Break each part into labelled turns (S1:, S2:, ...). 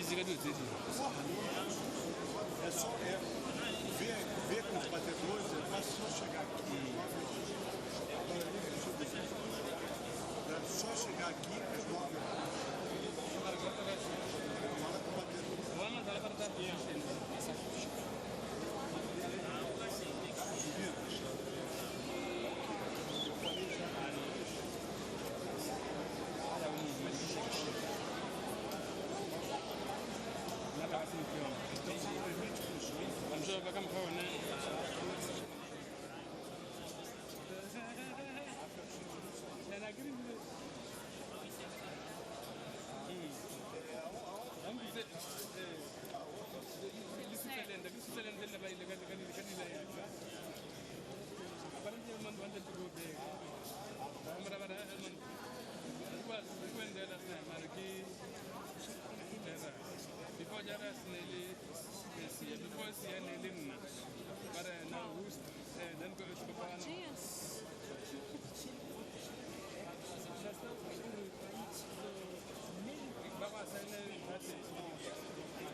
S1: Busy ka dilo tse dingwe.
S2: É só é, ver, ver com os batedores, é fácil só chegar aqui às 9 horas. Agora, ali, deixa eu dizer, é só chegar aqui às 9 horas. Fala com o batedor.
S1: Bona dala ba tla
S2: Eu falei já com
S1: Nna ba se mfiona.
S2: Então simplesmente funciona.
S1: I'm sure ba ka mokgwa one. And I agree with it. Le Switzerland, le Switzerland le ba ile ka ka ka dila ya. Apparently man wanted to go there. Mara ba man it went there last night. Mara ki before Jaras ne le si before si ne le nna. But now who's then go to kopana. Ba ba sa ne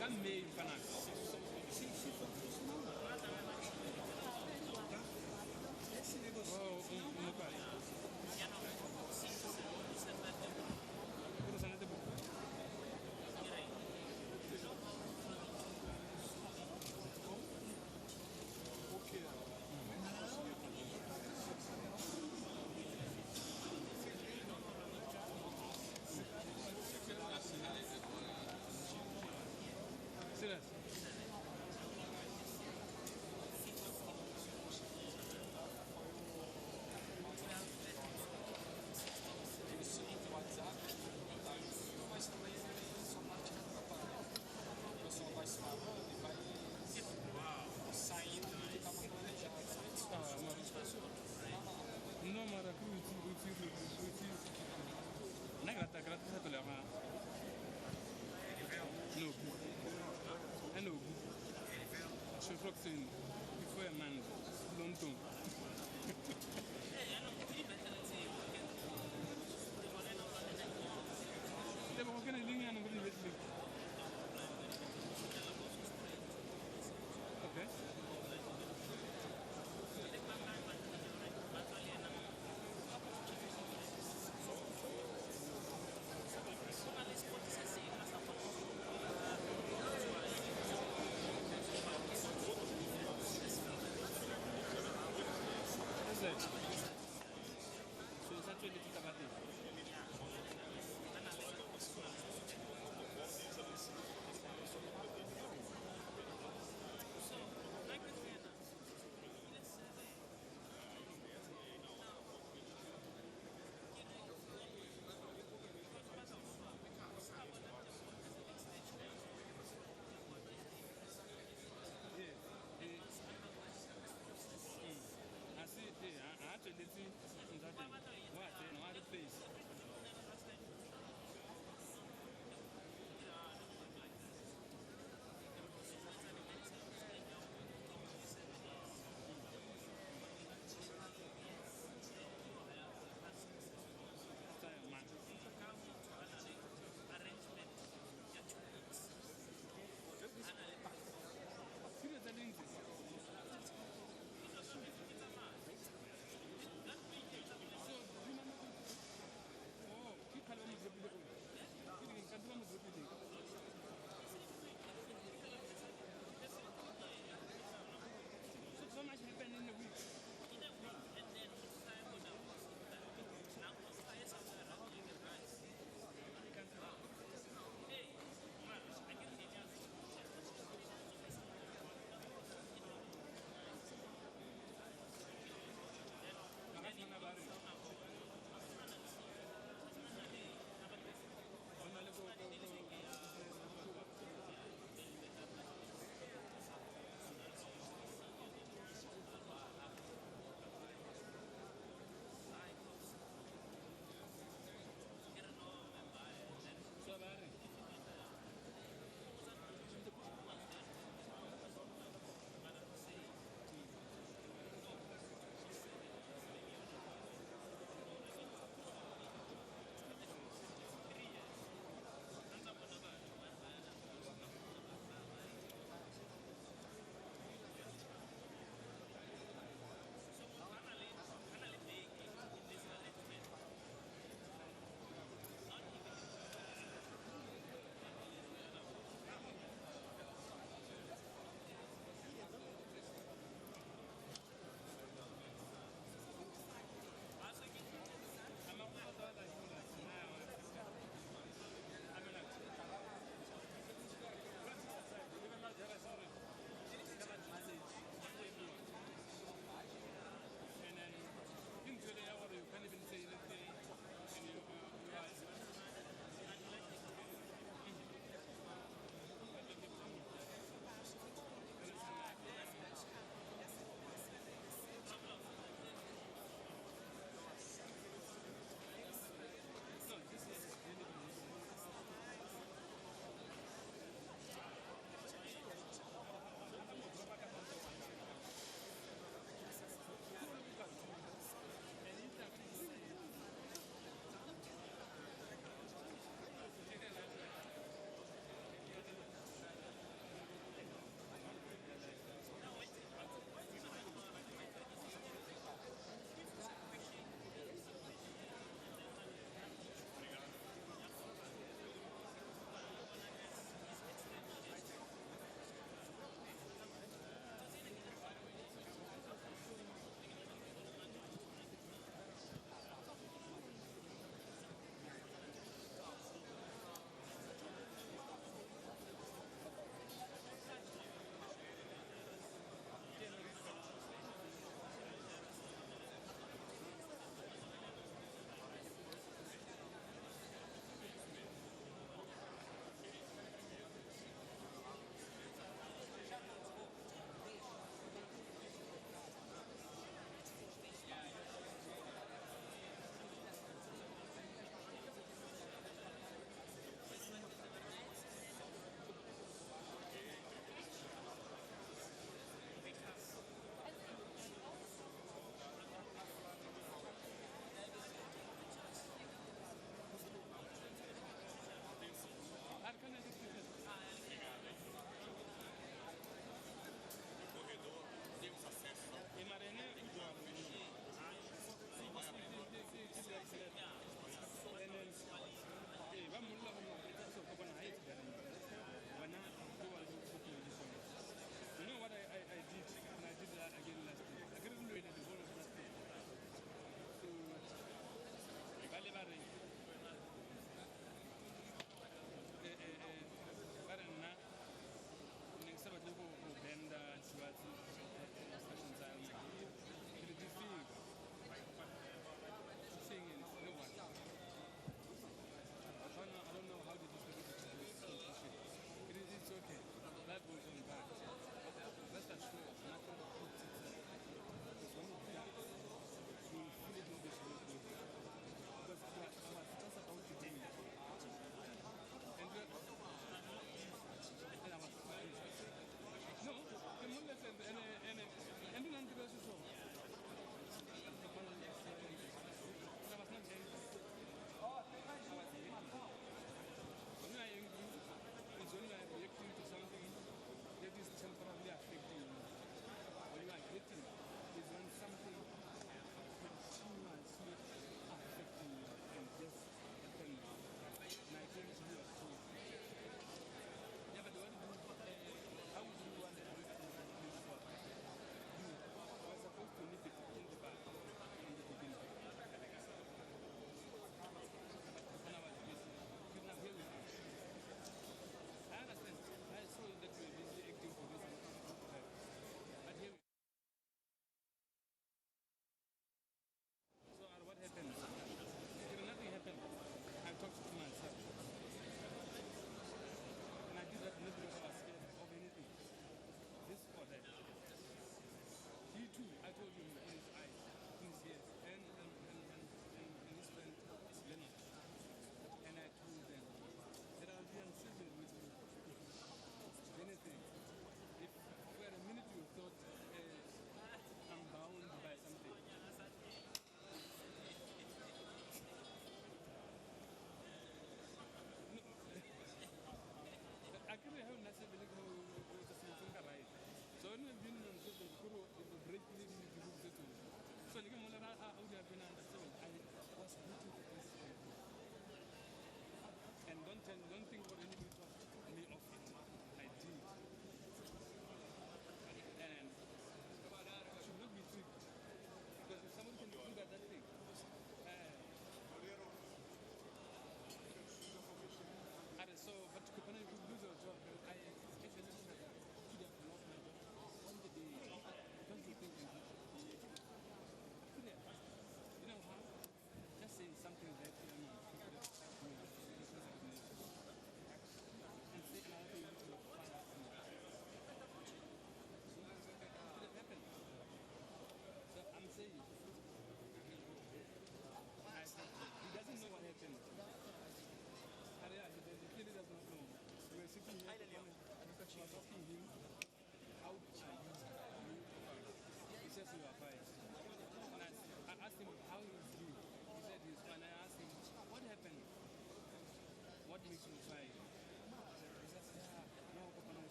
S1: ka May mfana. Oh, um ka. Puro sana te bu.
S2: O que?
S1: Serious.
S3: Isso entra o WhatsApp, tá junto, mas também só parte da propaganda. O pessoal vai se falando e vai saindo do que estava planejado.
S1: Ah, no mara ku uti uti uti. Na grata grata sa tola ma. No. No. Je crois que c'est une. Il faut un man longtemps. Tebogo ke ne leng yanong ko di-university? Okay. Is it? So sa tsweletse tsa ba teng. Yeah. Eh, a se eh, a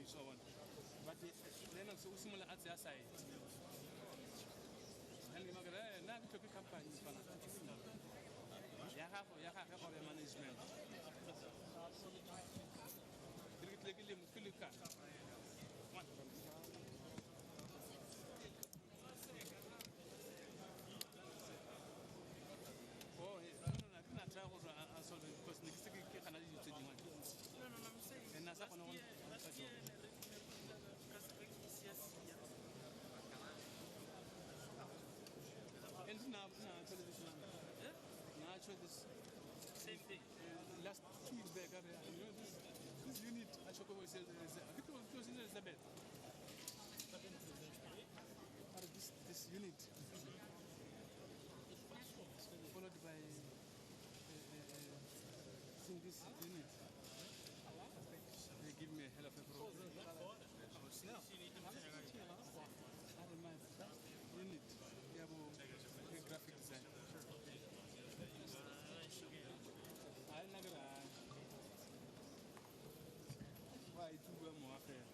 S1: Wa bona. But le ena o simolola a tseya side. And ke makala, nna ke tlhoke company fana. Ya gago, ya gagwe or ya management. Ke re ke tlile ke le ke le ka. Oh, no, no, no, ke na try gore a solve it because ne ke se ke gana dilo tse dingwe.
S4: No, I'm saying.
S1: And nna sa kgone go
S4: Last year,
S1: And now, television.
S4: Yeah?
S1: Now I showed this
S4: Same thing.
S1: Last 2 weeks back. You know, this unit, I showed Elizabeth. This unit followed by seeing this unit. They give me a hell of a problem. Unit, yeah, graphic design. I never. Why do you more affair?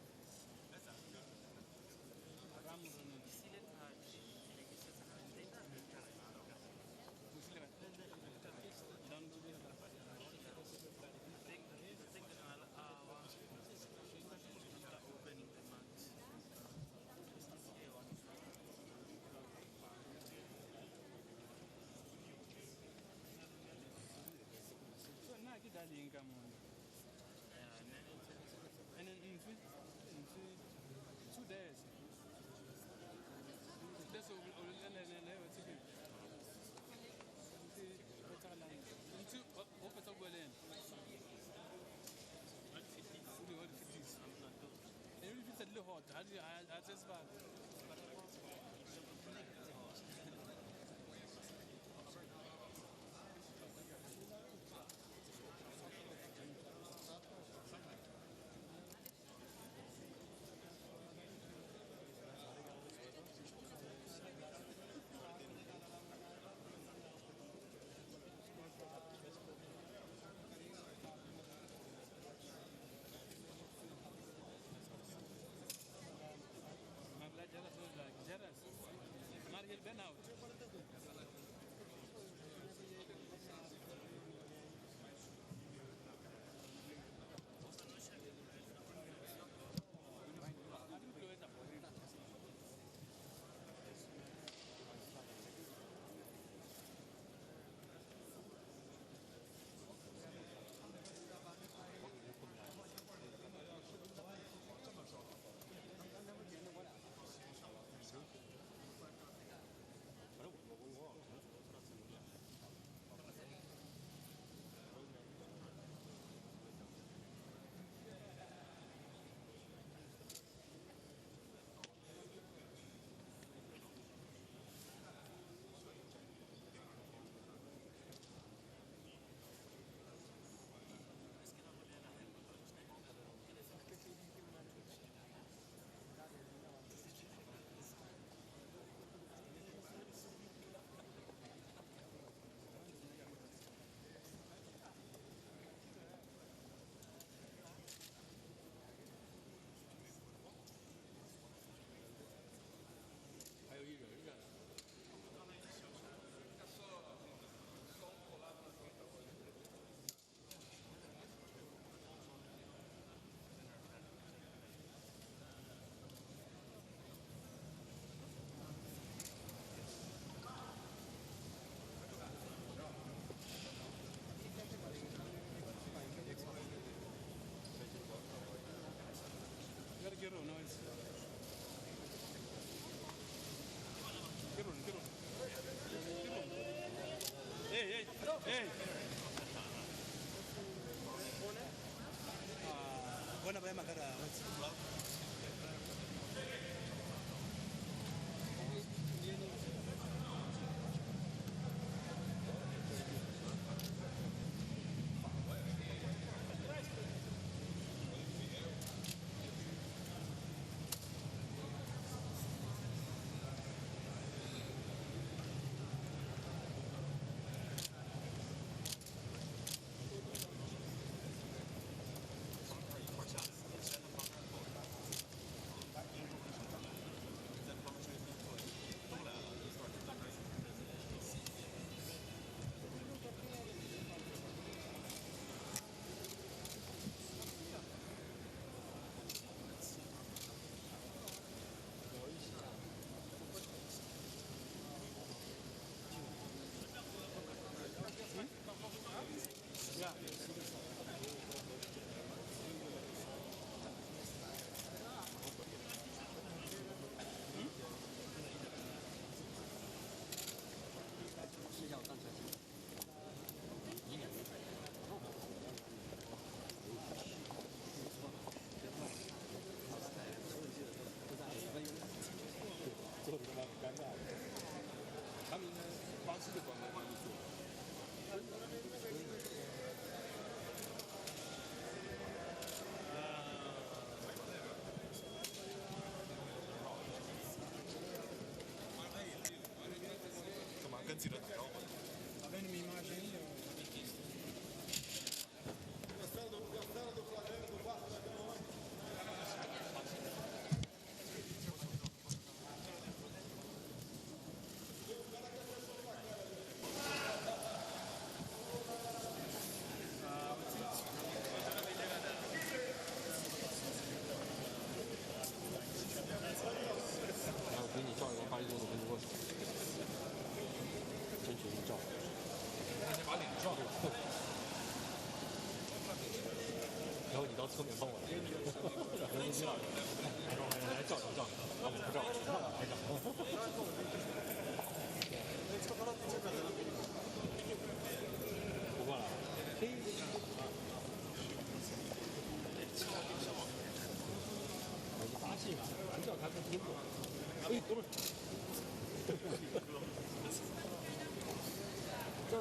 S4: Opening the month.
S1: So now I get that income. And then in 2 days. That's all. Ntse o fetsa go bua le ene. O di fetisa. E di fetisa di le hot, ha di ha tse sebaka. Mabla jealous was like jealous. Mariel Ben out. Get on, noise. Get on, get on. Get on. Hey, hey, hey.
S2: Bona ba ema ka ra.
S1: 尴尬的。他们应该巴西的观光会做。
S5: 干嘛跟记者打招呼？
S3: Tá vendo minha imagem aí? ó?
S6: 然后给你照一个巴黎总统跟你握手，争取一照。
S5: 你把脸撞了。
S6: 然后你到侧面帮我来，然后就这样，来照一照，然后我不照，让我拍照。不过了，嘿，我是巴西嘛，不叫他不听过。哎，哥们儿，这儿。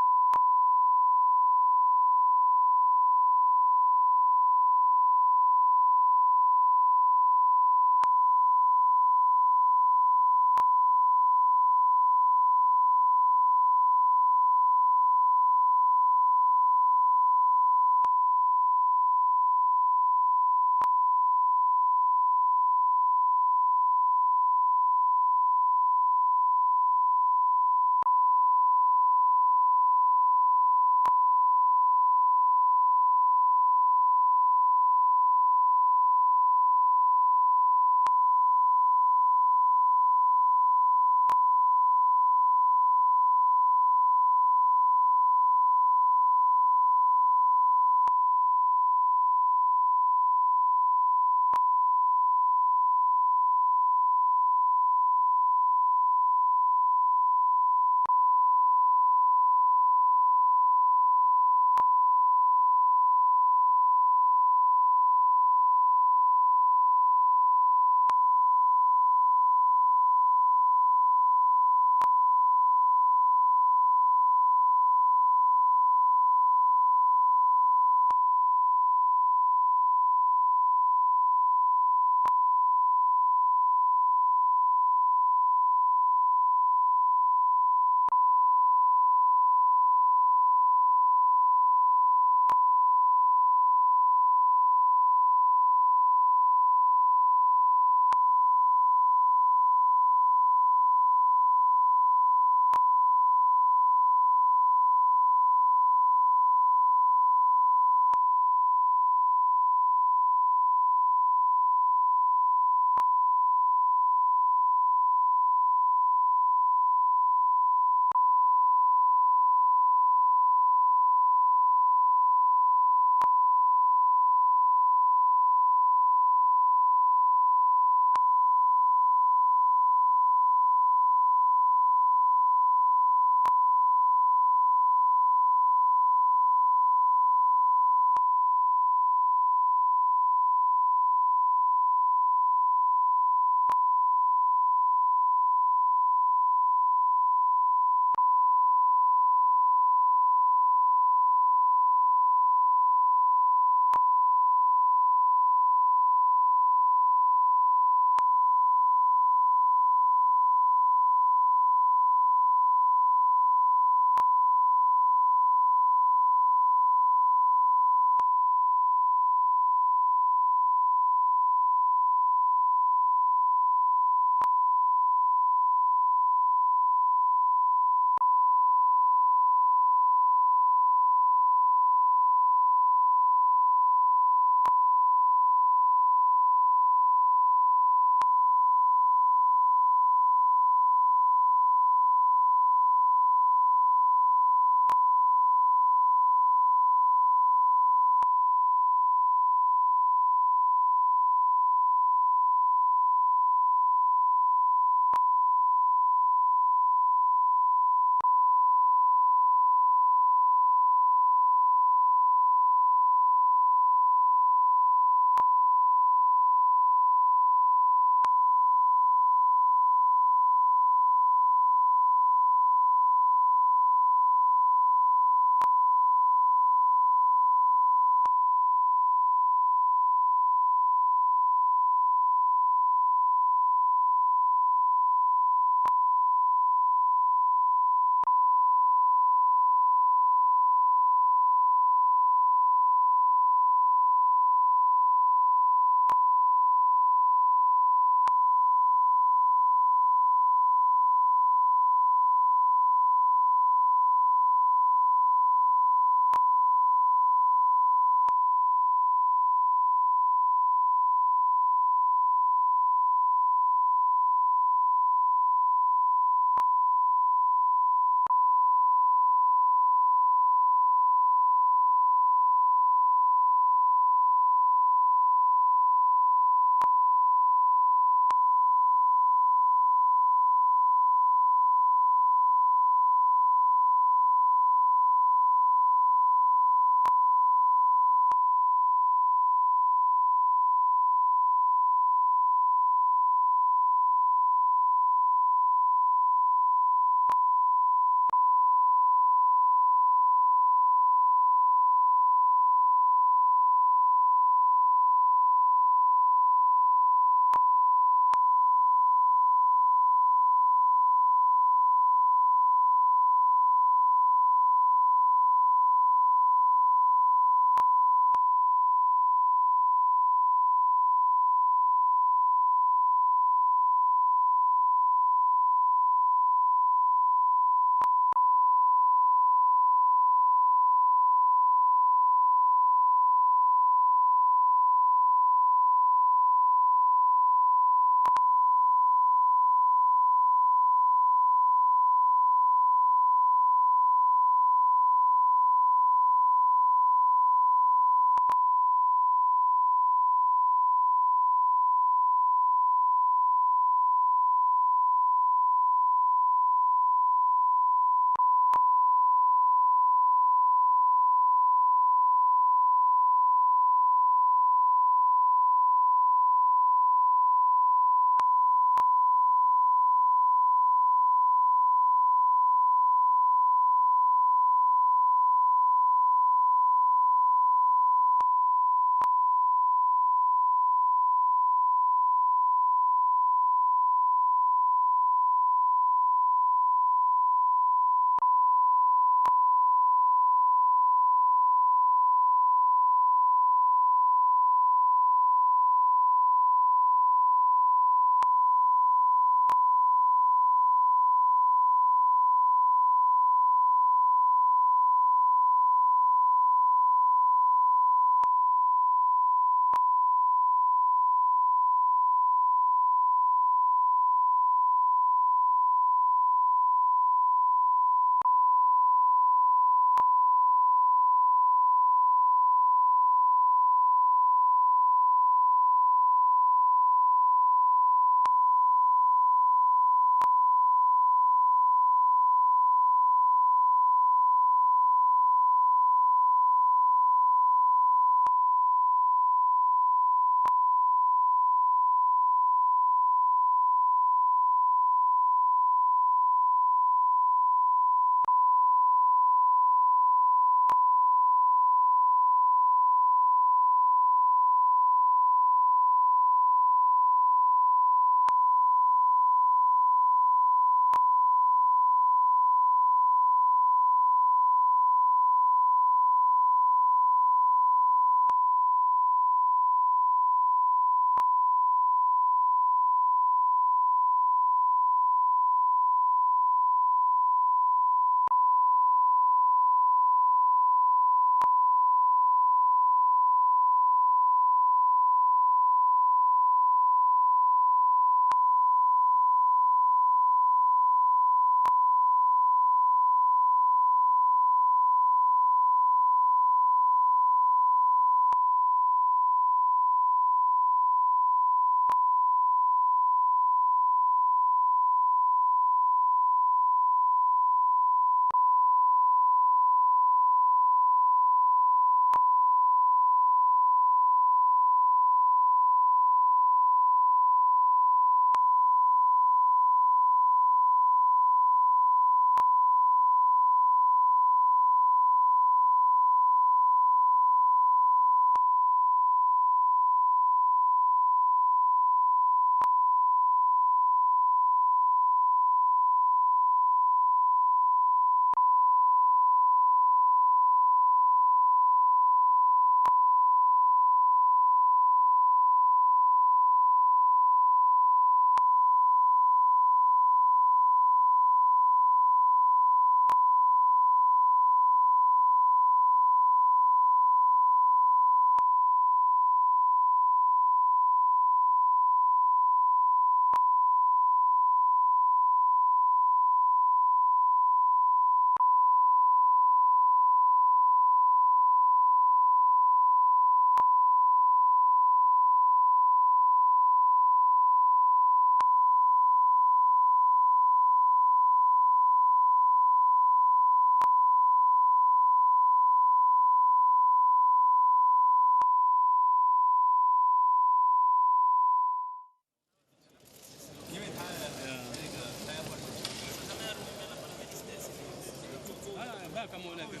S1: Ba ka mo le akere.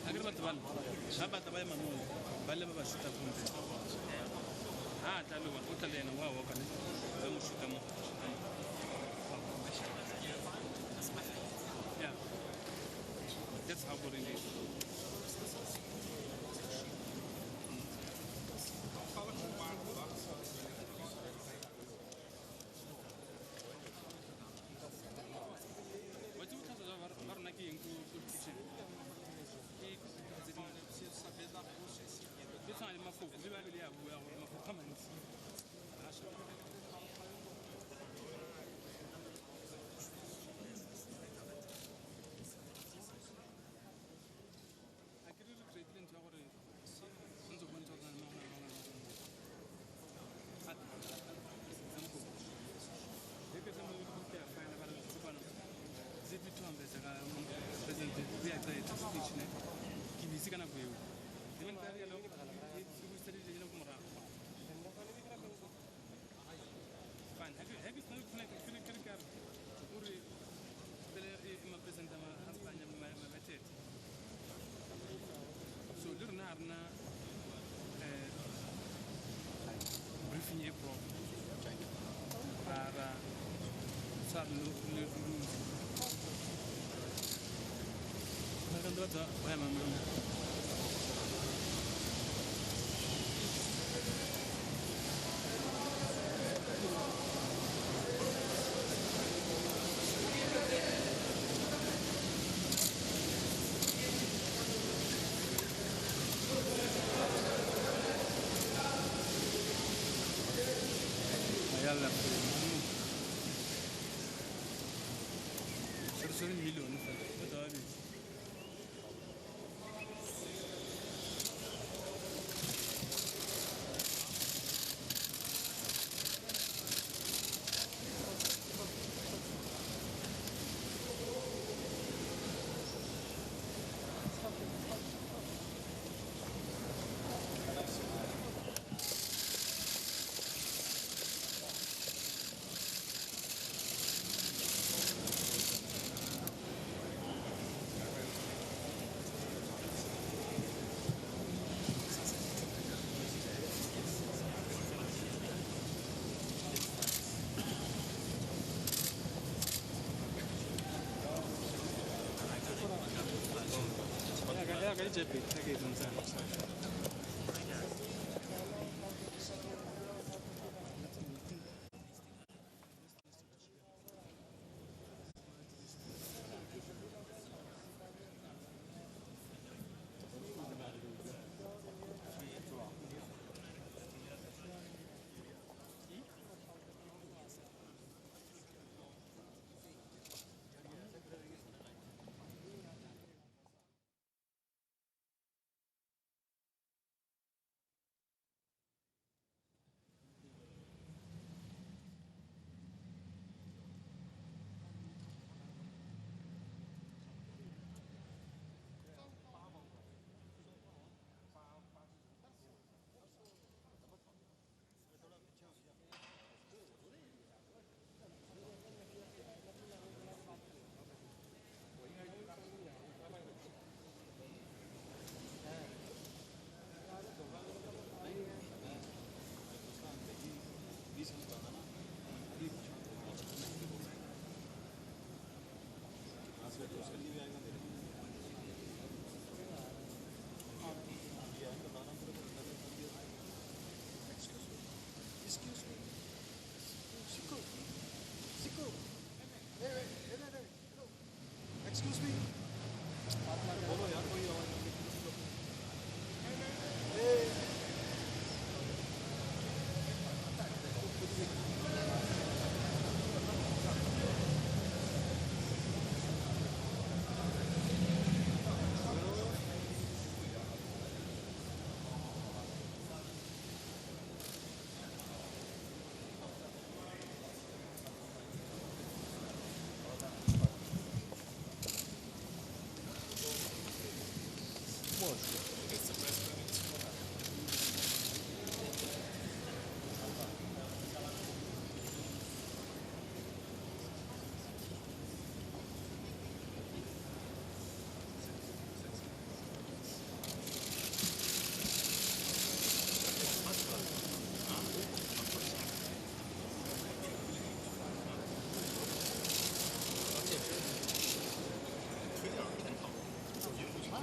S1: Akere batho bale ga batla ba ema moo ba le ba ba shuta kompe. Ha a tla le bona o tla le yena wa oka ne ba mo shuta mo. Yeah. That's how boring it is.
S5: Fala com o Marco lá.
S1: Wa tseba bothata jwa ba rona ke eng ko kitchen? Ke tse dingwe.
S3: Olha, eu preciso saber da Rússia em seguida.
S1: Ke tshwana le mafoko le Bible ya bua gore mafoko a mantsi a shapa. A ke re re creatile ntho ya gore tshwanetse go bontsha gore go na le go na le go na le. Ke tsa mo ke ya file ba re kopano. ZP 200 ka president uyaceda speech ne. Ke busy ka nako eo. Even ka rialo e buseditse ko morago. Fine. Ha ke sena ke ke ke ke re o re pele e ma president ma Spanya ma ma. So le rona ha rena briefing e proper. Ra ra tshwara le rules. Ba ka batho ba ema mo. Yalla. Sorry, million fela. Batho ba babedi. Ya ka di tse pedi tse ke e bontshang.
S2: Excuse me. Chico. Chico. Hey, hey, hey, hey, hey. Hello. Excuse me.
S5: बोलो यार कोई आवाज नहीं।
S2: Hey.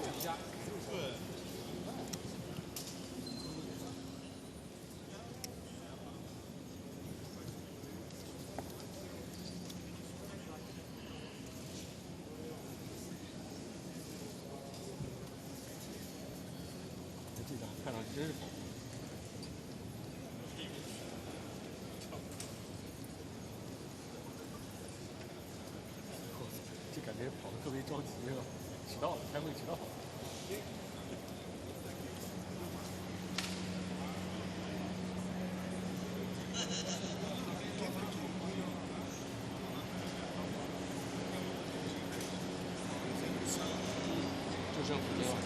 S5: 一下。对。
S6: 这张看上去真是跑。这感觉跑得特别着急是吧？迟到了，开会迟到了。就剩普京了。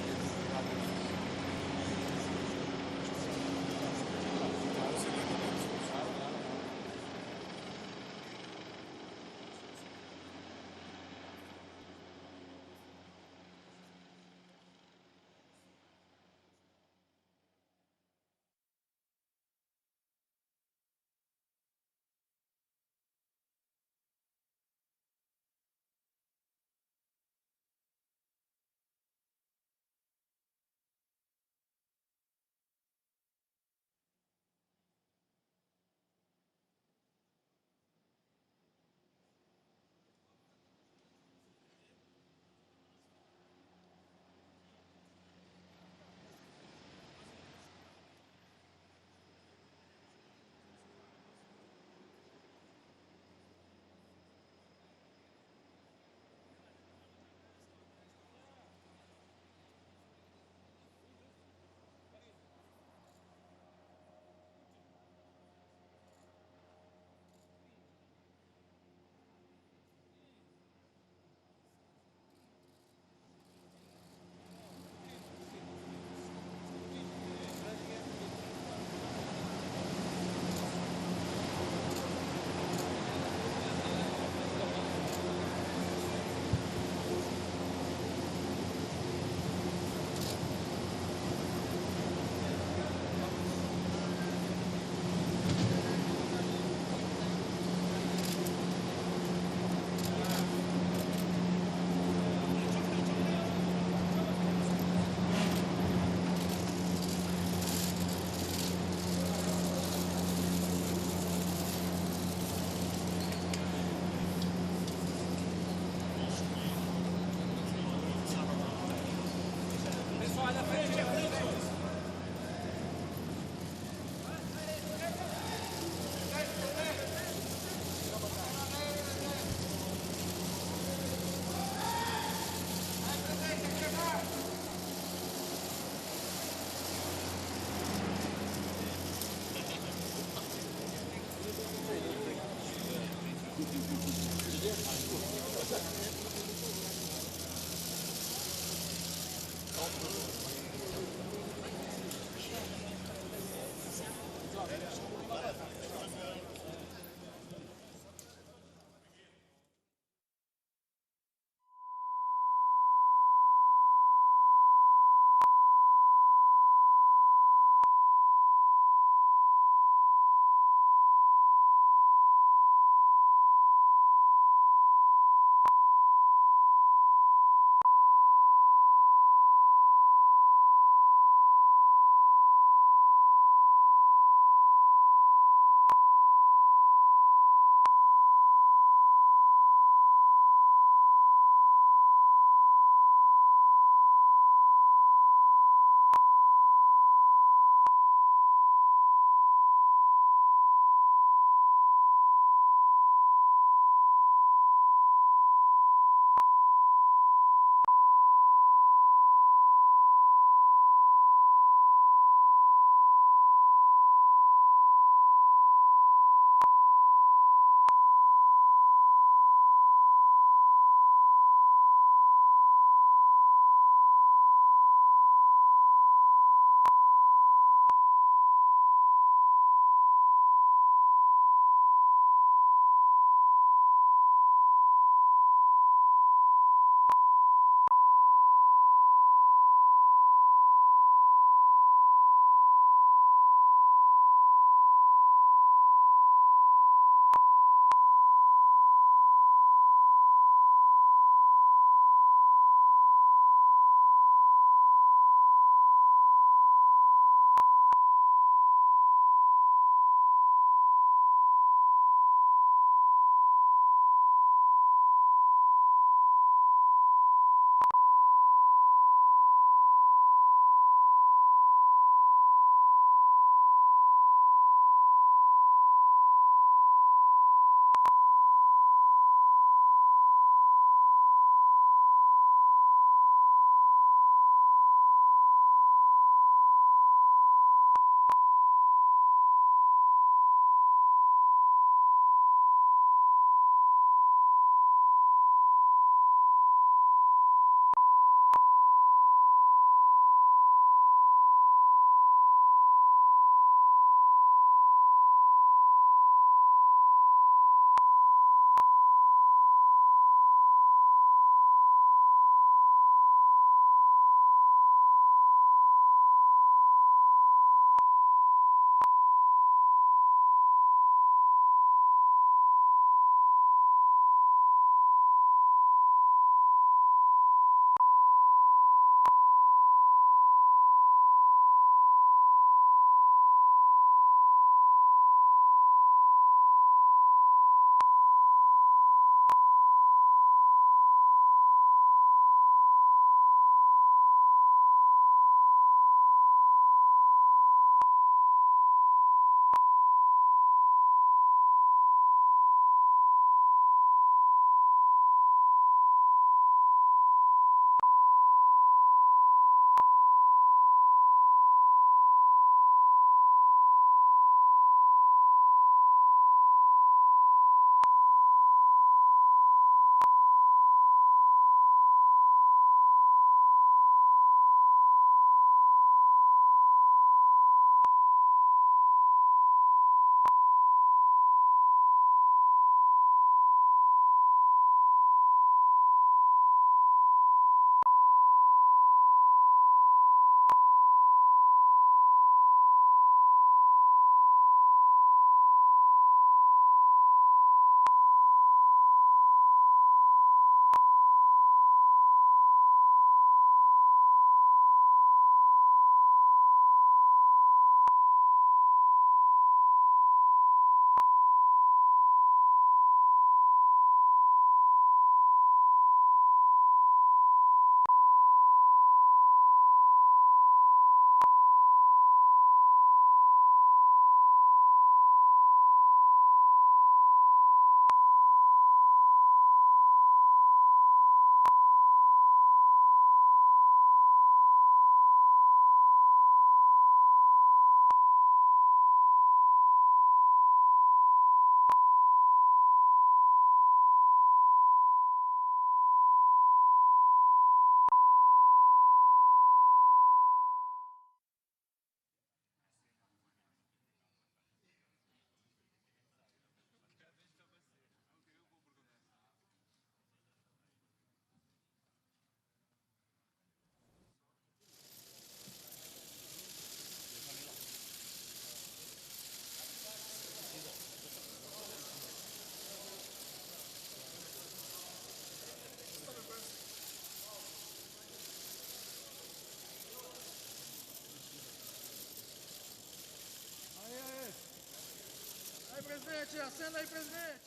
S7: Presidente, acenda aí, presidente.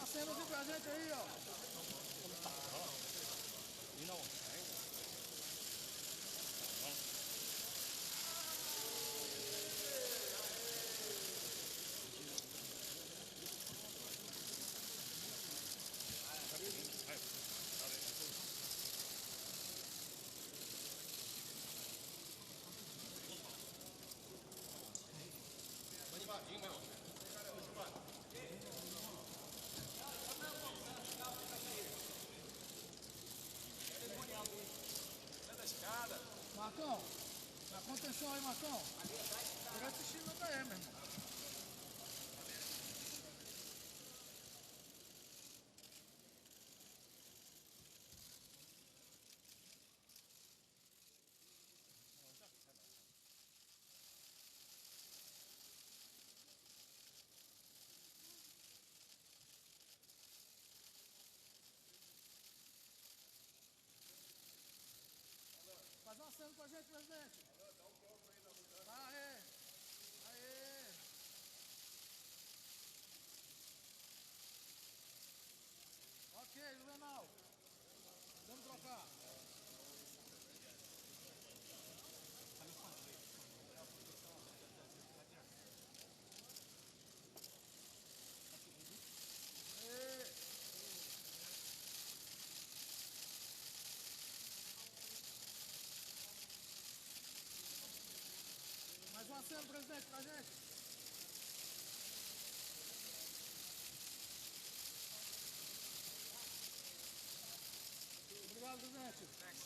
S7: Acenda aqui pra gente aí, ó.
S6: 领导往前一点。
S7: Marcão, na contenção aí, Marcão. Vai assistindo aí, meu irmão. Faz uma cena com a gente, presidente. Aê! Aê! Ok, Juvenal. Vamos trocar. Aê! Mais um aceno, presidente, pra gente. Obrigado, presidente.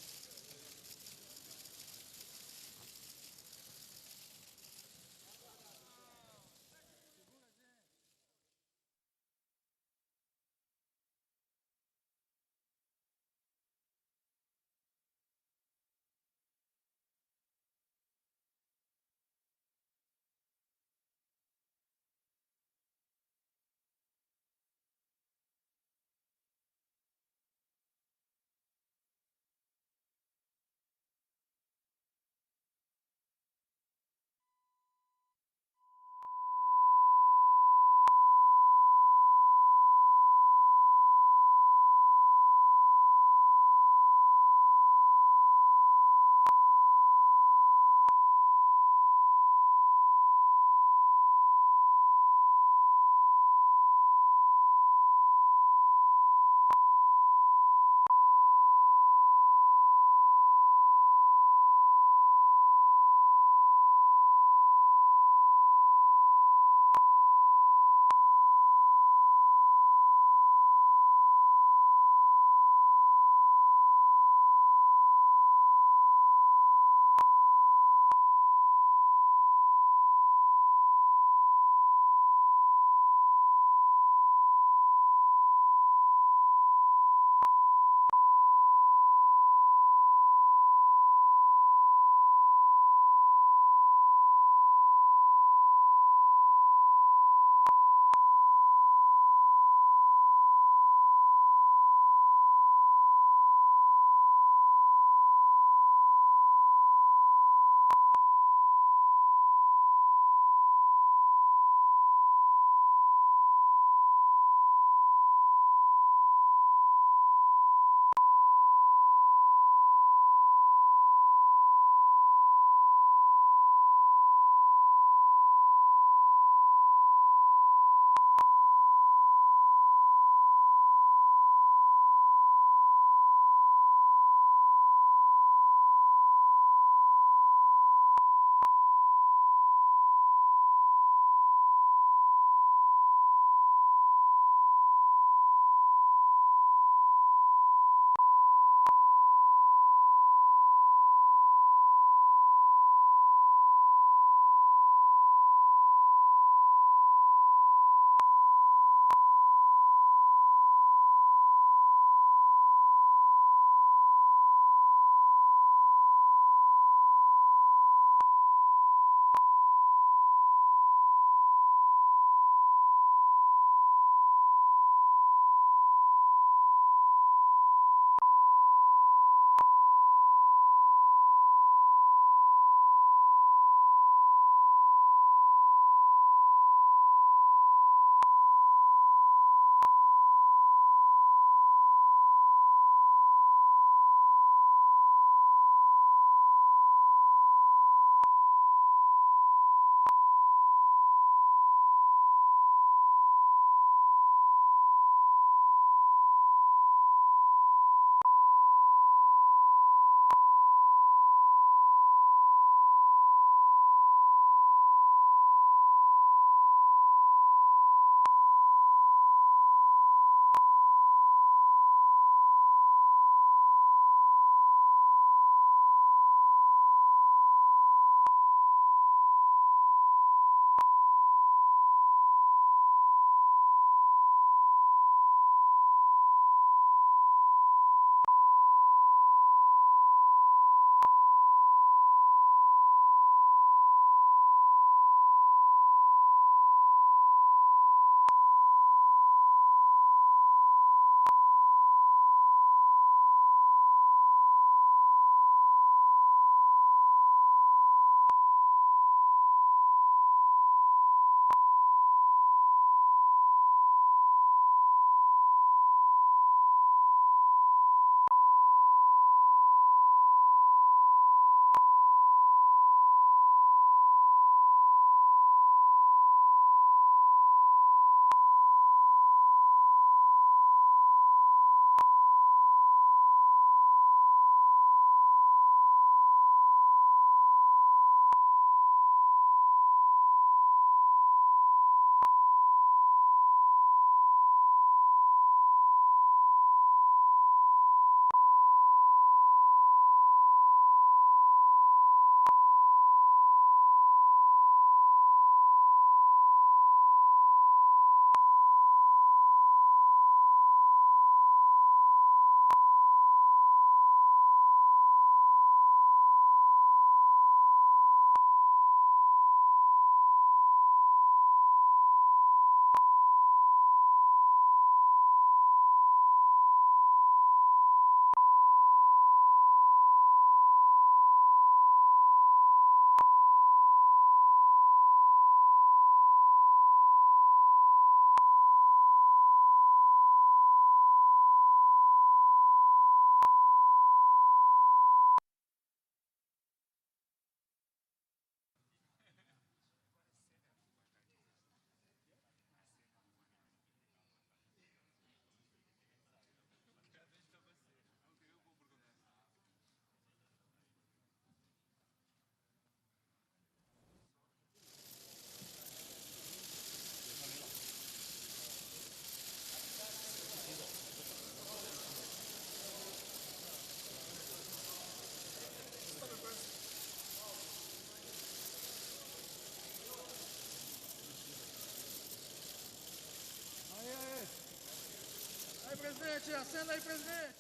S7: presidente! Acenda aí, presidente!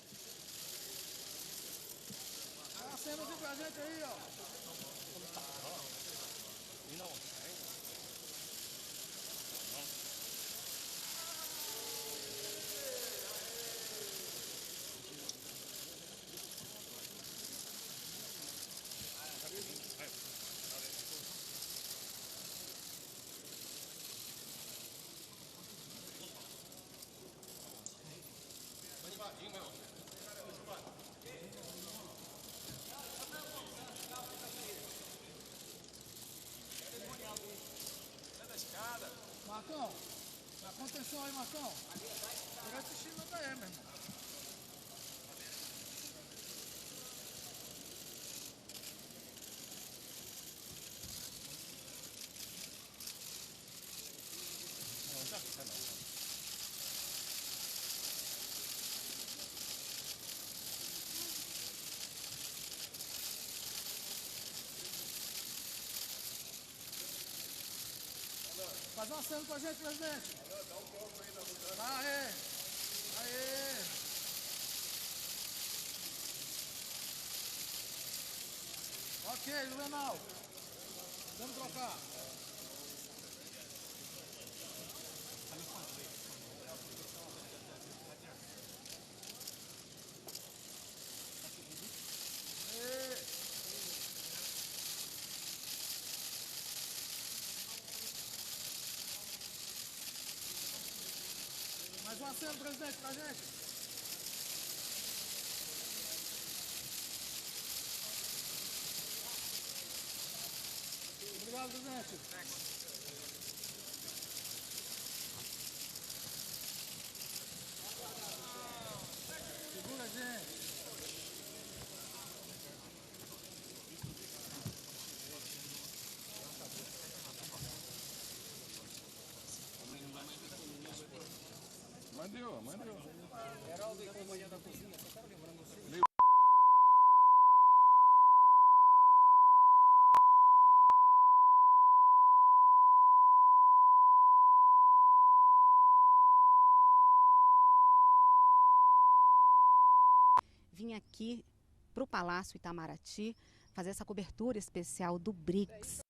S7: Acenda aqui pra gente aí, ó! Marcão, dá contenção aí, Marcão. Quero assistir meu daí, meu irmão. Faz uma cena com a gente, presidente. Aê! Aê! Ok, Juvenal. Vamos trocar. Aê! Mais uma cena, presidente, pra gente. Obrigado, presidente. Segura a gente.
S8: Mandeu, mandeu.
S3: Heraldo e companhia da cozinha, só quero lembrando vocês.
S9: Vim aqui para o Palácio Itamaraty fazer essa cobertura especial do BRICS.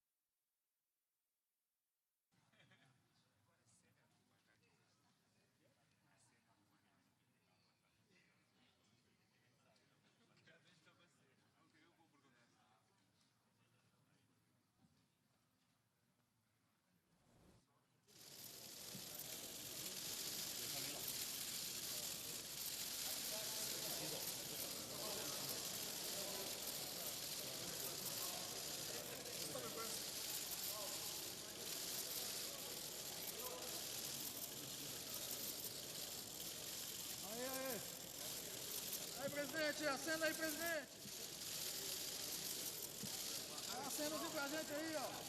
S7: Aê, aê. Aí, presidente, acenda aí, presidente. Acenda aqui pra gente aí, ó.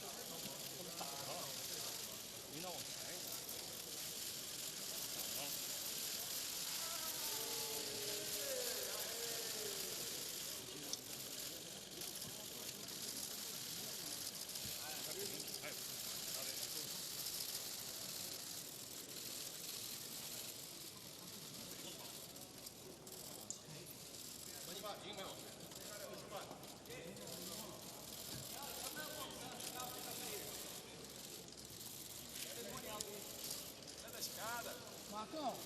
S7: Marcão,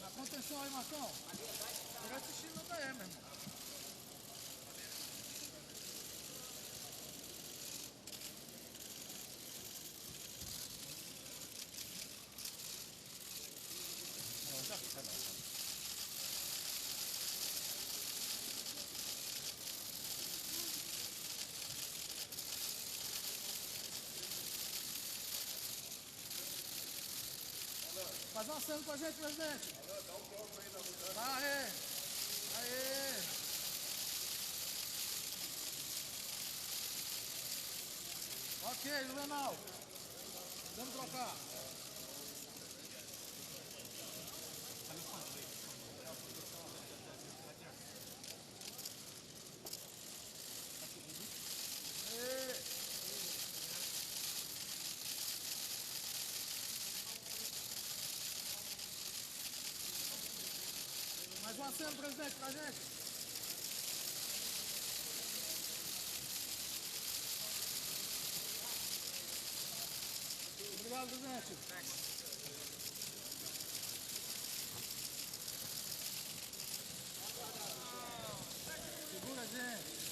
S7: dá contenção aí, Marcão. Quero assistir meu daí, meu irmão. Faz uma cena com a gente, presidente. Aê! Aê! Ok, Juvenal. Vamos trocar. Aê! aceno, presidente, pra gente. Obrigado, presidente. Segura, gente.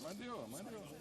S8: Mas deu, mas deu.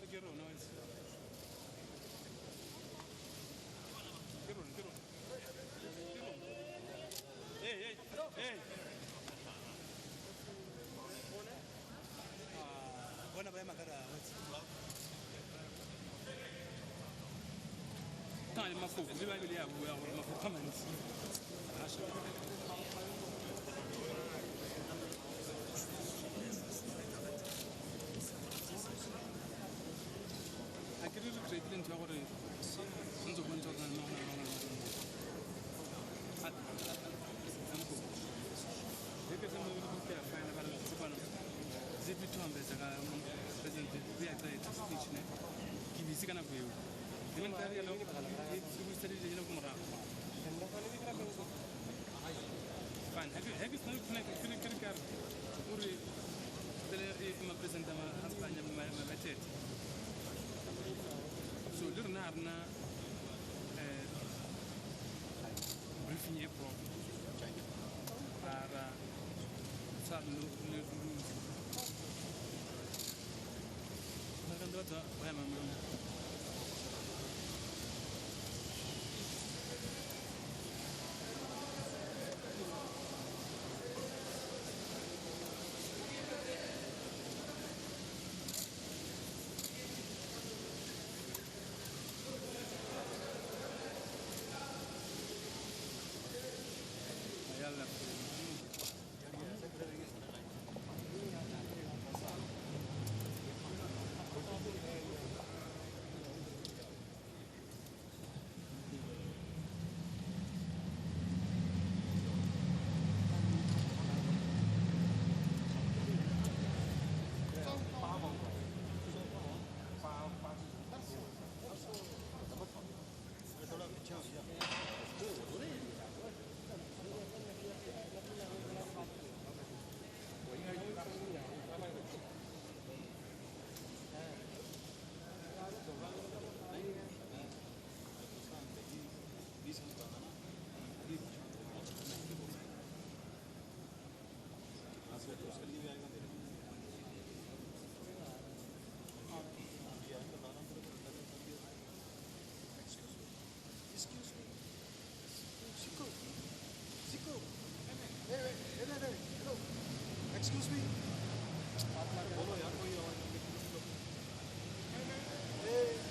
S1: Ke rona wa itse. Ke rona, ke rona. Ke rona. Hey, hey, hey.
S2: Bona ba ema ka ra wa itse.
S1: Tang le mafoko, le Bible ya bua gore mafoko a mantsi. A ke re re creatile ntho ya gore ntse bontsha gore na le mo go na le mo. Ke se mo go ya fine ba re tsepano. Ziphi thuhambesa ka president uyaceda speech ne. Ke busy ka nako eo. Even ka re lo e buseditse le ko morago. Fine. Have you seen ke ke ke ka o re pele e ma president ma Spanya ma ma thethe. So le rena ha rena briefing e proper. Ra ra sa lo le lose. Ba ka ndwa ba ya mama. Yalla.
S2: Excuse me. Zico. Zico. Hey, hey, hey, hey, hello. Excuse me.
S5: बोलो यार कोई आवाज नहीं।
S2: Hey.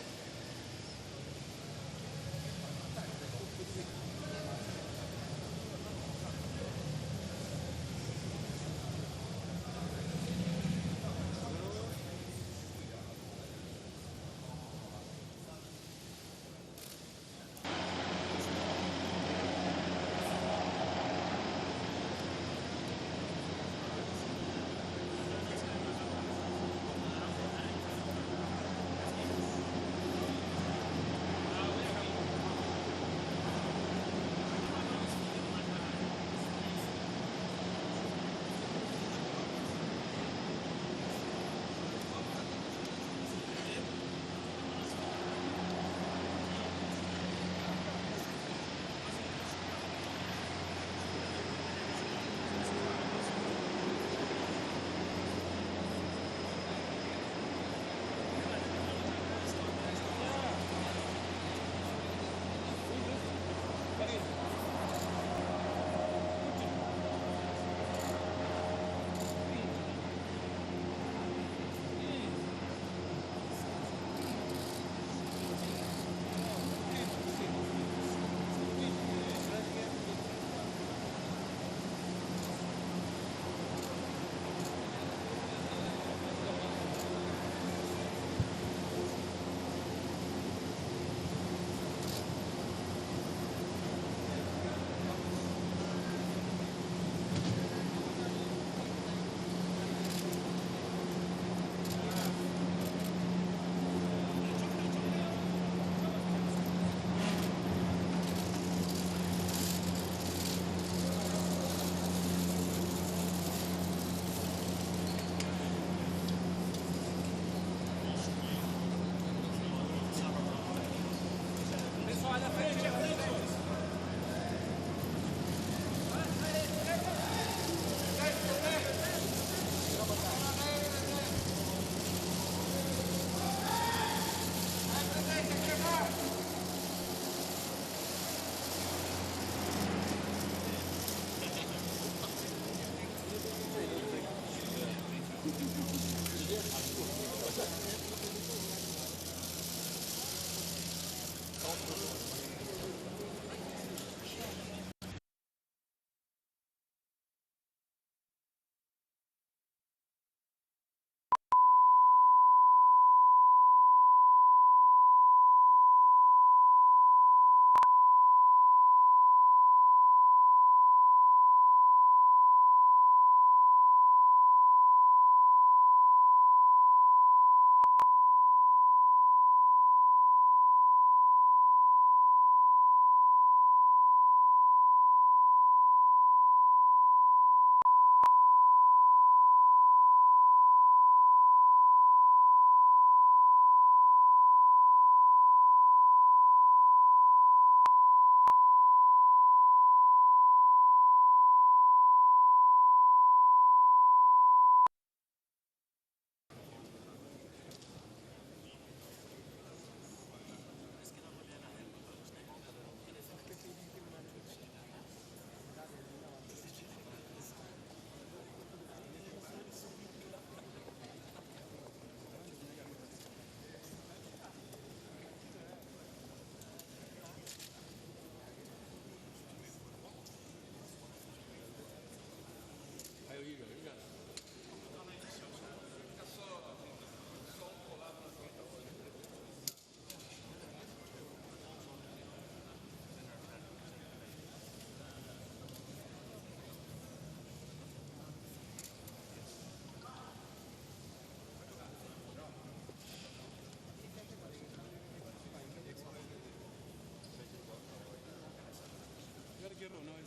S1: Ke rona wa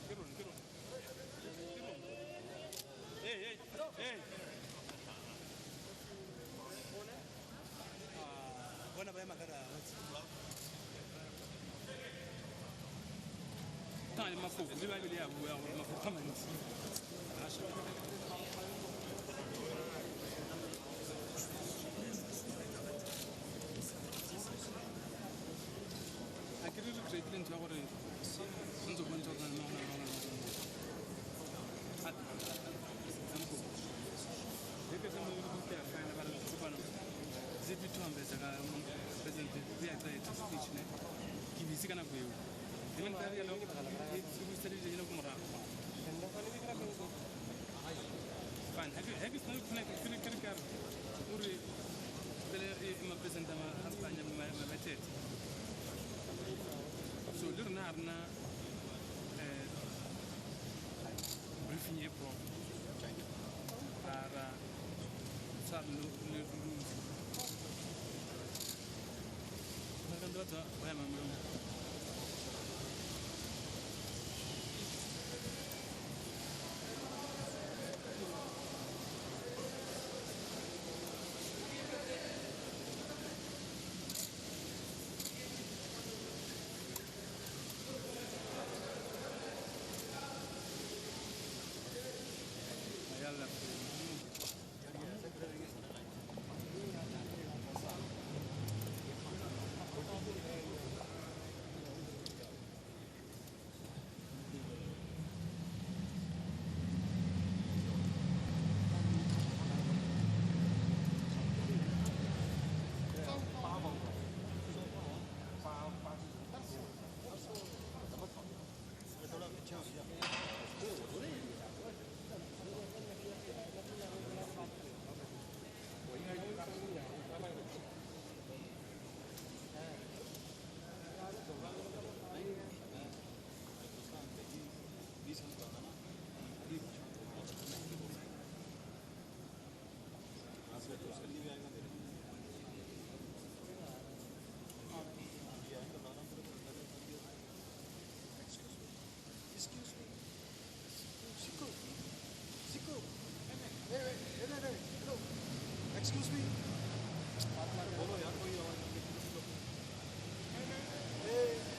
S1: Ke rona, ke rona. Ke rona. Hey, hey, hey.
S2: Bona ba ema ka ra.
S1: Ka le mafoko, le Bible ya bua gore mafoko a mantsi. A ke re re creatile ntho ya gore tshwanetse go bontsha gore na le mang, go na le mang, go na le mang. Ke se mo ke ya fana ba re kopano. Ziphi thuhambesa ka president uyaceda speech ne. Ke busy ka nako eo. Even ka yalo e buseditse le ko morago. Fine. Have you seen ke ke ke ka uri pele e ma president ma Spanya ma ma thethe. So le rona ha rena briefing e proper. Ra ra sa lo le lose. Ba ka batho ba ema mo. Yalla.
S2: Excuse me. Chico. Chico. Hey, hey, hey, hey, hello. Excuse me.
S5: बोलो यार कोई आवाज नहीं।
S2: Hey.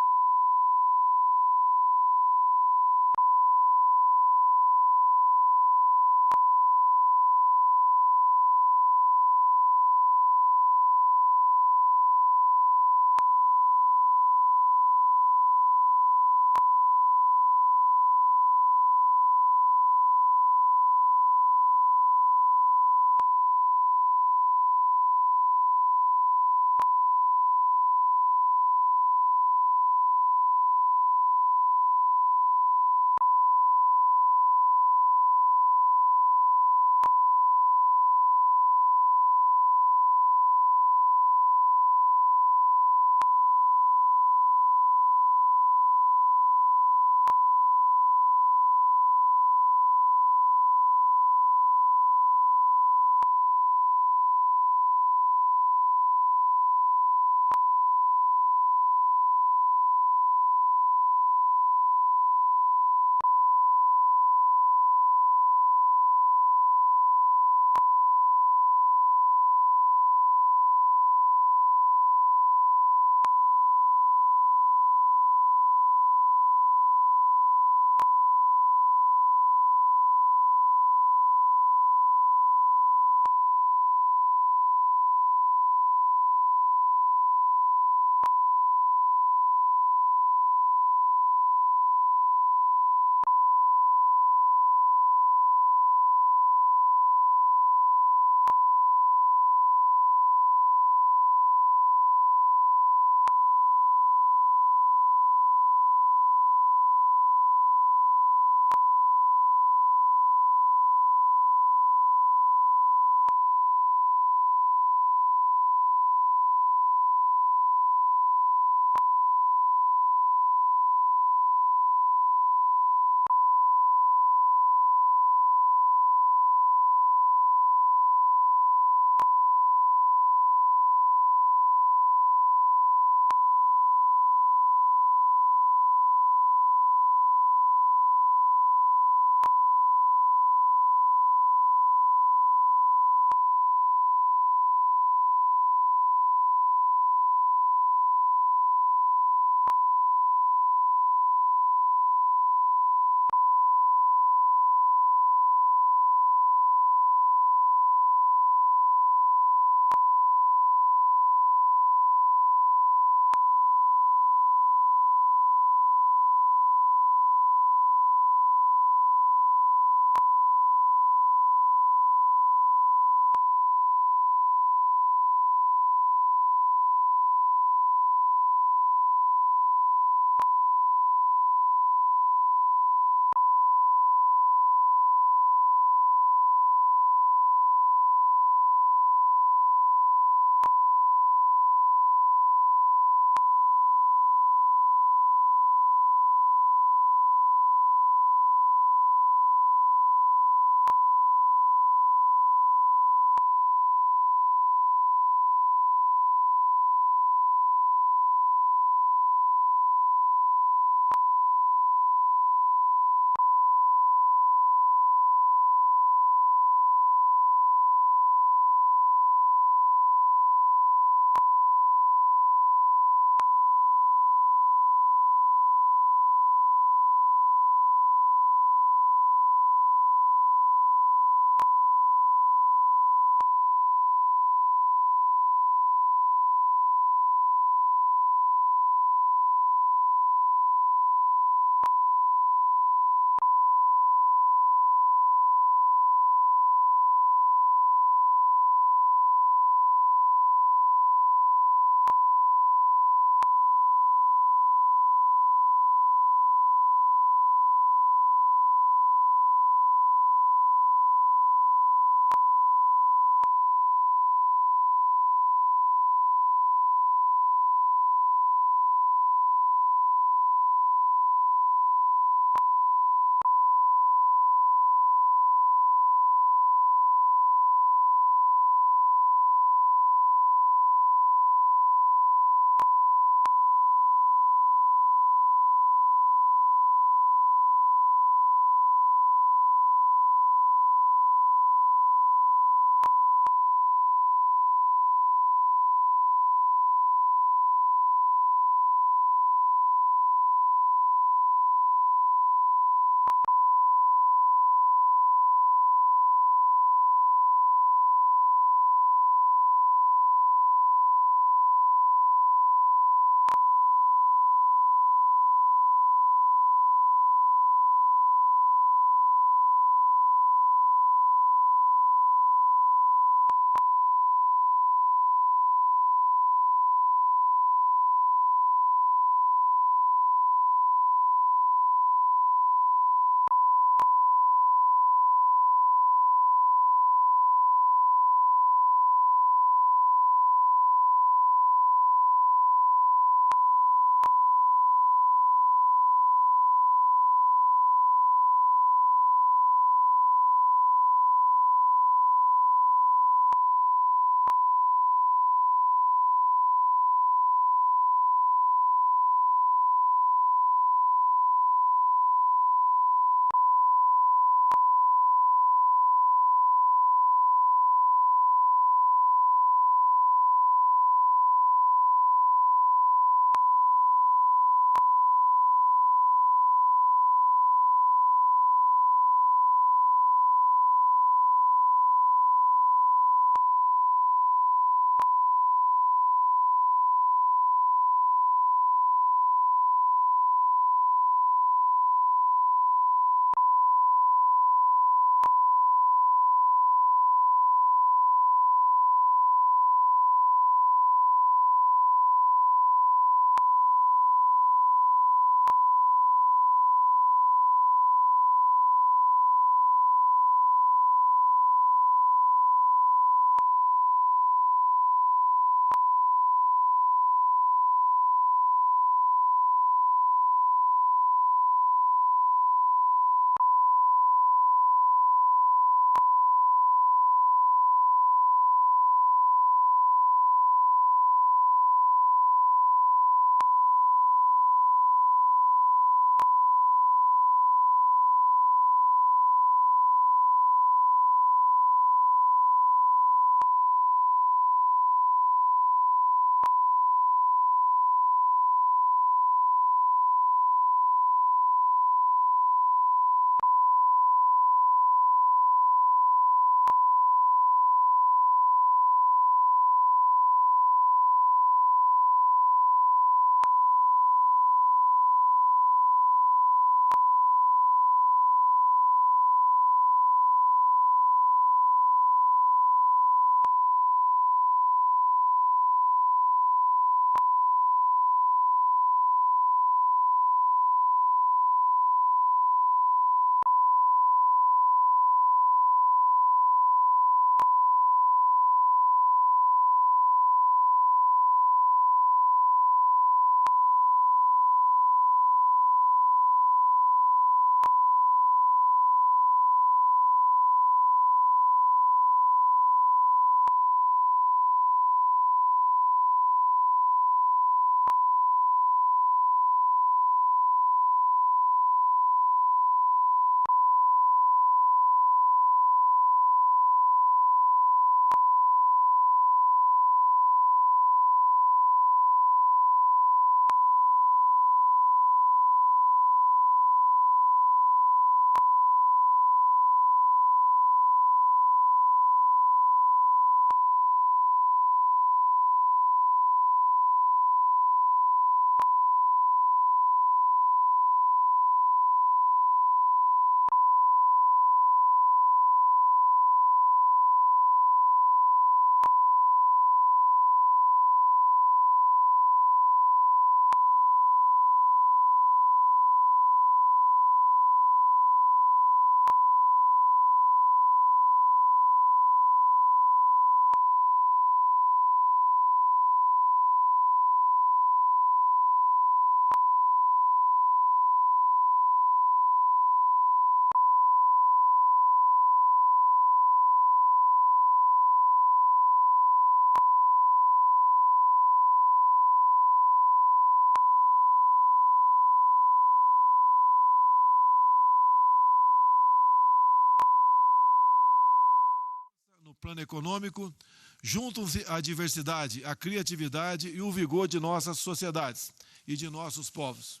S2: plano econômico, juntam-se a diversidade, a criatividade e o vigor de nossas sociedades e de nossos povos.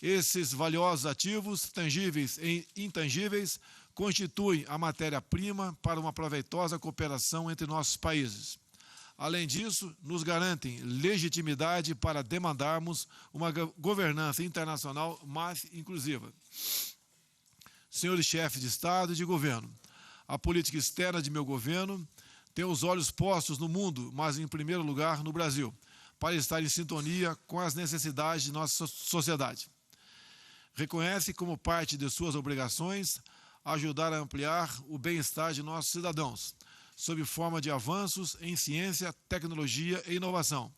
S2: Esses valiosos ativos, tangíveis e intangíveis, constituem a matéria-prima para uma proveitosa cooperação entre nossos países. Além disso, nos garantem legitimidade para demandarmos uma governança internacional mais inclusiva. Senhores chefes de Estado e de governo, a política externa de meu governo tem os olhos postos no mundo, mas em primeiro lugar no Brasil, para estar em sintonia com as necessidades de nossa sociedade. Reconhece como parte de suas obrigações ajudar a ampliar o bem-estar de nossos cidadãos, sob forma de avanços em ciência, tecnologia e inovação,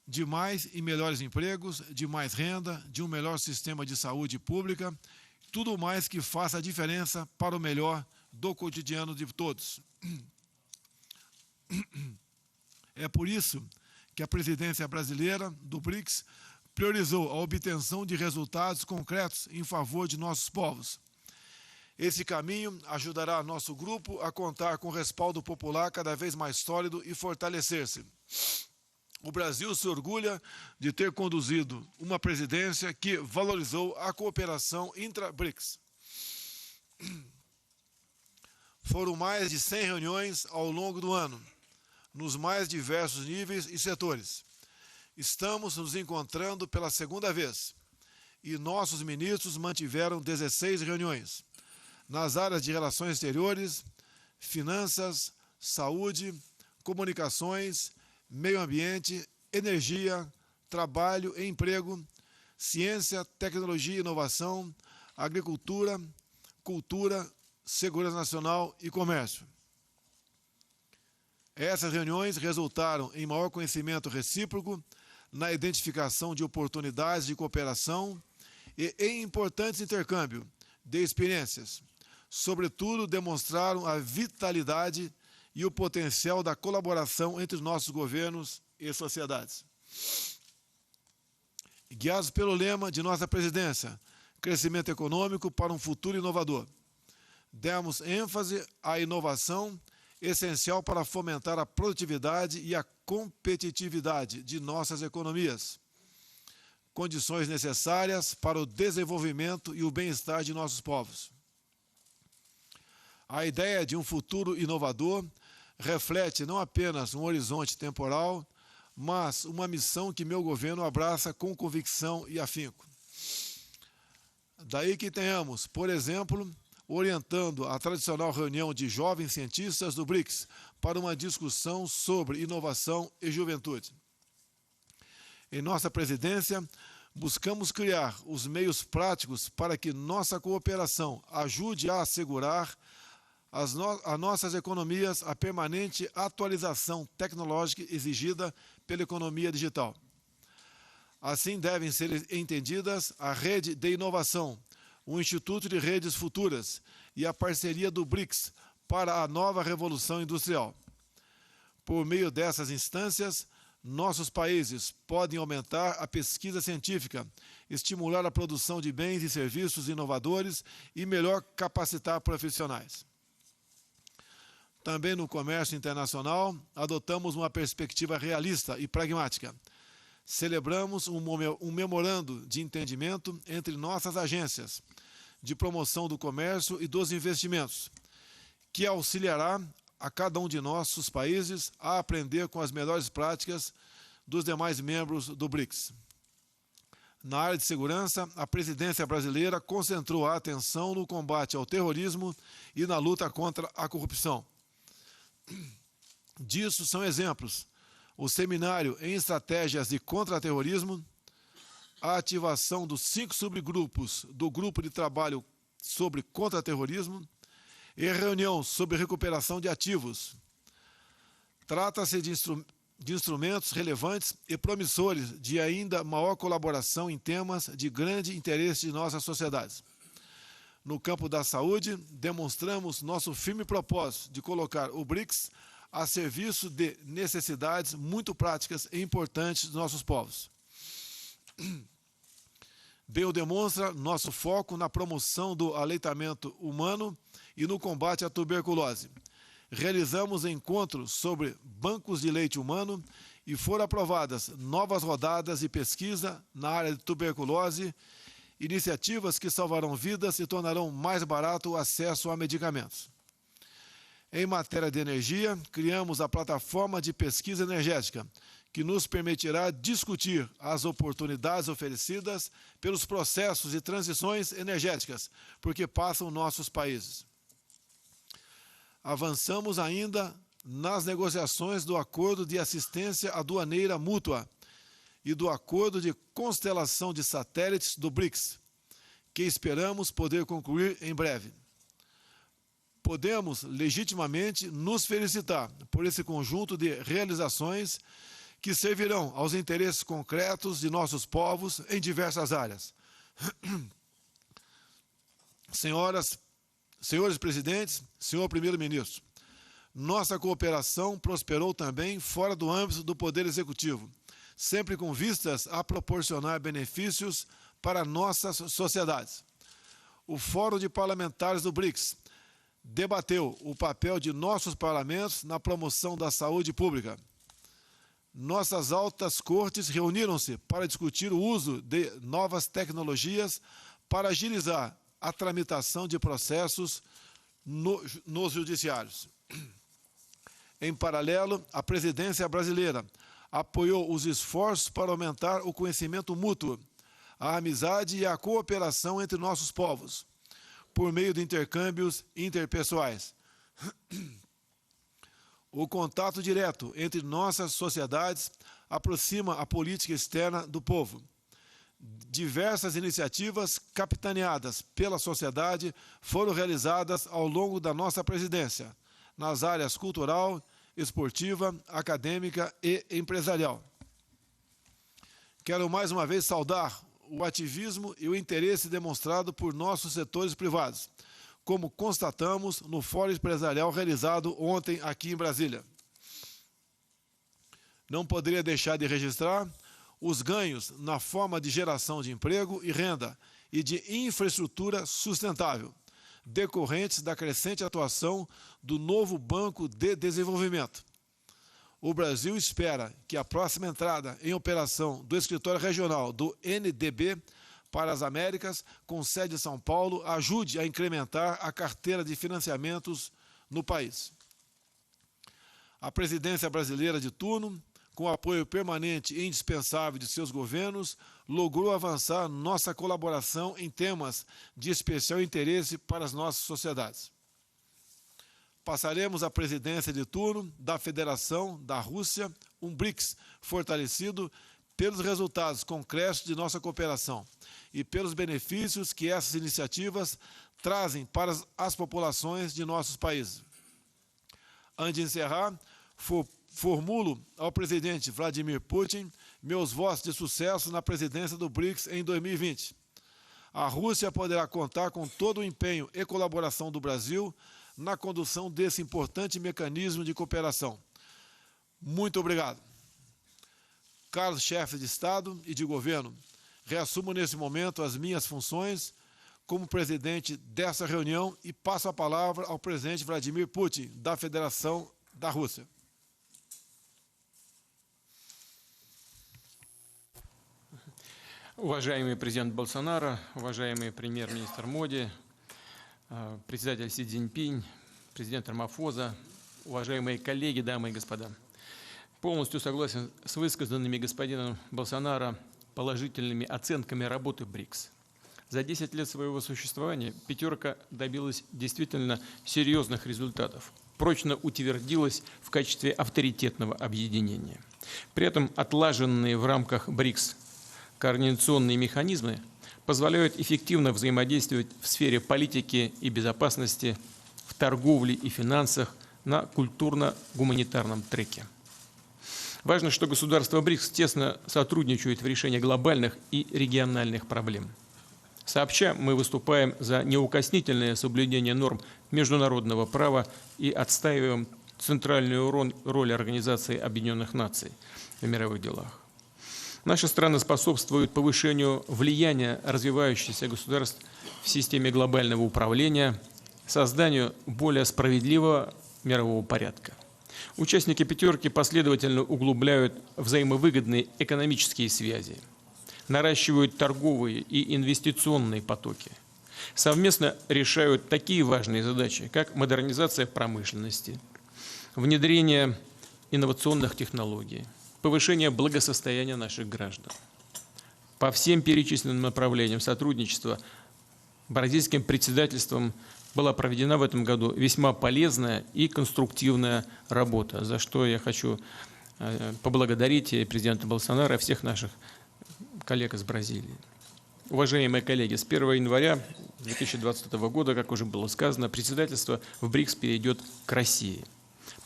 S2: de mais e melhores empregos, de mais renda, de um melhor sistema de saúde pública, tudo mais que faça a diferença para o melhor do cotidiano de todos. É por isso que a presidência brasileira do BRICS priorizou a obtenção de resultados concretos em favor de nossos povos. Esse caminho ajudará nosso grupo a contar com respaldo popular cada vez mais sólido e fortalecer-se. O Brasil se orgulha de ter conduzido uma presidência que valorizou a cooperação intra-BRICS. Foram mais de 100 reuniões ao longo do ano, nos mais diversos níveis e setores. Estamos nos encontrando pela segunda vez e nossos ministros mantiveram 16 reuniões nas áreas de relações exteriores, finanças, saúde, comunicações, meio ambiente, energia, trabalho e emprego, ciência, tecnologia e inovação, agricultura, cultura, segurança nacional e comércio. Essas reuniões resultaram em maior conhecimento recíproco, na identificação de oportunidades de cooperação e em importantes intercâmbio de experiências. Sobretudo, demonstraram a vitalidade e o potencial da colaboração entre os nossos governos e sociedades. Guiados pelo lema de nossa presidência, crescimento econômico para um futuro inovador, demos ênfase à inovação, essencial para fomentar a produtividade e a competitividade de nossas economias, condições necessárias para o desenvolvimento e o bem-estar de nossos povos. A ideia de um futuro inovador reflete não apenas um horizonte temporal, mas uma missão que meu governo abraça com convicção e afinco. Daí que tenhamos, por exemplo, orientando a tradicional reunião de jovens cientistas do BRICS para uma discussão sobre inovação e juventude. Em nossa presidência, buscamos criar os meios práticos para que nossa cooperação ajude a assegurar as no a nossas economias a permanente atualização tecnológica exigida pela economia digital. Assim devem ser entendidas a rede de inovação, o Instituto de Redes Futuras e a parceria do BRICS para a nova revolução industrial. Por meio dessas instâncias, nossos países podem aumentar a pesquisa científica, estimular a produção de bens e serviços inovadores e melhor capacitar profissionais. Também no comércio internacional, adotamos uma perspectiva realista e pragmática. Celebramos um memorando de entendimento entre nossas agências de promoção do comércio e dos investimentos, que auxiliará a cada um de nossos países a aprender com as melhores práticas dos demais membros do BRICS. Na área de segurança, a presidência brasileira concentrou a atenção no combate ao terrorismo e na luta contra a corrupção. Disso são exemplos o seminário em estratégias de contra-terrorismo, a ativação dos 5 subgrupos do Grupo de Trabalho sobre Contra-Terrorismo e reunião sobre recuperação de ativos. Trata-se de instrumentos relevantes e promissores de ainda maior colaboração em temas de grande interesse de nossas sociedades. No campo da saúde, demonstramos nosso firme propósito de colocar o BRICS a serviço de necessidades muito práticas e importantes dos nossos povos. Bem o demonstra nosso foco na promoção do aleitamento humano e no combate à tuberculose. Realizamos encontros sobre bancos de leite humano e foram aprovadas novas rodadas de pesquisa na área de tuberculose, iniciativas que salvarão vidas e tornarão mais barato o acesso a medicamentos. Em matéria de energia, criamos a plataforma de pesquisa energética, que nos permitirá discutir as oportunidades oferecidas pelos processos de transições energéticas por que passam nossos países. Avançamos ainda nas negociações do Acordo de Assistência Aduaneira Mútua e do Acordo de Constelação de Satélites do BRICS, que esperamos poder concluir em breve. Podemos legitimamente nos felicitar por esse conjunto de realizações que servirão aos interesses concretos de nossos povos em diversas áreas. Senhoras, senhores presidentes, senhor primeiro-ministro, nossa cooperação prosperou também fora do âmbito do Poder Executivo, sempre com vistas a proporcionar benefícios para nossas sociedades. O Fórum de Parlamentares do BRICS debateu o papel de nossos parlamentos na promoção da saúde pública. Nossas altas cortes reuniram-se para discutir o uso de novas tecnologias para agilizar a tramitação de processos nos judiciários. Em paralelo, a presidência brasileira apoiou os esforços para aumentar o conhecimento mútuo, a amizade e a cooperação entre nossos povos, por meio de intercâmbios interpessoais. O contato direto entre nossas sociedades aproxima a política externa do povo. Diversas iniciativas capitaneadas pela sociedade foram realizadas ao longo da nossa presidência, nas áreas cultural, esportiva, acadêmica e empresarial. Quero mais uma vez saudar o ativismo e o interesse demonstrado por nossos setores privados, como constatamos no Fórum Empresarial realizado ontem aqui em Brasília. Não poderia deixar de registrar os ganhos na forma de geração de emprego e renda e de infraestrutura sustentável, decorrentes da crescente atuação do novo Banco de Desenvolvimento. O Brasil espera que a próxima entrada em operação do escritório regional do NDB para as Américas, com sede em São Paulo, ajude a incrementar a carteira de financiamentos no país. A presidência brasileira de turno, com o apoio permanente e indispensável de seus governos, logrou avançar nossa colaboração em temas de especial interesse para as nossas sociedades. Passaremos a presidência de turno da Federação da Rússia, um BRICS fortalecido pelos resultados concretos de nossa cooperação e pelos benefícios que essas iniciativas trazem para as populações de nossos países. Antes de encerrar, formulo ao presidente Vladimir Putin meus votos de sucesso na presidência do BRICS em 2020. A Rússia poderá contar com todo o empenho e colaboração do Brasil na condução desse importante mecanismo de cooperação. Muito obrigado. Caros chefes de Estado e de governo, reassumo nesse momento as minhas funções como presidente dessa reunião e passo a palavra ao presidente Vladimir Putin, da Federação da Rússia.
S10: Уважаемый президент Болсонaro, уважаемый премьер-министр Моди, председатель Си Цзиньпинь, президент Рамафоза, уважаемые коллеги, дамы и господа. Полностью согласен с высказанными господином Болсонаро положительными оценками работы БРИКС. За 10 лет своего существования «пятерка» добилась действительно серьезных результатов, прочно утвердилась в качестве авторитетного объединения. При этом отлаженные в рамках БРИКС координационные механизмы позволяют эффективно взаимодействовать в сфере политики и безопасности, в торговле и финансах на культурно-гуманитарном треке. Важно, что государства БРИКС тесно сотрудничают в решении глобальных и региональных проблем. Сообща мы выступаем за неукоснительное соблюдение норм международного права и отстаиваем центральную роль Организации Объединенных Наций в мировых делах. Наша страна способствует повышению влияния развивающихся государств в системе глобального управления, созданию более справедливого мирового порядка. Участники «пятерки» последовательно углубляют взаимовыгодные экономические связи, наращивают торговые и инвестиционные потоки, совместно решают такие важные задачи, как модернизация промышленности, внедрение инновационных технологий, повышение благосостояния наших граждан. По всем перечисленным направлениям сотрудничества бразильским председательством была проведена в этом году весьма полезная и конструктивная работа, за что я хочу поблагодарить президента Болсонaro и всех наших коллег из Бразилии. Уважаемые коллеги, с 1 января 2020 года, как уже было сказано, председательство в БРИКС перейдет к России.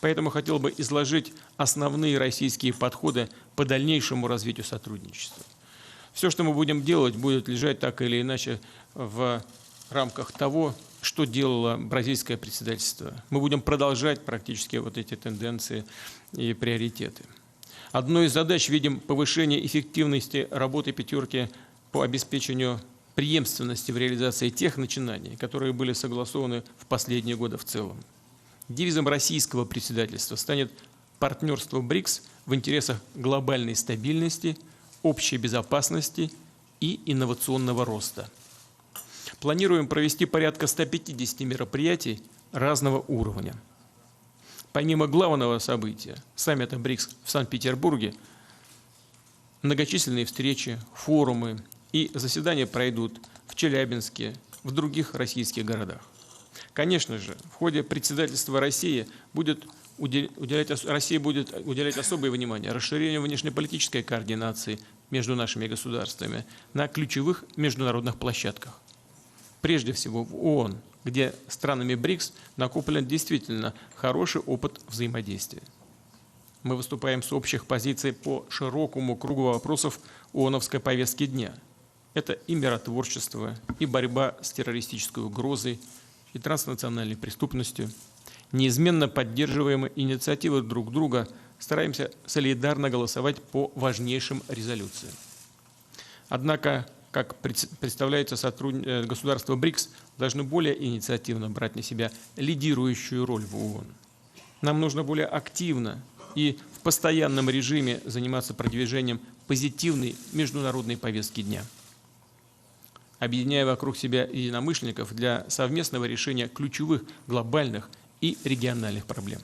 S10: Поэтому хотел бы изложить основные российские подходы по дальнейшему развитию сотрудничества. Все, что мы будем делать, будет лежать так или иначе в рамках того, что делало бразильское председательство. Мы будем продолжать практически вот эти тенденции и приоритеты. Одной из задач видим повышение эффективности работы «пятерки» по обеспечению преемственности в реализации тех начинаний, которые были согласованы в последние годы в целом. Девизом российского председательства станет партнерство БРИКС в интересах глобальной стабильности, общей безопасности и инновационного роста. Планируем провести порядка 150 мероприятий разного уровня. Помимо главного события, саммита БРИКС в Санкт-Петербурге, многочисленные встречи, форумы и заседания пройдут в Челябинске, в других российских городах. Конечно же, в ходе председательства России будет уделять, Россия будет уделять особое внимание расширению внешнеполитической координации между нашими государствами на ключевых международных площадках. Прежде всего в ООН, где странами БРИКС накоплен действительно хороший опыт взаимодействия. Мы выступаем с общих позиций по широкому кругу вопросов ООНовской повестки дня. Это и миротворчество, и борьба с террористической угрозой, и транснациональной преступностью. Неизменно поддерживаем инициативы друг друга, стараемся солидарно голосовать по важнейшим резолюциям. Однако, как представляется, государства БРИКС должны более инициативно брать на себя лидирующую роль в ООН. Нам нужно более активно и в постоянном режиме заниматься продвижением позитивной международной повестки дня, объединяя вокруг себя единомышленников для совместного решения ключевых глобальных и региональных проблем.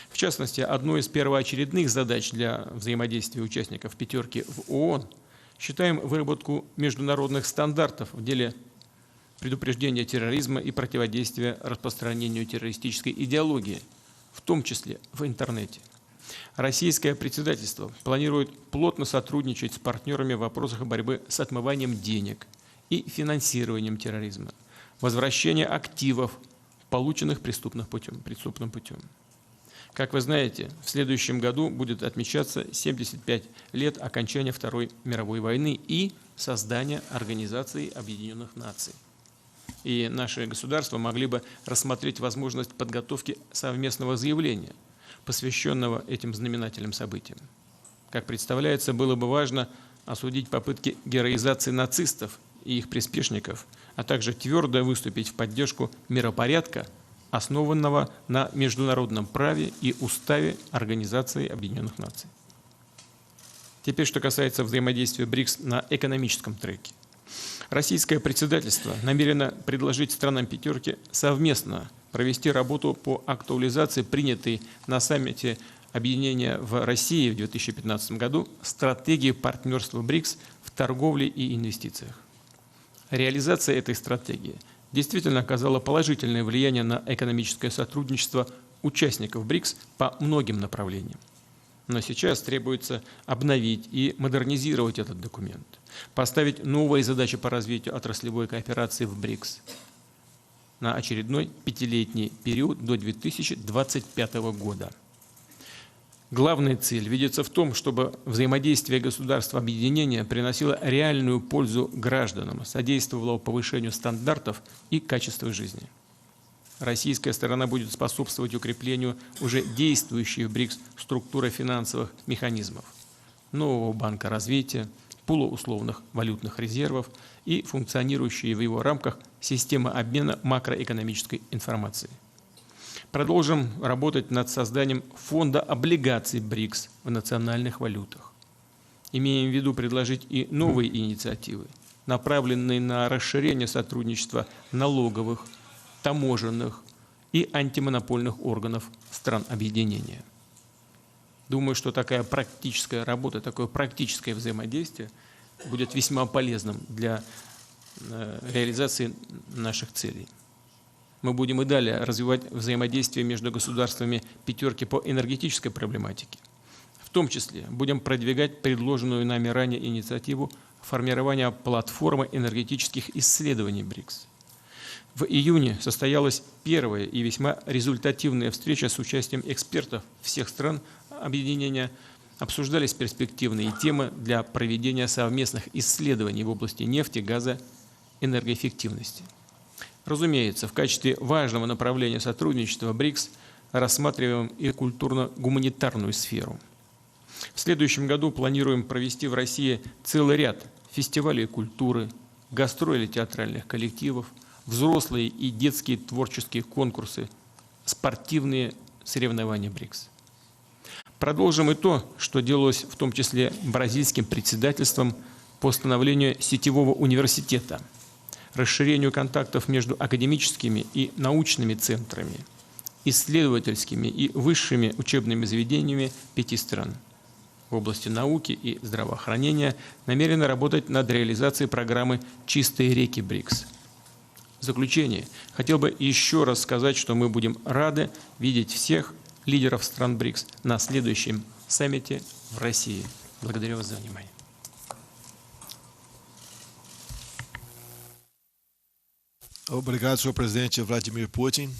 S10: В частности, одной из первоочередных задач для взаимодействия участников «пятерки» в ООН считаем выработку международных стандартов в деле предупреждения терроризма и противодействия распространению террористической идеологии, в том числе в интернете. Российское председательство планирует плотно сотрудничать с партнерами в вопросах борьбы с отмыванием денег и финансированием терроризма, возвращения активов, полученных преступным путем. Как вы знаете, в следующем году будет отмечаться 75 лет окончания Второй мировой войны и создания Организации Объединенных Наций. И наши государства могли бы рассмотреть возможность подготовки совместного заявления, посвященного этим знаменательным событиям. Как представляется, было бы важно осудить попытки героизации нацистов и их приспешников, а также твердо выступить в поддержку миропорядка, основанного на международном праве и уставе Организации Объединенных Наций. Теперь, что касается взаимодействия БРИКС на экономическом треке. Российское председательство намерено предложить странам «пятерки» совместно провести работу по актуализации принятой на саммите объединения в России в 2015 году стратегии партнерства БРИКС в торговле и инвестициях. Реализация этой стратегии действительно оказала положительное влияние на экономическое сотрудничество участников БРИКС по многим направлениям. Но сейчас требуется обновить и модернизировать этот документ, поставить новые задачи по развитию отраслевой кооперации в БРИКС на очередной пятилетний период до 2025 года. Главная цель видится в том, чтобы взаимодействие государств объединения приносило реальную пользу гражданам, содействовало повышению стандартов и качества жизни. Российская сторона будет способствовать укреплению уже действующей в БРИКС структуры финансовых механизмов, нового банка развития, пула условных валютных резервов и функционирующей в его рамках системы обмена макроэкономической информацией. Продолжим работать над созданием фонда облигаций БРИКС в национальных валютах. Имеем в виду предложить и новые инициативы, направленные на расширение сотрудничества налоговых, таможенных и антимонопольных органов стран объединения. Думаю, что такая практическая работа, такое практическое взаимодействие будет весьма полезным для реализации наших целей. Мы будем и далее развивать взаимодействие между государствами пятерки по энергетической проблематике. В том числе будем продвигать предложенную нами ранее инициативу формирования платформы энергетических исследований БРИКС. В июне состоялась первая и весьма результативная встреча с участием экспертов всех стран объединения. Обсуждались перспективные темы для проведения совместных исследований в области нефти, газа, энергоэффективности. Разумеется, в качестве важного направления сотрудничества БРИКС рассматриваем и культурно-гуманитарную сферу. В следующем году планируем провести в России целый ряд фестивалей культуры, гастролей театральных коллективов, взрослые и детские творческие конкурсы, спортивные соревнования БРИКС. Продолжим и то, что делалось в том числе бразильским председательством по становлению сетевого университета, расширению контактов между академическими и научными центрами, исследовательскими и высшими учебными заведениями 5 стран. В области науки и здравоохранения намерены работать над реализацией программы «Чистые реки БРИКС». В заключение хотел бы еще раз сказать, что мы будем рады видеть всех лидеров стран БРИКС на следующем саммите в России. Благодарю вас за внимание.
S11: Obrigado, senhor presidente Vladimir Putin.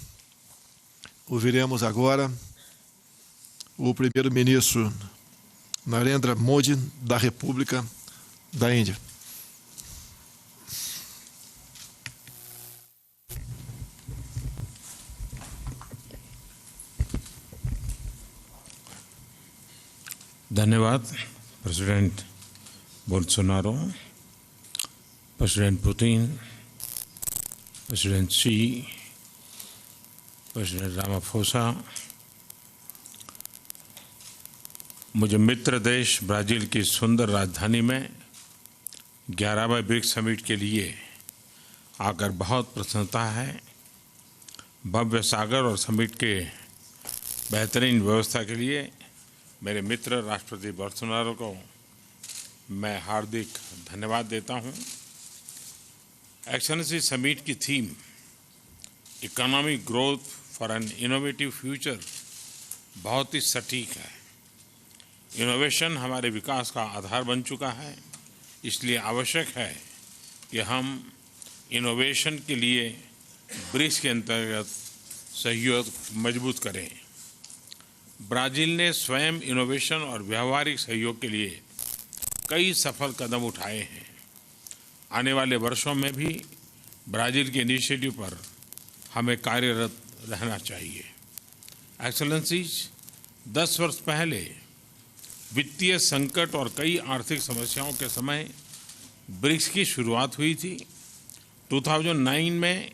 S11: Ouviremos agora o primeiro-ministro Narendra Modi, da República da Índia.
S12: धन्यवाद president Bolsonaro, president Putin, president Xi, president Ramaphosa. मुझे मित्र देश Brazil की सुंदर राजधानी में 11वें BRICS summit के लिए आकर बहुत प्रसन्नता है। भव्य सागर और समिट के बेहतरीन व्यवस्था के लिए मेरे मित्र राष्ट्रपति बोल्सोनारो को मैं हार्दिक धन्यवाद देता हूं। एक्सलेंसी, समिट की theme economic growth for an innovative future बहुत ही सटीक है। इनोवेशन हमारे विकास का आधार बन चुका है, इसलिए आवश्यक है कि हम इनोवेशन के लिए ब्रिक्स के अंतर्गत सहयोग मजबूत करें। ब्राज़ील ने स्वयं इनोवेशन और व्यावहारिक सहयोग के लिए कई सफल कदम उठाए हैं। आने वाले वर्षों में भी ब्राज़ील के इनिशिएटिव पर हमें कार्यरत रहना चाहिए। एक्सलेंसीज, 10 वर्ष पहले वित्तीय संकट और कई आर्थिक समस्याओं के समय ब्रिक्स की शुरुआत हुई थी। 2009 में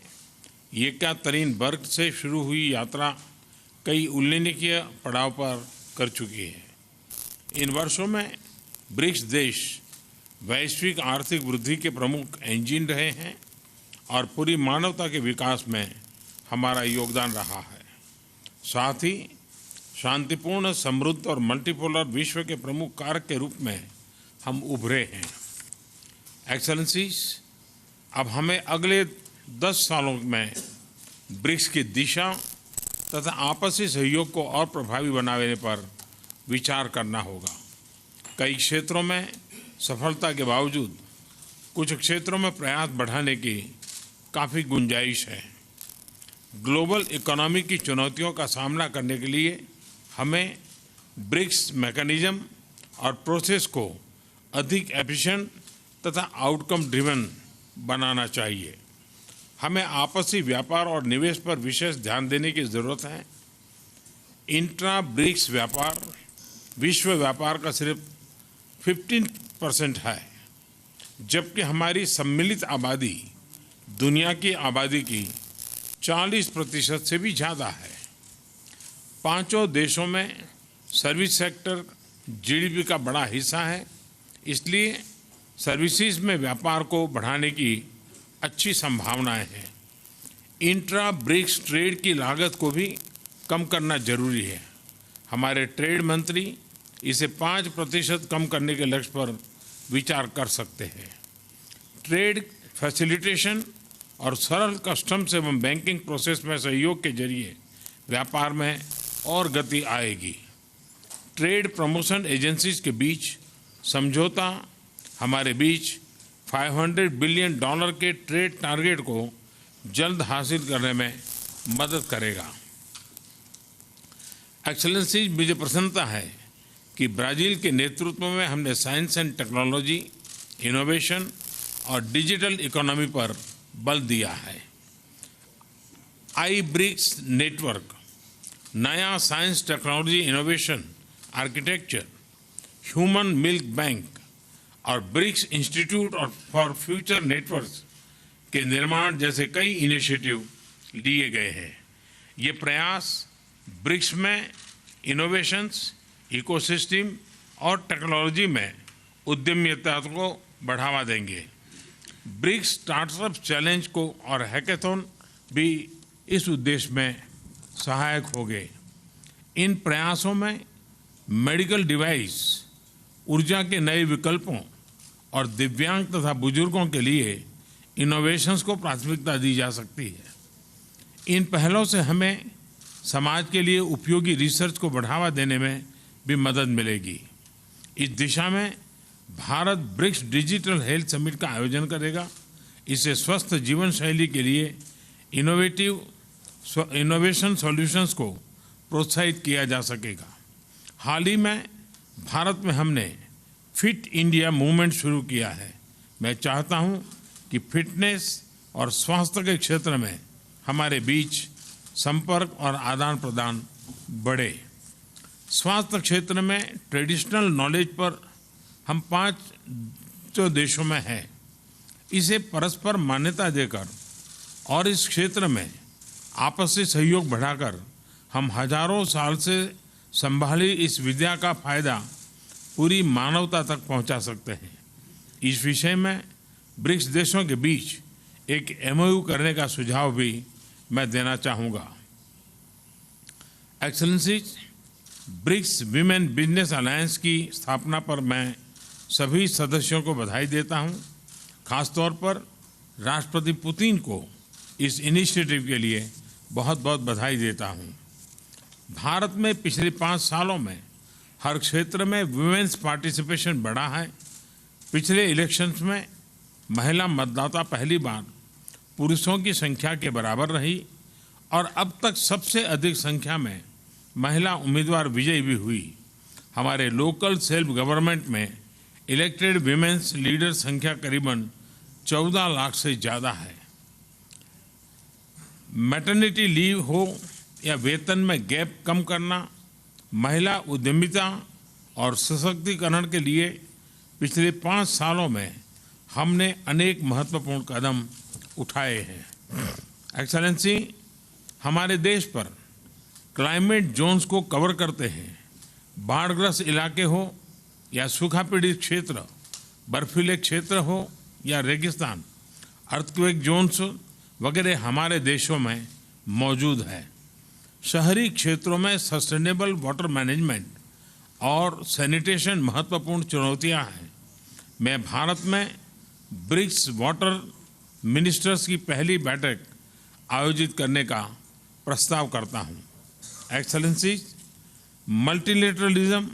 S12: येकातेरिनबर्ग से शुरू हुई यात्रा कई उल्लेखनीय पड़ाव पर कर चुकी है। इन वर्षों में ब्रिक्स देश वैश्विक आर्थिक वृद्धि के प्रमुख इंजन रहे हैं और पूरी मानवता के विकास में हमारा योगदान रहा है। साथ ही शांतिपूर्ण, समृद्ध और मल्टीपोलर विश्व के प्रमुख कारक के रूप में हम उभरे हैं। एक्सलेंसीज, अब हमें अगले 10 सालों में ब्रिक्स की दिशा तथा आपसी सहयोग को और प्रभावी बनाने पर विचार करना होगा। कई क्षेत्रों में सफलता के बावजूद कुछ क्षेत्रों में प्रयास बढ़ाने की काफ़ी गुंजाइश है। ग्लोबल इकोनॉमी की चुनौतियों का सामना करने के लिए हमें ब्रिक्स मैकेनिज्म और प्रोसेस को अधिक एफिशिएंट तथा आउटकम ड्रिवन बनाना चाहिए। हमें आपसी व्यापार और निवेश पर विशेष ध्यान देने की ज़रूरत है। इंट्रा ब्रिक्स व्यापार विश्व व्यापार का सिर्फ 15% है, जबकि हमारी सम्मिलित आबादी दुनिया की आबादी की 40% से भी ज़्यादा है। पांचों देशों में service sector GDP का बड़ा हिस्सा है, इसलिए सर्विसेज में व्यापार को बढ़ाने की अच्छी संभावनाएं हैं। Intra BRICS trade की लागत को भी कम करना जरूरी है। हमारे ट्रेड मंत्री इसे 5% कम करने के लक्ष्य पर विचार कर सकते हैं। ट्रेड फैसिलिटेशन और सरल कस्टम्स एवं बैंकिंग प्रोसेस में सहयोग के जरिए व्यापार में और गति आएगी। Trade promotion agencies के बीच समझौता हमारे बीच 500 बिलियन डॉलर के ट्रेड टारगेट को जल्द हासिल करने में मदद करेगा। एक्सलेंसीज, मुझे प्रसन्नता है कि ब्राजील के नेतृत्व में हमने science and technology, innovation और डिजिटल इकोनॉमी पर बल दिया है। आई ब्रिक्स नेटवर्क, नया science technology innovation architecture, human milk bank और BRICS institute for future networks के निर्माण जैसे कई इनिशिएटिव लिए गए हैं। ये प्रयास ब्रिक्स में इनोवेशंस, इकोसिस्टम और टेक्नोलॉजी में उद्यमिता को बढ़ावा देंगे। BRICS startup challenge को और हैकेथॉन भी इस उद्देश्य में सहायक होंगे। इन प्रयासों में मेडिकल डिवाइस, ऊर्जा के नए विकल्पों और दिव्यांग तथा बुजुर्गों के लिए इनोवेशंस को प्राथमिकता दी जा सकती है। इन पहलों से हमें समाज के लिए उपयोगी रिसर्च को बढ़ावा देने में भी मदद मिलेगी। इस दिशा में Bharat BRICS digital health summit का आयोजन करेगा। इससे स्वस्थ जीवन शैली के लिए innovative innovation solutions को प्रोत्साहित किया जा सकेगा। हाल ही में भारत में हमने fit India movement शुरू किया है। मैं चाहता हूं कि फिटनेस और स्वास्थ्य के क्षेत्र में हमारे बीच संपर्क और आदान प्रदान बढ़े। स्वास्थ्य क्षेत्र में ट्रेडिशनल नॉलेज पर हम पांचों देशों में हैं। इसे परस्पर मान्यता देकर और इस क्षेत्र में आपसी सहयोग बढ़ाकर हम हजारों साल से संभाली इस विद्या का फायदा पूरी मानवता तक पहुंचा सकते हैं। इस विषय में ब्रिक्स देशों के बीच एक एमओयू करने का सुझाव भी मैं देना चाहूँगा। Excellencies, BRICS women business alliance की स्थापना पर मैं सभी सदस्यों को बधाई देता हूं। खासतौर पर राष्ट्रपति पुतिन को इस इनिशिएटिव के लिए बहुत बहुत बधाई देता हूं। भारत में पिछले 5 सालों में हर क्षेत्र में वुमेन्स पार्टिसिपेशन बढ़ा है। पिछले इलेक्शंस में महिला मतदाता पहली बार पुरुषों की संख्या के बराबर रही और अब तक सबसे अधिक संख्या में महिला उम्मीदवार विजयी भी हुई। हमारे local self government में elected women's leader संख्या करीबन 14 लाख से ज़्यादा है। मैटरनिटी लीव हो या वेतन में गैप कम करना, महिला उद्यमिता और सशक्तिकरण के लिए पिछले 5 सालों में हमने अनेक महत्वपूर्ण कदम उठाए हैं। एक्सलेंसी, हमारे देश पर क्लाइमेट जोन्स को कवर करते हैं। बाढ़ग्रस्त इलाके हो या सूखा पीड़ित क्षेत्र, बर्फीले क्षेत्र हो या रेगिस्तान, अर्थक्वेक जोन्स वगैरह हमारे देशों में मौजूद है। शहरी क्षेत्रों में sustainable water management और सैनिटेशन महत्वपूर्ण चुनौतियां हैं। मैं भारत में BRICS water ministers की पहली बैठक आयोजित करने का प्रस्ताव करता हूं। Excellencies, multilateralism,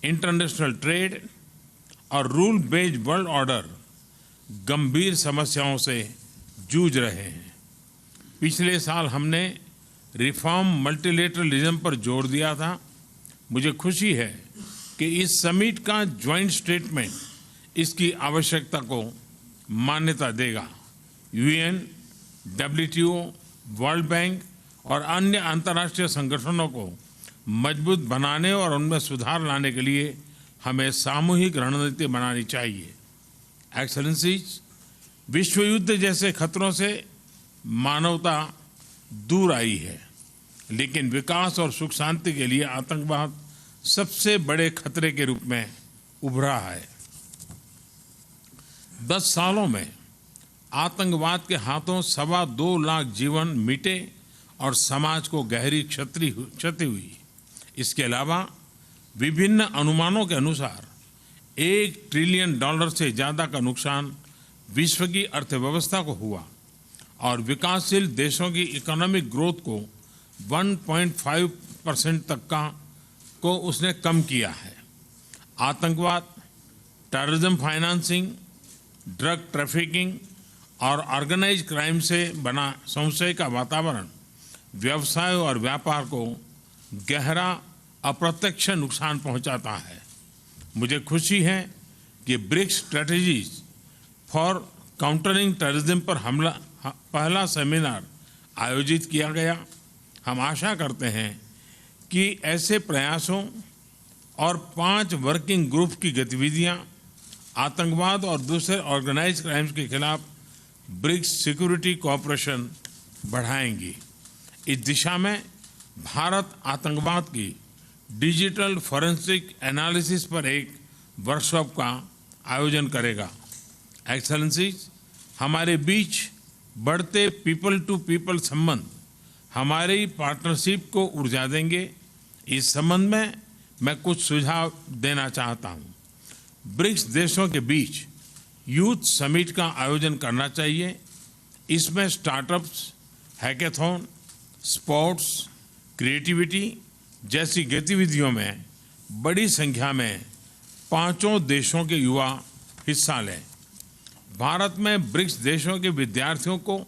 S12: international trade और rule based world order गंभीर समस्याओं से जूझ रहे हैं। पिछले साल हमने रिफॉर्म मल्टीलेटरलिज्म पर जोर दिया था। मुझे खुशी है कि इस समिट का ज्वाइंट स्टेटमेंट इसकी आवश्यकता को मान्यता देगा। UN, WTO, world bank और अन्य अंतर्राष्ट्रीय संगठनों को मजबूत बनाने और उनमें सुधार लाने के लिए हमें सामूहिक रणनीति बनानी चाहिए। एक्सलेंसीज, विश्व युद्ध जैसे खतरों से मानवता दूर आई है। लेकिन विकास और सुख शांति के लिए आतंकवाद सबसे बड़े खतरे के रूप में उभरा है। 10 सालों में आतंकवाद के हाथों 2.25 लाख जीवन मिटे और समाज को गहरी क्षति हुई। इसके अलावा विभिन्न अनुमानों के अनुसार $1 ट्रिलियन से ज़्यादा का नुकसान विश्व की अर्थव्यवस्था को हुआ और विकासशील देशों की इकोनॉमिक ग्रोथ को 1.5% तक का को उसने कम किया है। आतंकवाद, terrorism financing, drug trafficking और ऑर्गेनाइज क्राइम से बना संशय का वातावरण व्यवसाय और व्यापार को गहरा अप्रत्यक्ष नुकसान पहुंचाता है। मुझे खुशी है कि BRICS strategies for countering terrorism पर हमला पहला सेमिनार आयोजित किया गया। हम आशा करते हैं कि ऐसे प्रयासों और 5 वर्किंग ग्रुप की गतिविधियां आतंकवाद और दूसरे ऑर्गेनाइज क्राइम्स के खिलाफ BRICS security cooperation बढ़ाएंगी। इस दिशा में भारत आतंकवाद की digital forensic analysis पर एक वर्कशॉप का आयोजन करेगा। एक्सलेंसीज, हमारे बीच बढ़ते people to people संबंध हमारी पार्टनरशिप को ऊर्जा देंगे। इस संबंध में मैं कुछ सुझाव देना चाहता हूँ। ब्रिक्स देशों के बीच यूथ समिट का आयोजन करना चाहिए। इसमें startups, hackathon, sports, creativity जैसी गतिविधियों में बड़ी संख्या में 5 देशों के युवा हिस्सा लें। भारत में ब्रिक्स देशों के विद्यार्थियों को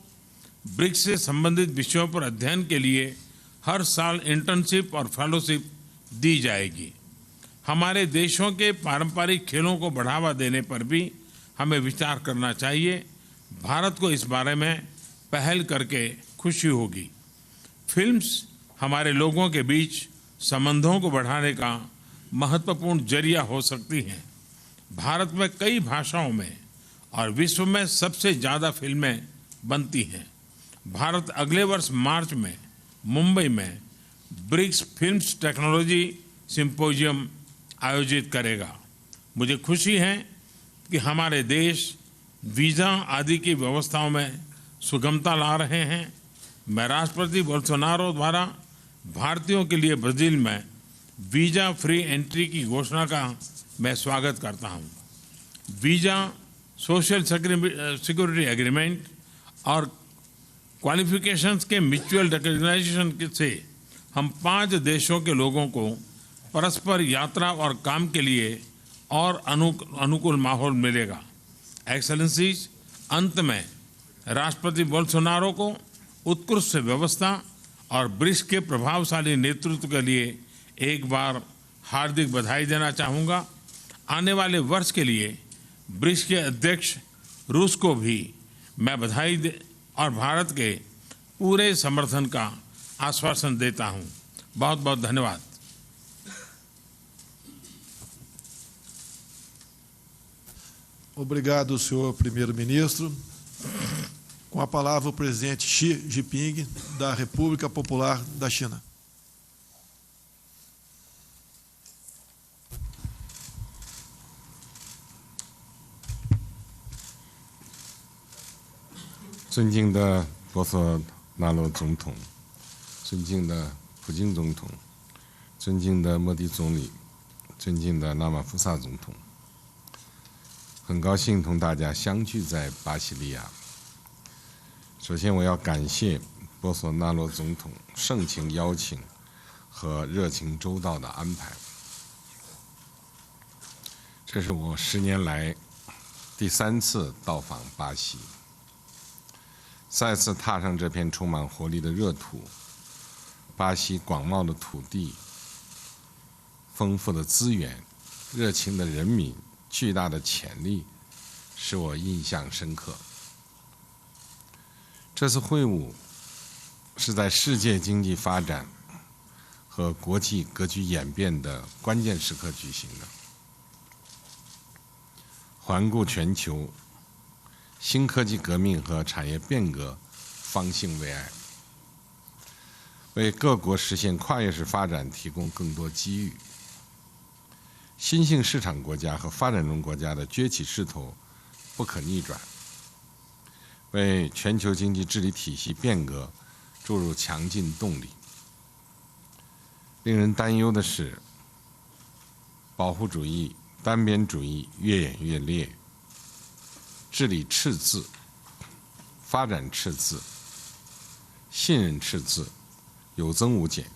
S12: ब्रिक्स से संबंधित विषयों पर अध्ययन के लिए हर साल इंटर्नशिप और फेलोशिप दी जाएगी। हमारे देशों के पारंपरिक खेलों को बढ़ावा देने पर भी हमें विचार करना चाहिए। भारत को इस बारे में पहल करके खुशी होगी। फिल्म्स हमारे लोगों के बीच संबंधों को बढ़ाने का महत्वपूर्ण जरिया हो सकती हैं। भारत में कई भाषाओं में और विश्व में सबसे ज़्यादा फिल्में बनती हैं। भारत अगले वर्ष मार्च में मुंबई में BRICS films technology symposium आयोजित करेगा। मुझे खुशी है कि हमारे देश वीज़ा आदि की व्यवस्थाओं में सुगमता ला रहे हैं। मैं राष्ट्रपति बोल्सोनारो द्वारा भारतीयों के लिए ब्राज़ील में visa free entry की घोषणा का मैं स्वागत करता हूं। Visa, social security agreement और क्वालिफिकेशंस के म्यूचुअल रिकग्नाइजेशन से हम 5 देशों के लोगों को परस्पर यात्रा और काम के लिए और अनुकूल माहौल मिलेगा। एक्सलेंसीज, अंत में राष्ट्रपति बोल्सोनारो को उत्कृष्ट व्यवस्था और ब्रिक्स के प्रभावशाली नेतृत्व के लिए एक बार हार्दिक बधाई देना चाहूँगा। आने वाले वर्ष के लिए ब्रिक्स के अध्यक्ष रूस को भी मैं बधाई दे और भारत के पूरे समर्थन का आश्वासन देता हूँ। बहुत बहुत धन्यवाद।
S11: Obrigado, senhor primeiro-ministro. Com a palavra, o presidente Xi Jinping, da República Popular da China.
S8: 尊敬的博索纳罗总统，尊敬的普京总统，尊敬的莫迪总理，尊敬的拉马福萨总统，很高兴同大家相聚在巴西利亚。首先，我要感谢博索纳罗总统盛情邀请和热情周到的安排。这是我10年来第3次到访巴西。再次踏上这片充满活力的热土，巴西广袤的土地、丰富的资源、热情的人民、巨大的潜力，使我印象深刻。这次会晤是在世界经济发展和国际格局演变的关键时刻举行的。环顾全球，新科技革命和产业变革方兴未艾。为各国实现跨越式发展提供更多机遇。新兴市场国家和发展中国家的崛起势头不可逆转，为全球经济治理体系变革注入强劲动力。令人担忧的是，保护主义、单边主义越演越烈，治理赤字、发展赤字、信任赤字有增无减，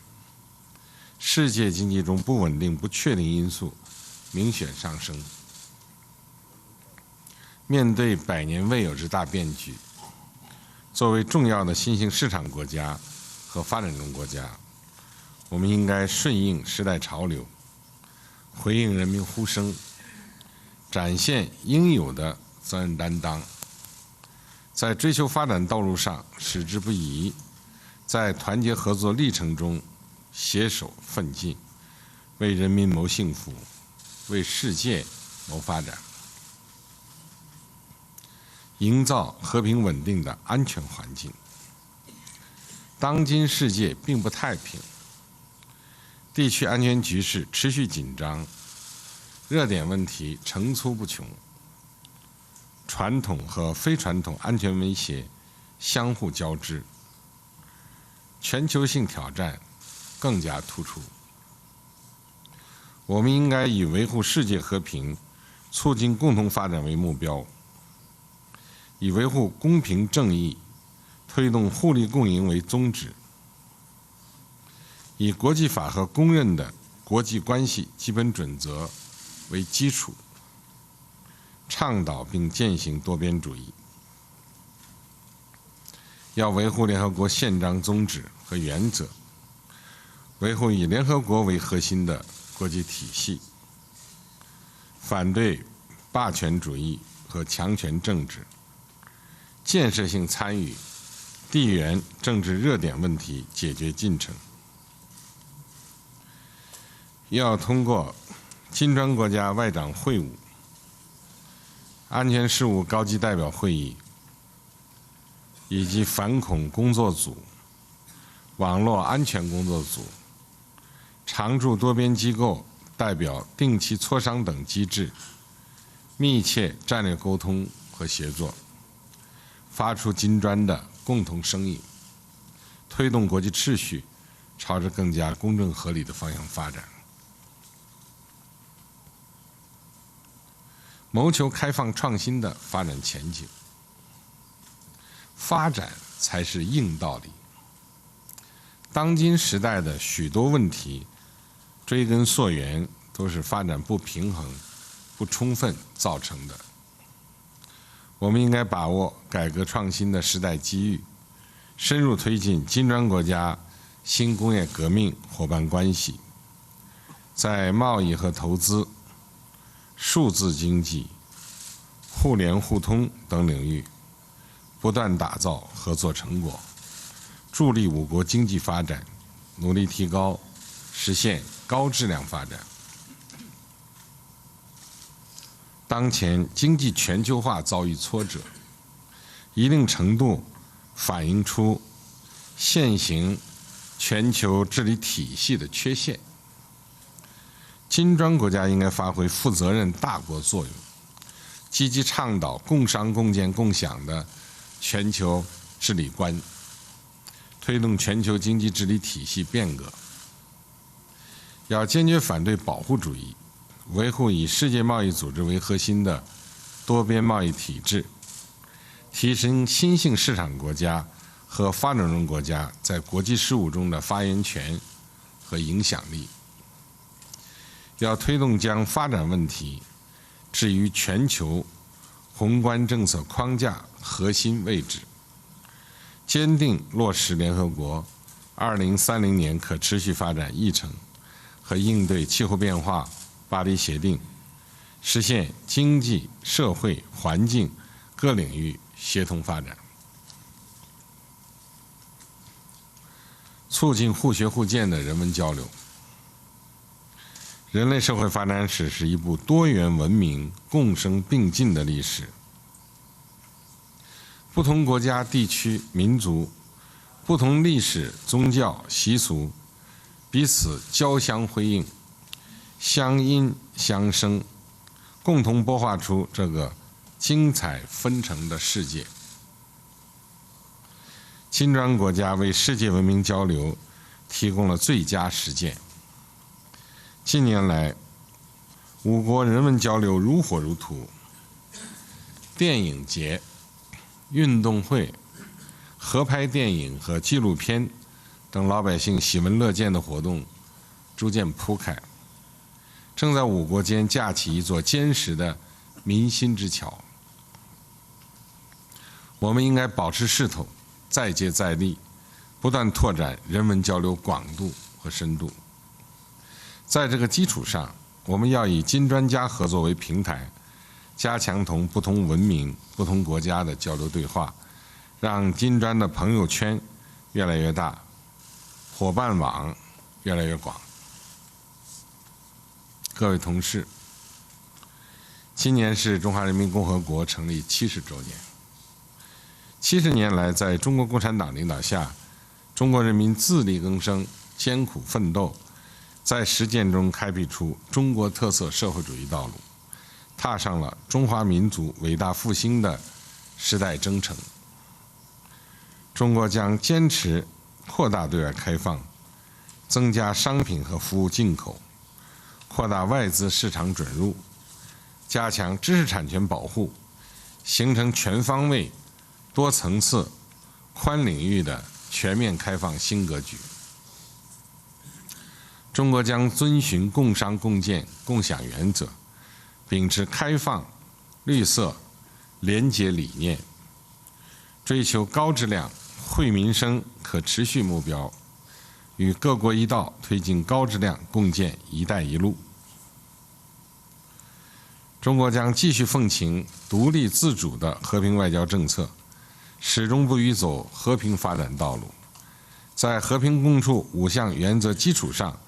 S8: 世界经济中不稳定、不确定因素明显上升。面对百年未有之大变局，作为重要的新兴市场国家和发展中国家，我们应该顺应时代潮流，回应人民呼声，展现应有的责任担当，在追求发展道路上矢志不移，在团结合作历程中携手奋进，为人民谋幸福，为世界谋发展，营造和平稳定的安全环境。当今世界并不太平，地区安全局势持续紧张，热点问题层出不穷，传统和非传统安全威胁相互交织，全球性挑战更加突出。我们应该以维护世界和平、促进共同发展为目标，以维护公平正义、推动互利共赢为宗旨，以国际法和公认的国际关系基本准则为基础，倡导并践行多边主义。要维护联合国宪章宗旨和原则，维护以联合国为核心的国际体系，反对霸权主义和强权政治，建设性参与地缘政治热点问题解决进程。要通过金砖国家外长会晤、安全事务高级代表会议以及反恐工作组、网络安全工作组、常驻多边机构代表定期磋商等机制，密切战略沟通和协作，发出金砖的共同声音，推动国际秩序朝着更加公正合理的方向发展。谋求开放创新的发展前景，发展才是硬道理。当今时代的许多问题，追根溯源都是发展不平衡、不充分造成的。我们应该把握改革创新的时代机遇，深入推进金砖国家新工业革命伙伴关系，在贸易和投资、数字经济、互联互通等领域不断打造合作成果，助力我国经济发展，努力提高，实现高质量发展。当前经济全球化遭遇挫折，一定程度反映出现行全球治理体系的缺陷。金砖国家应该发挥负责任大国作用，积极倡导共商共建共享的全球治理观，推动全球经济治理体系变革。要坚决反对保护主义，维护以世界贸易组织为核心的多边贸易体制，提升新兴市场国家和发展中国家在国际事务中的发言权和影响力。要推动将发展问题置于全球宏观政策框架核心位置，坚定落实联合国2030年可持续发展议程和应对气候变化巴黎协定，实现经济、社会、环境各领域协同发展，促进互学互鉴的人文交流。人类社会发展史是一部多元文明共生并进的历史。不同国家、地区、民族不同历史、宗教、习俗彼此交相辉映、相因相生，共同擘画出这个精彩纷呈的世界。金砖国家为世界文明交流提供了最佳实践。近年来，五国人文交流如火如荼，电影节、运动会、合拍电影和纪录片等老百姓喜闻乐见的活动逐渐铺开，正在五国间架起一座坚实的民心之桥。我们应该保持势头，再接再厉，不断拓展人文交流广度和深度。在这个基础上，我们要以金砖加合作为平台，加强同不同文明、不同国家的交流对话，让金砖的朋友圈越来越大，伙伴网越来越广。各位同事，今年是中华人民共和国成立70周年。70年来，在中国共产党领导下，中国人民自力更生、艰苦奋斗，在实践中开辟出中国特色社会主义道路，踏上了中华民族伟大复兴的时代征程。中国将坚持扩大对外开放，增加商品和服务进口，扩大外资市场准入，加强知识产权保护，形成全方位、多层次、宽领域的全面开放新格局。中国将遵循共商共建共享原则，秉持开放、绿色、廉洁理念，追求高质量、惠民生、可持续目标，与各国一道推进高质量共建“一带一路”。中国将继续奉行独立自主的和平外交政策，始终不渝走和平发展道路，在和平共处5项原则基础上，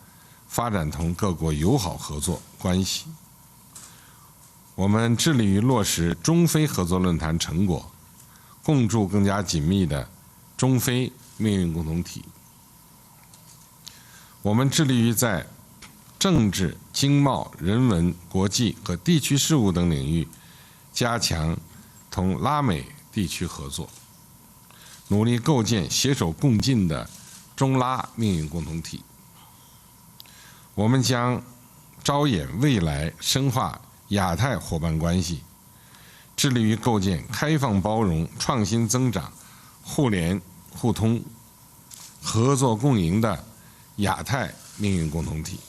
S8: 发展同各国友好合作关系。我们致力于落实中非合作论坛成果，共筑更加紧密的中非命运共同体。我们致力于在政治、经贸、人文、国际和地区事务等领域加强同拉美地区合作，努力构建携手共进的中拉命运共同体。我们将着眼未来，深化亚太伙伴关系，致力于构建开放包容、创新增长、互联互通、合作共赢的亚太命运共同体。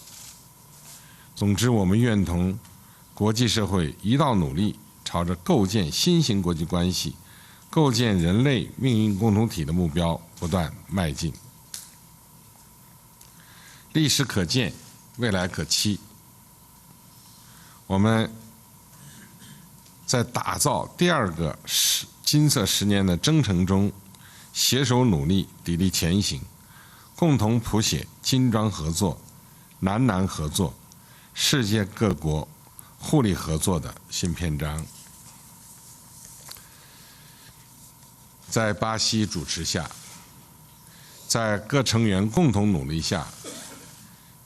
S8: 总之，我们愿同国际社会一道努力，朝着构建新型国际关系、构建人类命运共同体的目标不断迈进。历史可见，未来可期。我们在打造第二个金色10年的征程中，携手努力，砥砺前行，共同谱写金砖合作、南南合作、世界各国互利合作的新篇章。在巴西主持下，在各成员共同努力下，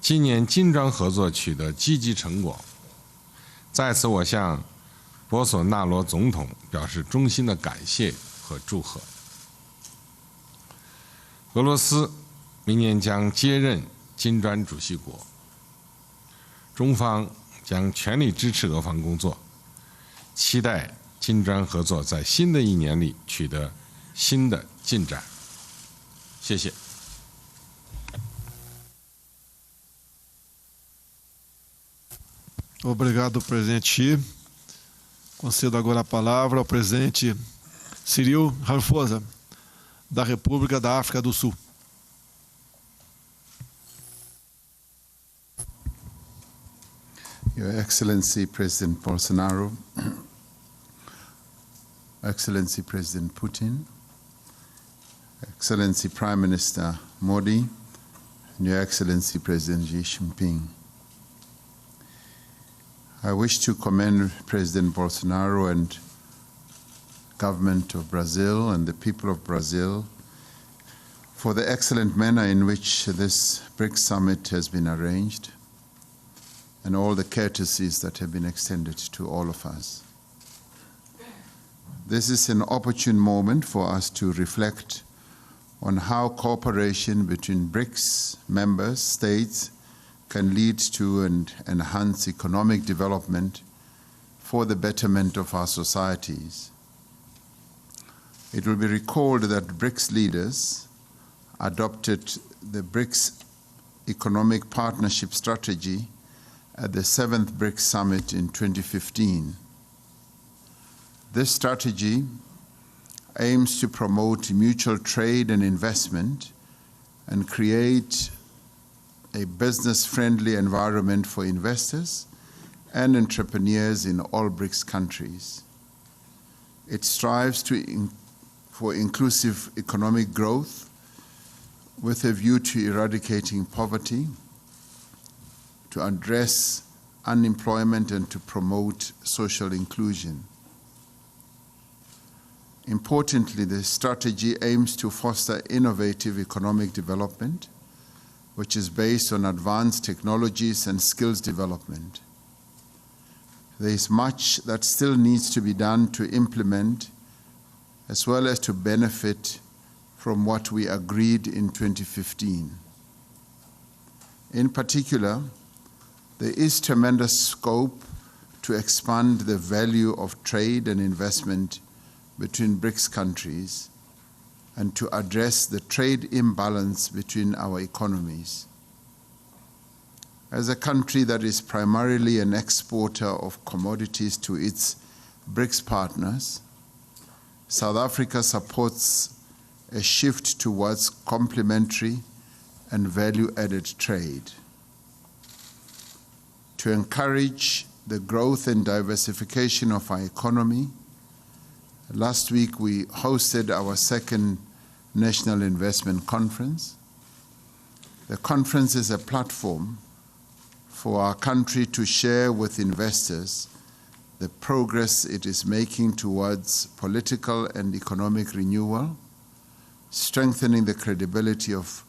S8: 今年金砖合作取得积极成果。在此，我向博索纳罗总统表示衷心的感谢和祝贺。俄罗斯明年将接任金砖主席国，中方将全力支持俄方工作，期待金砖合作在新的一年里取得新的进展。谢谢。
S11: Obrigado, presidente Xi. Concedo agora a palavra ao presidente Cyril Ramaphosa, da República da África do Sul.
S13: Your Excellency President Bolsonaro, Excellency President Putin, Excellency Prime Minister Modi, and Your Excellency President Xi Jinping. I wish to commend President Bolsonaro and government of Brazil and the people of Brazil for the excellent manner in which this BRICS summit has been arranged and all the courtesies that have been extended to all of us. This is an opportune moment for us to reflect on how cooperation between BRICS members states can lead to and enhance economic development for the betterment of our societies. It will be recalled that BRICS leaders adopted the BRICS Economic Partnership Strategy at the 7th BRICS Summit in 2015. This strategy aims to promote mutual trade and investment and create a business friendly environment for investors and entrepreneurs in all BRICS countries. It strives to in, for inclusive economic growth with a view to eradicating poverty, to address unemployment, and to promote social inclusion. Importantly, the strategy aims to foster innovative economic development, which is based on advanced technologies and skills development. There is much that still needs to be done to implement as well as to benefit from what we agreed in 2015. In particular, there is tremendous scope to expand the value of trade and investment between BRICS countries and to address the trade imbalance between our economies. As a country that is primarily an exporter of commodities to its BRICS partners, South Africa supports a shift towards complementary and value added trade. To encourage the growth and diversification of our economy, last week we hosted our second National Investment Conference. The conference is a platform for our country to share with investors the progress it is making towards political and economic renewal, strengthening the credibility of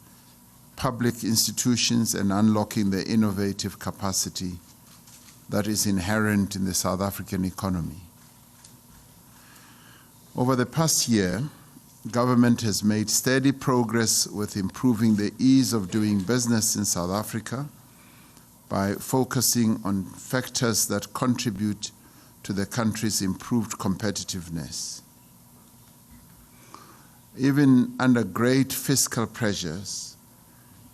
S13: public institutions and unlocking the innovative capacity that is inherent in the South African economy. Over the past year, government has made steady progress with improving the ease of doing business in South Africa by focusing on factors that contribute to the country's improved competitiveness. Even under great fiscal pressures,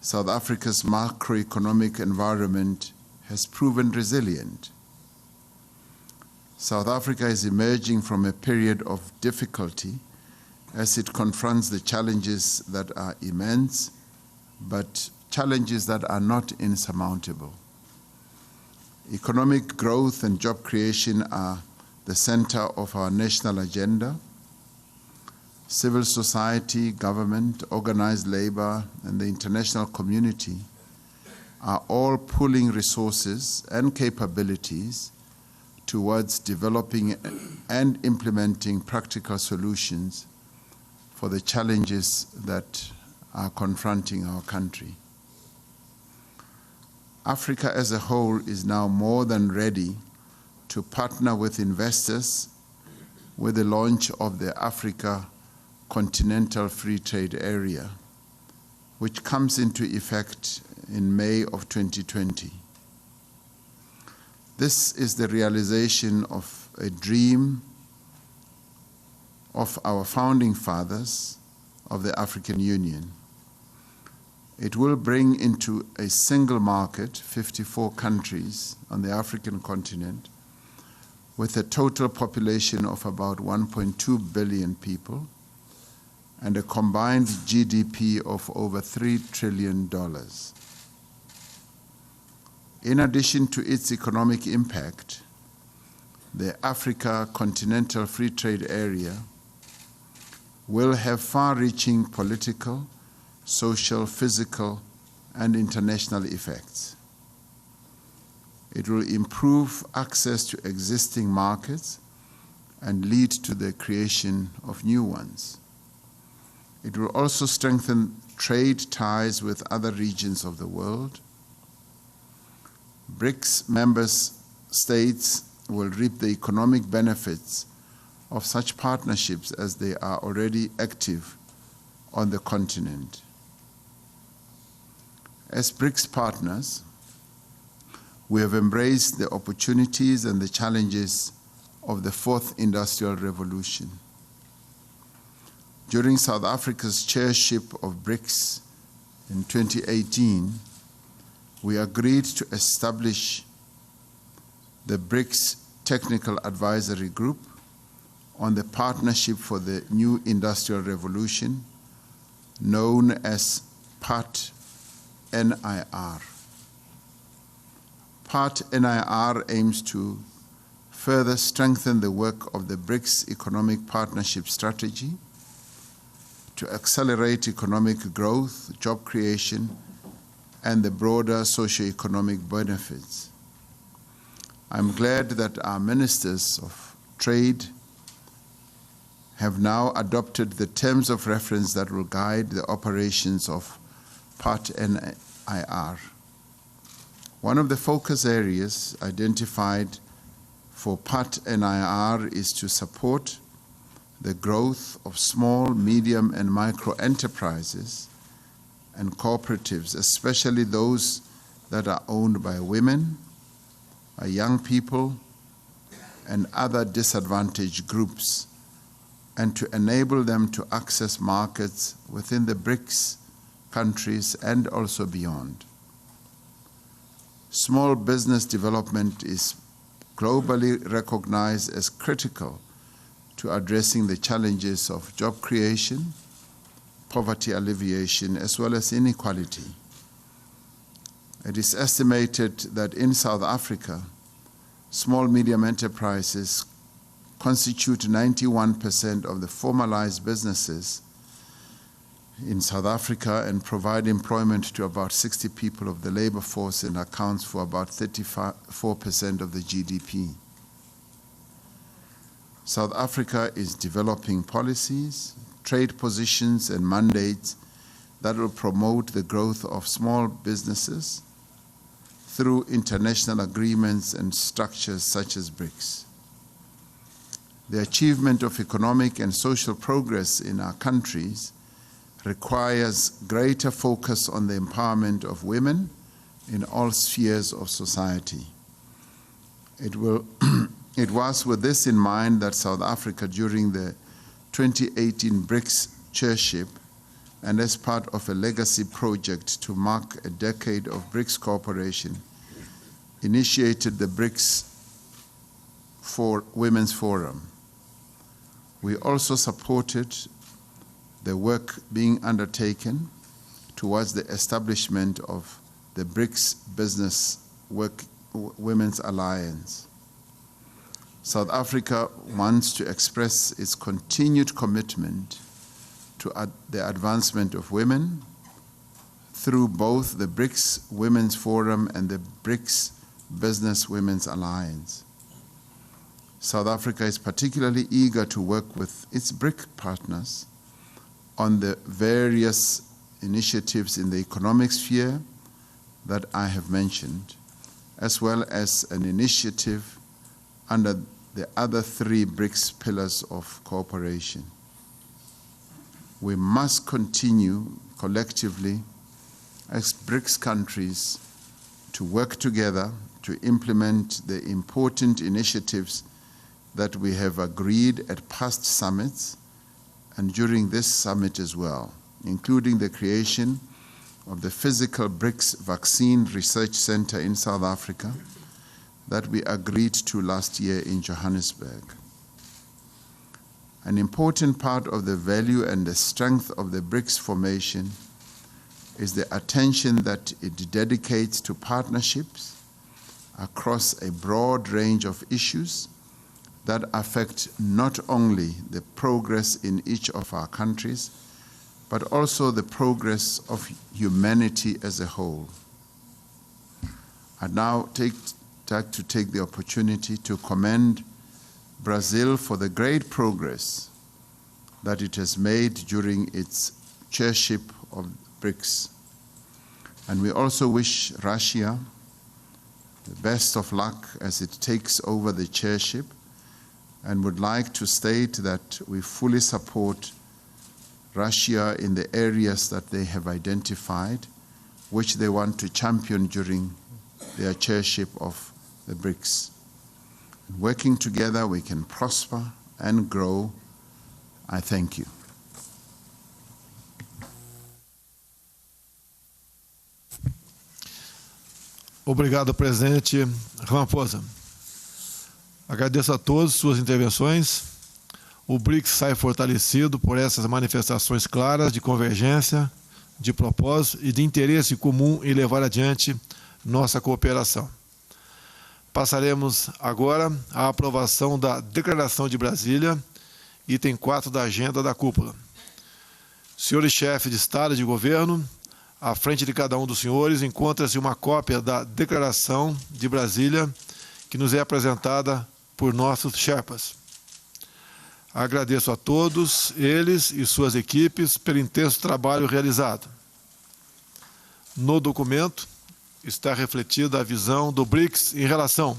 S13: South Africa's macroeconomic environment has proven resilient. South Africa is emerging from a period of difficulty as it confronts the challenges that are immense, but challenges that are not insurmountable. Economic growth and job creation are the center of our national agenda. Civil society, government, organized labor, and the international community are all pooling resources and capabilities towards developing and implementing practical solutions for the challenges that are confronting our country. Africa as a whole is now more than ready to partner with investors with the launch of the Africa Continental Free Trade Area, which comes into effect in May of 2020. This is the realization of a dream of our founding fathers of the African Union. It will bring into a single market 54 countries on the African continent with a total population of about 1.2 billion people and a combined GDP of over $3 trillion. In addition to its economic impact, the Africa Continental Free Trade Area will have far reaching political, social, physical, and international effects. It will improve access to existing markets and lead to the creation of new ones. It will also strengthen trade ties with other regions of the world. BRICS members states will reap the economic benefits of such partnerships as they are already active on the continent. As BRICS partners, we have embraced the opportunities and the challenges of the fourth industrial revolution. During South Africa's chairship of BRICS in 2018, we agreed to establish the BRICS Technical Advisory Group on the Partnership for the New Industrial Revolution, known as PART NIR. PART NIR aims to further strengthen the work of the BRICS Economic Partnership Strategy to accelerate economic growth, job creation, and the broader socio-economic benefits. I'm glad that our ministers of trade have now adopted the terms of reference that will guide the operations of PART NIR. One of the focus areas identified for PART NIR is to support the growth of small, medium, and micro enterprises and cooperatives, especially those that are owned by women, by young people, and other disadvantaged groups, and to enable them to access markets within the BRICS countries and also beyond. Small business development is globally recognized as critical to addressing the challenges of job creation, poverty alleviation, as well as inequality. It is estimated that in South Africa, small medium enterprises constitute 91% of the formalized businesses in South Africa and provide employment to about 60 people of the labor force and accounts for about 34% of the GDP. South Africa is developing policies, trade positions, and mandates that will promote the growth of small businesses through international agreements and structures such as BRICS. The achievement of economic and social progress in our countries requires greater focus on the empowerment of women in all spheres of society. It, will it was with this in mind that South Africa, during the 2018 BRICS chairship, and as part of a legacy project to mark a decade of BRICS cooperation, initiated the BRICS for Women's Forum. We also supported the work being undertaken towards the establishment of the BRICS Business Work, Women's Alliance. South Africa wants to express its continued commitment to ad the advancement of women through both the BRICS Women's Forum and the BRICS Business Women's Alliance. South Africa is particularly eager to work with its BRIC partners on the various initiatives in the economic sphere that I have mentioned, as well as an initiative under the other three BRICS pillars of cooperation. We must continue collectively as BRICS countries to work together to implement the important initiatives that we have agreed at past summits and during this summit as well, including the creation of the physical BRICS Vaccine Research Center in South Africa that we agreed to last year in Johannesburg. An important part of the value and the strength of the BRICS formation is the attention that it dedicates to partnerships across a broad range of issues that affect not only the progress in each of our countries, but also the progress of humanity as a whole. I'd now take, like to take the opportunity to commend Brazil for the great progress that it has made during its chairship of BRICS. And we also wish Russia the best of luck as it takes over the chairship and would like to state that we fully support Russia in the areas that they have identified, which they want to champion during their chairship of the BRICS. Working together, we can prosper and grow. I thank you.
S11: Obrigado, presidente Ramaphosa. Agradeço a todos suas intervenções. O BRICS sai fortalecido por essas manifestações claras de convergência, de propósito e de interesse comum em levar adiante nossa cooperação. Passaremos agora à aprovação da Declaração de Brasília, item 4 da agenda da cúpula. Senhores chefes de Estado e de Governo, à frente de cada um dos senhores encontra-se uma cópia da Declaração de Brasília, que nos é apresentada por nossos Sherpas. Agradeço a todos eles e suas equipes pelo intenso trabalho realizado. No documento está refletida a visão do BRICS em relação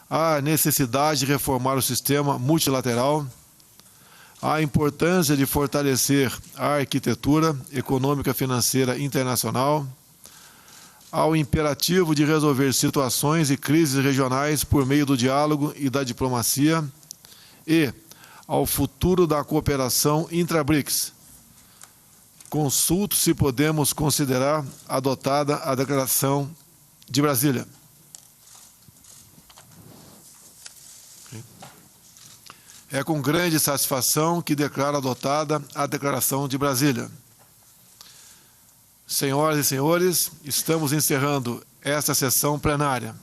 S11: à necessidade de reformar o sistema multilateral, à importância de fortalecer a arquitetura econômica financeira internacional, ao imperativo de resolver situações e crises regionais por meio do diálogo e da diplomacia e ao futuro da cooperação intra-BRICS. Consulto se podemos considerar adotada a Declaração de Brasília. É com grande satisfação que declaro adotada a Declaração de Brasília. Senhoras e senhores, estamos encerrando esta sessão plenária.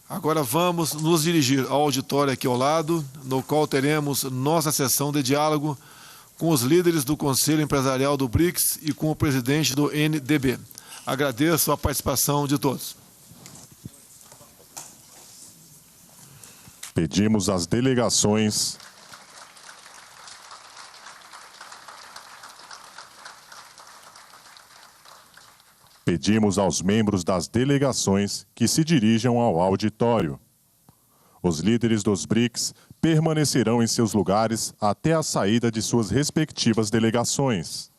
S11: Agora vamos nos dirigir ao auditório aqui ao lado, no qual teremos nossa sessão de diálogo com os líderes do Conselho Empresarial do BRICS e com o presidente do NDB. Agradeço a participação de todos.
S14: Pedimos às delegações Pedimos aos membros das delegações que se dirijam ao auditório. Os líderes dos BRICS permanecerão em seus lugares até a saída de suas respectivas delegações.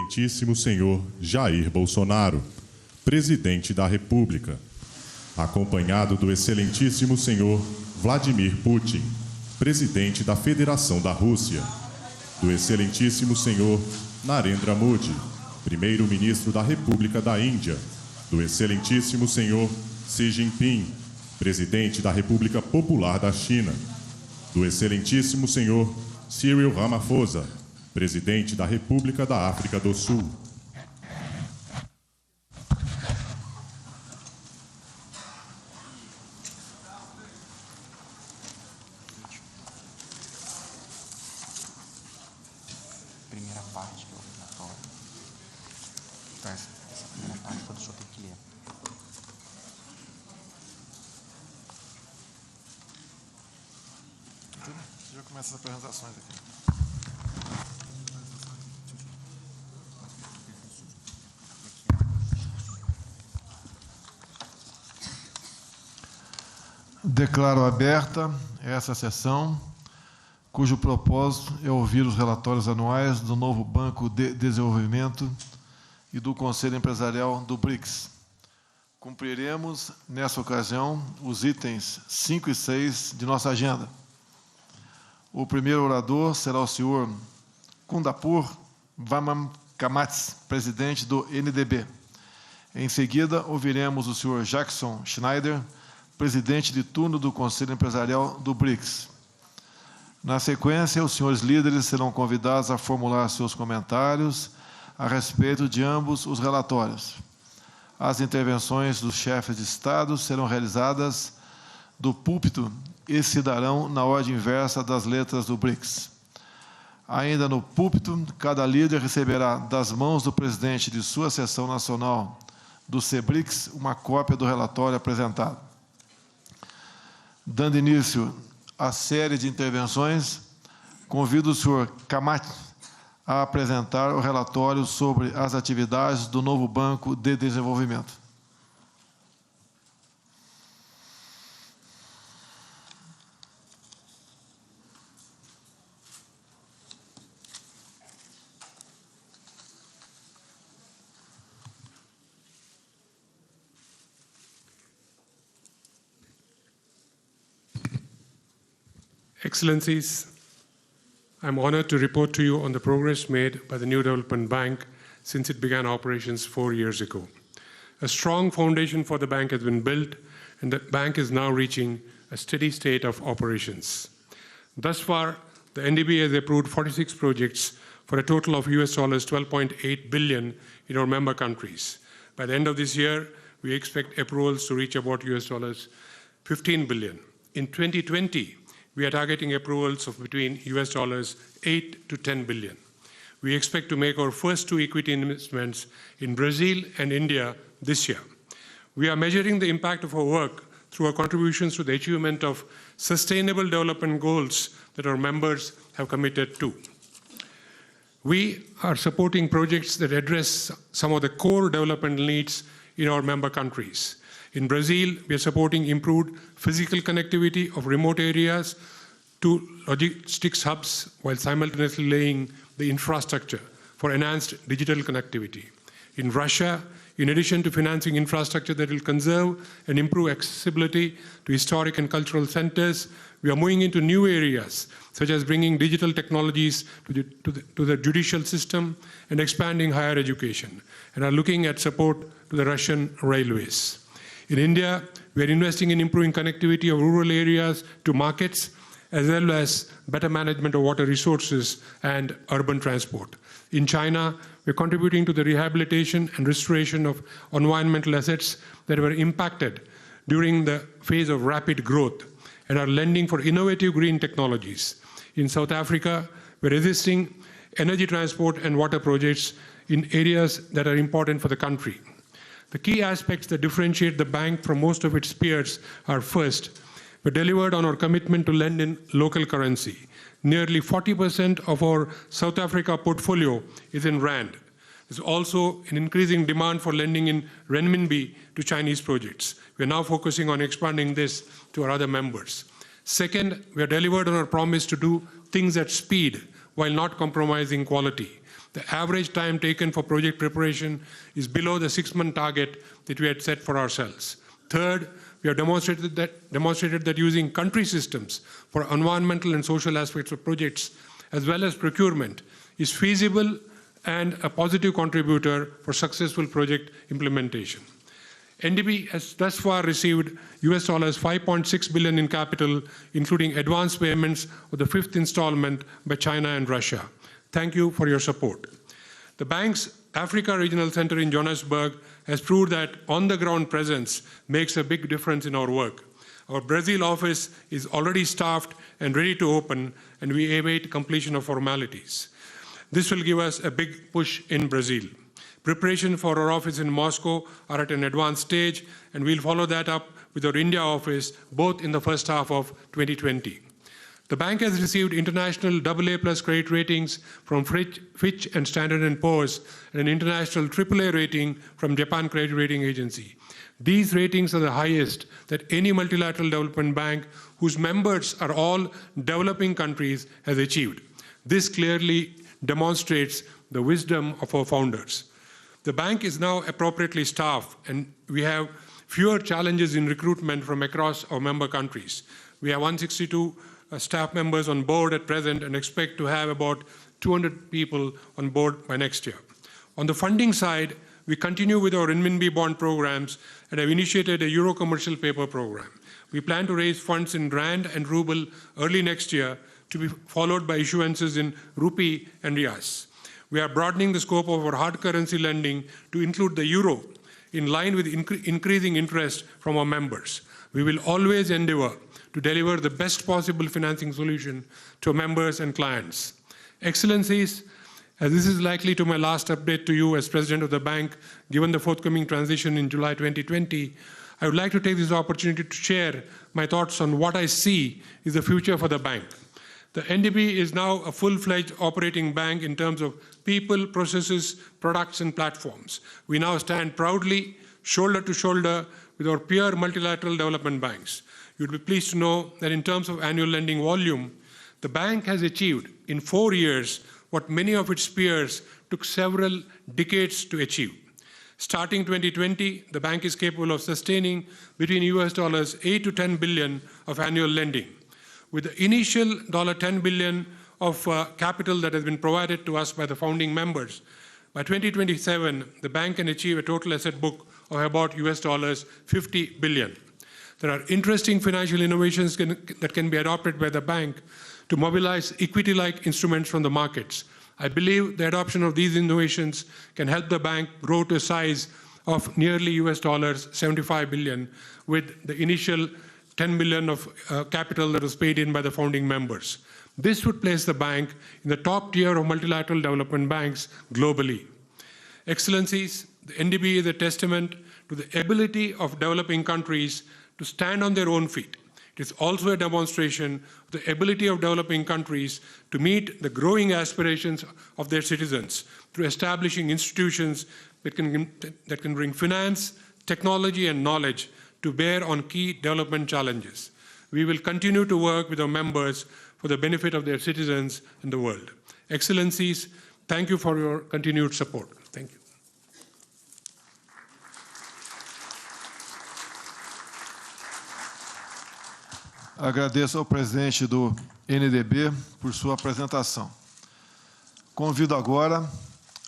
S14: Excelentíssimo Senhor Jair Bolsonaro, Presidente da República, acompanhado do Excelentíssimo Senhor Vladimir Putin, Presidente da Federação da Rússia, do Excelentíssimo Senhor Narendra Modi, Primeiro-Ministro da República da Índia, do Excelentíssimo Senhor Xi Jinping, Presidente da República Popular da China, do Excelentíssimo Senhor Cyril Ramaphosa, Presidente da República da África do Sul.
S5: Primeira parte, que é o relatório. Então, essa, essa primeira parte toda o senhor tem que ler.
S11: Já começa as apresentações aqui. Declaro aberta essa sessão, cujo propósito é ouvir os relatórios anuais do novo Banco de Desenvolvimento e do Conselho Empresarial do BRICS. Cumpriremos, nessa ocasião, os itens 5 e 6 de nossa agenda. O primeiro orador será o senhor Kundapur Vaman Kamath, presidente do NDB. Em seguida, ouviremos o senhor Jackson Schneider, presidente de turno do Conselho Empresarial do BRICS. Na sequência, os senhores líderes serão convidados a formular seus comentários a respeito de ambos os relatórios. As intervenções dos chefes de Estado serão realizadas do púlpito e se darão na ordem inversa das letras do BRICS. Ainda no púlpito, cada líder receberá das mãos do presidente de sua seção nacional do CBRICS uma cópia do relatório apresentado. Dando início à série de intervenções, convido o senhor Kamath a apresentar o relatório sobre as atividades do novo Banco de Desenvolvimento.
S15: Excellencies, I'm honored to report to you on the progress made by the New Development Bank since it began operations 4 years ago. A strong foundation for the bank has been built, and the bank is now reaching a steady state of operations. Thus far, the NDB has approved 46 projects for a total of US dollars 12.8 billion in our member countries. By the end of this year, we expect approvals to reach about US dollars 15 billion. In 2020, we are targeting approvals of between US dollars 8 to 10 billion. We expect to make our first two equity investments in Brazil and India this year. We are measuring the impact of our work through our contributions to the achievement of sustainable development goals that our members have committed to. We are supporting projects that address some of the core development needs in our member countries. In Brazil, we are supporting improved physical connectivity of remote areas to logistics hubs while simultaneously laying the infrastructure for enhanced digital connectivity. In Russia, in addition to financing infrastructure that will conserve and improve accessibility to historic and cultural centers, we are moving into new areas, such as bringing digital technologies to the judicial system and expanding higher education, and are looking at support to the Russian railways. In India, we are investing in improving connectivity of rural areas to markets, as well as better management of water resources and urban transport. In China, we're contributing to the rehabilitation and restoration of environmental assets that were impacted during the phase of rapid growth and are lending for innovative green technologies. In South Africa, we're assisting energy transport and water projects in areas that are important for the country. The key aspects that differentiate the bank from most of its peers are, first, we delivered on our commitment to lend in local currency. Nearly 40% of our South Africa portfolio is in rand. There's also an increasing demand for lending in renminbi to Chinese projects. We are now focusing on expanding this to our other members. Second, we have delivered on our promise to do things at speed while not compromising quality. The average time taken for project preparation is below the 6-month target that we had set for ourselves. Third, we have demonstrated that using country systems for environmental and social aspects of projects, as well as procurement, is feasible and a positive contributor for successful project implementation. NDB has thus far received US dollars 5.6 billion in capital, including advance payments of the fifth installment by China and Russia. Thank you for your support. The bank's Africa Regional Center in Johannesburg has proved that on-the-ground presence makes a big difference in our work. Our Brazil office is already staffed and ready to open, and we await completion of formalities. This will give us a big push in Brazil. Preparation for our office in Moscow are at an advanced stage, and we'll follow that up with our India office, both in the first half of 2020. The bank has received international AA plus credit ratings from Fitch and Standard & Poor's, and an international AAA rating from Japan Credit Rating Agency. These ratings are the highest that any multilateral development bank whose members are all developing countries has achieved. This clearly demonstrates the wisdom of our founders. The bank is now appropriately staffed, and we have fewer challenges in recruitment from across our member countries. We have 162 staff members on board at present and expect to have about 200 people on board by next year. On the funding side, we continue with our renminbi bond programs and have initiated a euro commercial paper program. We plan to raise funds in rand and ruble early next year, to be followed by issuances in rupee and riyals. We are broadening the scope of our hard currency lending to include the euro, in line with increasing interest from our members. We will always endeavor to deliver the best possible financing solution to our members and clients. Excellencies, as this is likely to my last update to you as president of the bank, given the forthcoming transition in July 2020, I would like to take this opportunity to share my thoughts on what I see is the future for the bank. The NDB is now a full-fledged operating bank in terms of people, processes, products, and platforms. We now stand proudly, shoulder to shoulder, with our peer multilateral development banks. You'd be pleased to know that in terms of annual lending volume, the bank has achieved in 4 years what many of its peers took several decades to achieve. Starting 2020, the bank is capable of sustaining between US dollars 8 to 10 billion of annual lending. With the initial $10 billion of capital that has been provided to us by the founding members, by 2027, the bank can achieve a total asset book of about US dollars 50 billion. There are interesting financial innovations that can be adopted by the bank to mobilize equity-like instruments from the markets. I believe the adoption of these innovations can help the bank grow to a size of nearly US dollars 75 billion with the initial 10 billion of capital that was paid in by the founding members. This would place the bank in the top tier of multilateral development banks globally. Excellencies, the NDB is a testament to the ability of developing countries to stand on their own feet. It is also a demonstration of the ability of developing countries to meet the growing aspirations of their citizens through establishing institutions that can bring finance, technology, and knowledge to bear on key development challenges. We will continue to work with our members for the benefit of their citizens and the world. Excellencies, thank you for your continued support. Thank you.
S11: Agradeço ao presidente do NDB por sua apresentação. Convido agora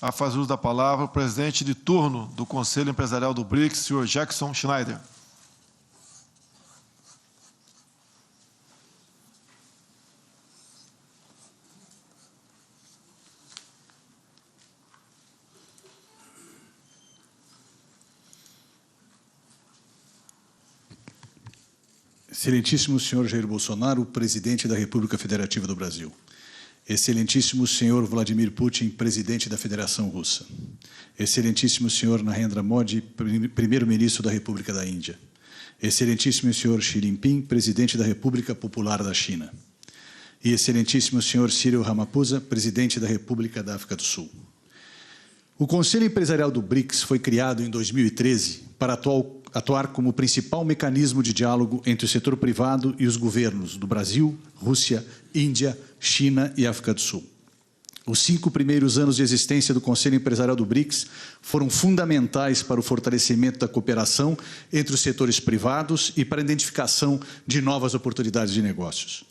S11: a fazer uso da palavra o presidente de turno do Conselho Empresarial do BRICS, senhor Jackson Schneider.
S16: Excelentíssimo senhor Jair Bolsonaro, presidente da República Federativa do Brasil. Excelentíssimo senhor Vladimir Putin, presidente da Federação Russa. Excelentíssimo senhor Narendra Modi, primeiro-ministro da República da Índia. Excelentíssimo senhor Xi Jinping, presidente da República Popular da China. E excelentíssimo senhor Cyril Ramaphosa, presidente da República da África do Sul. O Conselho Empresarial do BRICS foi criado em 2013 para atuar como principal mecanismo de diálogo entre o setor privado e os governos do Brasil, Rússia, Índia, China e África do Sul. Os 5 primeiros anos de existência do Conselho Empresarial do BRICS foram fundamentais para o fortalecimento da cooperação entre os setores privados e para a identificação de novas oportunidades de negócios.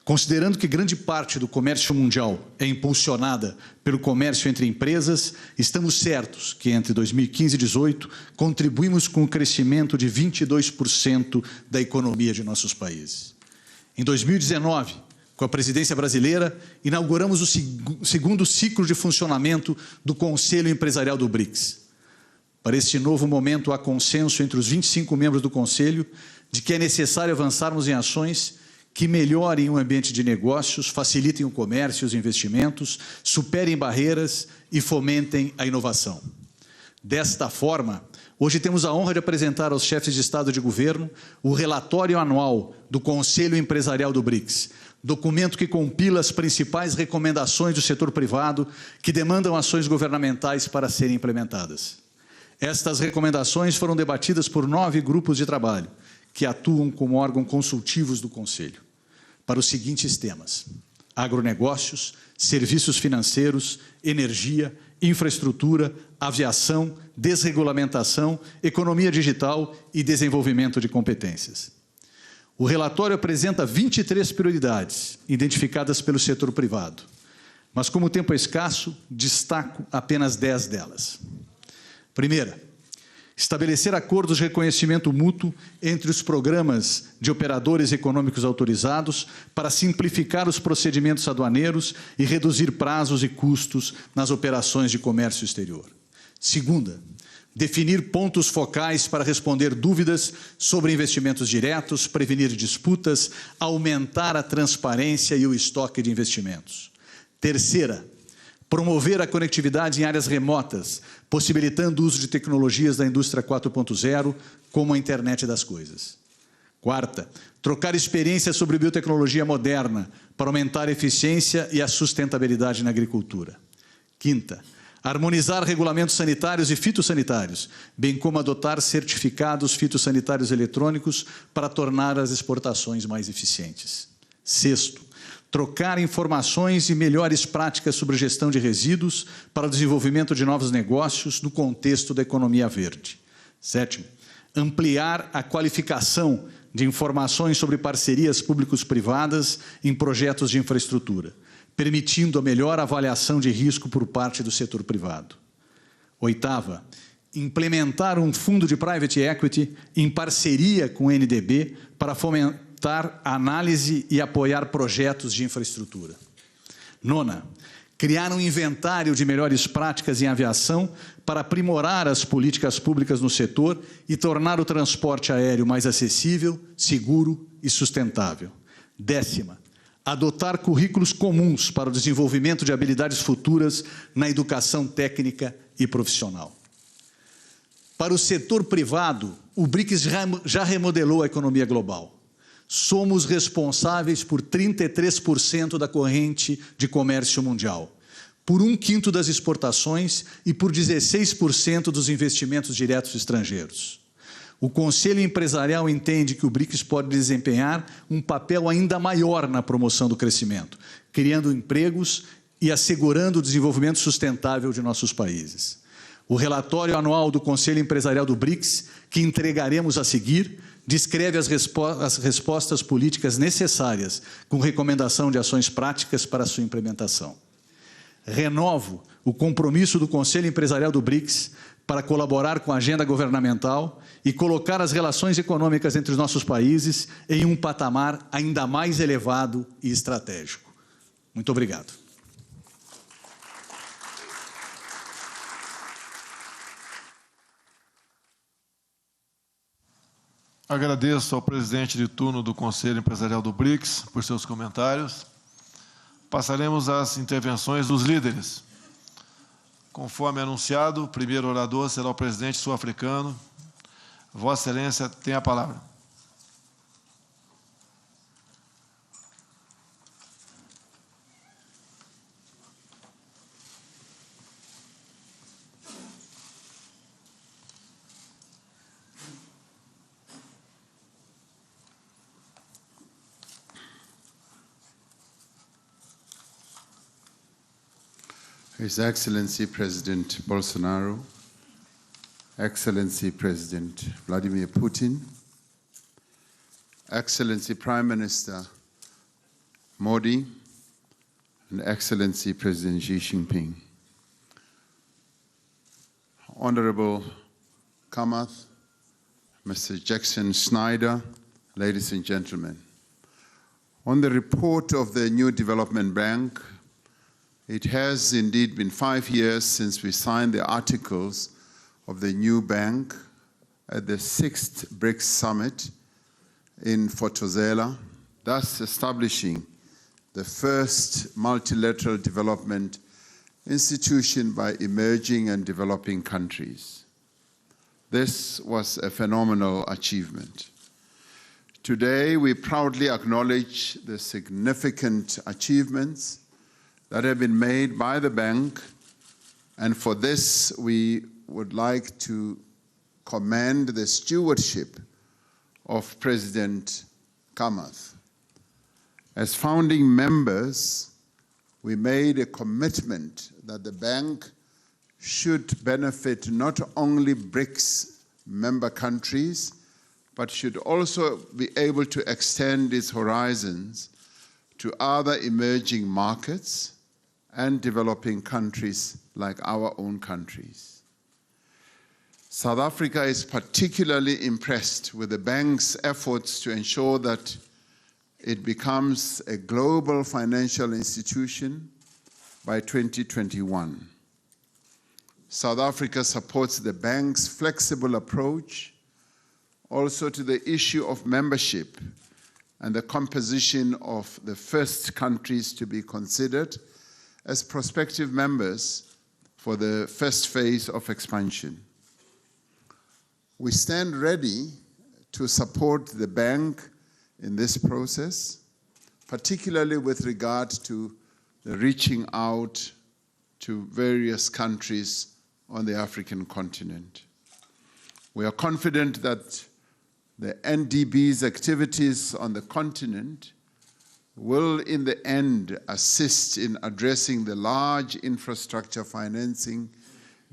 S16: Considerando que grande parte do comércio mundial é impulsionada pelo comércio entre empresas, estamos certos que entre 2015 e 2018 contribuímos com o crescimento de 22% da economia de nossos países. Em 2019, com a presidência brasileira, inauguramos o segundo ciclo de funcionamento do Conselho Empresarial do BRICS. Para este novo momento, há consenso entre os 25 membros do Conselho de que é necessário avançarmos em ações que melhorem o ambiente de negócios, facilitem o comércio e os investimentos, superem barreiras e fomentem a inovação. Desta forma, hoje temos a honra de apresentar aos chefes de Estado e de Governo o relatório anual do Conselho Empresarial do BRICS, documento que compila as principais recomendações do setor privado que demandam ações governamentais para serem implementadas. Estas recomendações foram debatidas por 9 grupos de trabalho, que atuam como órgãos consultivos do Conselho, para os seguintes temas: agronegócios, serviços financeiros, energia, infraestrutura, aviação, desregulamentação, economia digital e desenvolvimento de competências. O relatório apresenta 23 prioridades identificadas pelo setor privado, mas como o tempo é escasso, destaco apenas 10 delas. Primeira, estabelecer acordos de reconhecimento mútuo entre os programas de operadores econômicos autorizados para simplificar os procedimentos aduaneiros e reduzir prazos e custos nas operações de comércio exterior. Segunda, definir pontos focais para responder dúvidas sobre investimentos diretos, prevenir disputas, aumentar a transparência e o estoque de investimentos. Terceira, promover a conectividade em áreas remotas, possibilitando o uso de tecnologias da indústria 4.0, como a internet das coisas. Quarta, trocar experiências sobre biotecnologia moderna para aumentar a eficiência e a sustentabilidade na agricultura. Quinta, harmonizar regulamentos sanitários e fitossanitários, bem como adotar certificados fitossanitários eletrônicos para tornar as exportações mais eficientes. Sexto, trocar informações e melhores práticas sobre gestão de resíduos para o desenvolvimento de novos negócios no contexto da economia verde. Sétimo, ampliar a qualificação de informações sobre parcerias públicos-privadas em projetos de infraestrutura, permitindo a melhor avaliação de risco por parte do setor privado. Oitava, implementar um fundo de private equity em parceria com o NDB para fomentar a análise e apoiar projetos de infraestrutura. Nona, criar um inventário de melhores práticas em aviação para aprimorar as políticas públicas no setor e tornar o transporte aéreo mais acessível, seguro e sustentável. Décima, adotar currículos comuns para o desenvolvimento de habilidades futuras na educação técnica e profissional. Para o setor privado, o BRICS já remodelou a economia global. Somos responsáveis por 33% da corrente de comércio mundial, por 1/5 das exportações e por 16% dos investimentos diretos estrangeiros. O Conselho Empresarial entende que o BRICS pode desempenhar um papel ainda maior na promoção do crescimento, criando empregos e assegurando o desenvolvimento sustentável de nossos países. O relatório anual do Conselho Empresarial do BRICS, que entregaremos a seguir, descreve as respostas políticas necessárias, com recomendação de ações práticas para sua implementação. Renovo o compromisso do Conselho Empresarial do BRICS para colaborar com a agenda governamental e colocar as relações econômicas entre os nossos países em um patamar ainda mais elevado e estratégico. Muito obrigado.
S11: Agradeço ao presidente de turno do Conselho Empresarial do BRICS por seus comentários. Passaremos às intervenções dos líderes. Conforme anunciado, o primeiro orador será o presidente sul-africano. Vossa Excelência tem a palavra.
S13: His Excellency President Bolsonaro, Excellency President Vladimir Putin, Excellency Prime Minister Modi, and Excellency President Xi Jinping. Honorable Kamath, Mr. Jackson Snyder, ladies and gentlemen. On the report of the New Development Bank, it has indeed been 5 years since we signed the articles of the new bank at the sixth BRICS summit in Fotozela, thus establishing the first multilateral development institution by emerging and developing countries. This was a phenomenal achievement. Today, we proudly acknowledge the significant achievements that have been made by the bank, and for this, we would like to commend the stewardship of President Kamath. As founding members, we made a commitment that the bank should benefit not only BRICS member countries, but should also be able to extend its horizons to other emerging markets and developing countries like our own countries. South Africa is particularly impressed with the bank's efforts to ensure that it becomes a global financial institution by 2021. South Africa supports the bank's flexible approach also to the issue of membership and the composition of the first countries to be considered as prospective members for the first phase of expansion. We stand ready to support the bank in this process, particularly with regard to the reaching out to various countries on the African continent. We are confident that the NDB's activities on the continent will, in the end, assist in addressing the large infrastructure financing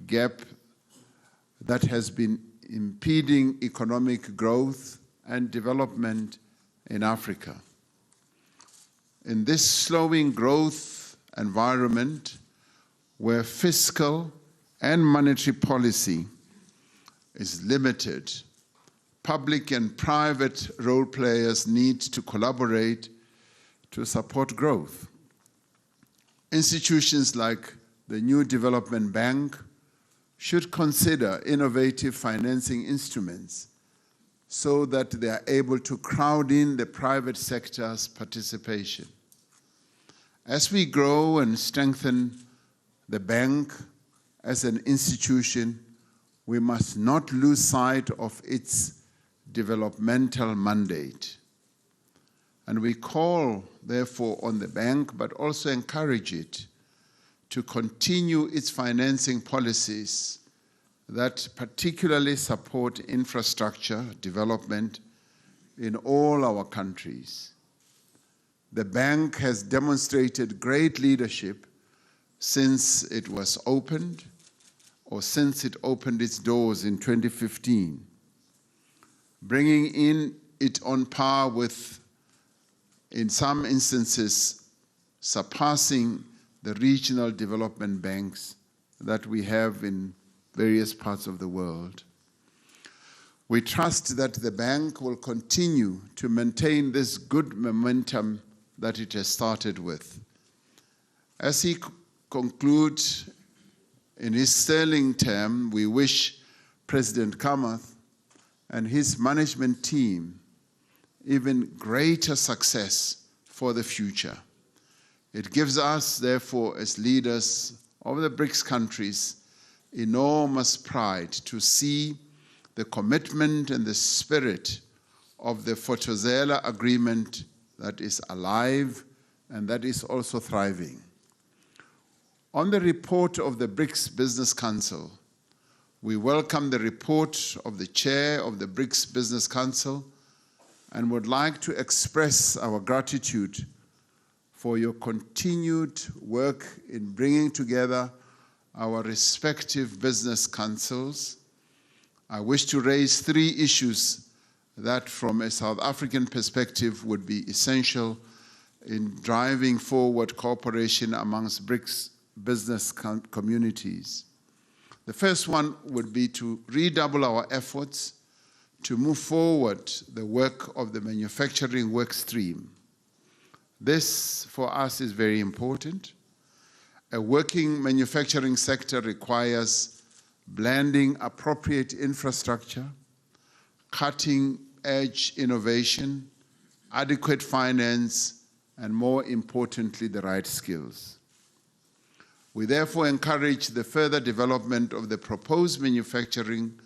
S13: gap that has been impeding economic growth and development in Africa. In this slowing growth environment, where fiscal and monetary policy is limited, public and private role players need to collaborate to support growth. Institutions like the New Development Bank should consider innovative financing instruments so that they are able to crowd in the private sector's participation. As we grow and strengthen the bank as an institution, we must not lose sight of its developmental mandate. And we call, therefore, on the bank, but also encourage it to continue its financing policies that particularly support infrastructure development in all our countries. The bank has demonstrated great leadership since it was opened, or since it opened its doors in 2015, bringing in it on par with, in some instances, surpassing the regional development banks that we have in various parts of the world. We trust that the bank will continue to maintain this good momentum that it has started with. As he concludes in his sterling term, we wish President Kamath and his management team even greater success for the future. It gives us, therefore, as leaders of the BRICS countries, enormous pride to see the commitment and the spirit of the Fotozela Agreement that is alive and that is also thriving. On the report of the BRICS Business Council, we welcome the report of the chair of the BRICS Business Council and would like to express our gratitude for your continued work in bringing together our respective business councils. I wish to raise three issues that, from a South African perspective, would be essential in driving forward cooperation amongst BRICS business communities. The first one would be to redouble our efforts to move forward the work of the manufacturing work stream. This, for us, is very important. A working manufacturing sector requires blending appropriate infrastructure, cutting edge innovation, adequate finance, and more importantly, the right skills. We therefore encourage the further development of the proposed manufacturing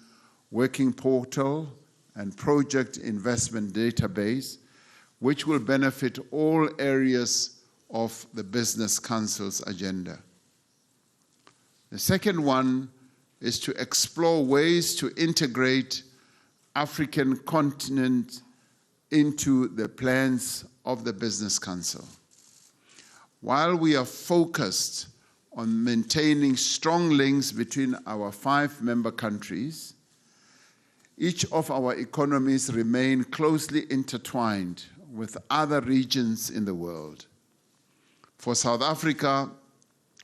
S13: working portal and project investment database, which will benefit all areas of the Business Council's agenda. The second one is to explore ways to integrate African continent into the plans of the Business Council. While we are focused on maintaining strong links between our five member countries, each of our economies remain closely intertwined with other regions in the world. For South Africa,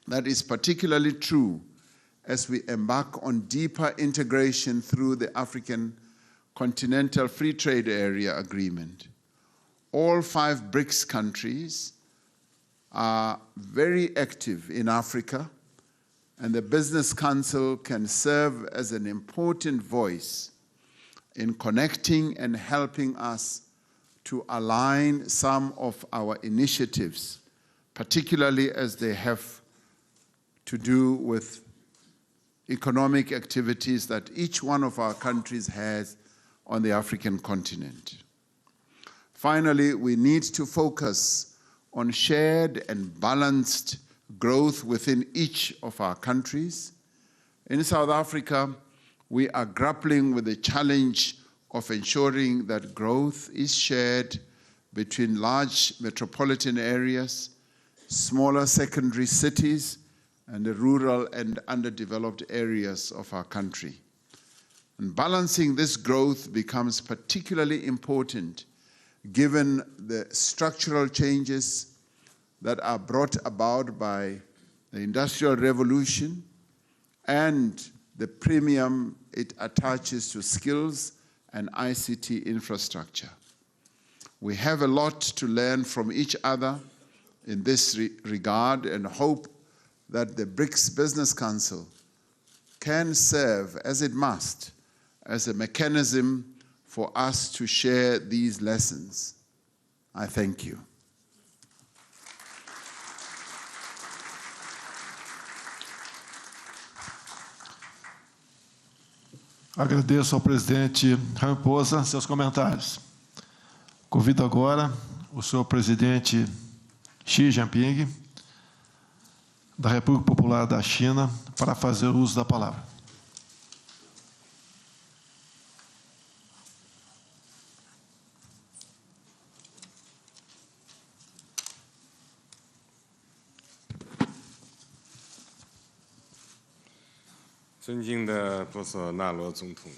S13: that is particularly true as we embark on deeper integration through the African Continental Free Trade Area Agreement. All five BRICS countries are very active in Africa, and the Business Council can serve as an important voice in connecting and helping us to align some of our initiatives, particularly as they have to do with economic activities that each one of our countries has on the African continent. Finally, we need to focus on shared and balanced growth within each of our countries. In South Africa, we are grappling with the challenge of ensuring that growth is shared between large metropolitan areas, smaller secondary cities, and the rural and underdeveloped areas of our country. And balancing this growth becomes particularly important given the structural changes that are brought about by the Industrial Revolution and the premium it attaches to skills and ICT infrastructure. We have a lot to learn from each other in this regard and hope that the BRICS Business Council can serve, as it must, as a mechanism for us to share these lessons. I thank you.
S11: Agradeço ao presidente Ramaphosa seus comentários. Convido agora o senhor presidente Xi Jinping, da República Popular da China, para fazer uso da palavra.
S8: 尊敬的博索纳罗总统，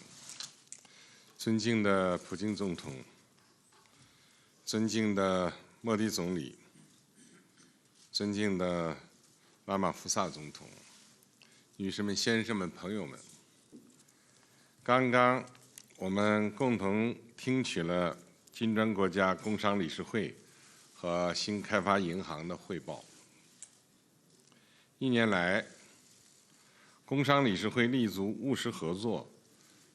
S8: 尊敬的普京总统，尊敬的莫迪总理，尊敬的拉马福萨总统，女士们、先生们、朋友们，刚刚我们共同听取了金砖国家工商理事会和新开发银行的汇报。一年来，工商理事会立足务实合作，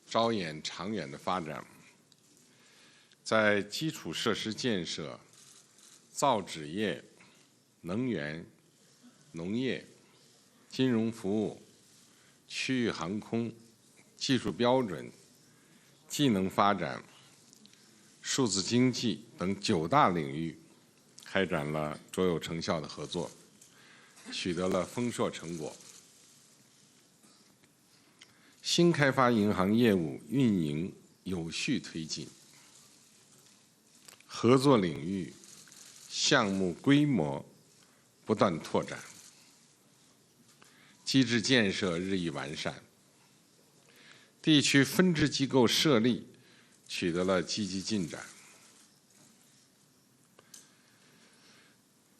S8: 着眼长远的发展，在基础设施建设、造纸业、能源、农业、金融服务、区域航空、技术标准、技能发展、数字经济等9大领域开展了卓有成效的合作，取得了丰硕成果。新开发银行业务运营有序推进，合作领域项目规模不断拓展，机制建设日益完善，地区分支机构设立取得了积极进展。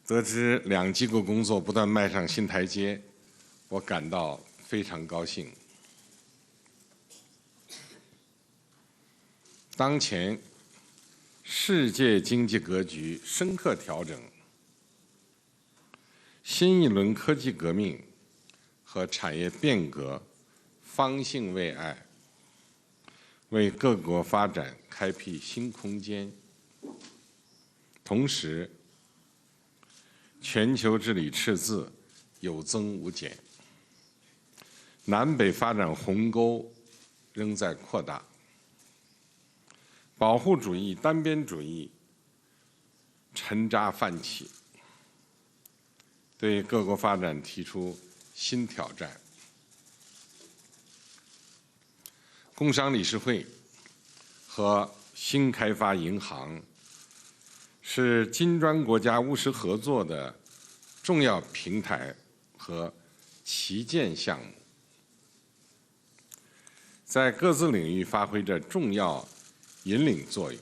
S8: 得知两机构工作不断迈上新台阶，我感到非常高兴。当前，世界经济格局深刻调整，新一轮科技革命和产业变革方兴未艾，为各国发展开辟新空间。同时，全球治理赤字有增无减，南北发展鸿沟仍在扩大，保护主义、单边主义沉渣泛起，对各国发展提出新挑战。工商理事会和新开发银行是金砖国家务实合作的重要平台和旗舰项目，在各自领域发挥着重要引领作用。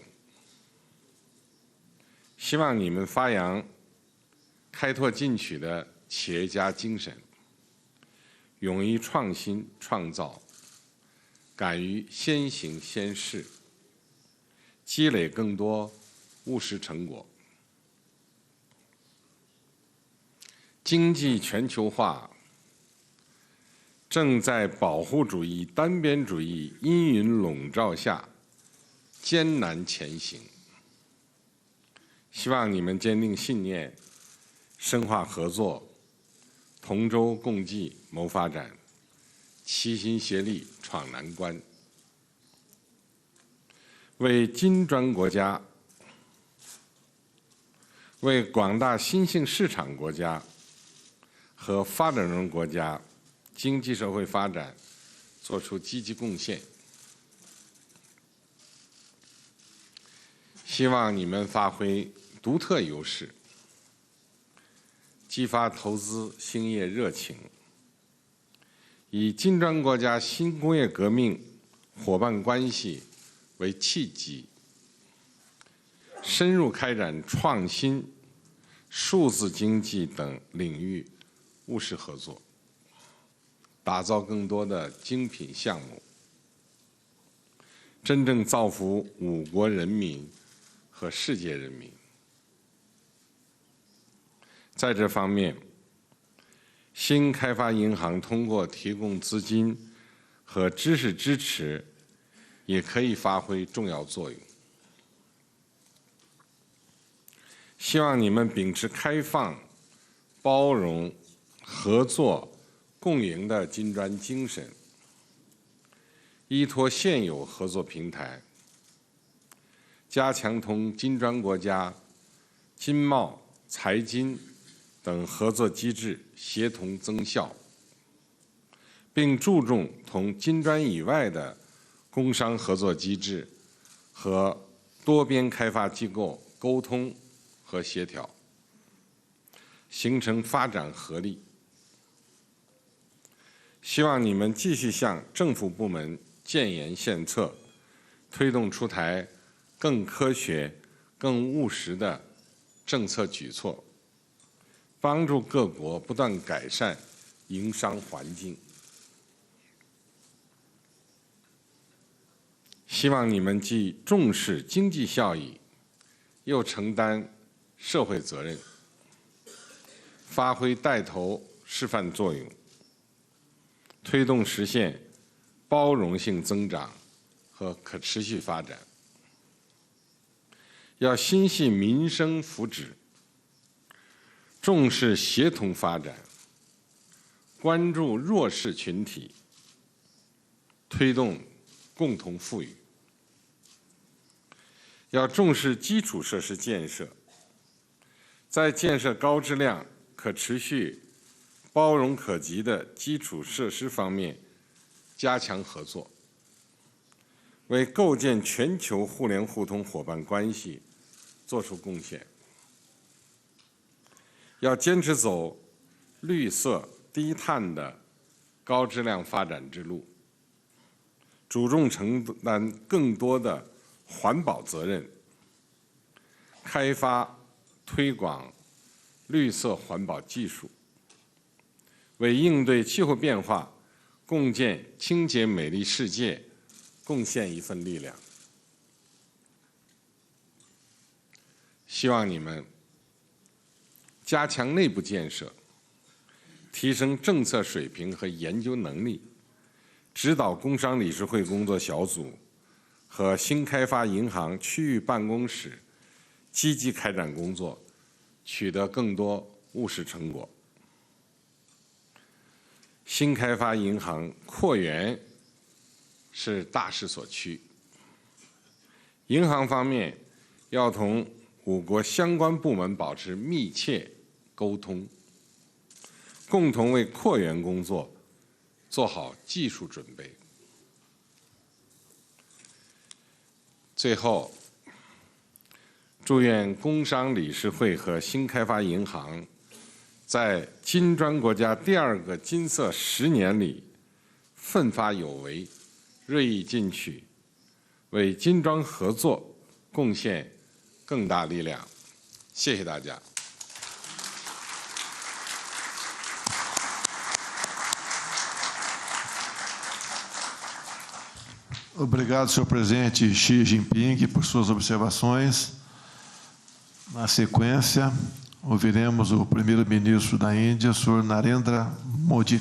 S8: 希望你们发扬开拓进取的企业家精神，勇于创新创造，敢于先行先试，积累更多务实成果。经济全球化正在保护主义、单边主义阴云笼罩下艰难前行。希望你们坚定信念，深化合作，同舟共济谋发展，齐心协力闯难关，为金砖国家、为广大新兴市场国家和发展中国家经济社会发展作出积极贡献。希望你们发挥独特优势，激发投资兴业热情，以金砖国家新工业革命伙伴关系为契机，深入开展创新、数字经济等领域务实合作，打造更多的精品项目，真正造福五国人民和世界人民。在这方面，新开发银行通过提供资金和知识支持，也可以发挥重要作用。希望你们秉持开放、包容、合作、共赢的金砖精神，依托现有合作平台，加强同金砖国家经贸、财经等合作机制协同增效，并注重同金砖以外的工商合作机制和多边开发机构沟通和协调，形成发展合力。希望你们继续向政府部门建言献策，推动出台更科学、更务实的政策举措，帮助各国不断改善营商环境。希望你们既重视经济效益，又承担社会责任，发挥带头示范作用，推动实现包容性增长和可持续发展。要心系民生福祉，重视协同发展，关注弱势群体，推动共同富裕。要重视基础设施建设，在建设高质量、可持续、包容可及的基础设施方面加强合作，为构建全球互联互通伙伴关系作出贡献。要坚持走绿色低碳的高质量发展之路，主动承担更多的环保责任，开发推广绿色环保技术，为应对气候变化、共建清洁美丽世界贡献一份力量。希望你们加强内部建设，提升政策水平和研究能力，指导工商理事会工作小组和新开发银行区域办公室积极开展工作，取得更多务实成果。新开发银行扩员是大势所趋，银行方面要同五国相关部门保持密切沟通，共同为扩员工作做好技术准备。最后，祝愿工商理事会和新开发银行在金砖国家第二个金色十年里奋发有为、锐意进取，为金砖合作贡献更大力量。谢谢大家。
S11: Obrigado, senhor presidente Xi Jinping, por suas observações. Na sequência, ouviremos o primeiro-ministro da Índia, senhor Narendra Modi.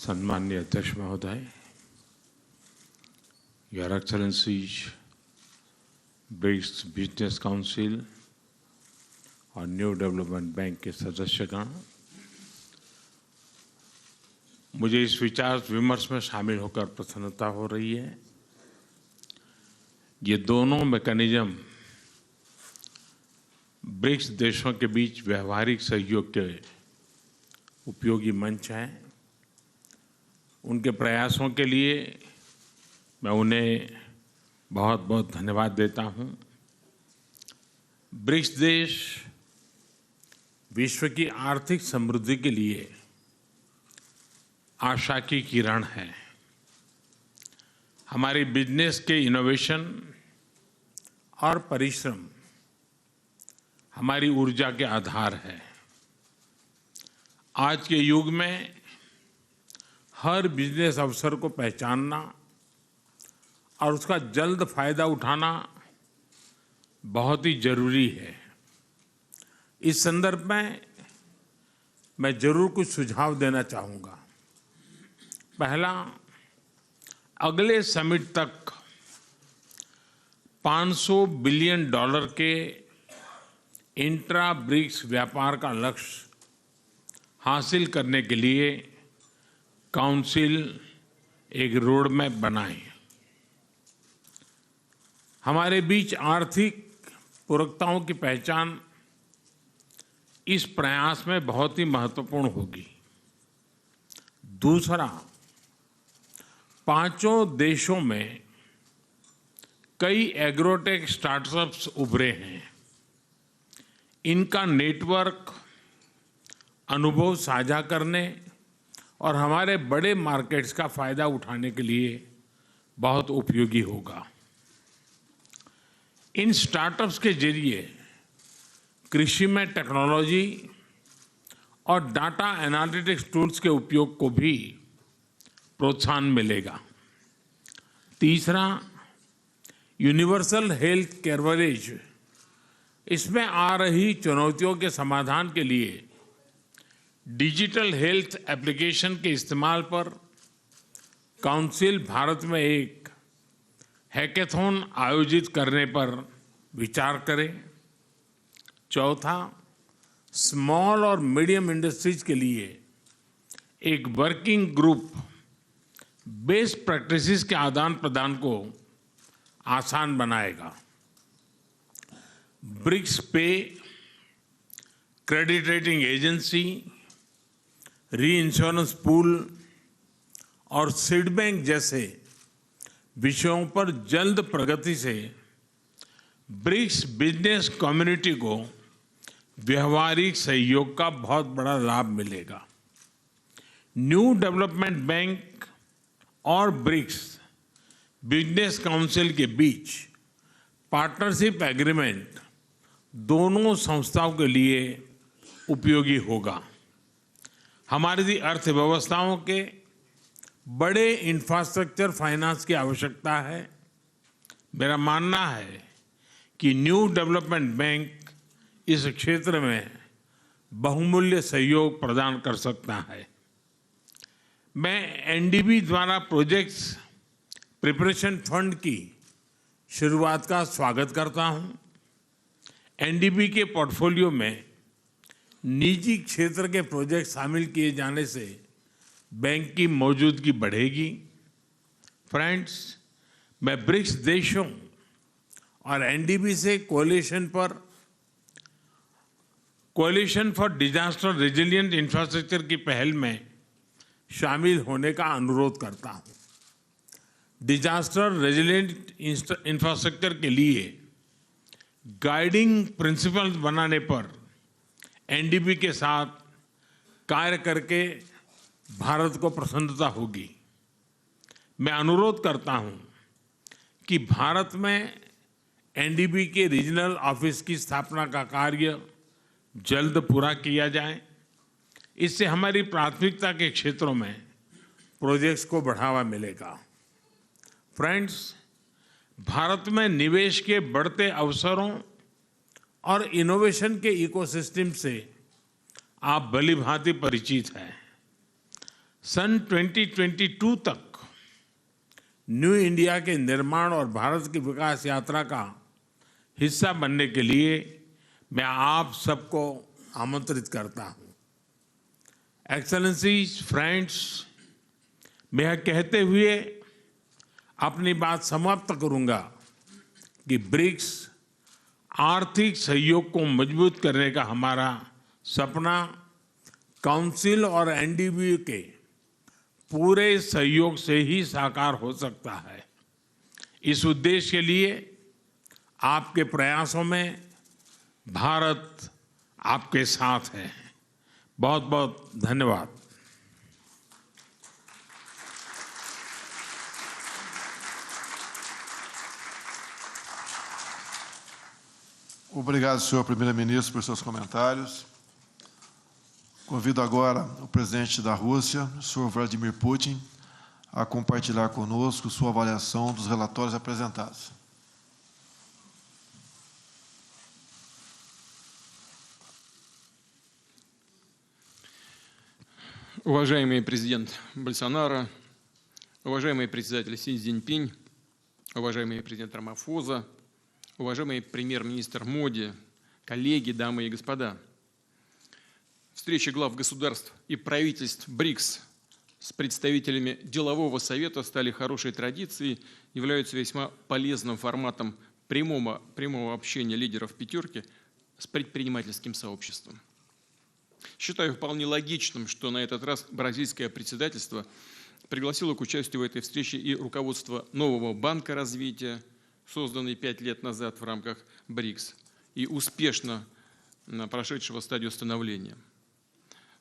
S12: सन्माननीय अध्यक्ष महोदय, Your Excellencies, BRICS business council और new development bank के सदस्यगण, मुझे इस विचार विमर्श में शामिल होकर प्रसन्नता हो रही है। ये दोनों मैकेनिज्म ब्रिक्स देशों के बीच व्यवहारिक सहयोग के उपयोगी मंच हैं। उनके प्रयासों के लिए मैं उन्हें बहुत बहुत धन्यवाद देता हूं। ब्रिक्स देश विश्व की आर्थिक समृद्धि के लिए आशा की किरण है। हमारी बिजनेस के इनोवेशन और परिश्रम हमारी ऊर्जा के आधार है। आज के युग में हर बिजनेस अवसर को पहचानना और उसका जल्द फायदा उठाना बहुत ही जरूरी है। इस संदर्भ में मैं जरूर कुछ सुझाव देना चाहूँगा। पहला, अगले समिट तक 500 बिलियन डॉलर के इंट्रा ब्रिक्स व्यापार का लक्ष्य हासिल करने के लिए काउंसिल एक रोड मैप बनाए। हमारे बीच आर्थिक पूरकताओं की पहचान इस प्रयास में बहुत ही महत्वपूर्ण होगी। दूसरा, पांचों देशों में कई एग्रोटेक स्टार्टअप्स उभरे हैं। इनका नेटवर्क अनुभव साझा करने और हमारे बड़े मार्केट्स का फायदा उठाने के लिए बहुत उपयोगी होगा। इन स्टार्टअप्स के जरिए कृषि में टेक्नोलॉजी और data analytics tools के उपयोग को भी प्रोत्साहन मिलेगा। तीसरा, universal health coverage, इसमें आ रही चुनौतियों के समाधान के लिए digital health application के इस्तेमाल पर काउंसिल भारत में एक हैकेथॉन आयोजित करने पर विचार करे। चौथा, स्मॉल और मीडियम इंडस्ट्रीज के लिए एक working group best practices के आदान प्रदान को आसान बनाएगा। BRICS Pay, credit rating agency, reinsurance pool और seed bank जैसे विषयों पर जल्द प्रगति से BRICS business community को व्यवहारिक सहयोग का बहुत बड़ा लाभ मिलेगा। New development bank और BRICS business council के बीच पार्टनरशिप एग्रीमेंट दोनों संस्थाओं के लिए उपयोगी होगा। हमारी अर्थव्यवस्थाओं के बड़े इंफ्रास्ट्रक्चर फाइनेंस की आवश्यकता है। मेरा मानना है कि new development bank इस क्षेत्र में बहुमूल्य सहयोग प्रदान कर सकता है। मैं एनडीबी द्वारा projects preparation fund की शुरुआत का स्वागत करता हूं। एनडीबी के पोर्टफोलियो में निजी क्षेत्र के प्रोजेक्ट शामिल किए जाने से बैंक की मौजूदगी बढ़ेगी। फ्रेंड्स, मैं ब्रिक्स देशों और एनडीबी से coalition for disaster resilient infrastructure की पहल में शामिल होने का अनुरोध करता हूं। Disaster resilient infrastructure के लिए गाइडिंग प्रिंसिपल्स बनाने पर एनडीबी के साथ कार्य करके भारत को प्रसन्नता होगी। मैं अनुरोध करता हूं कि भारत में एनडीबी के रीजनल ऑफिस की स्थापना का कार्य जल्द पूरा किया जाए। इससे हमारी प्राथमिकता के क्षेत्रों में प्रोजेक्ट्स को बढ़ावा मिलेगा। फ्रेंड्स, भारत में निवेश के बढ़ते अवसरों और इनोवेशन के इकोसिस्टम से आप भलीभांति परिचित हैं। सन 2022 तक न्यू इंडिया के निर्माण और भारत की विकास यात्रा का हिस्सा बनने के लिए मैं आप सबको आमंत्रित करता हूं। एक्सेलेंसीज, फ्रेंड्स, मैं यह कहते हुए अपनी बात समाप्त करूंगा कि ब्रिक्स आर्थिक सहयोग को मजबूत करने का हमारा सपना काउंसिल और एनडीबी के पूरे सहयोग से ही साकार हो सकता है। इस उद्देश्य के लिए आपके प्रयासों में भारत आपके साथ है। बहुत-बहुत धन्यवाद।
S11: Obrigado, senhor primeiro-ministro, por seus comentários. Convido agora o presidente da Rússia, o senhor Vladimir Putin, a compartilhar conosco sua avaliação dos relatórios apresentados.
S10: Уважаемый президент Болсонaro, уважаемый председатель Си Цзиньпин, уважаемый президент Рамафоза, уважаемый премьер-министр Моди, коллеги, дамы и господа. Встречи глав государств и правительств БРИКС с представителями делового совета стали хорошей традицией, являются весьма полезным форматом прямого общения лидеров пятерки с предпринимательским сообществом. Считаю вполне логичным, что на этот раз бразильское председательство пригласило к участию в этой встрече и руководство нового банка развития, созданный 5 лет назад в рамках БРИКС и успешно прошедшего стадию становления.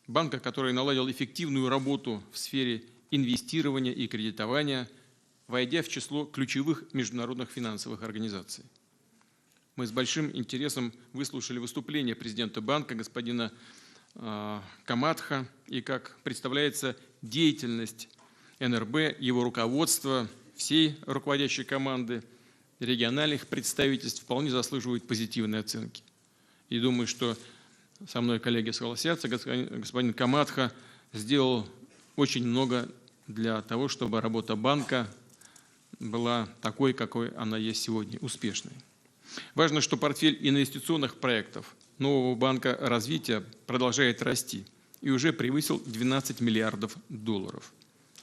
S10: Банка, который наладил эффективную работу в сфере инвестирования и кредитования, войдя в число ключевых международных финансовых организаций. Мы с большим интересом выслушали выступление президента банка господина Каматха и, как представляется, деятельность НРБ, его руководство, всей руководящей команды, региональных представительств вполне заслуживают позитивной оценки. И думаю, что со мной коллеги согласятся, господин Каматха сделал очень много для того, чтобы работа банка была такой, какой она есть сегодня, успешной. Важно, что портфель инвестиционных проектов нового банка развития продолжает расти и уже превысил 12 миллиардов долларов.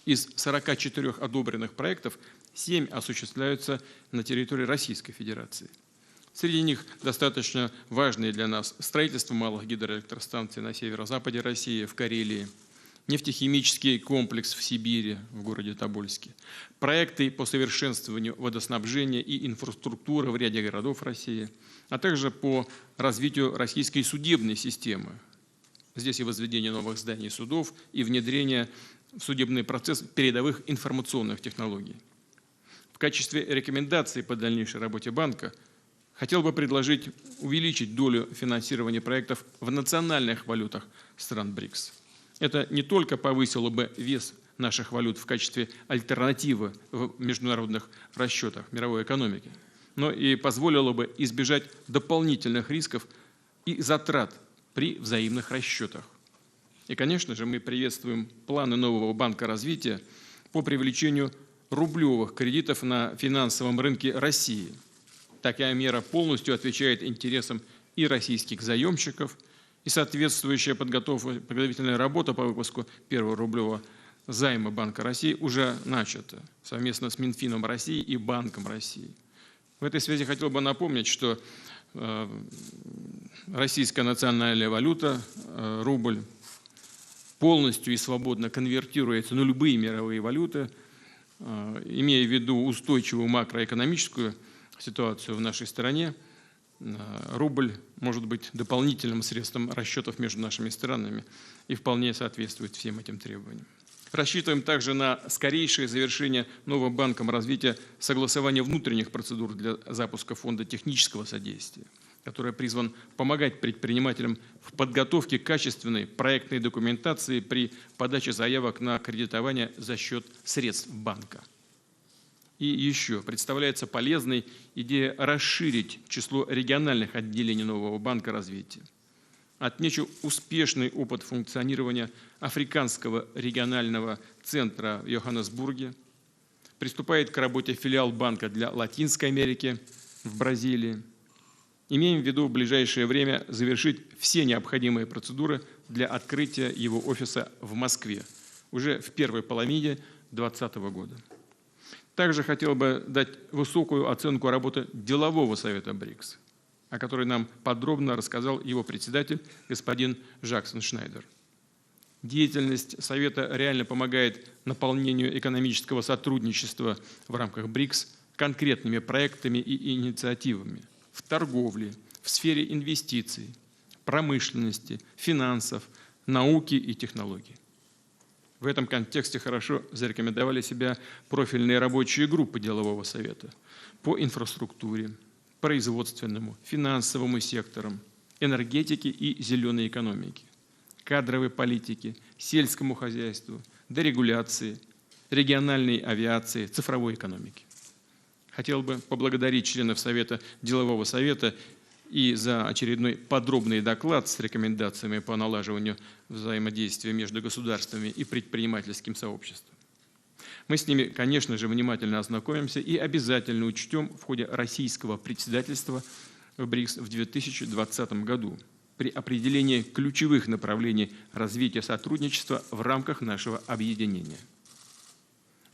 S10: Из 44 одобренных проектов 7 осуществляются на территории Российской Федерации. Среди них достаточно важные для нас строительство малых гидроэлектростанций на северо-западе России, в Карелии, нефтехимический комплекс в Сибири, в городе Тобольске, проекты по совершенствованию водоснабжения и инфраструктуры в ряде городов России, а также по развитию российской судебной системы. Здесь и возведение новых зданий судов, и внедрение в судебный процесс передовых информационных технологий. В качестве рекомендаций по дальнейшей работе банка хотел бы предложить увеличить долю финансирования проектов в национальных валютах стран БРИКС. Это не только повысило бы вес наших валют в качестве альтернативы в международных расчетах мировой экономики, но и позволило бы избежать дополнительных рисков и затрат при взаимных расчетах. И, конечно же, мы приветствуем планы нового банка развития по привлечению рублевых кредитов на финансовом рынке России. Такая мера полностью отвечает интересам и российских заемщиков, и соответствующая подготовительная работа по выпуску первого рублевого займа Банка России уже начата совместно с Минфином России и Банком России. В этой связи хотел бы напомнить, что российская национальная валюта, рубль, полностью и свободно конвертируется на любые мировые валюты, имея в виду устойчивую макроэкономическую ситуацию в нашей стране, рубль может быть дополнительным средством расчетов между нашими странами и вполне соответствует всем этим требованиям. Рассчитываем также на скорейшее завершение новым банком развития согласования внутренних процедур для запуска фонда технического содействия, который призван помогать предпринимателям в подготовке качественной проектной документации при подаче заявок на кредитование за счет средств банка. И еще представляется полезной идея расширить число региональных отделений нового банка развития. Отмечу успешный опыт функционирования Африканского регионального центра в Йоханнесбурге. Приступает к работе филиал банка для Латинской Америки в Бразилии. Имеем в виду в ближайшее время завершить все необходимые процедуры для открытия его офиса в Москве уже в первой половине 2020 года. Также хотел бы дать высокую оценку работы делового совета БРИКС, о которой нам подробно рассказал его председатель господин Жаксон Шнайдер. Деятельность Совета реально помогает наполнению экономического сотрудничества в рамках БРИКС конкретными проектами и инициативами в торговле, в сфере инвестиций, промышленности, финансов, науки и технологий. В этом контексте хорошо зарекомендовали себя профильные рабочие группы делового совета по инфраструктуре, производственному, финансовому секторам, энергетике и зеленой экономике, кадровой политике, сельскому хозяйству, дерегуляции, региональной авиации, цифровой экономике. Хотел бы поблагодарить членов Совета делового совета и за очередной подробный доклад с рекомендациями по налаживанию взаимодействия между государствами и предпринимательским сообществом. Мы с ними, конечно же, внимательно ознакомимся и обязательно учтем в ходе российского председательства в БРИКС в 2020 году при определении ключевых направлений развития сотрудничества в рамках нашего объединения.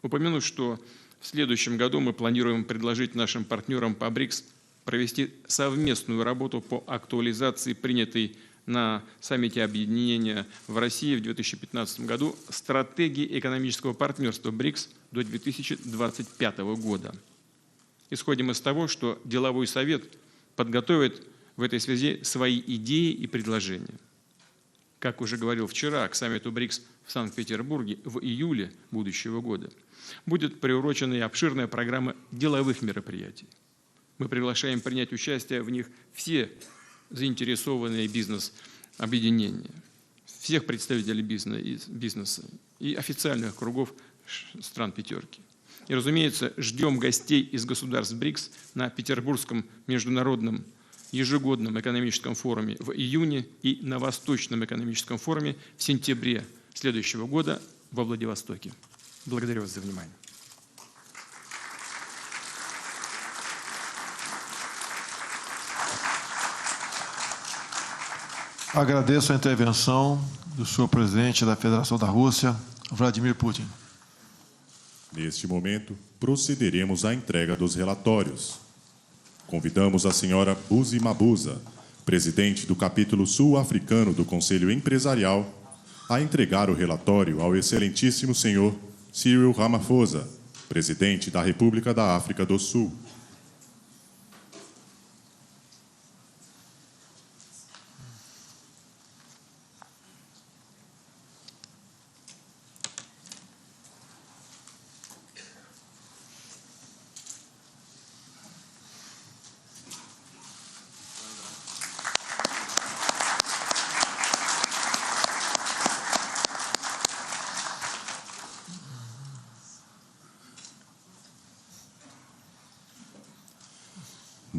S10: Упомяну, что в следующем году мы планируем предложить нашим партнерам по БРИКС провести совместную работу по актуализации принятой на саммите объединения в России в 2015 году стратегии экономического партнерства БРИКС до 2025 года. Исходим из того, что деловой совет подготовит в этой связи свои идеи и предложения. Как уже говорил вчера, к саммиту БРИКС в Санкт-Петербурге в июле будущего года будет приурочена и обширная программа деловых мероприятий. Мы приглашаем принять участие в них все заинтересованные бизнес-объединения, всех представителей бизнеса и официальных кругов стран пятерки. И, разумеется, ждем гостей из государств БРИКС на Петербургском международном ежегодном экономическом форуме в июне и на Восточном экономическом форуме в сентябре следующего года во Владивостоке. Благодарю вас за внимание.
S11: Agradeço a intervenção do senhor presidente da Federação da Rússia, Vladimir Putin.
S14: Neste momento, procederemos à entrega dos relatórios. convidamos a senhora Buzi Mabuza, presidente do capítulo sul-africano do Conselho Empresarial, a entregar o relatório ao excelentíssimo senhor Cyril Ramaphosa, presidente da República da África do Sul.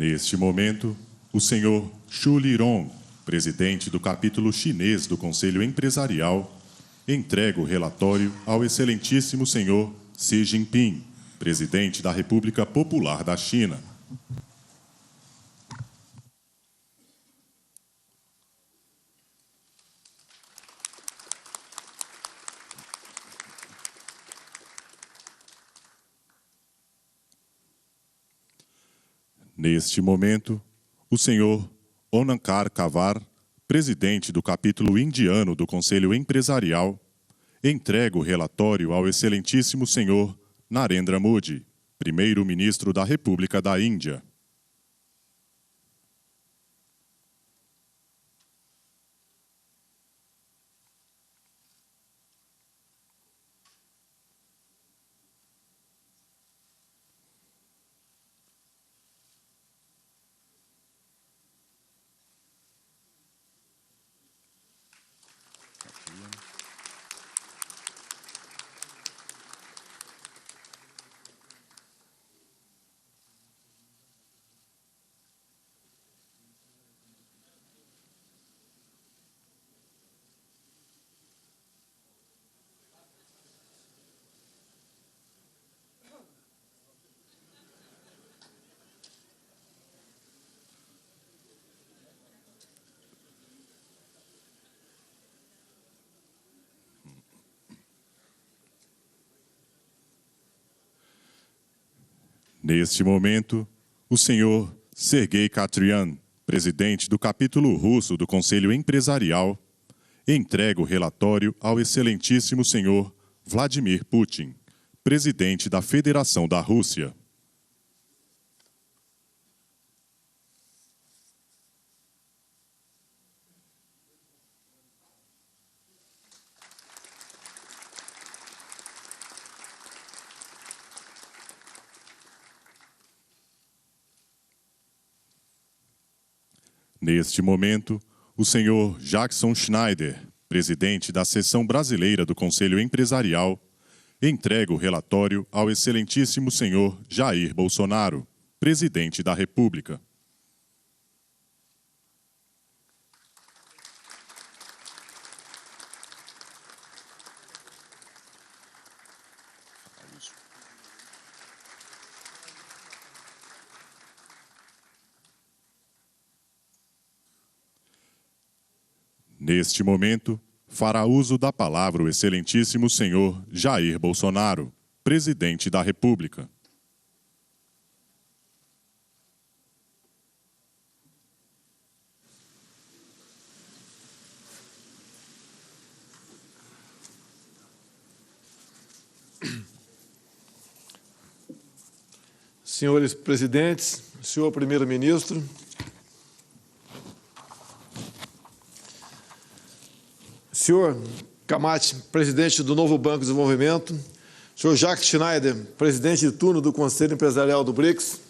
S14: Neste momento, o senhor Xu Lirong, presidente do capítulo chinês do Conselho Empresarial, entrega o relatório ao excelentíssimo senhor Xi Jinping, presidente da República Popular da China. Neste momento, o senhor Onankar Kavar, presidente do capítulo indiano do Conselho Empresarial, entrega o relatório ao excelentíssimo senhor Narendra Modi, primeiro-ministro da República da Índia. Neste momento, o senhor Sergei Katrian, presidente do capítulo russo do Conselho Empresarial, entrega o relatório ao excelentíssimo senhor Vladimir Putin, presidente da Federação da Rússia. Neste momento, o senhor Jackson Schneider, presidente da Seção Brasileira do Conselho Empresarial, entrega o relatório ao excelentíssimo senhor Jair Bolsonaro, presidente da República. Neste momento, fará uso da palavra o excelentíssimo senhor Jair Bolsonaro, presidente da República.
S11: Senhores presidentes, senhor primeiro-ministro, senhor Kamati, presidente do Novo Banco de Desenvolvimento, senhor Jacques Schneider, presidente de turno do Conselho Empresarial do BRICS,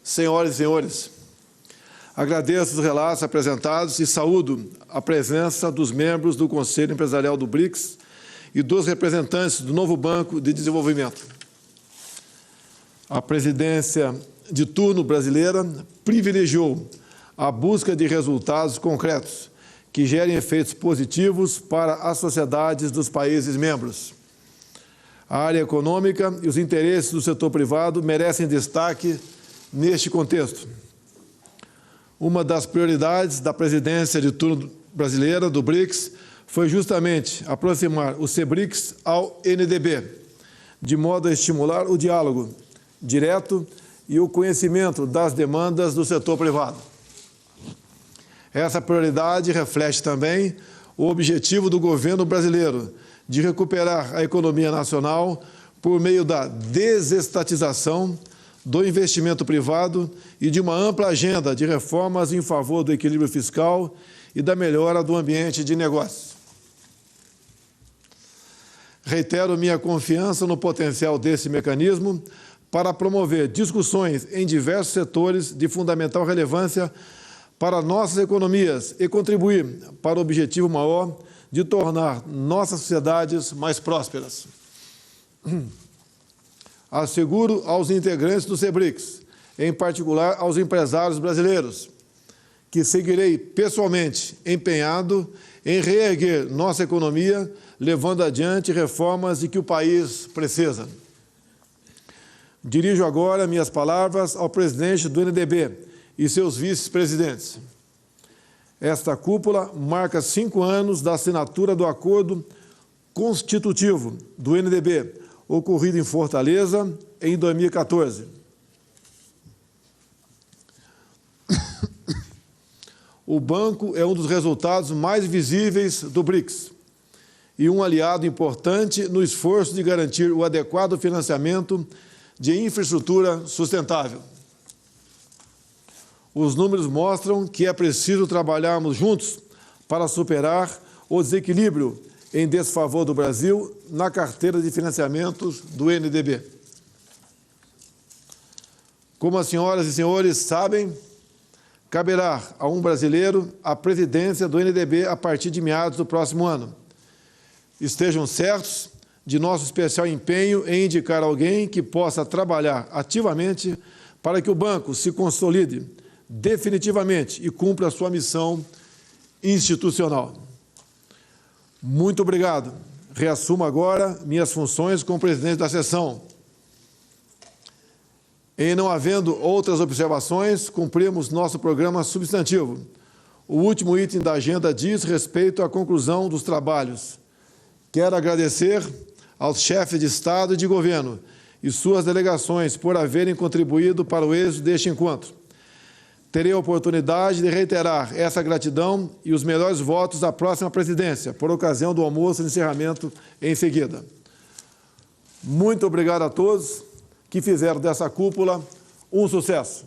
S11: senhoras e senhores, agradeço os relatos apresentados e saúdo a presença dos membros do Conselho Empresarial do BRICS e dos representantes do Novo Banco de Desenvolvimento. A presidência de turno brasileira privilegiou a busca de resultados concretos que gerem efeitos positivos para as sociedades dos países membros. A área econômica e os interesses do setor privado merecem destaque neste contexto. Uma das prioridades da presidência de turno brasileira do BRICS foi justamente aproximar o CBRICS ao NDB, de modo a estimular o diálogo direto e o conhecimento das demandas do setor privado. Essa prioridade reflete também o objetivo do governo brasileiro de recuperar a economia nacional por meio da desestatização, do investimento privado e de uma ampla agenda de reformas em favor do equilíbrio fiscal e da melhora do ambiente de negócios. Reitero minha confiança no potencial desse mecanismo para promover discussões em diversos setores de fundamental relevância para nossas economias e contribuir para o objetivo maior de tornar nossas sociedades mais prósperas. Asseguro aos integrantes do CEBRICS, em particular aos empresários brasileiros, que seguirei pessoalmente empenhado em reerguer nossa economia, levando adiante reformas de que o país precisa. Dirijo agora minhas palavras ao presidente do NDB e seus vice-presidentes. Esta cúpula marca cinco anos da assinatura do Acordo Constitutivo do NDB, ocorrido em Fortaleza em 2014. O banco é um dos resultados mais visíveis do BRICS e um aliado importante no esforço de garantir o adequado financiamento de infraestrutura sustentável. Os números mostram que é preciso trabalharmos juntos para superar o desequilíbrio em desfavor do Brasil na carteira de financiamentos do NDB. Como as senhoras e senhores sabem, caberá a um brasileiro a presidência do NDB a partir de meados do próximo ano. Estejam certos de nosso especial empenho em indicar alguém que possa trabalhar ativamente para que o banco se consolide definitivamente e cumpra a sua missão institucional. Muito obrigado. Reassumo agora minhas funções como presidente da sessão. Em não havendo outras observações, cumprimos nosso programa substantivo. O último item da agenda diz respeito à conclusão dos trabalhos. Quero agradecer aos chefes de Estado e de Governo e suas delegações por haverem contribuído para o êxito deste encontro. Terei a oportunidade de reiterar essa gratidão e os melhores votos à próxima presidência, por ocasião do almoço e encerramento em seguida. Muito obrigado a todos que fizeram dessa cúpula um sucesso.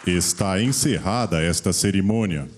S14: Está encerrada esta cerimônia.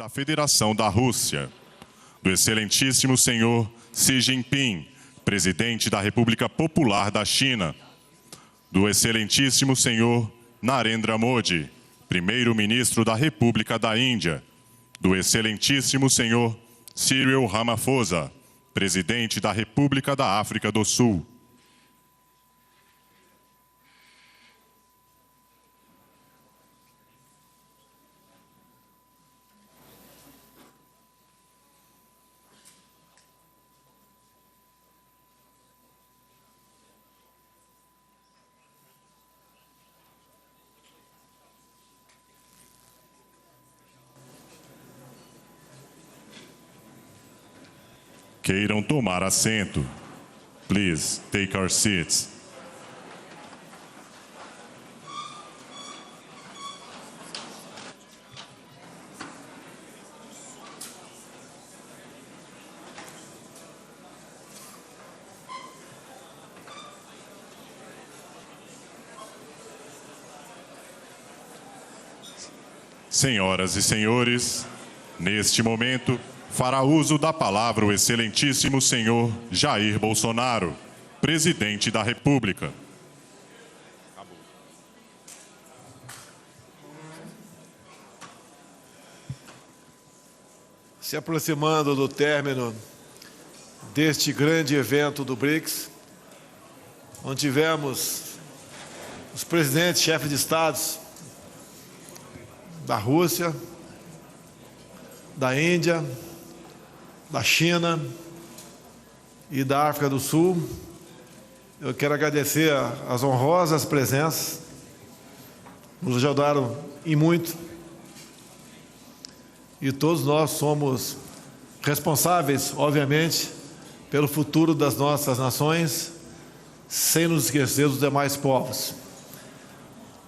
S14: da Federação da Rússia, do Excelentíssimo Senhor Xi Jinping, presidente da República Popular da China, do Excelentíssimo Senhor Narendra Modi, primeiro-ministro da República da Índia, do Excelentíssimo Senhor Cyril Ramaphosa, presidente da República da África do Sul. Queiram tomar assento. Please take our seats. Senhoras e senhores, neste momento, fará uso da palavra o excelentíssimo senhor Jair Bolsonaro, presidente da República.
S11: Se aproximando do término deste grande evento do BRICS, onde tivemos os presidentes, chefes de estados da Rússia, da Índia, da China e da África do Sul. Eu quero agradecer as honrosas presenças, nos ajudaram e muito. E todos nós somos responsáveis, obviamente, pelo futuro das nossas nações, sem nos esquecer dos demais povos.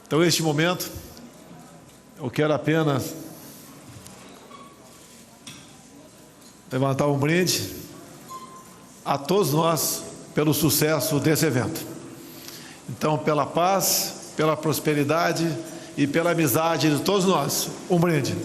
S11: Então, neste momento, eu quero apenas levantar um brinde a todos nós pelo sucesso desse evento. Então, pela paz, pela prosperidade e pela amizade de todos nós, um brinde.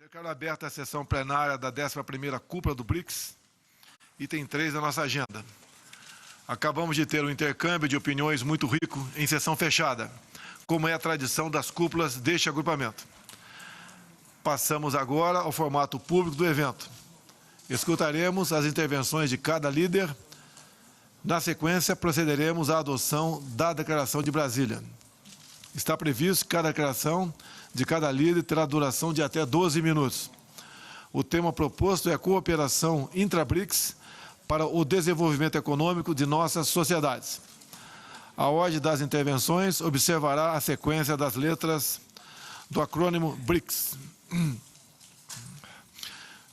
S11: Declaro aberta a sessão plenária da 11ª Cúpula do BRICS, item 3 da nossa agenda. Acabamos de ter um intercâmbio de opiniões muito rico em sessão fechada, como é a tradição das cúpulas deste agrupamento. Passamos agora ao formato público do evento. Escutaremos as intervenções de cada líder. Na sequência, procederemos à adoção da Declaração de Brasília. Está previsto que cada declaração de cada líder terá duração de até 12 minutos. O tema proposto é a cooperação intra-BRICS para o desenvolvimento econômico de nossas sociedades. A ordem das intervenções observará a sequência das letras do acrônimo BRICS.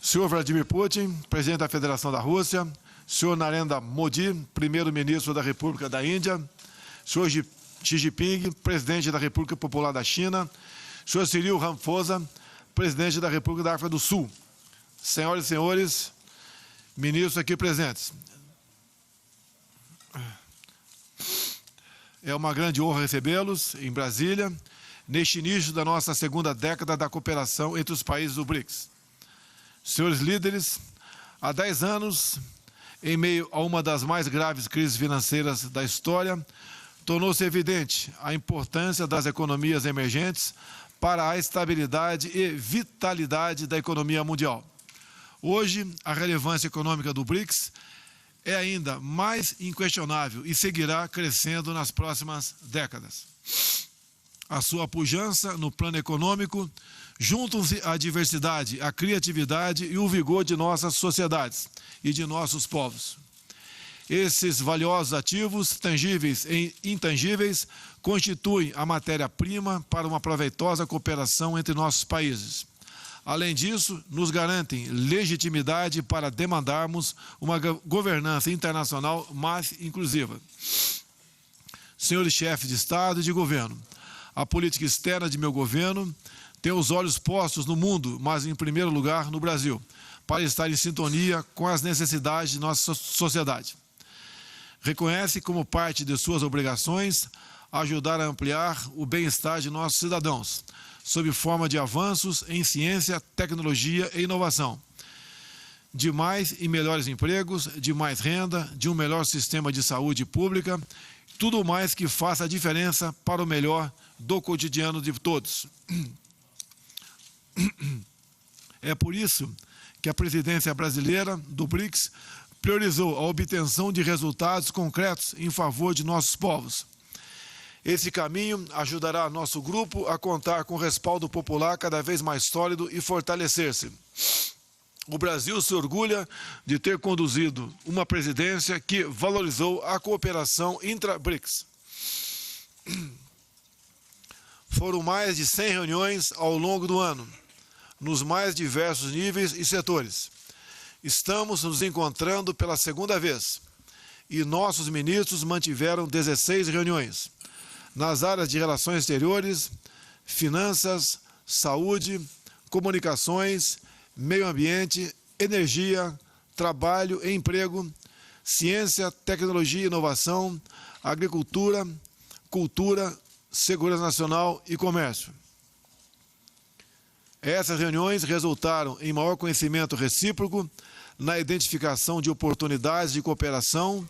S11: Senhor Vladimir Putin, presidente da Federação da Rússia, senhor Narendra Modi, primeiro-ministro da República da Índia, senhor Xi Jinping, presidente da República Popular da China, senhor Cyril Ramaphosa, presidente da República da África do Sul. Senhoras e senhores, ministros aqui presentes. É uma grande honra recebê-los em Brasília, neste início da nossa segunda década da cooperação entre os países do BRICS. Senhores líderes, há 10 anos, em meio a uma das mais graves crises financeiras da história, tornou-se evidente a importância das economias emergentes para a estabilidade e vitalidade da economia mundial. Hoje, a relevância econômica do BRICS é ainda mais inquestionável e seguirá crescendo nas próximas décadas. A sua pujança no plano econômico juntam-se à diversidade, à criatividade e o vigor de nossas sociedades e de nossos povos. Esses valiosos ativos, tangíveis e intangíveis, constituem a matéria-prima para uma proveitosa cooperação entre nossos países. Além disso, nos garantem legitimidade para demandarmos uma governança internacional mais inclusiva. Senhores chefes de Estado e de governo, a política externa de meu governo tem os olhos postos no mundo, mas em primeiro lugar no Brasil, para estar em sintonia com as necessidades de nossa sociedade. Reconhece como parte de suas obrigações ajudar a ampliar o bem-estar de nossos cidadãos, sob forma de avanços em ciência, tecnologia e inovação, de mais e melhores empregos, de mais renda, de um melhor sistema de saúde pública, tudo mais que faça a diferença para o melhor do cotidiano de todos. É por isso que a presidência brasileira do BRICS priorizou a obtenção de resultados concretos em favor de nossos povos. Esse caminho ajudará nosso grupo a contar com respaldo popular cada vez mais sólido e fortalecer-se. O Brasil se orgulha de ter conduzido uma presidência que valorizou a cooperação intra-BRICS. Foram mais de 100 reuniões ao longo do ano, nos mais diversos níveis e setores. Estamos nos encontrando pela segunda vez e nossos ministros mantiveram 16 reuniões nas áreas de relações exteriores, finanças, saúde, comunicações, meio ambiente, energia, trabalho e emprego, ciência, tecnologia e inovação, agricultura, cultura, segurança nacional e comércio. Essas reuniões resultaram em maior conhecimento recíproco, na identificação de oportunidades de cooperação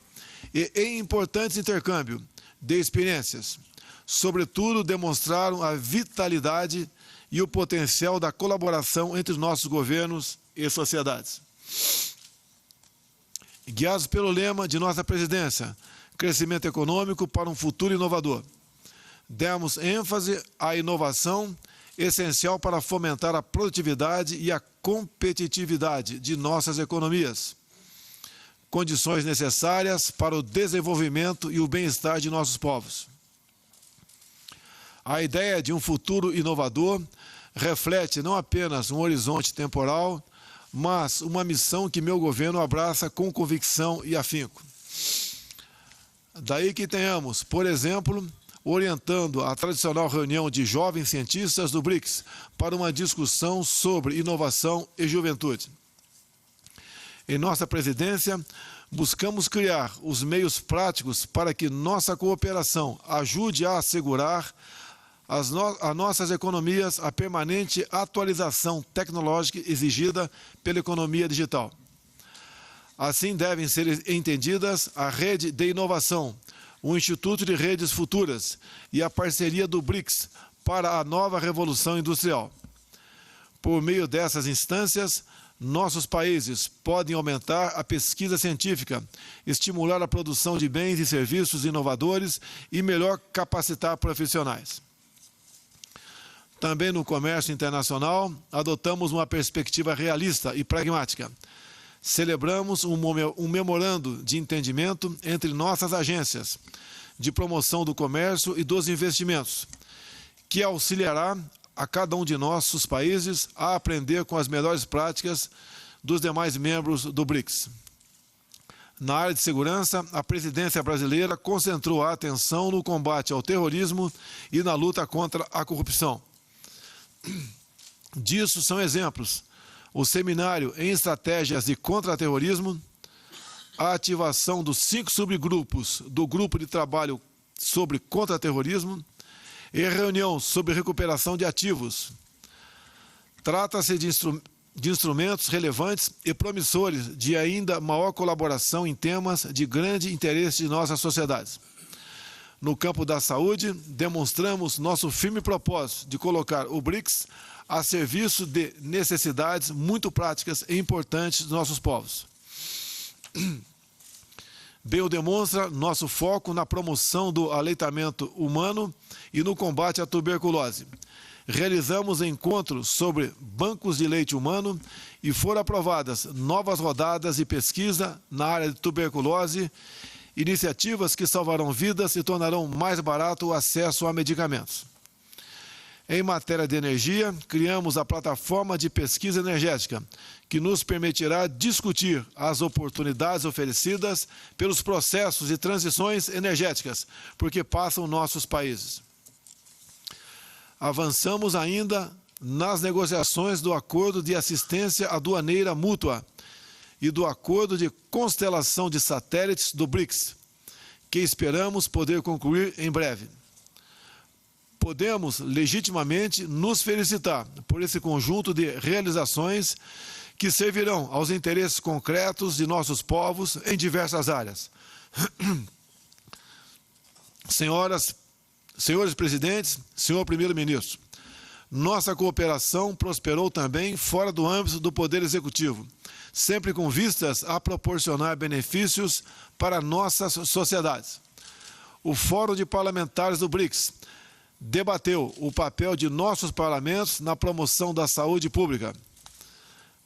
S11: e em importantes intercâmbio de experiências. Sobretudo, demonstraram a vitalidade e o potencial da colaboração entre os nossos governos e sociedades. Guiados pelo lema de nossa presidência, crescimento econômico para um futuro inovador, demos ênfase à inovação essencial para fomentar a produtividade e a competitividade de nossas economias, condições necessárias para o desenvolvimento e o bem-estar de nossos povos. A ideia de um futuro inovador reflete não apenas um horizonte temporal, mas uma missão que meu governo abraça com convicção e afinco. Daí que tenhamos, por exemplo, orientando a tradicional reunião de jovens cientistas do BRICS para uma discussão sobre inovação e juventude. Em nossa presidência, buscamos criar os meios práticos para que nossa cooperação ajude a assegurar as no a nossas economias à permanente atualização tecnológica exigida pela economia digital. Assim devem ser entendidas a rede de inovação, o Instituto de Redes Futuras e a parceria do BRICS para a nova revolução industrial. Por meio dessas instâncias, nossos países podem aumentar a pesquisa científica, estimular a produção de bens e serviços inovadores e melhor capacitar profissionais. Também no comércio internacional, adotamos uma perspectiva realista e pragmática. Celebramos um memorando de entendimento entre nossas agências de promoção do comércio e dos investimentos, que auxiliará a cada um de nossos países a aprender com as melhores práticas dos demais membros do BRICS. Na área de segurança, a presidência brasileira concentrou a atenção no combate ao terrorismo e na luta contra a corrupção. Disso são exemplos o seminário em estratégias de contra-terrorismo, a ativação dos 5 subgrupos do Grupo de Trabalho sobre Contra-Terrorismo e reunião sobre recuperação de ativos. Trata-se de instrumentos relevantes e promissores de ainda maior colaboração em temas de grande interesse de nossas sociedades. No campo da saúde, demonstramos nosso firme propósito de colocar o BRICS a serviço de necessidades muito práticas e importantes dos nossos povos. Bem o demonstra nosso foco na promoção do aleitamento humano e no combate à tuberculose. Realizamos encontros sobre bancos de leite humano e foram aprovadas novas rodadas de pesquisa na área de tuberculose, iniciativas que salvarão vidas e tornarão mais barato o acesso a medicamentos. Em matéria de energia, criamos a plataforma de pesquisa energética, que nos permitirá discutir as oportunidades oferecidas pelos processos de transições energéticas por que passam nossos países. Avançamos ainda nas negociações do Acordo de Assistência Aduaneira Mútua e do Acordo de Constelação de Satélites do BRICS, que esperamos poder concluir em breve. Podemos legitimamente nos felicitar por esse conjunto de realizações que servirão aos interesses concretos de nossos povos em diversas áreas. Senhoras, senhores presidentes, senhor primeiro-ministro, nossa cooperação prosperou também fora do âmbito do Poder Executivo, sempre com vistas a proporcionar benefícios para nossas sociedades. O Fórum de Parlamentares do BRICS debateu o papel de nossos parlamentos na promoção da saúde pública.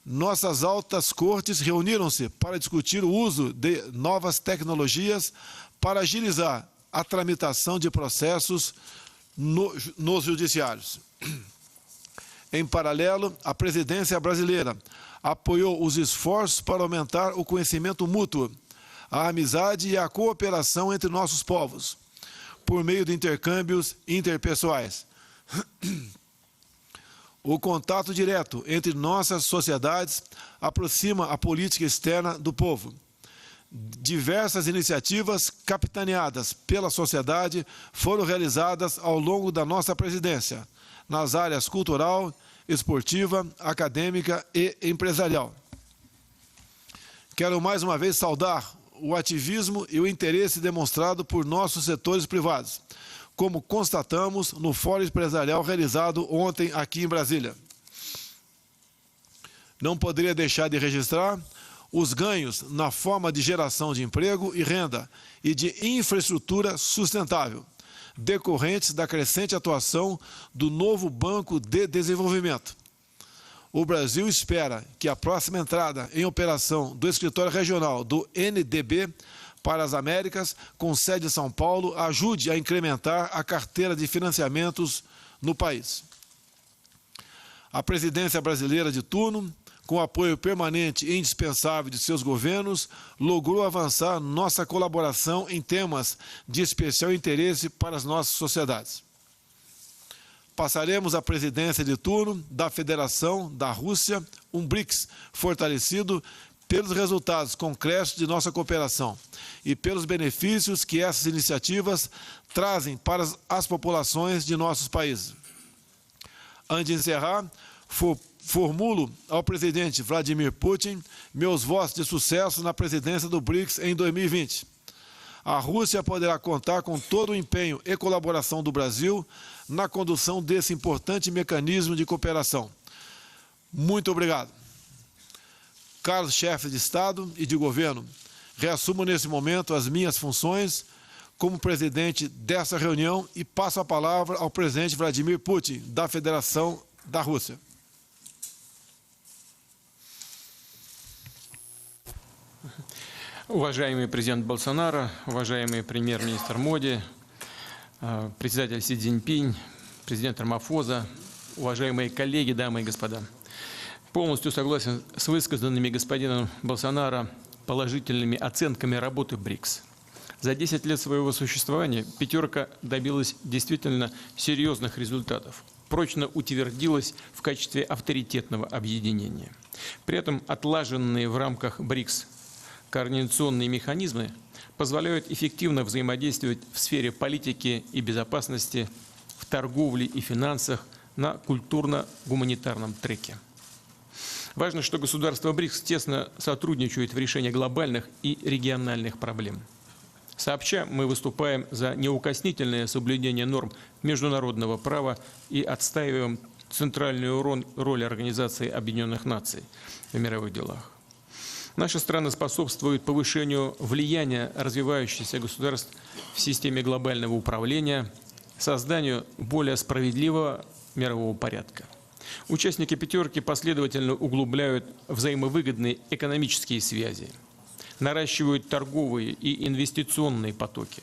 S11: Nossas altas cortes reuniram-se para discutir o uso de novas tecnologias para agilizar a tramitação de processos nos judiciários. Em paralelo, a presidência brasileira apoiou os esforços para aumentar o conhecimento mútuo, a amizade e a cooperação entre nossos povos, por meio de intercâmbios interpessoais. O contato direto entre nossas sociedades aproxima a política externa do povo. Diversas iniciativas capitaneadas pela sociedade foram realizadas ao longo da nossa presidência, nas áreas cultural, esportiva, acadêmica e empresarial. Quero mais uma vez saudar o ativismo e o interesse demonstrado por nossos setores privados, como constatamos no Fórum Empresarial realizado ontem aqui em Brasília. Não poderia deixar de registrar os ganhos na forma de geração de emprego e renda e de infraestrutura sustentável, decorrentes da crescente atuação do novo Banco de Desenvolvimento. O Brasil espera que a próxima entrada em operação do escritório regional do NDB para as Américas, com sede em São Paulo, ajude a incrementar a carteira de financiamentos no país. A presidência brasileira de turno, com o apoio permanente e indispensável de seus governos, logrou avançar nossa colaboração em temas de especial interesse para as nossas sociedades. Passaremos a presidência de turno da Federação da Rússia, um BRICS fortalecido pelos resultados concretos de nossa cooperação e pelos benefícios que essas iniciativas trazem para as populações de nossos países. Antes de encerrar, formulo ao presidente Vladimir Putin meus votos de sucesso na presidência do BRICS em 2020. A Rússia poderá contar com todo o empenho e colaboração do Brasil na condução desse importante mecanismo de cooperação. Muito obrigado. Caros chefes de Estado e de governo, reassumo nesse momento as minhas funções como presidente dessa reunião e passo a palavra ao presidente Vladimir Putin, da Federação da Rússia.
S10: Уважаемый президент Болсонаро, уважаемый премьер-министр Моди, председатель Си Цзиньпинь, президент Рамафоза, уважаемые коллеги, дамы и господа. Полностью согласен с высказанными господином Болсонаро положительными оценками работы БРИКС. За 10 лет своего существования «пятерка» добилась действительно серьезных результатов, прочно утвердилась в качестве авторитетного объединения. При этом отлаженные в рамках БРИКС координационные механизмы позволяют эффективно взаимодействовать в сфере политики и безопасности, в торговле и финансах на культурно-гуманитарном треке. Важно, что государства БРИКС тесно сотрудничают в решении глобальных и региональных проблем. Сообща мы выступаем за неукоснительное соблюдение норм международного права и отстаиваем центральную роль Организации Объединенных Наций в мировых делах. Наша страна способствует повышению влияния развивающихся государств в системе глобального управления, созданию более справедливого мирового порядка. Участники «пятерки» последовательно углубляют взаимовыгодные экономические связи, наращивают торговые и инвестиционные потоки,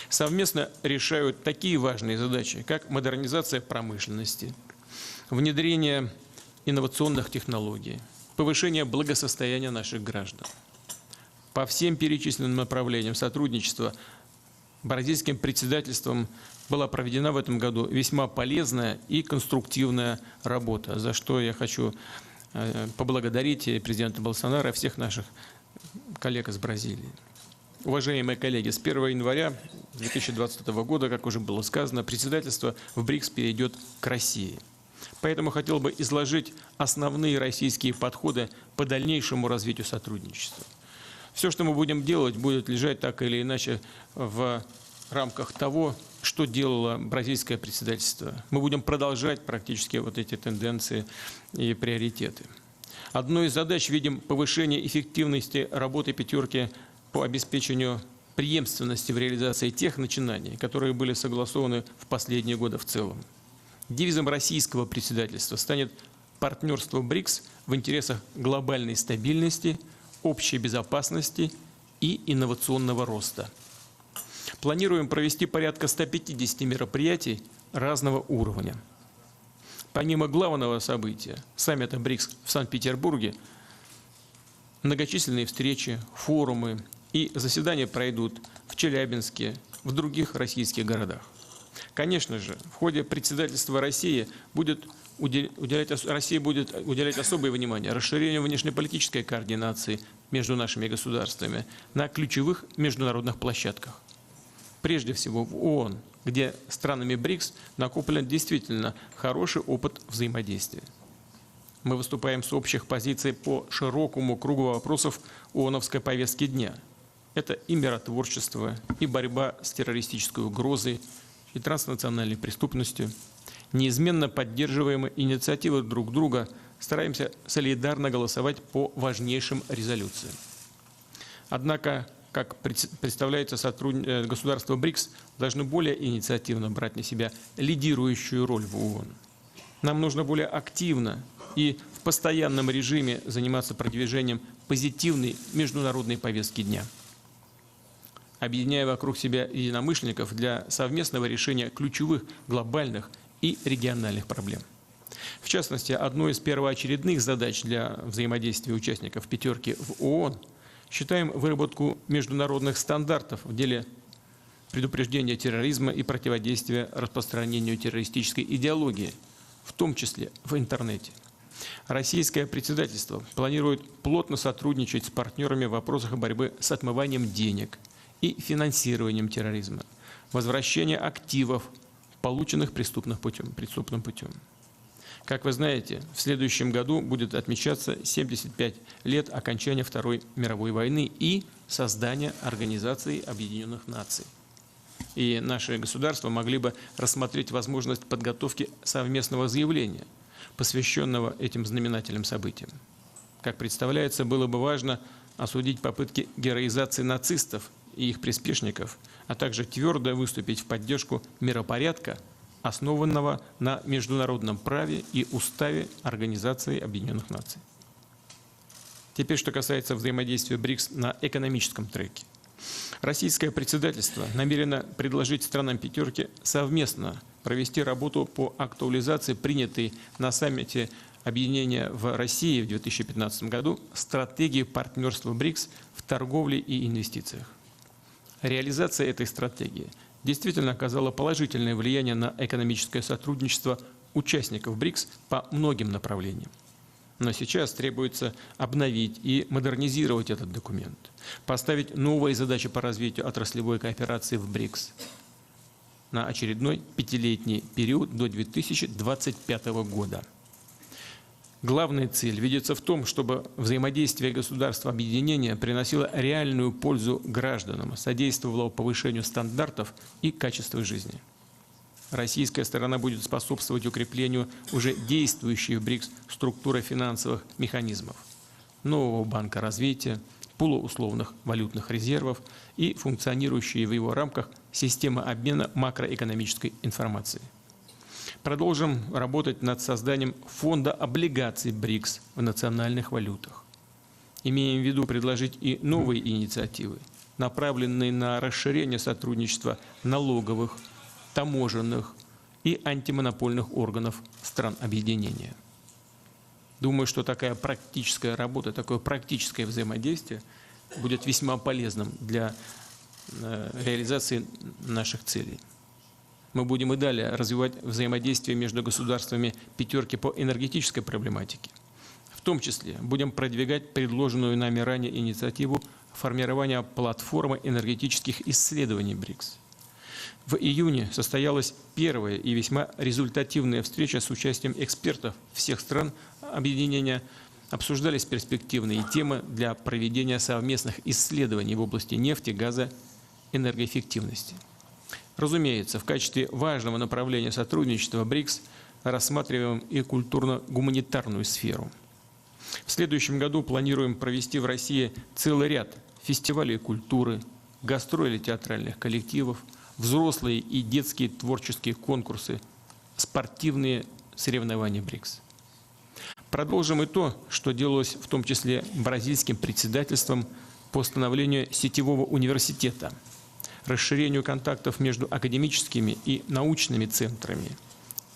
S10: совместно решают такие важные задачи, как модернизация промышленности, внедрение инновационных технологий, повышение благосостояния наших граждан. По всем перечисленным направлениям сотрудничества бразильским председательством была проведена в этом году весьма полезная и конструктивная работа, за что я хочу поблагодарить президента Болсонаро и всех наших коллег из Бразилии. Уважаемые коллеги, с 1 января 2020 года, как уже было сказано, председательство в БРИКС перейдет к России. Поэтому хотел бы изложить основные российские подходы по дальнейшему развитию сотрудничества. Все, что мы будем делать, будет лежать так или иначе в рамках того, что делало бразильское председательство. Мы будем продолжать практически вот эти тенденции и приоритеты. Одной из задач видим повышение эффективности работы «пятерки» по обеспечению преемственности в реализации тех начинаний, которые были согласованы в последние годы в целом. Девизом российского председательства станет партнерство БРИКС в интересах глобальной стабильности, общей безопасности и инновационного роста. Планируем провести порядка 150 мероприятий разного уровня. Помимо главного события, саммита БРИКС в Санкт-Петербурге, многочисленные встречи, форумы и заседания пройдут в Челябинске, в других российских городах. Конечно же, в ходе председательства России будет уделять, Россия будет уделять особое внимание расширению внешнеполитической координации между нашими государствами на ключевых международных площадках. Прежде всего в ООН, где странами БРИКС накоплен действительно хороший опыт взаимодействия. Мы выступаем с общих позиций по широкому кругу вопросов ООНовской повестки дня. Это и миротворчество, и борьба с террористической угрозой, и транснациональной преступностью. Неизменно поддерживаем инициативы друг друга, стараемся солидарно голосовать по важнейшим резолюциям. Однако, как представляется, государства БРИКС должны более инициативно брать на себя лидирующую роль в ООН. Нам нужно более активно и в постоянном режиме заниматься продвижением позитивной международной повестки дня, объединяя вокруг себя единомышленников для совместного решения ключевых глобальных и региональных проблем. В частности, одной из первоочередных задач для взаимодействия участников «пятерки» в ООН считаем выработку международных стандартов в деле предупреждения терроризма и противодействия распространению террористической идеологии, в том числе в интернете. Российское председательство планирует плотно сотрудничать с партнерами в вопросах борьбы с отмыванием денег и финансированием терроризма, возвращения активов, полученных преступным путем. Как вы знаете, в следующем году будет отмечаться 75 лет окончания Второй мировой войны и создания Организации Объединенных Наций. И наши государства могли бы рассмотреть возможность подготовки совместного заявления, посвященного этим знаменательным событиям. Как представляется, было бы важно осудить попытки героизации нацистов и их приспешников, а также твердо выступить в поддержку миропорядка, основанного на международном праве и уставе Организации Объединенных Наций. Теперь, что касается взаимодействия БРИКС на экономическом треке. Российское председательство намерено предложить странам «пятерки» совместно провести работу по актуализации принятой на саммите объединения в России в 2015 году стратегии партнерства БРИКС в торговле и инвестициях. Реализация этой стратегии действительно оказала положительное влияние на экономическое сотрудничество участников БРИКС по многим направлениям. Но сейчас требуется обновить и модернизировать этот документ, поставить новые задачи по развитию отраслевой кооперации в БРИКС на очередной пятилетний период до 2025 года. Главная цель видится в том, чтобы взаимодействие государства объединения приносило реальную пользу гражданам, содействовало повышению стандартов и качества жизни. Российская сторона будет способствовать укреплению уже действующей в БРИКС структуры финансовых механизмов, нового банка развития, полуусловных валютных резервов и функционирующей в его рамках системы обмена макроэкономической информацией. Продолжим работать над созданием фонда облигаций БРИКС в национальных валютах. Имеем в виду предложить и новые инициативы, направленные на расширение сотрудничества налоговых, таможенных и антимонопольных органов стран объединения. Думаю, что такая практическая работа, такое практическое взаимодействие будет весьма полезным для реализации наших целей. Мы будем и далее развивать взаимодействие между государствами «пятерки» по энергетической проблематике. В том числе будем продвигать предложенную нами ранее инициативу формирования платформы энергетических исследований БРИКС. В июне состоялась первая и весьма результативная встреча с участием экспертов всех стран объединения. Обсуждались перспективные темы для проведения совместных исследований в области нефти, газа, энергоэффективности. Разумеется, в качестве важного направления сотрудничества БРИКС рассматриваем и культурно-гуманитарную сферу. В следующем году планируем провести в России целый ряд фестивалей культуры, гастролей театральных коллективов, взрослые и детские творческие конкурсы, спортивные соревнования БРИКС. Продолжим и то, что делалось в том числе бразильским председательством по становлению сетевого университета, расширению контактов между академическими и научными центрами,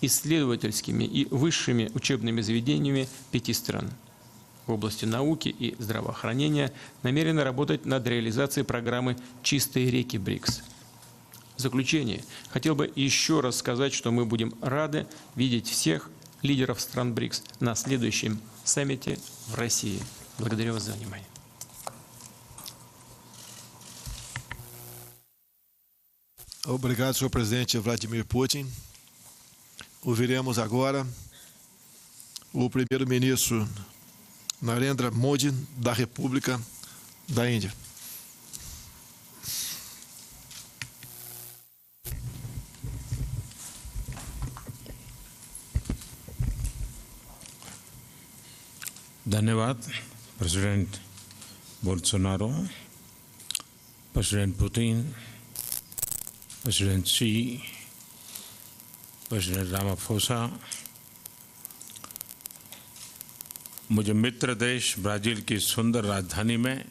S10: исследовательскими и высшими учебными заведениями 5 стран. В области науки и здравоохранения намерены работать над реализацией программы «Чистые реки БРИКС». В заключение хотел бы еще раз сказать, что мы будем рады видеть всех лидеров стран БРИКС на следующем саммите в России. Благодарю вас за внимание.
S11: Obrigado, senhor presidente Vladimir Putin. Ouviremos agora o primeiro-ministro Narendra Modi, da República da Índia.
S12: धन्यवाद president Bolsonaro, president Putin, president Xi, president Ramaphosa. मुझे मित्र देश Brazil की सुंदर राजधानी में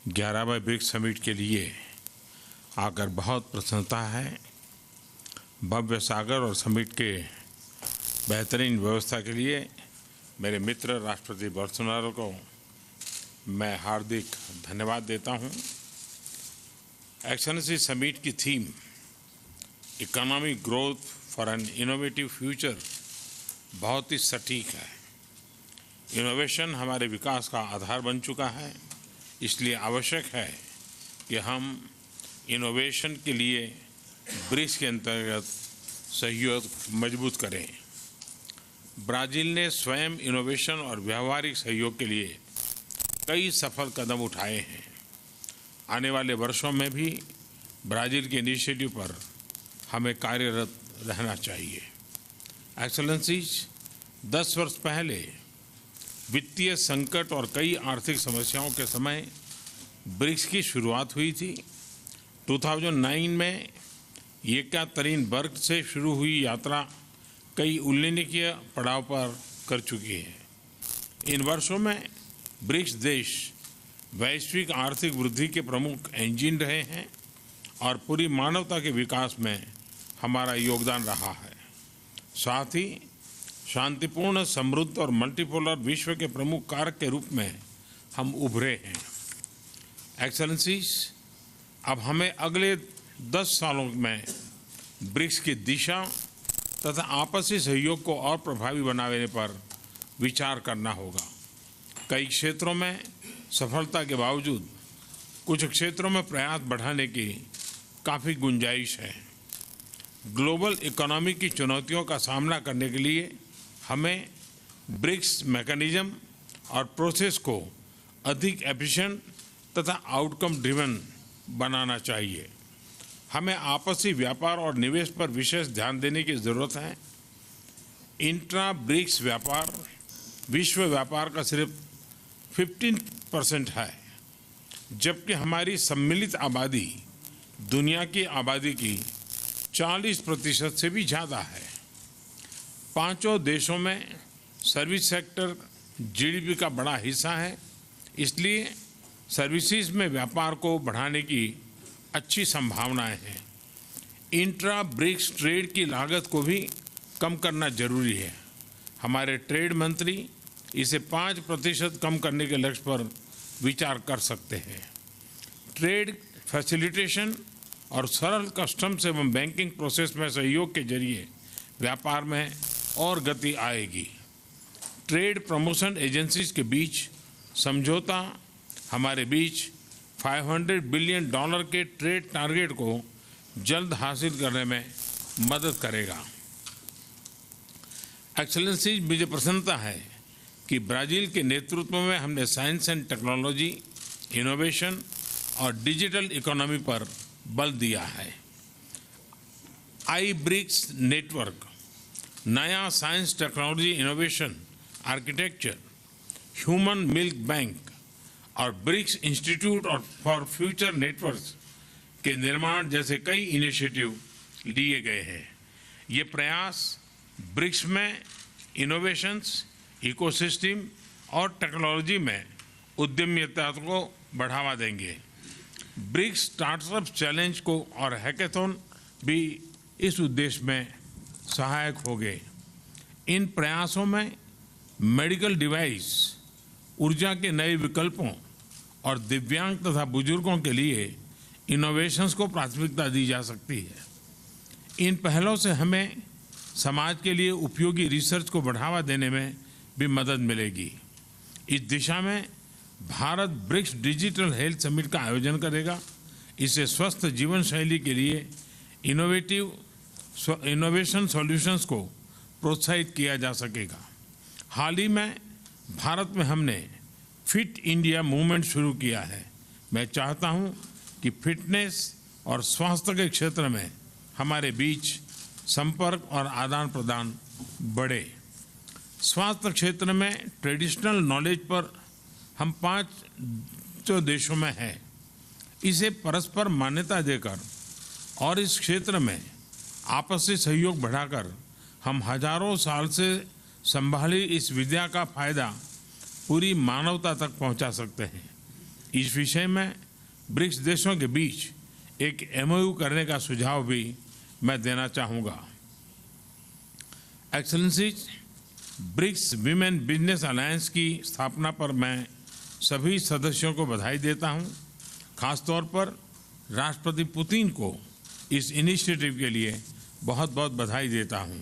S12: 11वें BRICS summit के लिए आकर बहुत प्रसन्नता है। भव्य सागर और समिट के बेहतरीन व्यवस्था के लिए मेरे मित्र राष्ट्रपति बोल्सोनारो को मैं हार्दिक धन्यवाद देता हूं। एक्सलेंसी समिट की theme economic growth for an innovative future बहुत ही सटीक है। Innovation हमारे विकास का आधार बन चुका है, इसलिए आवश्यक है कि हम इनोवेशन के लिए ब्रिक्स के अंतर्गत सहयोग मजबूत करें। ब्राज़ील ने स्वयं इनोवेशन और व्यावहारिक सहयोग के लिए कई सफल कदम उठाए हैं। आने वाले वर्षों में भी ब्राज़ील के इनिशिएटिव पर हमें कार्यरत रहना चाहिए। एक्सलेंसीज, 10 वर्ष पहले वित्तीय संकट और कई आर्थिक समस्याओं के समय ब्रिक्स की शुरुआत हुई थी। 2009 में येकातेरिनबर्ग से शुरू हुई यात्रा कई उल्लेखनीय पड़ाव पर कर चुकी है। इन वर्षों में ब्रिक्स देश वैश्विक आर्थिक वृद्धि के प्रमुख इंजन रहे हैं और पूरी मानवता के विकास में हमारा योगदान रहा है। साथ ही शांतिपूर्ण, समृद्ध और मल्टीपोलर विश्व के प्रमुख कारक के रूप में हम उभरे हैं। एक्सलेंसीज, अब हमें अगले 10 सालों में ब्रिक्स की दिशा तथा आपसी सहयोग को और प्रभावी बनाने पर विचार करना होगा। कई क्षेत्रों में सफलता के बावजूद कुछ क्षेत्रों में प्रयास बढ़ाने की काफ़ी गुंजाइश है। ग्लोबल इकोनॉमी की चुनौतियों का सामना करने के लिए हमें ब्रिक्स मैकेनिज्म और प्रोसेस को अधिक एफिशिएंट तथा आउटकम ड्रिवन बनाना चाहिए। हमें आपसी व्यापार और निवेश पर विशेष ध्यान देने की ज़रूरत है। इंट्रा ब्रिक्स व्यापार विश्व व्यापार का सिर्फ 15% है, जबकि हमारी सम्मिलित आबादी दुनिया की आबादी की 40% से भी ज़्यादा है। पांचों देशों में service sector GDP का बड़ा हिस्सा है, इसलिए सर्विसेज में व्यापार को बढ़ाने की अच्छी संभावनाएं हैं। Intra BRICS trade की लागत को भी कम करना जरूरी है। हमारे ट्रेड मंत्री इसे 5% कम करने के लक्ष्य पर विचार कर सकते हैं। ट्रेड फैसिलिटेशन और सरल कस्टम्स एवं बैंकिंग प्रोसेस में सहयोग के जरिए व्यापार में और गति आएगी। Trade promotion agencies के बीच समझौता हमारे बीच $500 बिलियन के ट्रेड टारगेट को जल्द हासिल करने में मदद करेगा। एक्सलेंसीज, मुझे प्रसन्नता है कि ब्राज़ील के नेतृत्व में हमने science and technology, innovation और डिजिटल इकोनॉमी पर बल दिया है। आई ब्रिक्स नेटवर्क, नया science technology innovation architecture, human milk bank और ब्रिक्स इंस्टीट्यूट और for future networks के निर्माण जैसे कई इनिशिएटिव लिए गए हैं। ये प्रयास ब्रिक्स में इनोवेशंस, इकोसिस्टम और टेक्नोलॉजी में उद्यमिता को बढ़ावा देंगे। BRICS startup challenge को और हैकेथॉन भी इस उद्देश्य में सहायक होंगे। इन प्रयासों में मेडिकल डिवाइस, ऊर्जा के नए विकल्पों और दिव्यांग तथा बुजुर्गों के लिए इनोवेशंस को प्राथमिकता दी जा सकती है। इन पहलों से हमें समाज के लिए उपयोगी रिसर्च को बढ़ावा देने में भी मदद मिलेगी। इस दिशा में Bharat BRICS digital health summit का आयोजन करेगा। इससे स्वस्थ जीवन शैली के लिए innovative innovation solutions को प्रोत्साहित किया जा सकेगा। हाल ही में भारत में हमने fit India movement शुरू किया है। मैं चाहता हूं कि फिटनेस और स्वास्थ्य के क्षेत्र में हमारे बीच संपर्क और आदान प्रदान बढ़े। स्वास्थ्य क्षेत्र में ट्रेडिशनल नॉलेज पर हम 5 देशों में हैं। इसे परस्पर मान्यता देकर और इस क्षेत्र में आपसी सहयोग बढ़ाकर हम हजारों साल से संभाली इस विद्या का फायदा पूरी मानवता तक पहुंचा सकते हैं। इस विषय में ब्रिक्स देशों के बीच एक एमओयू करने का सुझाव भी मैं देना चाहूँगा। Excellencies, BRICS women business alliance की स्थापना पर मैं सभी सदस्यों को बधाई देता हूं। खासतौर पर राष्ट्रपति पुतिन को इस इनिशिएटिव के लिए बहुत बहुत बधाई देता हूं।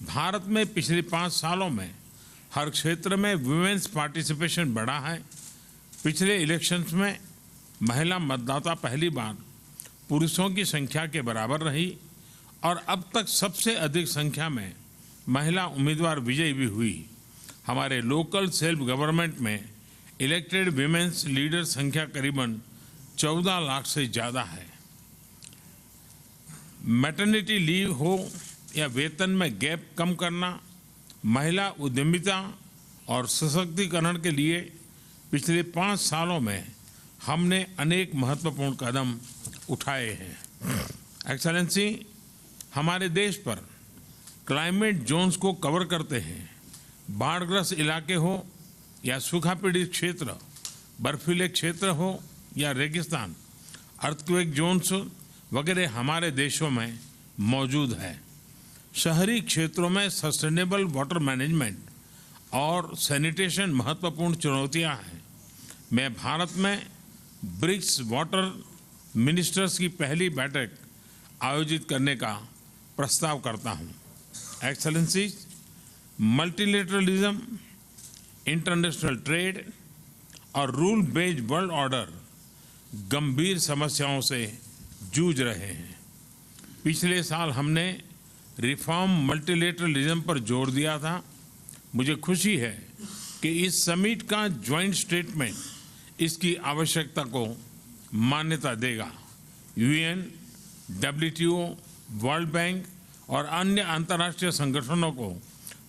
S12: भारत में पिछले 5 सालों में हर क्षेत्र में वुमेन्स पार्टिसिपेशन बढ़ा है। पिछले इलेक्शंस में महिला मतदाता पहली बार पुरुषों की संख्या के बराबर रही और अब तक सबसे अधिक संख्या में महिला उम्मीदवार विजयी भी हुई। हमारे local self government में elected women's leader संख्या करीबन 14 लाख से ज़्यादा है। मैटरनिटी लीव हो या वेतन में गैप कम करना, महिला उद्यमिता और सशक्तिकरण के लिए पिछले 5 सालों में हमने अनेक महत्वपूर्ण कदम उठाए हैं। एक्सेलेंसी, हमारे देश पर क्लाइमेट जोन्स को कवर करते हैं। बाढ़ग्रस्त इलाके हो या सूखा पीड़ित क्षेत्र, बर्फीले क्षेत्र हो या रेगिस्तान, अर्थक्वेक जोन्स वगैरह हमारे देशों में मौजूद है। शहरी क्षेत्रों में sustainable water management और सैनिटेशन महत्वपूर्ण चुनौतियां हैं। मैं भारत में BRICS water ministers की पहली बैठक आयोजित करने का प्रस्ताव करता हूं। Excellencies, multilateralism, international trade और rule based world order गंभीर समस्याओं से जूझ रहे हैं। पिछले साल हमने रिफॉर्म मल्टीलेटरलिज्म पर जोर दिया था। मुझे खुशी है कि इस समिट का ज्वाइंट स्टेटमेंट इसकी आवश्यकता को मान्यता देगा। UN, WTO, world bank और अन्य अंतर्राष्ट्रीय संगठनों को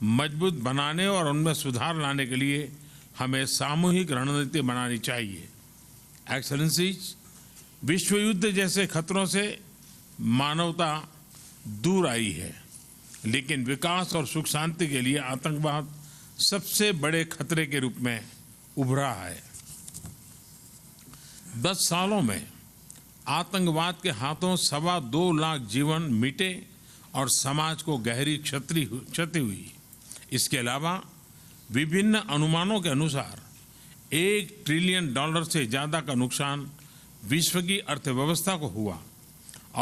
S12: मजबूत बनाने और उनमें सुधार लाने के लिए हमें सामूहिक रणनीति बनानी चाहिए। एक्सेलेंसीज, विश्व युद्ध जैसे खतरों से मानवता दूर आई है, लेकिन विकास और सुख शांति के लिए आतंकवाद सबसे बड़े खतरे के रूप में उभरा है। 10 सालों में आतंकवाद के हाथों 2.25 लाख जीवन मिटे और समाज को गहरी क्षति हुई। इसके अलावा विभिन्न अनुमानों के अनुसार $1 ट्रिलियन से ज़्यादा का नुकसान विश्व की अर्थव्यवस्था को हुआ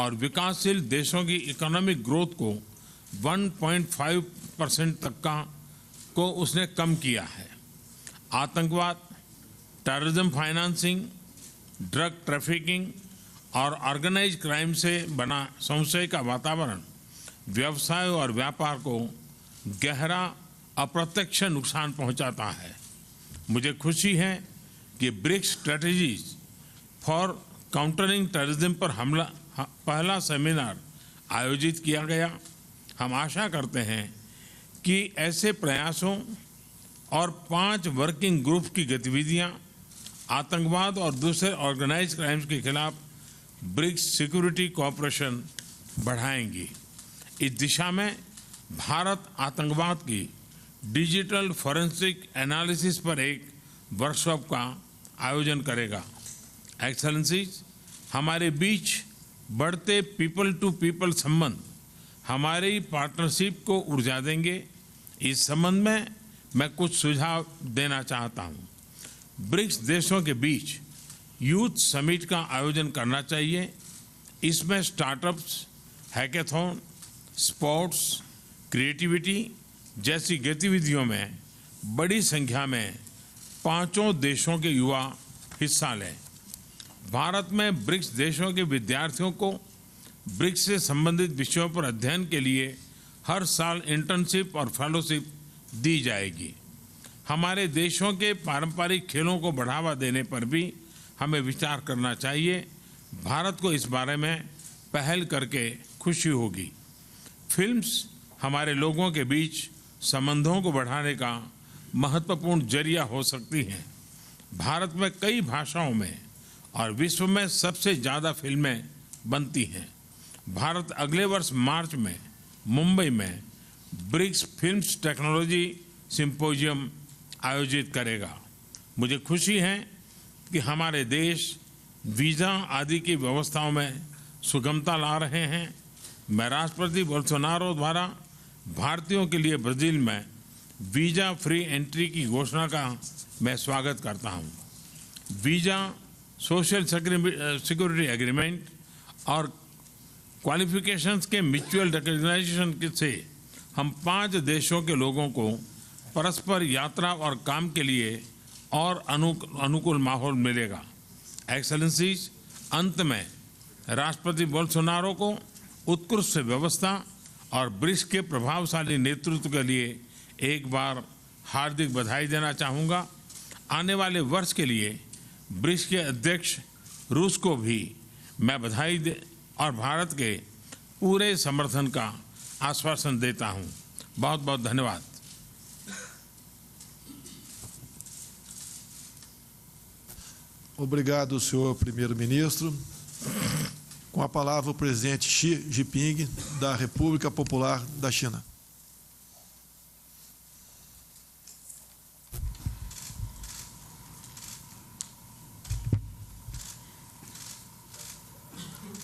S12: और विकासशील देशों की इकोनॉमिक ग्रोथ को 1.5% तक का को उसने कम किया है। आतंकवाद, terrorism financing, drug trafficking और ऑर्गेनाइज क्राइम से बना संशय का वातावरण व्यवसाय और व्यापार को गहरा अप्रत्यक्ष नुकसान पहुंचाता है। मुझे खुशी है कि BRICS strategies for countering terrorism पर हमला पहला सेमिनार आयोजित किया गया। हम आशा करते हैं कि ऐसे प्रयासों और 5 वर्किंग ग्रुप की गतिविधियां आतंकवाद और दूसरे ऑर्गेनाइज क्राइम्स के खिलाफ BRICS security cooperation बढ़ाएंगी। इस दिशा में भारत आतंकवाद की digital forensic analysis पर एक वर्कशॉप का आयोजन करेगा। एक्सेलेंसीज, हमारे बीच बढ़ते people to people संबंध हमारी पार्टनरशिप को ऊर्जा देंगे। इस संबंध में मैं कुछ सुझाव देना चाहता हूं। ब्रिक्स देशों के बीच यूथ समिट का आयोजन करना चाहिए। इसमें startups, hackathon, sports, creativity जैसी गतिविधियों में बड़ी संख्या में 5 देशों के युवा हिस्सा लें। भारत में ब्रिक्स देशों के विद्यार्थियों को ब्रिक्स से संबंधित विषयों पर अध्ययन के लिए हर साल इंटर्नशिप और फेलोशिप दी जाएगी। हमारे देशों के पारंपरिक खेलों को बढ़ावा देने पर भी हमें विचार करना चाहिए। भारत को इस बारे में पहल करके खुशी होगी। फिल्म्स हमारे लोगों के बीच संबंधों को बढ़ाने का महत्वपूर्ण जरिया हो सकती हैं। भारत में कई भाषाओं में और विश्व में सबसे ज़्यादा फिल्में बनती हैं। भारत अगले वर्ष मार्च में मुंबई में BRICS films technology symposium आयोजित करेगा। मुझे खुशी है कि हमारे देश वीज़ा आदि की व्यवस्थाओं में सुगमता ला रहे हैं। मैं राष्ट्रपति बोल्सोनारो द्वारा भारतीयों के लिए ब्राज़ील में visa free entry की घोषणा का मैं स्वागत करता हूं। Visa, social security agreement और क्वालिफिकेशंस के म्यूचुअल रिकग्नाइजेशन से हम 5 देशों के लोगों को परस्पर यात्रा और काम के लिए और अनुकूल माहौल मिलेगा। एक्सलेंसीज, अंत में राष्ट्रपति बोल्सोनारो को उत्कृष्ट व्यवस्था और ब्रिक्स के प्रभावशाली नेतृत्व के लिए एक बार हार्दिक बधाई देना चाहूँगा। आने वाले वर्ष के लिए ब्रिक्स के अध्यक्ष रूस को भी मैं बधाई दे और भारत के पूरे समर्थन का आश्वासन देता हूँ। बहुत बहुत धन्यवाद।
S11: Obrigado, senhor primeiro-ministro. Com a palavra, o presidente Xi Jinping, da República Popular da China.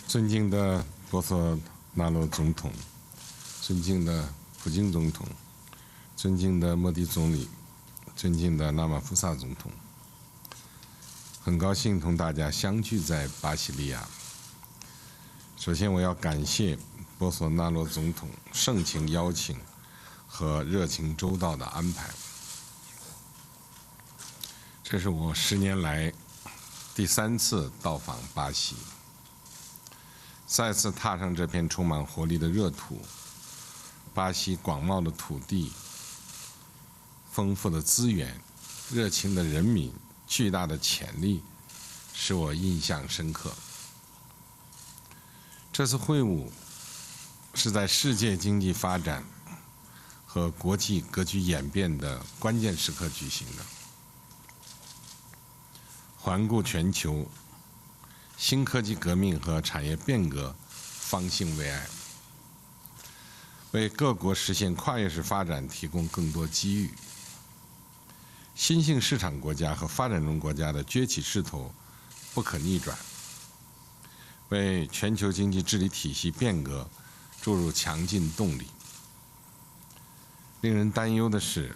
S8: 尊敬的博索纳罗总统，尊敬的普京总统，尊敬的莫迪总理，尊敬的拉马福萨总统，很高兴同大家相聚在巴西利亚。首先，我要感谢博索纳罗总统盛情邀请和热情周到的安排。这是我10年来第3次到访巴西。再次踏上这片充满活力的热土，巴西广袤的土地、丰富的资源、热情的人民、巨大的潜力，使我印象深刻。这次会晤是在世界经济发展和国际格局演变的关键时刻举行的。环顾全球，新科技革命和产业变革方兴未艾，为各国实现跨越式发展提供更多机遇。新兴市场国家和发展中国家的崛起势头不可逆转，为全球经济治理体系变革注入强劲动力。令人担忧的是，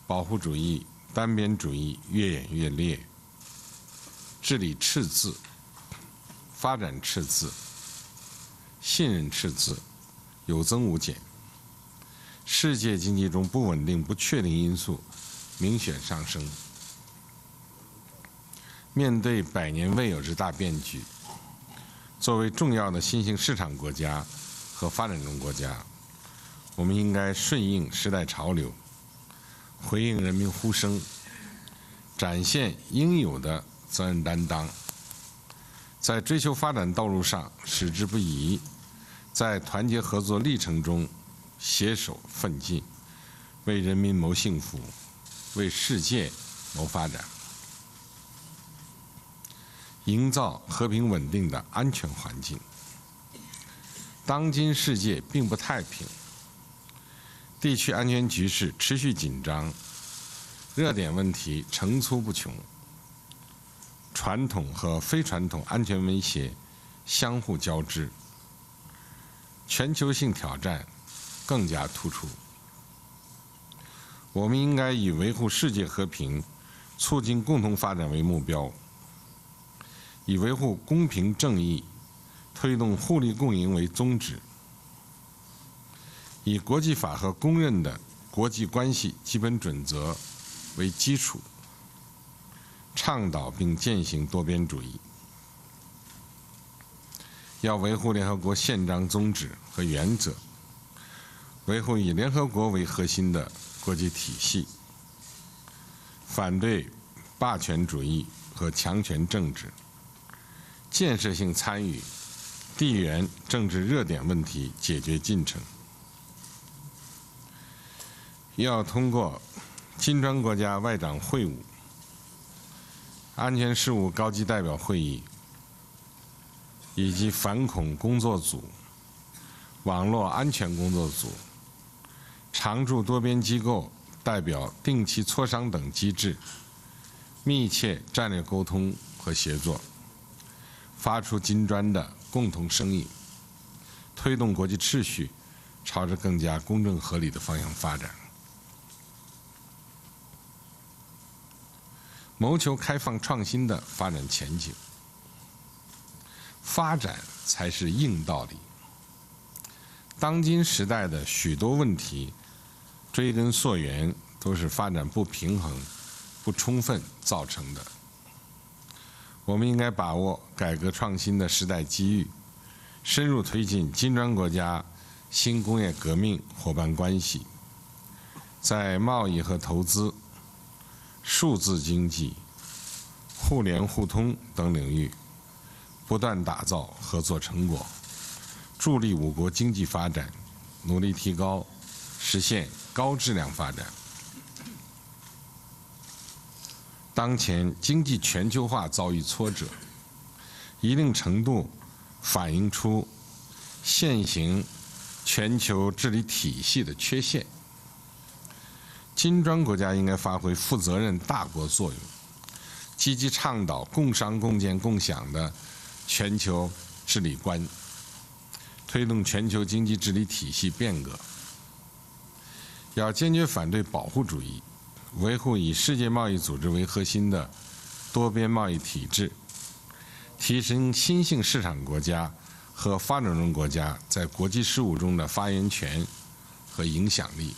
S8: 保护主义、单边主义越演越烈。治理赤字、发展赤字、信任赤字有增无减，世界经济中不稳定、不确定因素明显上升。面对百年未有之大变局，作为重要的新兴市场国家和发展中国家，我们应该顺应时代潮流，回应人民呼声，展现应有的责任担当，在追求发展道路上矢志不移，在团结合作历程中携手奋进，为人民谋幸福，为世界谋发展，营造和平稳定的安全环境。当今世界并不太平，地区安全局势持续紧张，热点问题层出不穷。传统和非传统安全威胁相互交织，全球性挑战更加突出。我们应该以维护世界和平、促进共同发展为目标，以维护公平正义、推动互利共赢为宗旨，以国际法和公认的国际关系基本准则为基础，倡导并践行多边主义。要维护联合国宪章宗旨和原则，维护以联合国为核心的国际体系，反对霸权主义和强权政治，建设性参与地缘政治热点问题解决进程。要通过金砖国家外长会晤、安全事务高级代表会议以及反恐工作组、网络安全工作组、常驻多边机构代表定期磋商等机制，密切战略沟通和协作，发出金砖的共同声音，推动国际秩序朝着更加公正合理的方向发展。谋求开放创新的发展前景，发展才是硬道理。当今时代的许多问题追根溯源都是发展不平衡、不充分造成的。我们应该把握改革创新的时代机遇，深入推进金砖国家新工业革命伙伴关系，在贸易和投资、数字经济、互联互通等领域不断打造合作成果，助力我国经济发展，努力提高，实现高质量发展。当前经济全球化遭遇挫折，一定程度反映出现行全球治理体系的缺陷。金砖国家应该发挥负责任大国作用，积极倡导共商共建共享的全球治理观，推动全球经济治理体系变革。要坚决反对保护主义，维护以世界贸易组织为核心的多边贸易体制，提升新兴市场国家和发展中国家在国际事务中的发言权和影响力。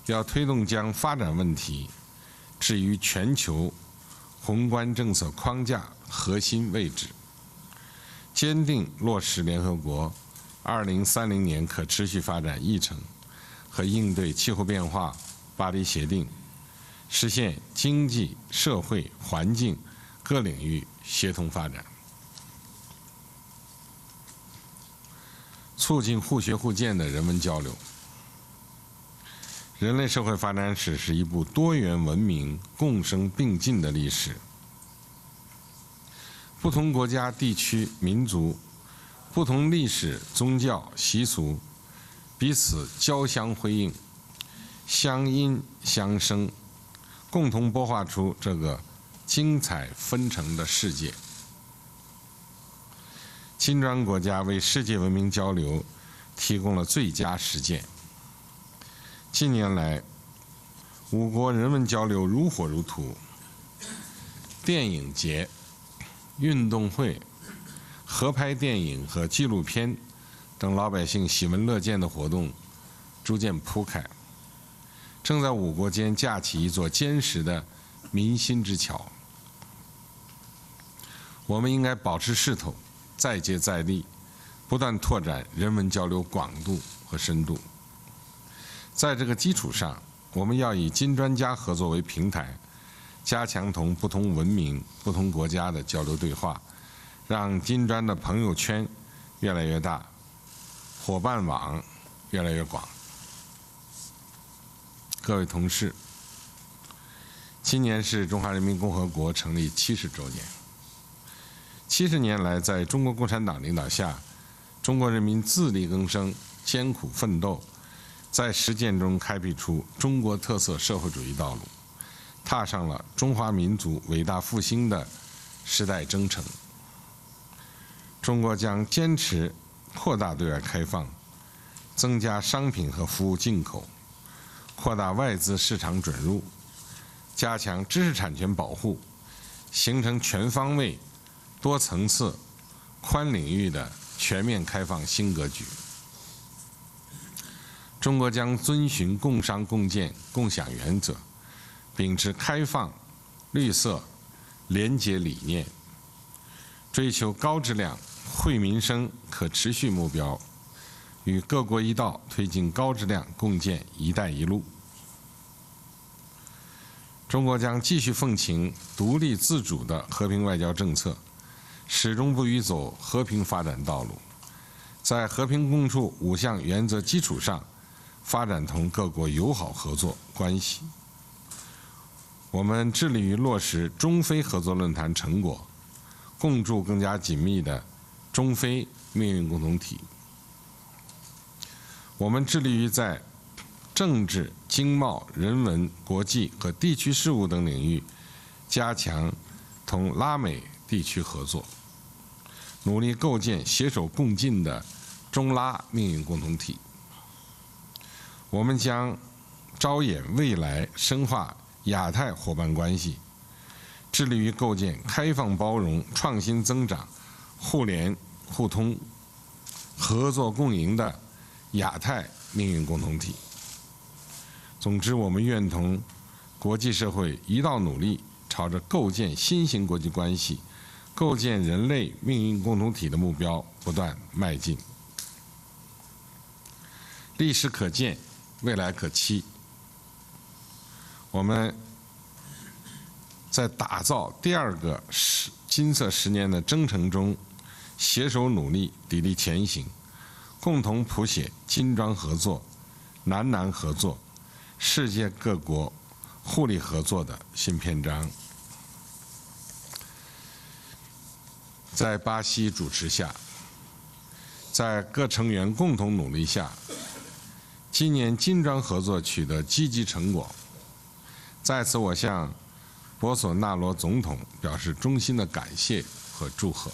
S8: 要推动将发展问题置于全球宏观政策框架核心位置，坚定落实联合国2030年可持续发展议程和应对气候变化巴黎协定，实现经济、社会、环境各领域协同发展，促进互学互鉴的人文交流。人类社会发展史是一部多元文明共生并进的历史，不同国家、地区、民族、不同历史、宗教、习俗，彼此交相辉映，相因相生，共同擘画出这个精彩纷呈的世界。金砖国家为世界文明交流提供了最佳实践。近年来，五国人文交流如火如荼，电影节、运动会、合拍电影和纪录片等老百姓喜闻乐见的活动逐渐铺开，正在五国间架起一座坚实的民心之桥。我们应该保持势头，再接再厉，不断拓展人文交流广度和深度。在这个基础上，我们要以金砖加合作为平台，加强同不同文明、不同国家的交流对话，让金砖的朋友圈越来越大，伙伴网越来越广。各位同事，今年是中华人民共和国成立70周年。70年来，在中国共产党领导下，中国人民自力更生、艰苦奋斗，在实践中开辟出中国特色社会主义道路，踏上了中华民族伟大复兴的时代征程。中国将坚持扩大对外开放，增加商品和服务进口，扩大外资市场准入，加强知识产权保护，形成全方位、多层次、宽领域的全面开放新格局。中国将遵循共商共建共享原则，秉持开放、绿色、廉洁理念，追求高质量、惠民生、可持续目标，与各国一道推进高质量共建“一带一路”。中国将继续奉行独立自主的和平外交政策，始终不渝走和平发展道路，在和平共处5项原则基础上，发展同各国友好合作关系。我们致力于落实中非合作论坛成果，共筑更加紧密的中非命运共同体。我们致力于在政治、经贸、人文、国际和地区事务等领域加强同拉美地区合作，努力构建携手共进的中拉命运共同体。我们将着眼未来，深化亚太伙伴关系，致力于构建开放包容、创新增长、互联互通、合作共赢的亚太命运共同体。总之，我们愿同国际社会一道努力，朝着构建新型国际关系、构建人类命运共同体的目标不断迈进。历史可鉴，未来可期。我们在打造第二个十金色十年的征程中，携手努力，砥砺前行，共同谱写金砖合作、南南合作、世界各国互利合作的新篇章。在巴西主持下，在各成员共同努力下，今年金砖合作取得积极成果。在此，我向博索纳罗总统表示衷心的感谢和祝贺。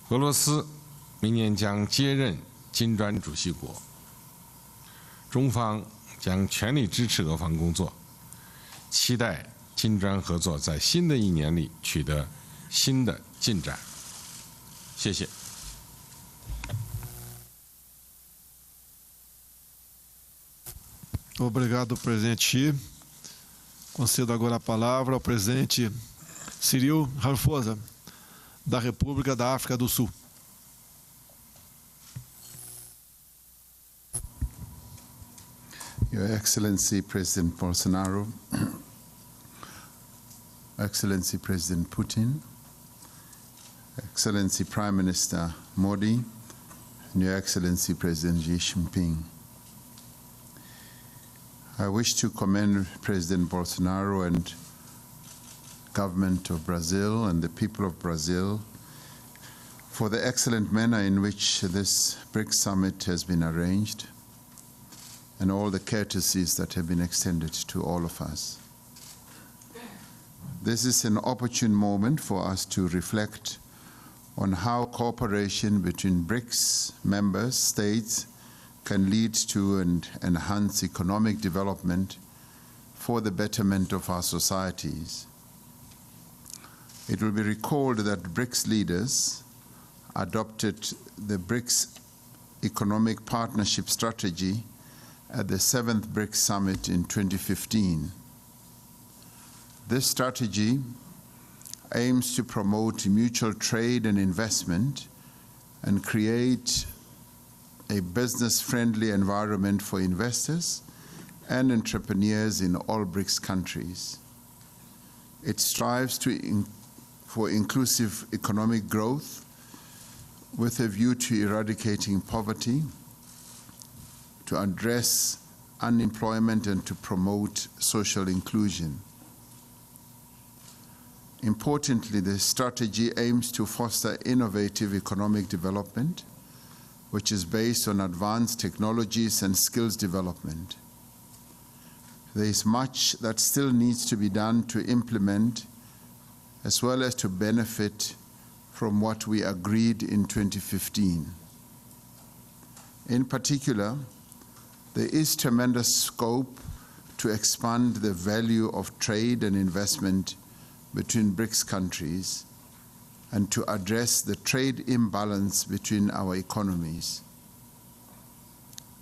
S8: 俄罗斯明年将接任金砖主席国，中方将全力支持俄方工作，期待金砖合作在新的一年里取得新的进展。谢谢。
S11: Obrigado, presidente Xi. Concedo agora a palavra ao presidente Cyril Ramaphosa, da República da África do Sul.
S13: Your Excellency President Bolsonaro, Excellency President Putin, Excellency Prime Minister Modi, and Your Excellency President Xi Jinping. I wish to commend President Bolsonaro and government of Brazil and the people of Brazil for the excellent manner in which this BRICS summit has been arranged and all the courtesies that have been extended to all of us. This is an opportune moment for us to reflect on how cooperation between BRICS members, states, can lead to and enhance economic development for the betterment of our societies. It will be recalled that BRICS leaders adopted the BRICS Economic Partnership Strategy at the 7th BRICS Summit in 2015. This strategy aims to promote mutual trade and investment and create a business friendly environment for investors and entrepreneurs in all BRICS countries. It strives to in, for inclusive economic growth with a view to eradicating poverty, to address unemployment, and to promote social inclusion. Importantly, the strategy aims to foster innovative economic development which is based on advanced technologies and skills development. There is much that still needs to be done to implement as well as to benefit from what we agreed in 2015. In particular, there is tremendous scope to expand the value of trade and investment between BRICS countries and to address the trade imbalance between our economies.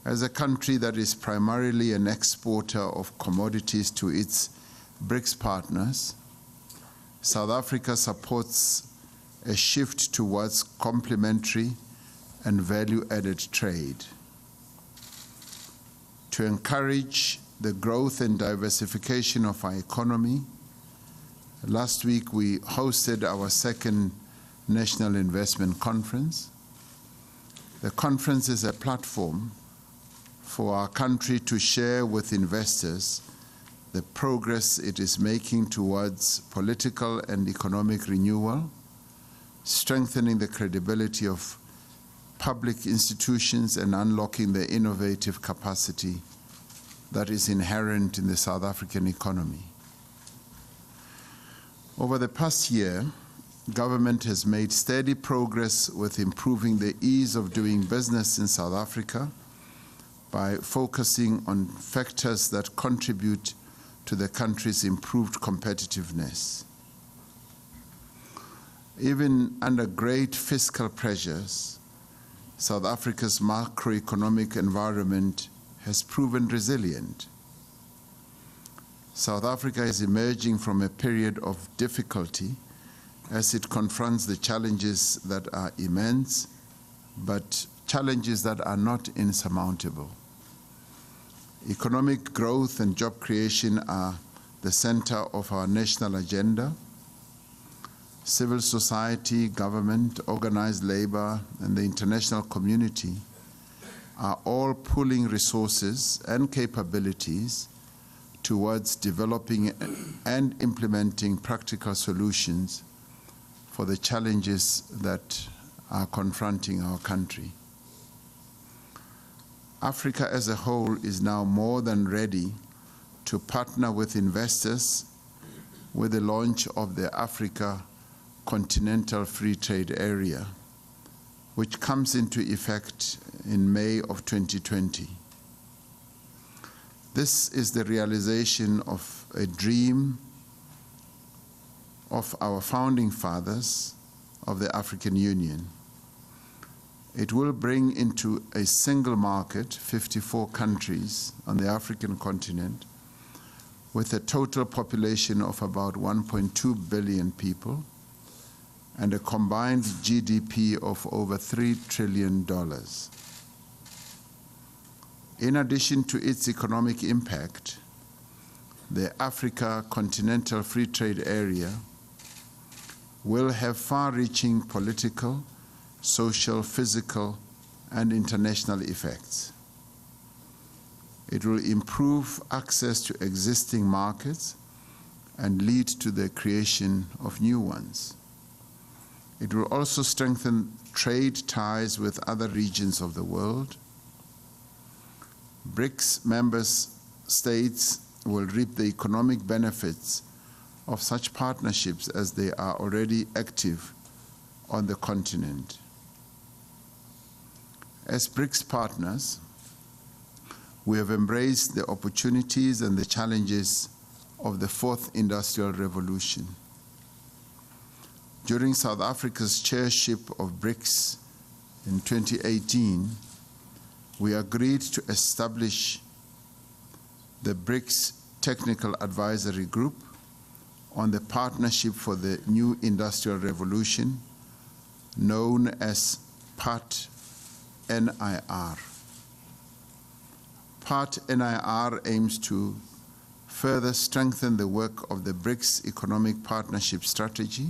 S13: As a country that is primarily an exporter of commodities to its BRICS partners, South Africa supports a shift towards complementary and value added trade. To encourage the growth and diversification of our economy, last week we hosted our second National Investment Conference. The conference is a platform for our country to share with investors the progress it is making towards political and economic renewal, strengthening the credibility of public institutions and unlocking the innovative capacity that is inherent in the South African economy. Over the past year, government has made steady progress with improving the ease of doing business in South Africa by focusing on factors that contribute to the country's improved competitiveness. Even under great fiscal pressures, South Africa's macroeconomic environment has proven resilient. South Africa is emerging from a period of difficulty as it confronts the challenges that are immense, but challenges that are not insurmountable. Economic growth and job creation are the center of our national agenda. Civil society, government, organized labor, and the international community are all pooling resources and capabilities towards developing and implementing practical solutions for the challenges that are confronting our country. Africa as a whole is now more than ready to partner with investors with the launch of the Africa Continental Free Trade Area, which comes into effect in May of 2020. This is the realization of a dream of our founding fathers of the African Union. It will bring into a single market 54 countries on the African continent with a total population of about 1.2 billion people and a combined GDP of over $3 trillion. In addition to its economic impact, the Africa Continental Free Trade Area will have far reaching political, social, physical, and international effects. It will improve access to existing markets and lead to the creation of new ones. It will also strengthen trade ties with other regions of the world. BRICS members states will reap the economic benefits of such partnerships as they are already active on the continent. As BRICS partners, we have embraced the opportunities and the challenges of the fourth industrial revolution. During South Africa's chairship of BRICS in 2018, we agreed to establish the BRICS Technical Advisory Group on the Partnership for the New Industrial Revolution, known as PART NIR. PART NIR aims to further strengthen the work of the BRICS Economic Partnership Strategy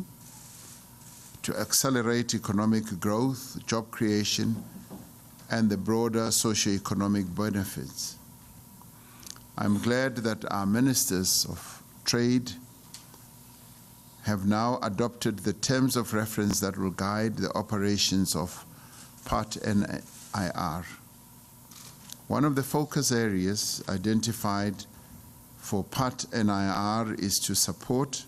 S13: to accelerate economic growth, job creation, and the broader socio-economic benefits. I'm glad that our ministers of trade have now adopted the terms of reference that will guide the operations of Part NIR. One of the focus areas identified for Part NIR is to support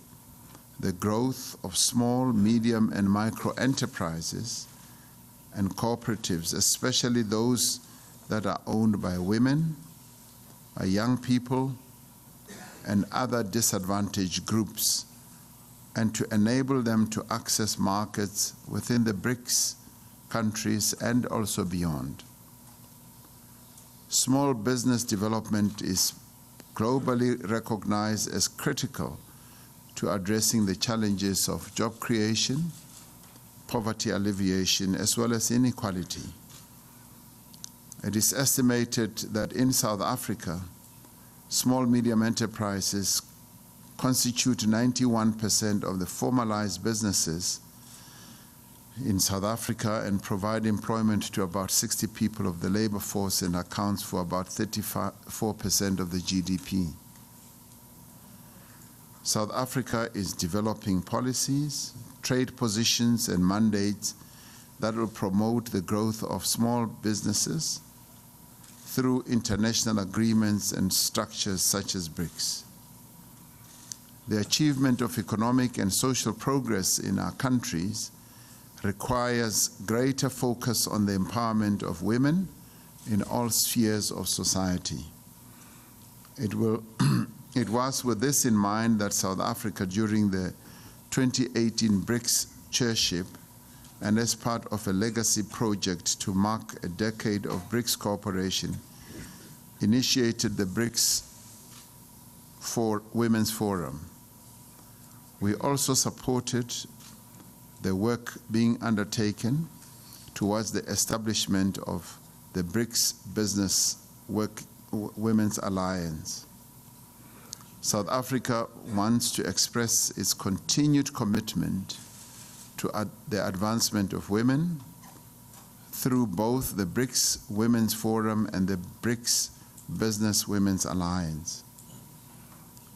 S13: the growth of small, medium, and micro enterprises and cooperatives, especially those that are owned by women, by young people, and other disadvantaged groups, and to enable them to access markets within the BRICS countries and also beyond. Small business development is globally recognized as critical to addressing the challenges of job creation, poverty alleviation, as well as inequality. It is estimated that in South Africa, small medium enterprises constitute 91% of the formalized businesses in South Africa and provide employment to about 60 people of the labor force and accounts for about 34% of the GDP. South Africa is developing policies, trade positions, and mandates that will promote the growth of small businesses through international agreements and structures such as BRICS. The achievement of economic and social progress in our countries requires greater focus on the empowerment of women in all spheres of society. It, will it was with this in mind that South Africa, during the 2018 BRICS chairship, and as part of a legacy project to mark a decade of BRICS cooperation, initiated the BRICS for Women's Forum. We also supported the work being undertaken towards the establishment of the BRICS Business Work, Women's Alliance. South Africa wants to express its continued commitment to ad the advancement of women through both the BRICS Women's Forum and the BRICS Business Women's Alliance.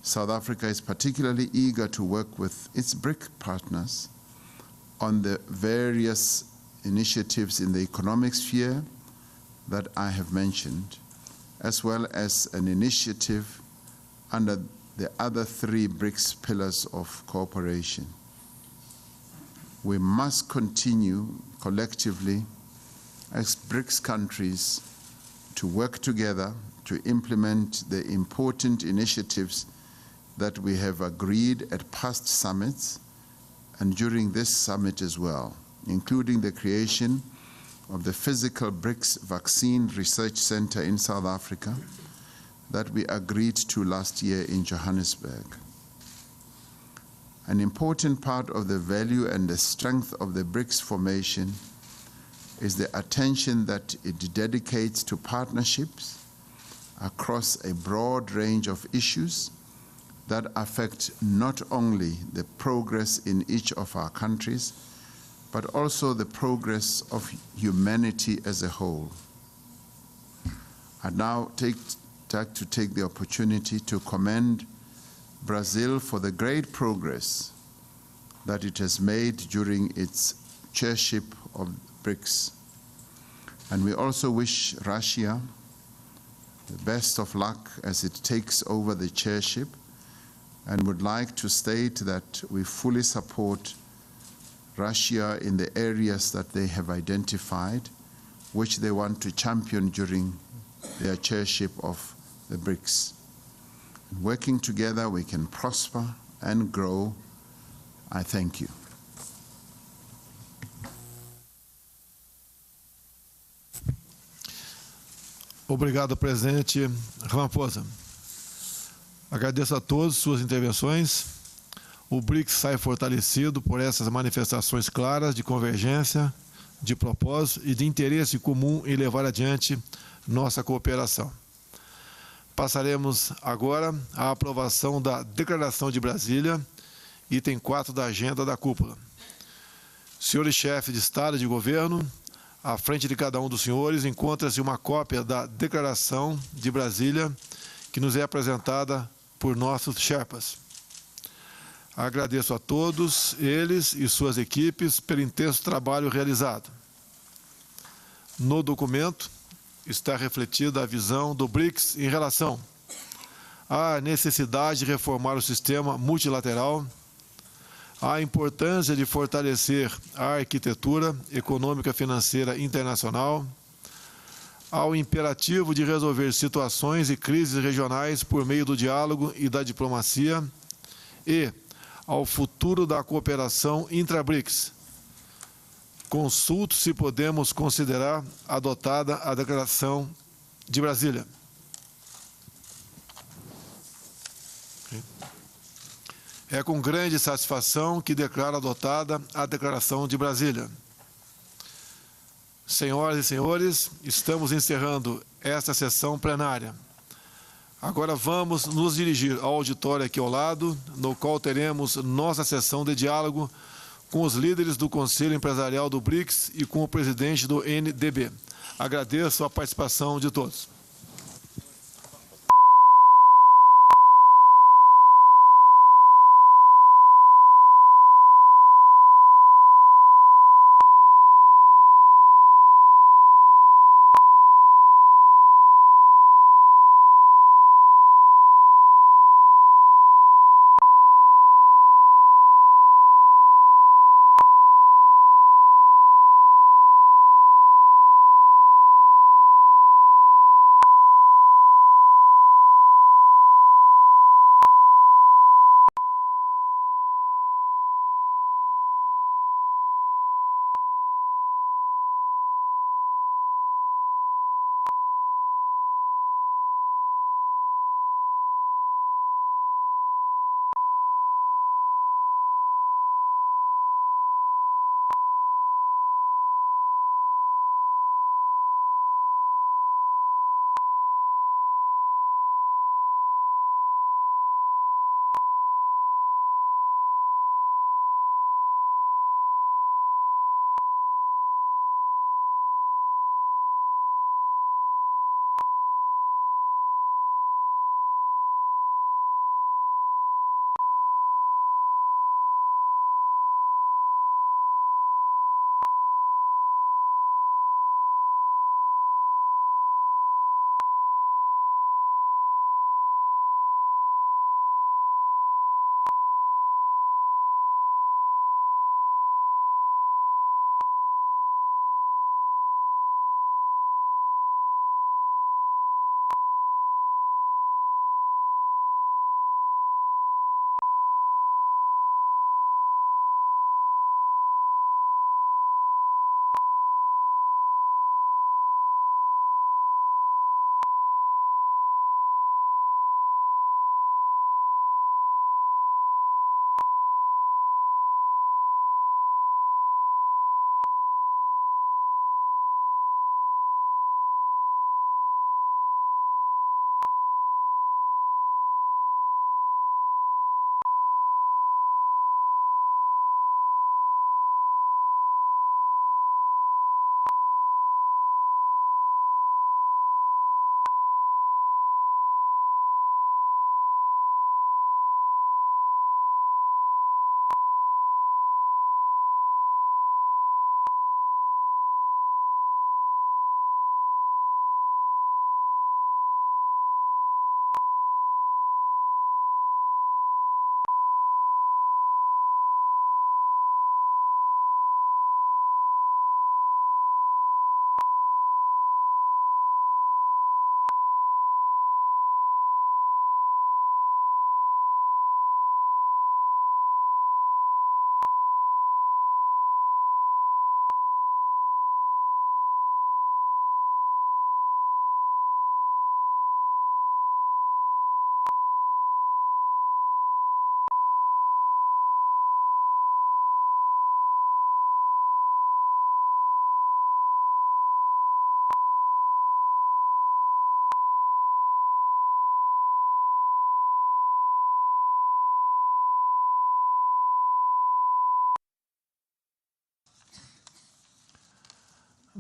S13: South Africa is particularly eager to work with its BRIC partners on the various initiatives in the economic sphere that I have mentioned, as well as an initiative under the other three BRICS pillars of cooperation. We must continue collectively as BRICS countries to work together to implement the important initiatives that we have agreed at past summits and during this summit as well, including the creation of the physical BRICS Vaccine Research Center in South Africa that we agreed to last year in Johannesburg. An important part of the value and the strength of the BRICS formation is the attention that it dedicates to partnerships across a broad range of issues that affect not only the progress in each of our countries, but also the progress of humanity as a whole. I'd now take, like to take the opportunity to commend Brazil for the great progress that it has made during its chairship of BRICS. And we also wish Russia the best of luck as it takes over the chairship and would like to state that we fully support Russia in the areas that they have identified, which they want to champion during their chairship of the BRICS. And working together, we can prosper and grow. I thank you.
S11: Obrigado, presidente Ramaphosa. Agradeço a todos suas intervenções. O BRICS sai fortalecido por essas manifestações claras de convergência, de propósito e de interesse comum em levar adiante nossa cooperação. Passaremos agora à aprovação da Declaração de Brasília, item 4 da agenda da cúpula. Senhores chefes de Estado e de Governo, à frente de cada um dos senhores encontra-se uma cópia da Declaração de Brasília, que nos é apresentada por nossos Sherpas. Agradeço a todos eles e suas equipes pelo intenso trabalho realizado. No documento está refletida a visão do BRICS em relação à necessidade de reformar o sistema multilateral, à importância de fortalecer a arquitetura econômica financeira internacional, ao imperativo de resolver situações e crises regionais por meio do diálogo e da diplomacia e ao futuro da cooperação intra-BRICS. Consulto se podemos considerar adotada a Declaração de Brasília. É com grande satisfação que declaro adotada a Declaração de Brasília. Senhoras e senhores, estamos encerrando esta sessão plenária. Agora vamos nos dirigir ao auditório aqui ao lado, no qual teremos nossa sessão de diálogo com os líderes do Conselho Empresarial do BRICS e com o presidente do NDB. Agradeço a participação de todos.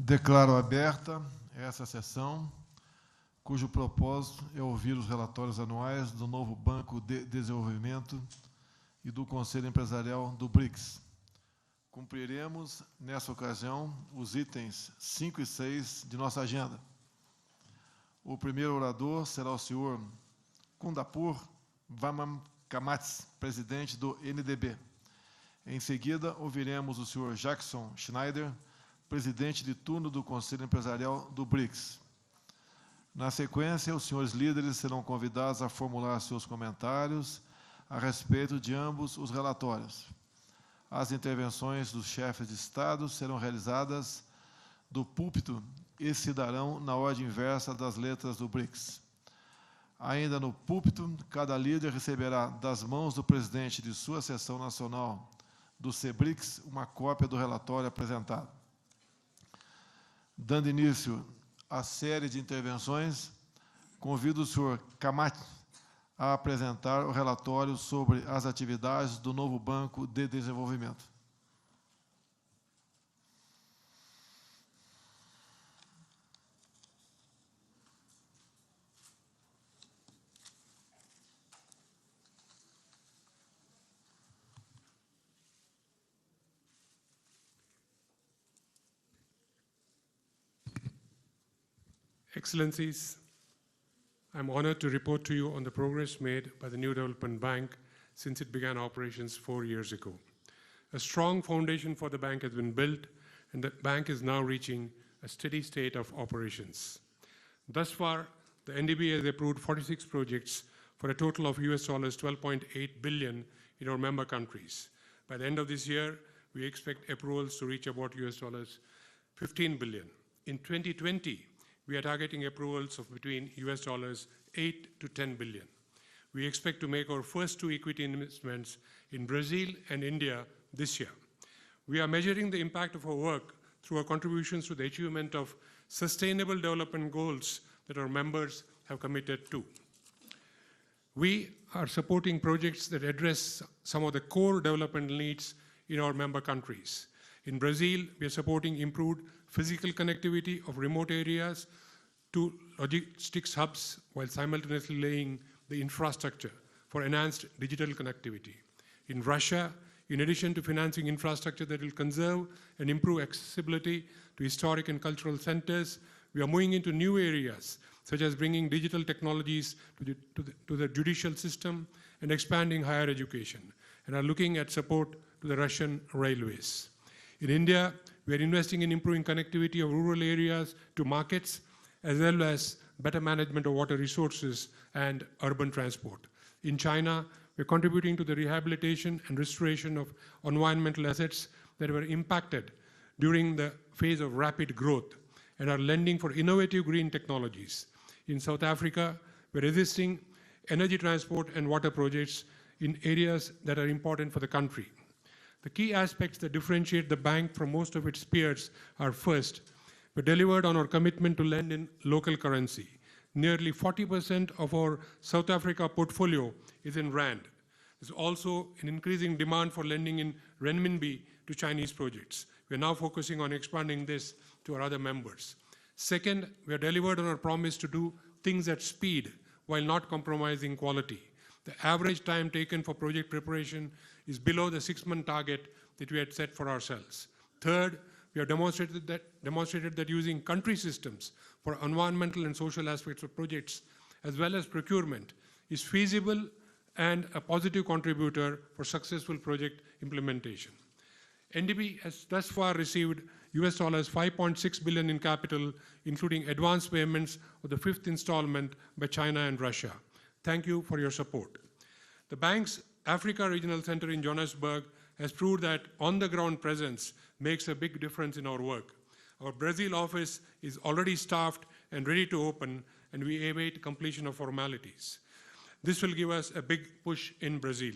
S11: Declaro aberta essa sessão, cujo propósito é ouvir os relatórios anuais do novo Banco de Desenvolvimento e do Conselho Empresarial do BRICS. Cumpriremos, nessa ocasião, os itens 5 e 6 de nossa agenda. O primeiro orador será o senhor Kundapur Vaman Kamath, presidente do NDB. Em seguida, ouviremos o senhor Jackson Schneider, presidente de turno do Conselho Empresarial do BRICS. Na sequência, os senhores líderes serão convidados a formular seus comentários a respeito de ambos os relatórios. As intervenções dos chefes de Estado serão realizadas do púlpito e se darão na ordem inversa das letras do BRICS. Ainda no púlpito, cada líder receberá das mãos do presidente de sua seção nacional do CBRICS uma cópia do relatório apresentado. Dando início à série de intervenções, convido o senhor Kamath a apresentar o relatório sobre as atividades do novo Banco de Desenvolvimento.
S15: Excellencies, I'm honored to report to you on the progress made by the New Development Bank since it began operations 4 years ago. A strong foundation for the bank has been built, and the bank is now reaching a steady state of operations. Thus far, the NDB has approved 46 projects for a total of US dollars 12.8 billion in our member countries. By the end of this year, we expect approvals to reach about US dollars 15 billion. In 2020, we are targeting approvals of between US dollars 8 to 10 billion. We expect to make our first 2 equity investments in Brazil and India this year. We are measuring the impact of our work through our contributions to the achievement of sustainable development goals that our members have committed to. We are supporting projects that address some of the core development needs in our member countries. In Brazil, we are supporting improved physical connectivity of remote areas to logistics hubs while simultaneously laying the infrastructure for enhanced digital connectivity. In Russia, in addition to financing infrastructure that will conserve and improve accessibility to historic and cultural centers, we are moving into new areas, such as bringing digital technologies to the judicial system and expanding higher education, and are looking at support to the Russian railways. In India, we are investing in improving connectivity of rural areas to markets, as well as better management of water resources and urban transport. In China, we're contributing to the rehabilitation and restoration of environmental assets that were impacted during the phase of rapid growth, and are lending for innovative green technologies. In South Africa, we're assisting energy transport and water projects in areas that are important for the country. The key aspects that differentiate the bank from most of its peers are, first, we delivered on our commitment to lend in local currency. Nearly 40% of our South Africa portfolio is in rand. There's also an increasing demand for lending in renminbi to Chinese projects. We are now focusing on expanding this to our other members. Second, we have delivered on our promise to do things at speed while not compromising quality. The average time taken for project preparation is below the 6-month target that we had set for ourselves. Third, we have demonstrated that using country systems for environmental and social aspects of projects, as well as procurement, is feasible and a positive contributor for successful project implementation. NDB has thus far received US dollars $5.6 billion in capital, including advance payments of the 5th installment by China and Russia. Thank you for your support. The bank's Africa Regional Center in Johannesburg has proved that on-the-ground presence makes a big difference in our work. Our Brazil office is already staffed and ready to open, and we await completion of formalities. This will give us a big push in Brazil.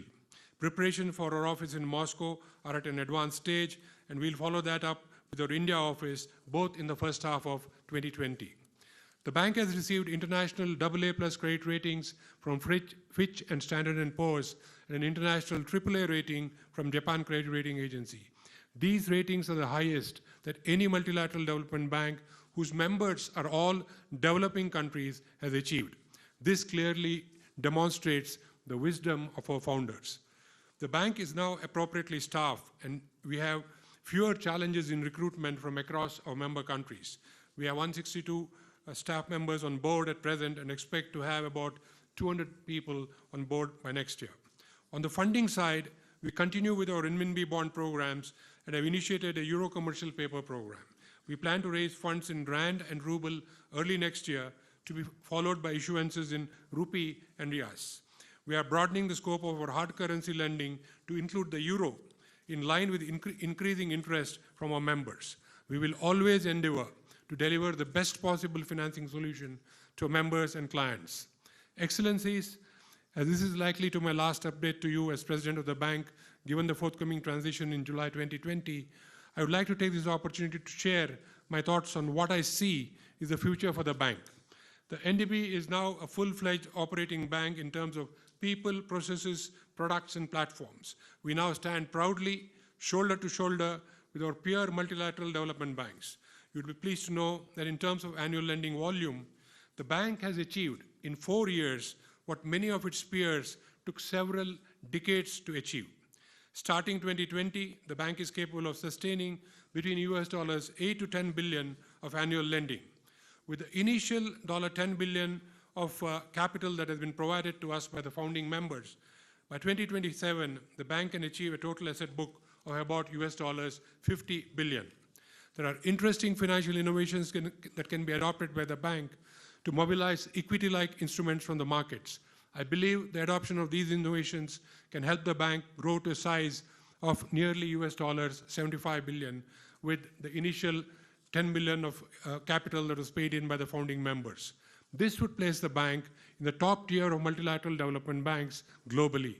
S15: Preparation for our office in Moscow are at an advanced stage, and we'll follow that up with our India office, both in the first half of 2020. The bank has received international double A plus credit ratings from Fitch and Standard & Poor's, and an international triple A rating from Japan Credit Rating Agency. These ratings are the highest that any multilateral development bank whose members are all developing countries has achieved. This clearly demonstrates the wisdom of our founders. The bank is now appropriately staffed, and we have fewer challenges in recruitment from across our member countries. We have 162 staff members on board at present and expect to have about 200 people on board by next year. On the funding side, we continue with our renminbi bond programs and have initiated a euro commercial paper program. We plan to raise funds in rand and ruble early next year to be followed by issuances in rupee and riyals. We are broadening the scope of our hard currency lending to include the euro in line with increasing interest from our members. We will always endeavor to deliver the best possible financing solution to members and clients. Excellencies, as this is likely to my last update to you as president of the bank, given the forthcoming transition in July 2020, I would like to take this opportunity to share my thoughts on what I see is the future for the bank. The NDB is now a full-fledged operating bank in terms of people, processes, products, and platforms. We now stand proudly, shoulder to shoulder, with our peer multilateral development banks. You'd be pleased to know that in terms of annual lending volume, the bank has achieved in 4 years what many of its peers took several decades to achieve. Starting 2020, the bank is capable of sustaining between US dollars 8 to 10 billion of annual lending. With the initial $10 billion of capital that has been provided to us by the founding members, by 2027, the bank can achieve a total asset book of about US dollars 50 billion. There are interesting financial innovations that can be adopted by the bank to mobilize equity-like instruments from the markets. I believe the adoption of these innovations can help the bank grow to a size of nearly US dollars 75 billion with the initial 10 billion of capital that was paid in by the founding members. This would place the bank in the top tier of multilateral development banks globally.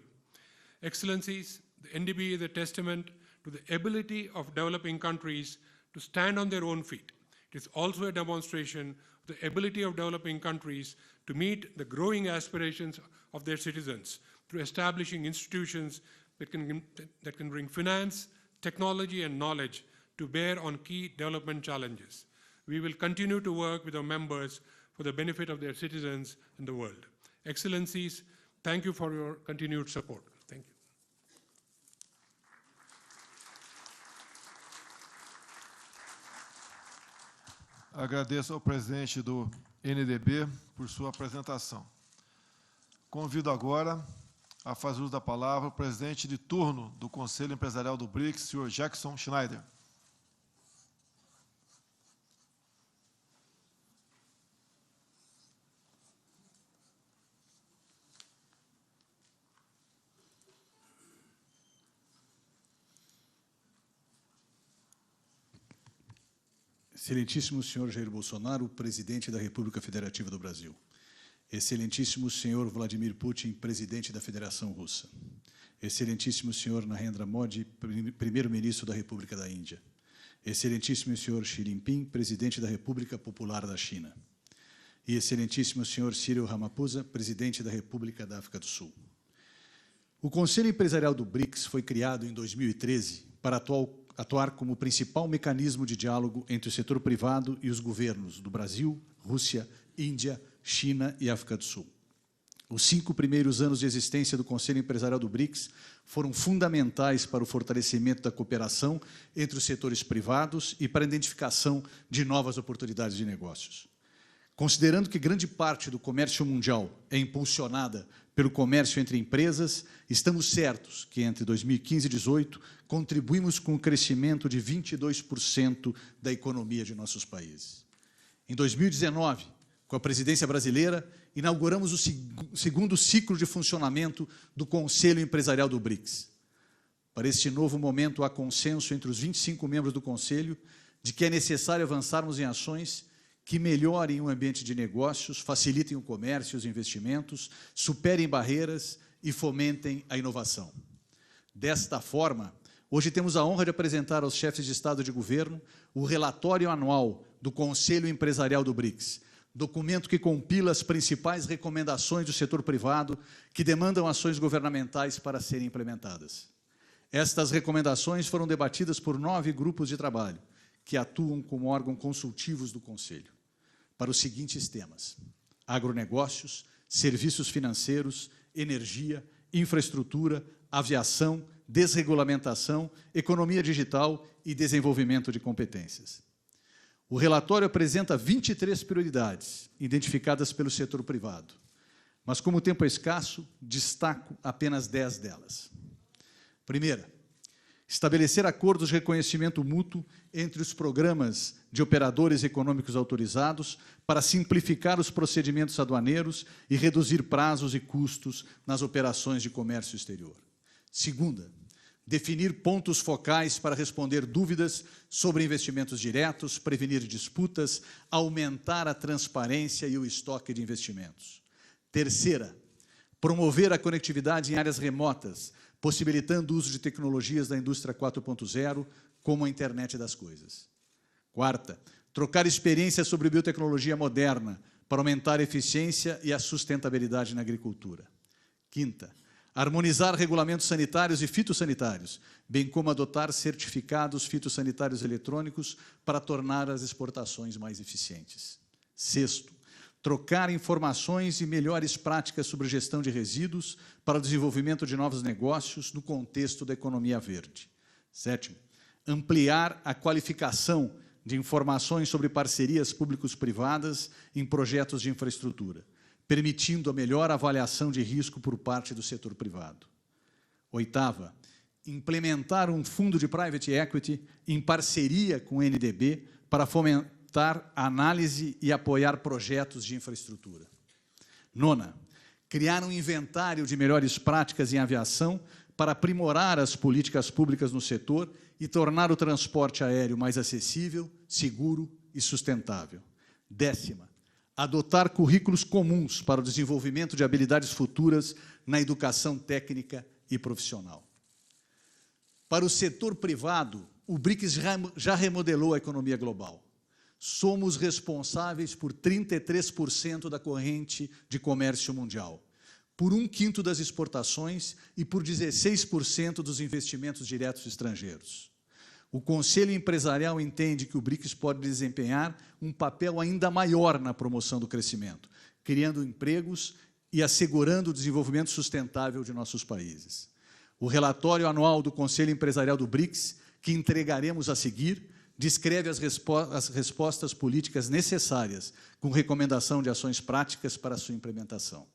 S15: Excellencies, the NDB is a testament to the ability of developing countries to stand on their own feet. It is also a demonstration of the ability of developing countries to meet the growing aspirations of their citizens through establishing institutions that can bring finance, technology, and knowledge to bear on key development challenges. We will continue to work with our members for the benefit of their citizens and the world. Excellencies, thank you for your continued support. Thank you.
S11: Agradeço ao presidente do NDB por sua apresentação. Convido agora a fazer uso da palavra o presidente de turno do Conselho Empresarial do BRICS, senhor Jackson Schneider.
S16: Excelentíssimo senhor Jair Bolsonaro, presidente da República Federativa do Brasil. Excelentíssimo senhor Vladimir Putin, presidente da Federação Russa. Excelentíssimo senhor Narendra Modi, primeiro-ministro da República da Índia. Excelentíssimo senhor Xi Jinping, presidente da República Popular da China. E excelentíssimo senhor Cyril Ramaphosa, presidente da República da África do Sul. O Conselho Empresarial do BRICS foi criado em 2013 para atuar como principal mecanismo de diálogo entre o setor privado e os governos do Brasil, Rússia, Índia, China e África do Sul. Os 5 primeiros anos de existência do Conselho Empresarial do BRICS foram fundamentais para o fortalecimento da cooperação entre os setores privados e para a identificação de novas oportunidades de negócios. Considerando que grande parte do comércio mundial é impulsionada pelo comércio entre empresas, estamos certos que entre 2015 e 2018 contribuímos com o crescimento de 22% da economia de nossos países. Em 2019, com a presidência brasileira, inauguramos o segundo ciclo de funcionamento do Conselho Empresarial do BRICS. Para este novo momento, há consenso entre os 25 membros do Conselho de que é necessário avançarmos em ações que melhorem o ambiente de negócios, facilitem o comércio e os investimentos, superem barreiras e fomentem a inovação. Desta forma, hoje temos a honra de apresentar aos chefes de Estado e de Governo o relatório anual do Conselho Empresarial do BRICS, documento que compila as principais recomendações do setor privado que demandam ações governamentais para serem implementadas. Estas recomendações foram debatidas por 9 grupos de trabalho, que atuam como órgãos consultivos do Conselho, para os seguintes temas: agronegócios, serviços financeiros, energia, infraestrutura, aviação, desregulamentação, economia digital e desenvolvimento de competências. O relatório apresenta 23 prioridades identificadas pelo setor privado, mas, como o tempo é escasso, destaco apenas 10 delas. Primeira, estabelecer acordos de reconhecimento mútuo entre os programas de operadores econômicos autorizados para simplificar os procedimentos aduaneiros e reduzir prazos e custos nas operações de comércio exterior. Segunda, definir pontos focais para responder dúvidas sobre investimentos diretos, prevenir disputas, aumentar a transparência e o estoque de investimentos. Terceira, promover a conectividade em áreas remotas, possibilitando o uso de tecnologias da indústria 4.0, como a internet das coisas. Quarta, trocar experiências sobre biotecnologia moderna para aumentar a eficiência e a sustentabilidade na agricultura. Quinta, harmonizar regulamentos sanitários e fitossanitários, bem como adotar certificados fitossanitários eletrônicos para tornar as exportações mais eficientes. Sexto, trocar informações e melhores práticas sobre gestão de resíduos para o desenvolvimento de novos negócios no contexto da economia verde. Sétimo, ampliar a qualificação de informações sobre parcerias públicos-privadas em projetos de infraestrutura, permitindo a melhor avaliação de risco por parte do setor privado. Oitava, implementar um fundo de private equity em parceria com o NDB para fomentar a análise e apoiar projetos de infraestrutura. Nona, criar um inventário de melhores práticas em aviação para aprimorar as políticas públicas no setor e tornar o transporte aéreo mais acessível, seguro e sustentável. Décima, adotar currículos comuns para o desenvolvimento de habilidades futuras na educação técnica e profissional. Para o setor privado, o BRICS já remodelou a economia global. Somos responsáveis por 33% da corrente de comércio mundial, por 1/5 das exportações e por 16% dos investimentos diretos estrangeiros. O Conselho Empresarial entende que o BRICS pode desempenhar um papel ainda maior na promoção do crescimento, criando empregos e assegurando o desenvolvimento sustentável de nossos países. O relatório anual do Conselho Empresarial do BRICS, que entregaremos a seguir, descreve as respostas políticas necessárias, com recomendação de ações práticas para sua implementação.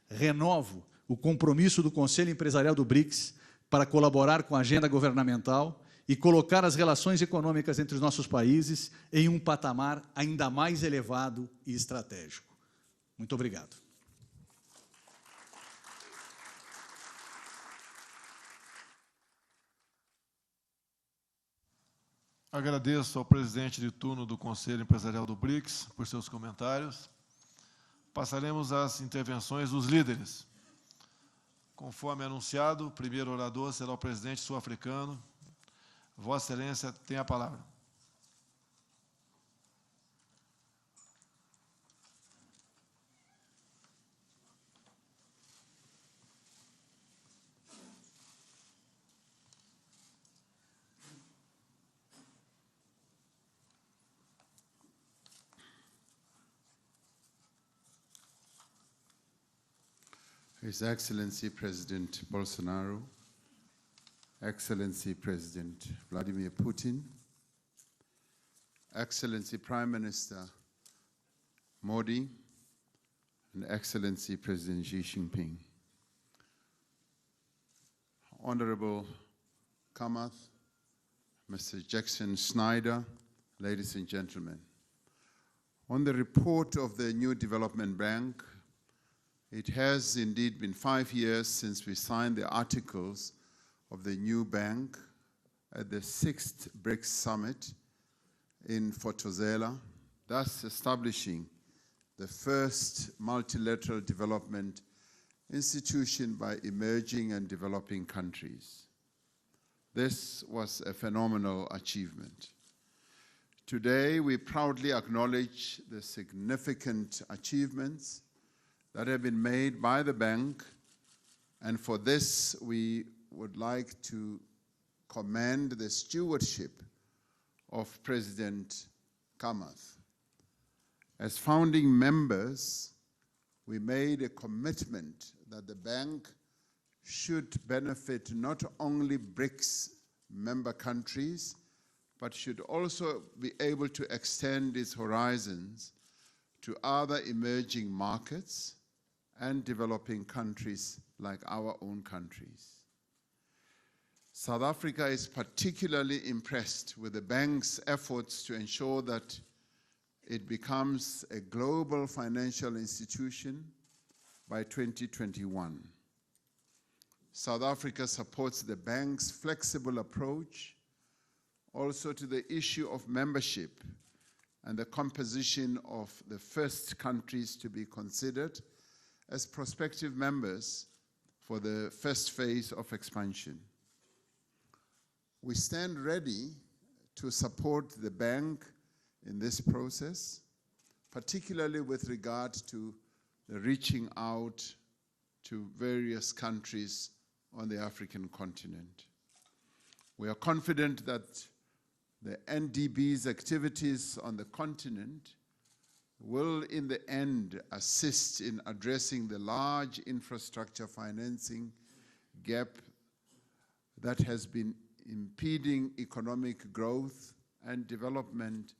S16: Renovo o compromisso do Conselho Empresarial do BRICS para colaborar com a agenda governamental e colocar as relações econômicas entre os nossos países em um patamar ainda mais elevado e estratégico. Muito obrigado.
S11: Agradeço ao presidente de turno do Conselho Empresarial do BRICS por seus comentários. Passaremos às intervenções dos líderes. Conforme anunciado, o primeiro orador será o presidente sul-africano. Vossa Excelência tem a palavra.
S13: His Excellency President Bolsonaro, Excellency President Vladimir Putin, Excellency Prime Minister Modi, and Excellency President Xi Jinping. Honorable Kamath, Mr. Jackson Snyder, ladies and gentlemen. On the report of the New Development Bank, it has indeed been 5 years since we signed the articles of the new bank at the 6th BRICS Summit in Fortaleza, thus establishing the first multilateral development institution by emerging and developing countries. This was a phenomenal achievement. Today, we proudly acknowledge the significant achievements that have been made by the bank, and for this, we would like to commend the stewardship of President Kamath. As founding members, we made a commitment that the bank should benefit not only BRICS member countries, but should also be able to extend its horizons to other emerging markets and developing countries like our own countries. South Africa is particularly impressed with the bank's efforts to ensure that it becomes a global financial institution by 2021. South Africa supports the bank's flexible approach also to the issue of membership and the composition of the first countries to be considered as prospective members for the first phase of expansion. We stand ready to support the bank in this process, particularly with regard to the reaching out to various countries on the African continent. We are confident that the NDB's activities on the continent will in the end assist in addressing the large infrastructure financing gap that has been impeding economic growth and development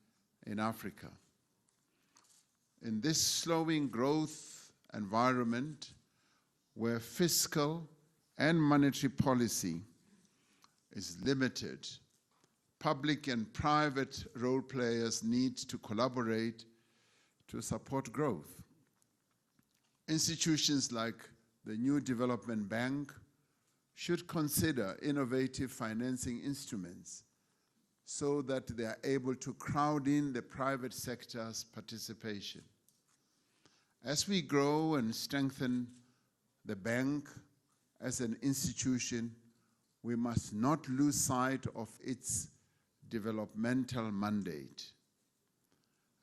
S13: in Africa. In this slowing growth environment, where fiscal and monetary policy is limited, public and private role players need to collaborate to support growth. Institutions like the New Development Bank should consider innovative financing instruments so that they are able to crowd in the private sector's participation. As we grow and strengthen the bank as an institution, we must not lose sight of its developmental mandate.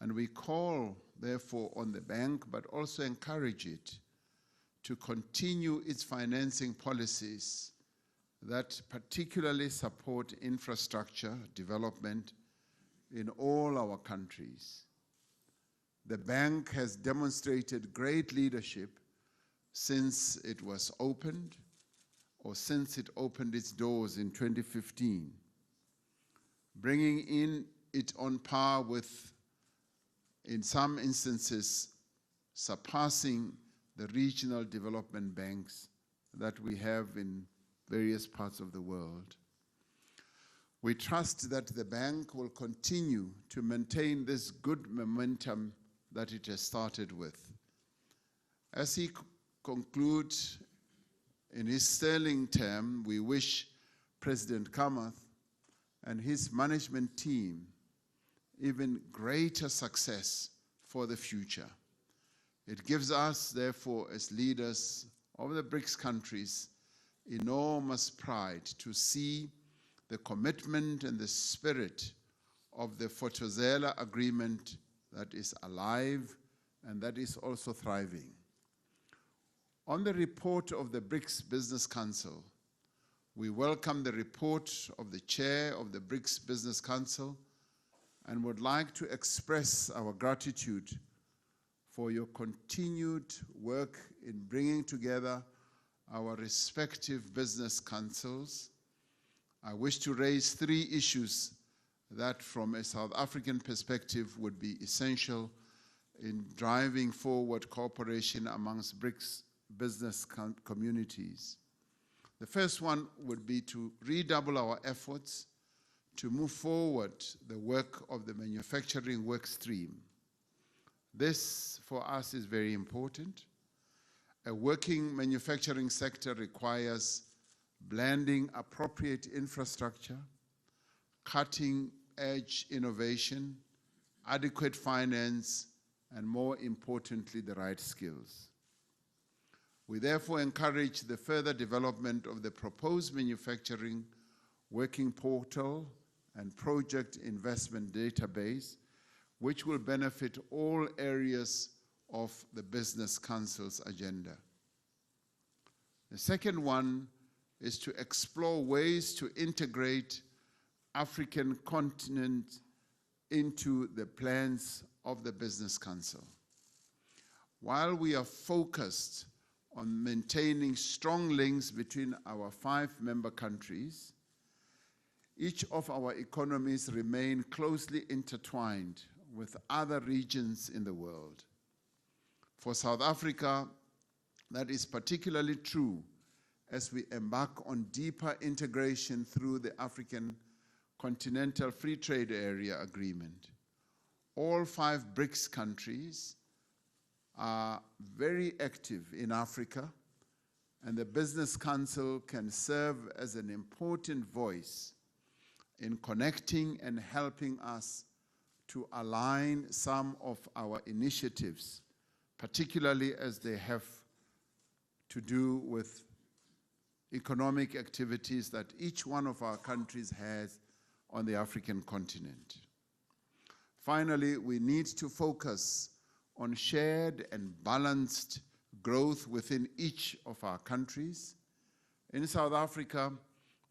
S13: And we call, therefore, on the bank, but also encourage it to continue its financing policies that particularly support infrastructure development in all our countries. The bank has demonstrated great leadership since it was opened, or since it opened its doors in 2015, bringing in it on par with, in some instances, surpassing the regional development banks that we have in various parts of the world. We trust that the bank will continue to maintain this good momentum that it has started with. As he concludes in his sterling term, we wish President Kamath and his management team even greater success for the future. It gives us, therefore, as leaders of the BRICS countries, enormous pride to see the commitment and the spirit of the Fotozela Agreement that is alive and that is also thriving. On the report of the BRICS Business Council, we welcome the report of the chair of the BRICS Business Council and would like to express our gratitude for your continued work in bringing together our respective business councils. I wish to raise three issues that, from a South African perspective, would be essential in driving forward cooperation amongst BRICS business communities. The first one would be to redouble our efforts to move forward the work of the manufacturing work stream. This, for us, is very important. A working manufacturing sector requires blending appropriate infrastructure, cutting-edge innovation, adequate finance, and more importantly, the right skills. We therefore encourage the further development of the proposed manufacturing working portal and project investment database, which will benefit all areas of the Business Council's agenda. The second one is to explore ways to integrate African continent into the plans of the Business Council. While we are focused on maintaining strong links between our five member countries, each of our economies remain closely intertwined with other regions in the world. For South Africa, that is particularly true as we embark on deeper integration through the African Continental Free Trade Area Agreement. All five BRICS countries are very active in Africa, and the Business Council can serve as an important voice in connecting and helping us to align some of our initiatives, particularly as they have to do with economic activities that each one of our countries has on the African continent. Finally, we need to focus on shared and balanced growth within each of our countries. In South Africa,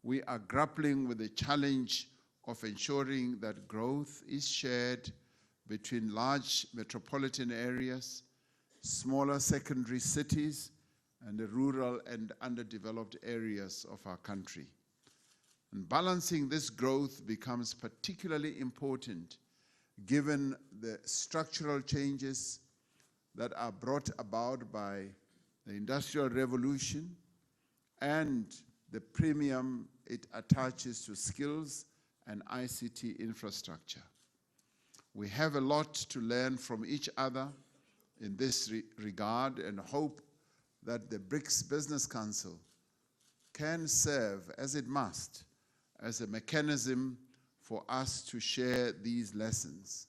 S13: we are grappling with the challenge of ensuring that growth is shared between large metropolitan areas, smaller secondary cities, and the rural and underdeveloped areas of our country. And balancing this growth becomes particularly important given the structural changes that are brought about by the Industrial Revolution and the premium it attaches to skills and ICT infrastructure. We have a lot to learn from each other in this regard and hope that the BRICS Business Council can serve, as it must, as a mechanism for us to share these lessons.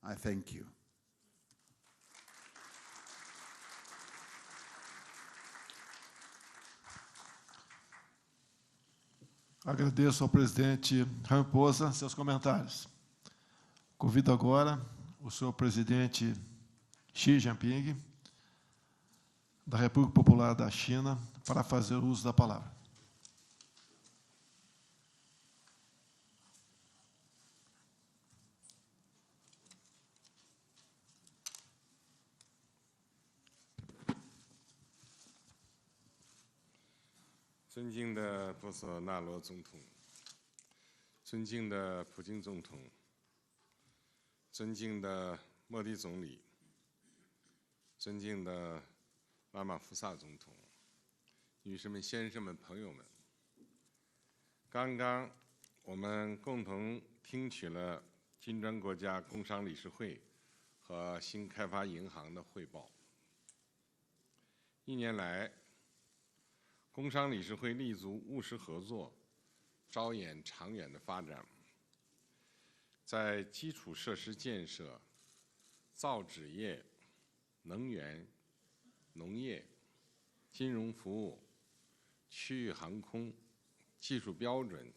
S13: I thank you.
S11: Agradeço ao presidente Ramaphosa seus comentários. Convido agora o senhor presidente Xi Jinping, da República Popular da China, para fazer uso da palavra.
S8: 尊敬的博索纳罗总统，尊敬的普京总统，尊敬的莫迪总理，尊敬的拉马福萨总统，女士们、先生们、朋友们，刚刚我们共同听取了金砖国家工商理事会和新开发银行的汇报。一年来，工商理事会立足务实合作，着眼长远的发展，在基础设施建设、造纸业、能源、农业、金融服务、区域航空、技术标准、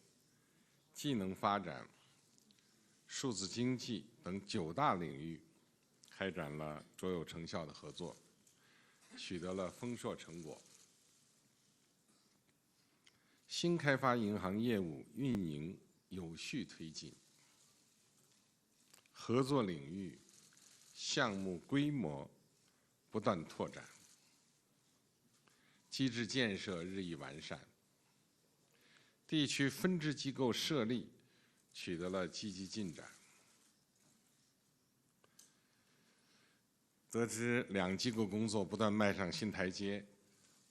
S8: 技能发展、数字经济等九大领域，开展了卓有成效的合作，取得了丰硕成果。新开发银行业务运营有序推进，合作领域、项目规模不断拓展，机制建设日益完善，地区分支机构设立取得了积极进展。得知两机构工作不断迈上新台阶，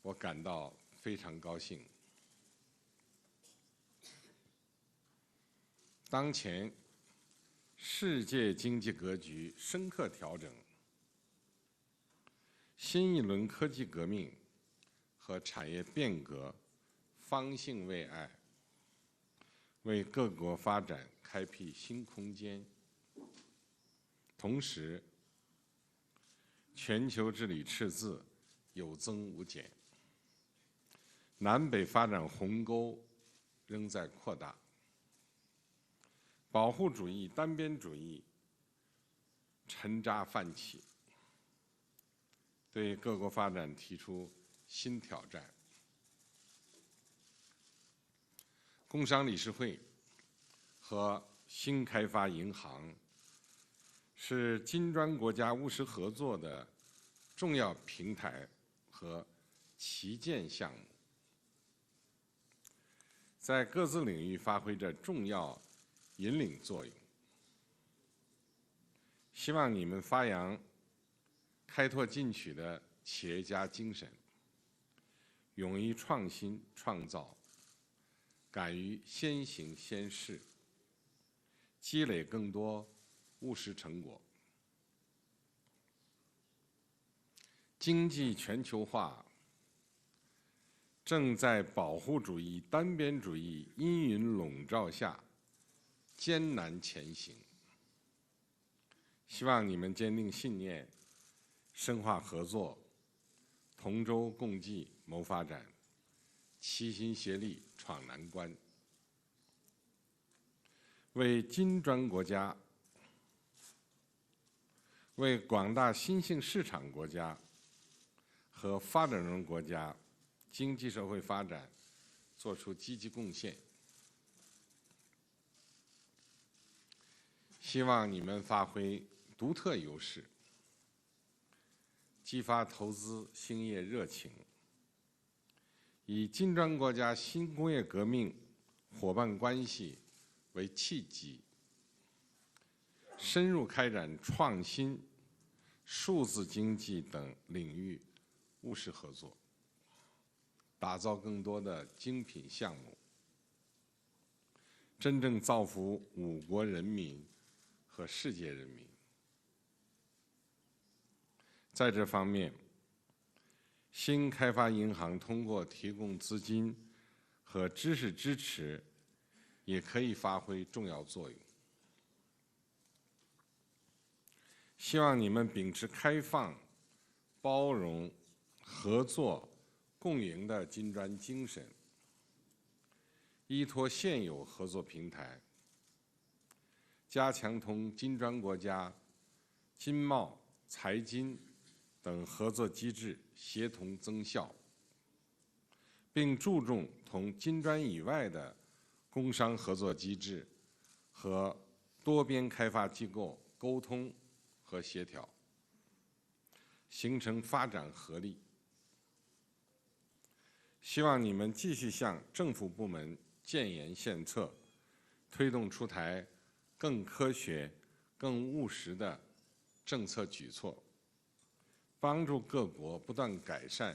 S8: 我感到非常高兴。当前，世界经济格局深刻调整，新一轮科技革命和产业变革方兴未艾，为各国发展开辟新空间。同时，全球治理赤字有增无减，南北发展鸿沟仍在扩大。保护主义、单边主义沉渣泛起，对各国发展提出新挑战。工商理事会和新开发银行是金砖国家务实合作的重要平台和旗舰项目，在各自领域发挥着重要引领作用。希望你们发扬开拓进取的企业家精神，勇于创新创造，敢于先行先试，积累更多务实成果。经济全球化正在保护主义、单边主义阴云笼罩下艰难前行。希望你们坚定信念，深化合作，同舟共济谋发展，齐心协力闯难关，为金砖国家、为广大新兴市场国家和发展中国家经济社会发展作出积极贡献。希望你们发挥独特优势，激发投资兴业热情，以金砖国家新工业革命伙伴关系为契机，深入开展创新、数字经济等领域务实合作，打造更多的精品项目，真正造福五国人民和世界人民。在这方面，新开发银行通过提供资金和知识支持，也可以发挥重要作用。希望你们秉持开放、包容、合作、共赢的金砖精神，依托现有合作平台，加强同金砖国家经贸、财经等合作机制协同增效，并注重同金砖以外的工商合作机制和多边开发机构沟通和协调，形成发展合力。希望你们继续向政府部门建言献策，推动出台更科学、更务实的政策举措，帮助各国不断改善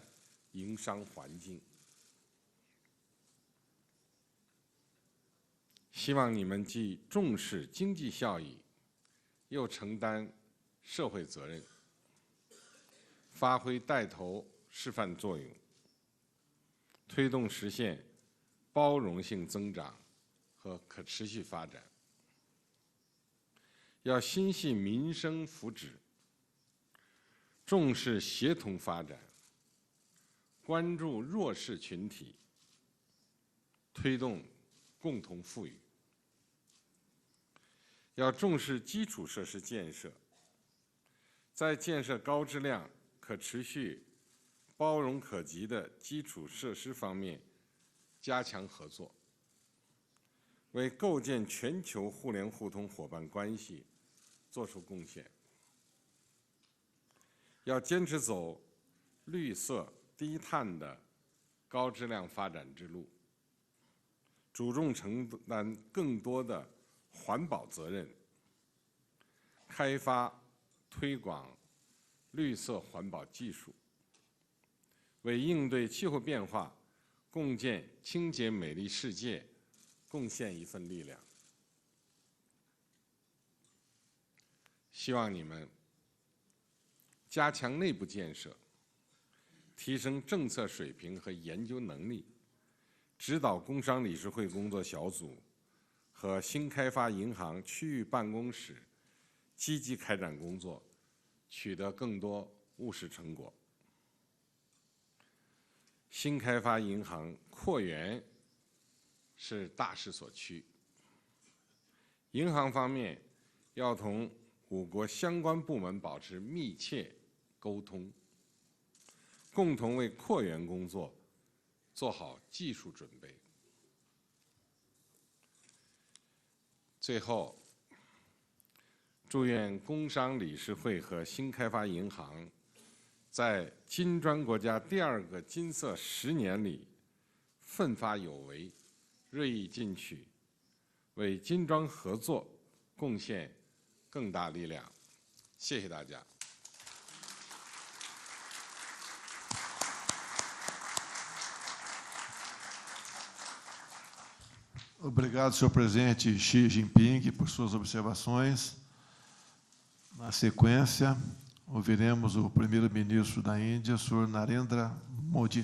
S8: 营商环境。希望你们既重视经济效益，又承担社会责任，发挥带头示范作用，推动实现包容性增长和可持续发展。要心系民生福祉，重视协同发展，关注弱势群体，推动共同富裕。要重视基础设施建设，在建设高质量、可持续、包容可及的基础设施方面加强合作，为构建全球互联互通伙伴关系作出贡献。要坚持走绿色低碳的高质量发展之路，主动承担更多的环保责任，开发推广绿色环保技术，为应对气候变化、共建清洁美丽世界贡献一份力量。希望你们加强内部建设，提升政策水平和研究能力，指导工商理事会工作小组和新开发银行区域办公室积极开展工作，取得更多务实成果。新开发银行扩员是大势所趋。银行方面要同五国相关部门保持密切沟通，共同为扩员工作做好技术准备。最后，祝愿工商理事会和新开发银行在金砖国家第二个金色十年里奋发有为、锐意进取，为金砖合作贡献更大力量。谢谢大家。
S11: Obrigado, senhor presidente Xi Jinping, por suas observações. Na sequência, ouviremos o primeiro-ministro da Índia, senhor Narendra Modi.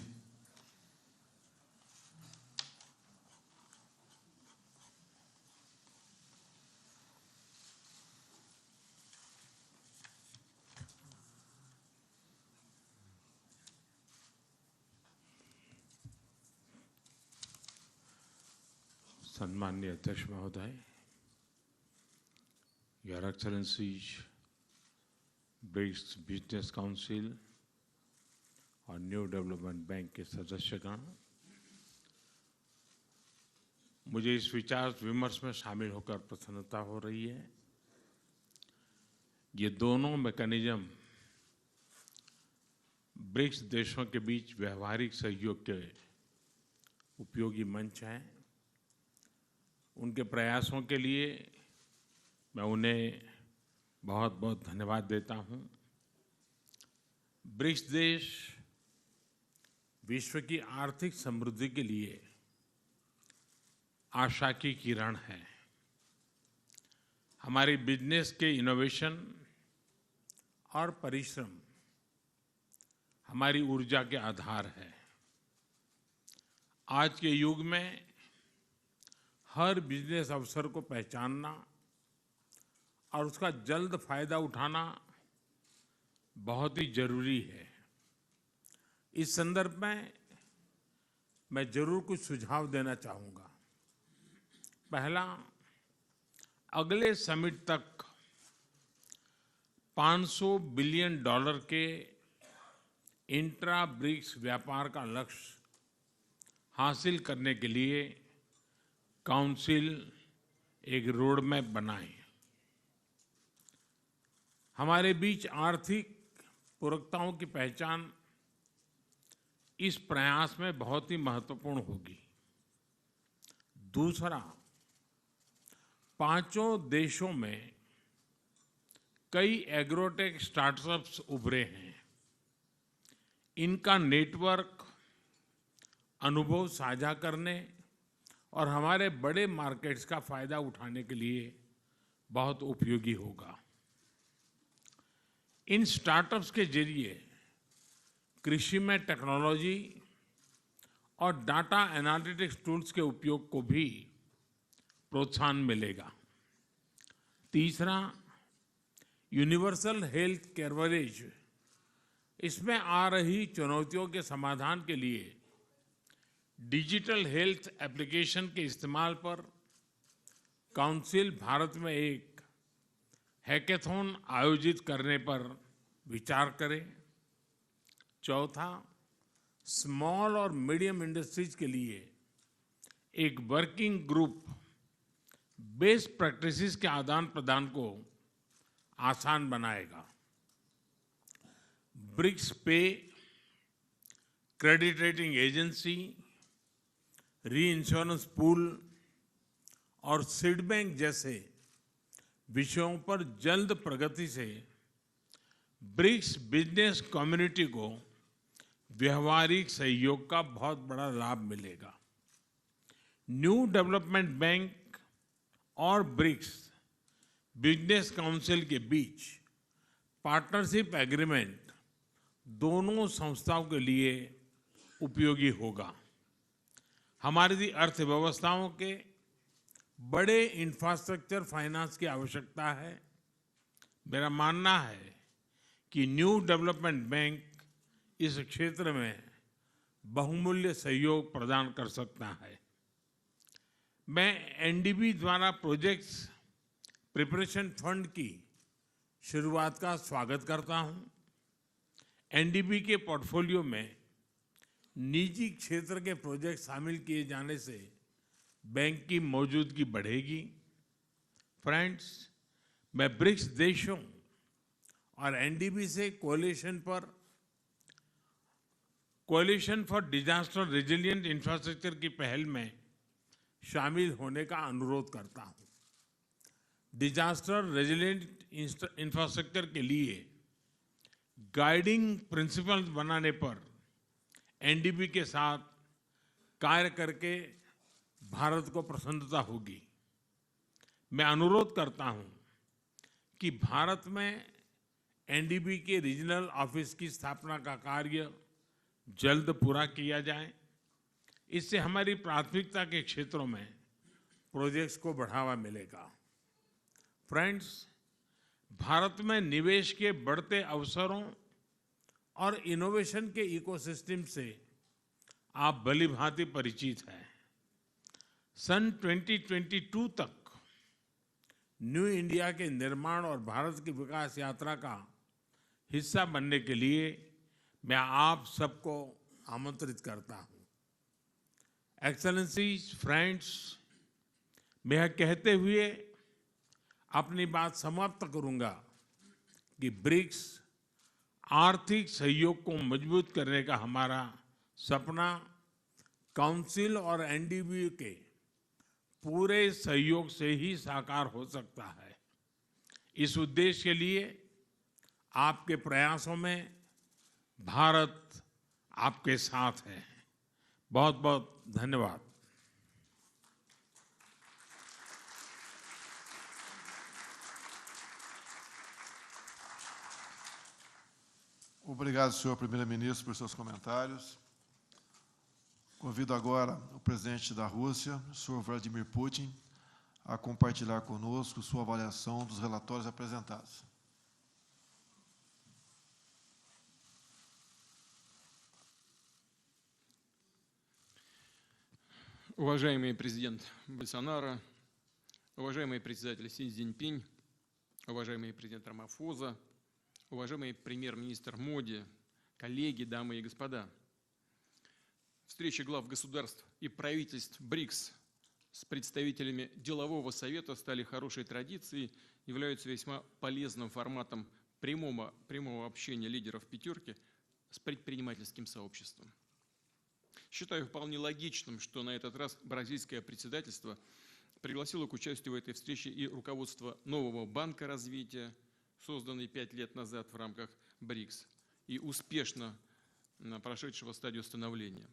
S12: सन्माननीय अध्यक्ष महोदय, Your Excellencies, BRICS business council और new development bank के सदस्यगण, मुझे इस विचार विमर्श में शामिल होकर प्रसन्नता हो रही है। ये दोनों मैकेनिज्म ब्रिक्स देशों के बीच व्यवहारिक सहयोग के उपयोगी मंच हैं। उनके प्रयासों के लिए मैं उन्हें बहुत बहुत धन्यवाद देता हूं। ब्रिक्स देश विश्व की आर्थिक समृद्धि के लिए आशा की किरण है। हमारी बिजनेस के इनोवेशन और परिश्रम हमारी ऊर्जा के आधार है। आज के युग में हर बिजनेस अवसर को पहचानना और उसका जल्द फायदा उठाना बहुत ही जरूरी है। इस संदर्भ में मैं जरूर कुछ सुझाव देना चाहूँगा। पहला, अगले समिट तक 500 बिलियन डॉलर के इंट्रा ब्रिक्स व्यापार का लक्ष्य हासिल करने के लिए काउंसिल एक रोड मैप बनाए। हमारे बीच आर्थिक पूरकताओं की पहचान इस प्रयास में बहुत ही महत्वपूर्ण होगी। दूसरा, पांचों देशों में कई एग्रोटेक स्टार्टअप्स उभरे हैं। इनका नेटवर्क अनुभव साझा करने और हमारे बड़े मार्केट्स का फायदा उठाने के लिए बहुत उपयोगी होगा। इन स्टार्टअप्स के जरिए कृषि में टेक्नोलॉजी और data analytics tools के उपयोग को भी प्रोत्साहन मिलेगा। तीसरा, universal health coverage, इसमें आ रही चुनौतियों के समाधान के लिए digital health application के इस्तेमाल पर काउंसिल भारत में एक हैकेथॉन आयोजित करने पर विचार करे। चौथा, स्मॉल और मीडियम इंडस्ट्रीज के लिए एक working group best practices के आदान प्रदान को आसान बनाएगा। BRICS pay, credit rating agency, reinsurance pool और सीड बैंक जैसे विषयों पर जल्द प्रगति से BRICS business community को व्यवहारिक सहयोग का बहुत बड़ा लाभ मिलेगा। New development bank और BRICS business council के बीच पार्टनरशिप एग्रीमेंट दोनों संस्थाओं के लिए उपयोगी होगा। हमारी अर्थव्यवस्थाओं के बड़े इंफ्रास्ट्रक्चर फाइनेंस की आवश्यकता है। मेरा मानना है कि new development bank इस क्षेत्र में बहुमूल्य सहयोग प्रदान कर सकता है। मैं एनडीबी द्वारा projects preparation fund की शुरुआत का स्वागत करता हूं। एनडीबी के पोर्टफोलियो में निजी क्षेत्र के प्रोजेक्ट शामिल किए जाने से बैंक की मौजूदगी बढ़ेगी। Friends, मैं ब्रिक्स देशों और एनडीबी से कोalition पर coalition for disaster resilient infrastructure की पहल में शामिल होने का अनुरोध करता हूं। Disaster resilient infrastructure के लिए गाइडिंग प्रिंसिपल्स बनाने पर एनडीबी के साथ कार्य करके भारत को प्रसन्नता होगी। मैं अनुरोध करता हूं कि भारत में एनडीबी के रीजनल ऑफिस की स्थापना का कार्य जल्द पूरा किया जाए। इससे हमारी प्राथमिकता के क्षेत्रों में प्रोजेक्ट्स को बढ़ावा मिलेगा। फ्रेंड्स, भारत में निवेश के बढ़ते अवसरों और इनोवेशन के इकोसिस्टम से आप भलीभांति परिचित हैं। सन 2022 तक न्यू इंडिया के निर्माण और भारत की विकास यात्रा का हिस्सा बनने के लिए मैं आप सबको आमंत्रित करता हूं। एक्सेलेंसीज, फ्रेंड्स, मैं यह कहते हुए अपनी बात समाप्त करूंगा कि ब्रिक्स आर्थिक सहयोग को मजबूत करने का हमारा सपना काउंसिल और एनडीबी के पूरे सहयोग से ही साकार हो सकता है। इस उद्देश्य के लिए आपके प्रयासों में भारत आपके साथ है। बहुत-बहुत धन्यवाद।
S11: Obrigado, senhor primeiro-ministro, por seus comentários. Convido agora o presidente da Rússia, o senhor Vladimir Putin, a compartilhar conosco sua avaliação dos relatórios apresentados.
S10: Уважаемый президент Болсонaro, уважаемый председатель Си Цзиньпин, уважаемый президент Рамафоза, уважаемый премьер-министр Моди, коллеги, дамы и господа. Встречи глав государств и правительств БРИКС с представителями делового совета стали хорошей традицией, являются весьма полезным форматом прямого общения лидеров пятерки с предпринимательским сообществом. Считаю вполне логичным, что на этот раз бразильское председательство пригласило к участию в этой встрече и руководство нового банка развития, созданный 5 лет назад в рамках БРИКС и успешно прошедшего стадию становления.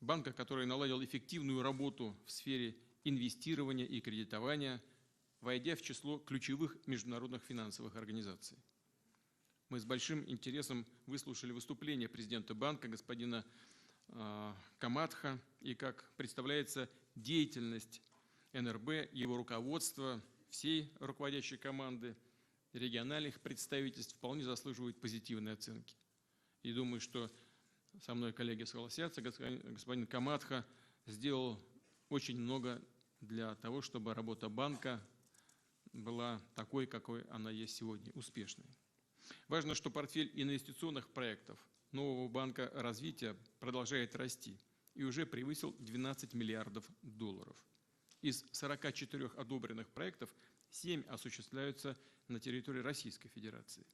S10: Банка, который наладил эффективную работу в сфере инвестирования и кредитования, войдя в число ключевых международных финансовых организаций. Мы с большим интересом выслушали выступление президента банка господина Каматха и, как представляется, деятельность НРБ, его руководство, всей руководящей команды, региональных представительств вполне заслуживают позитивной оценки. И думаю, что со мной коллеги согласятся, господин Каматха сделал очень много для того, чтобы работа банка была такой, какой она есть сегодня, успешной. Важно, что портфель инвестиционных проектов нового банка развития продолжает расти и уже превысил 12 миллиардов долларов. Из 44 одобренных проектов 7 осуществляются на территории Российской Федерации.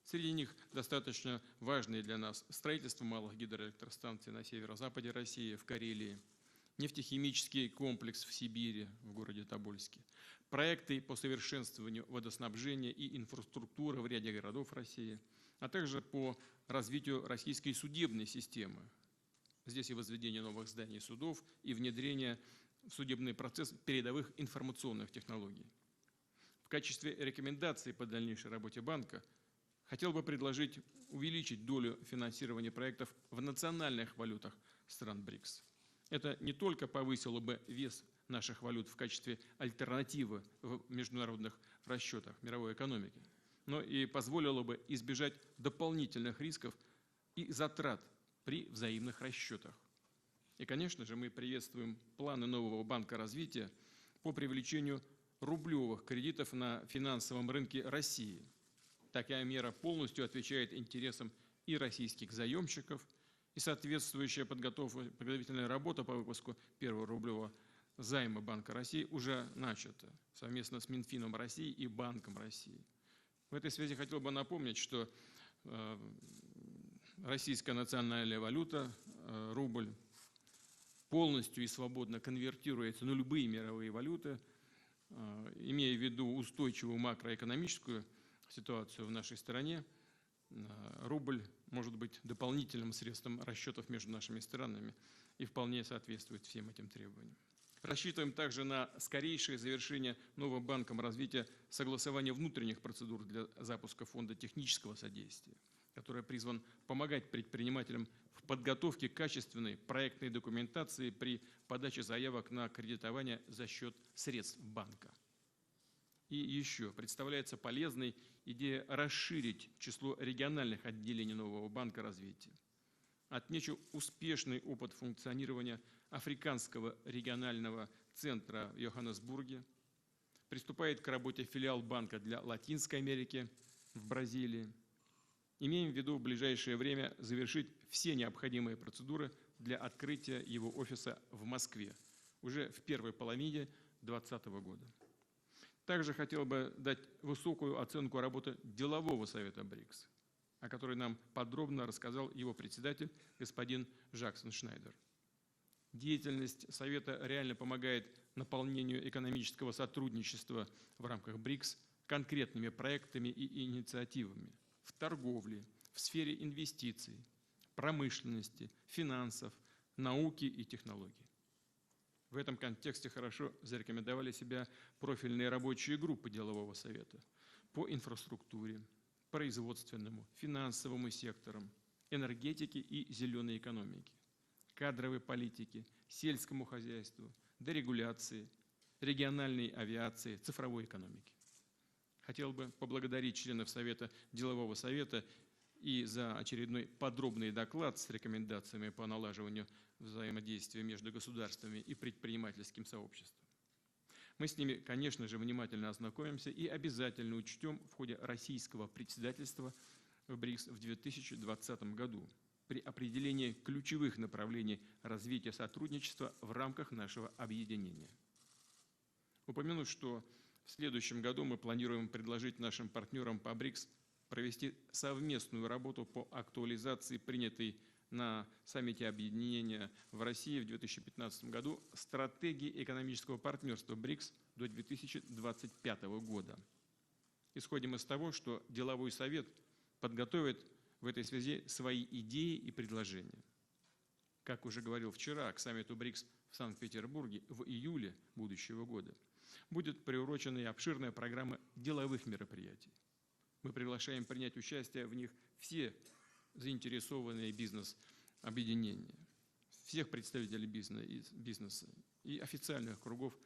S10: Среди них достаточно важные для нас строительство малых гидроэлектростанций на северо-западе России, в Карелии, нефтехимический комплекс в Сибири, в городе Тобольске, проекты по совершенствованию водоснабжения и инфраструктуры в ряде городов России, а также по развитию российской судебной системы. Здесь и возведение новых зданий судов, и внедрение в судебный процесс передовых информационных технологий. В качестве рекомендаций по дальнейшей работе банка хотел бы предложить увеличить долю финансирования проектов в национальных валютах стран БРИКС. Это не только повысило бы вес наших валют в качестве альтернативы в международных расчетах мировой экономики, но и позволило бы избежать дополнительных рисков и затрат при взаимных расчетах. И, конечно же, мы приветствуем планы нового банка развития по привлечению рублевых кредитов на финансовом рынке России. Такая мера полностью отвечает интересам и российских заемщиков, и соответствующая подготовительная работа по выпуску первого рублевого займа Банка России уже начата совместно с Минфином России и Банком России. В этой связи хотел бы напомнить, что российская национальная валюта, рубль, полностью и свободно конвертируется на любые мировые валюты, имея в виду устойчивую макроэкономическую ситуацию в нашей стране, рубль может быть дополнительным средством расчетов между нашими странами и вполне соответствует всем этим требованиям. Рассчитываем также на скорейшее завершение новым банком развития согласования внутренних процедур для запуска фонда технического содействия, который призван помогать предпринимателям в подготовке качественной проектной документации при подаче заявок на кредитование за счет средств банка. И еще представляется полезной идея расширить число региональных отделений нового банка развития. Отмечу успешный опыт функционирования Африканского регионального центра в Йоханнесбурге. Приступает к работе филиал банка для Латинской Америки в Бразилии. Имеем в виду в ближайшее время завершить все необходимые процедуры для открытия его офиса в Москве уже в первой половине 2020 года. Также хотел бы дать высокую оценку работы делового совета БРИКС, о которой нам подробно рассказал его председатель господин Жаксон Шнайдер. Деятельность Совета реально помогает наполнению экономического сотрудничества в рамках БРИКС конкретными проектами и инициативами в торговле, в сфере инвестиций, промышленности, финансов, науки и технологий. В этом контексте хорошо зарекомендовали себя профильные рабочие группы делового совета по инфраструктуре, производственному, финансовому секторам, энергетике и зеленой экономике, кадровой политике, сельскому хозяйству, дерегуляции, региональной авиации, цифровой экономике. Хотел бы поблагодарить членов Совета Делового Совета и за очередной подробный доклад с рекомендациями по налаживанию взаимодействия между государствами и предпринимательским сообществом. Мы с ними, конечно же, внимательно ознакомимся и обязательно учтем в ходе российского председательства в БРИКС в 2020 году при определении ключевых направлений развития сотрудничества в рамках нашего объединения. Упомяну, что в следующем году мы планируем предложить нашим партнерам по БРИКС провести совместную работу по актуализации принятой на саммите объединения в России в 2015 году стратегии экономического партнерства БРИКС до 2025 года. Исходим из того, что деловой совет подготовит в этой связи свои идеи и предложения. Как уже говорил вчера, к саммиту БРИКС в Санкт-Петербурге в июле будущего года будет приурочена и обширная программа деловых мероприятий. Мы приглашаем принять участие в них все заинтересованные бизнес-объединения, всех представителей бизнеса и официальных кругов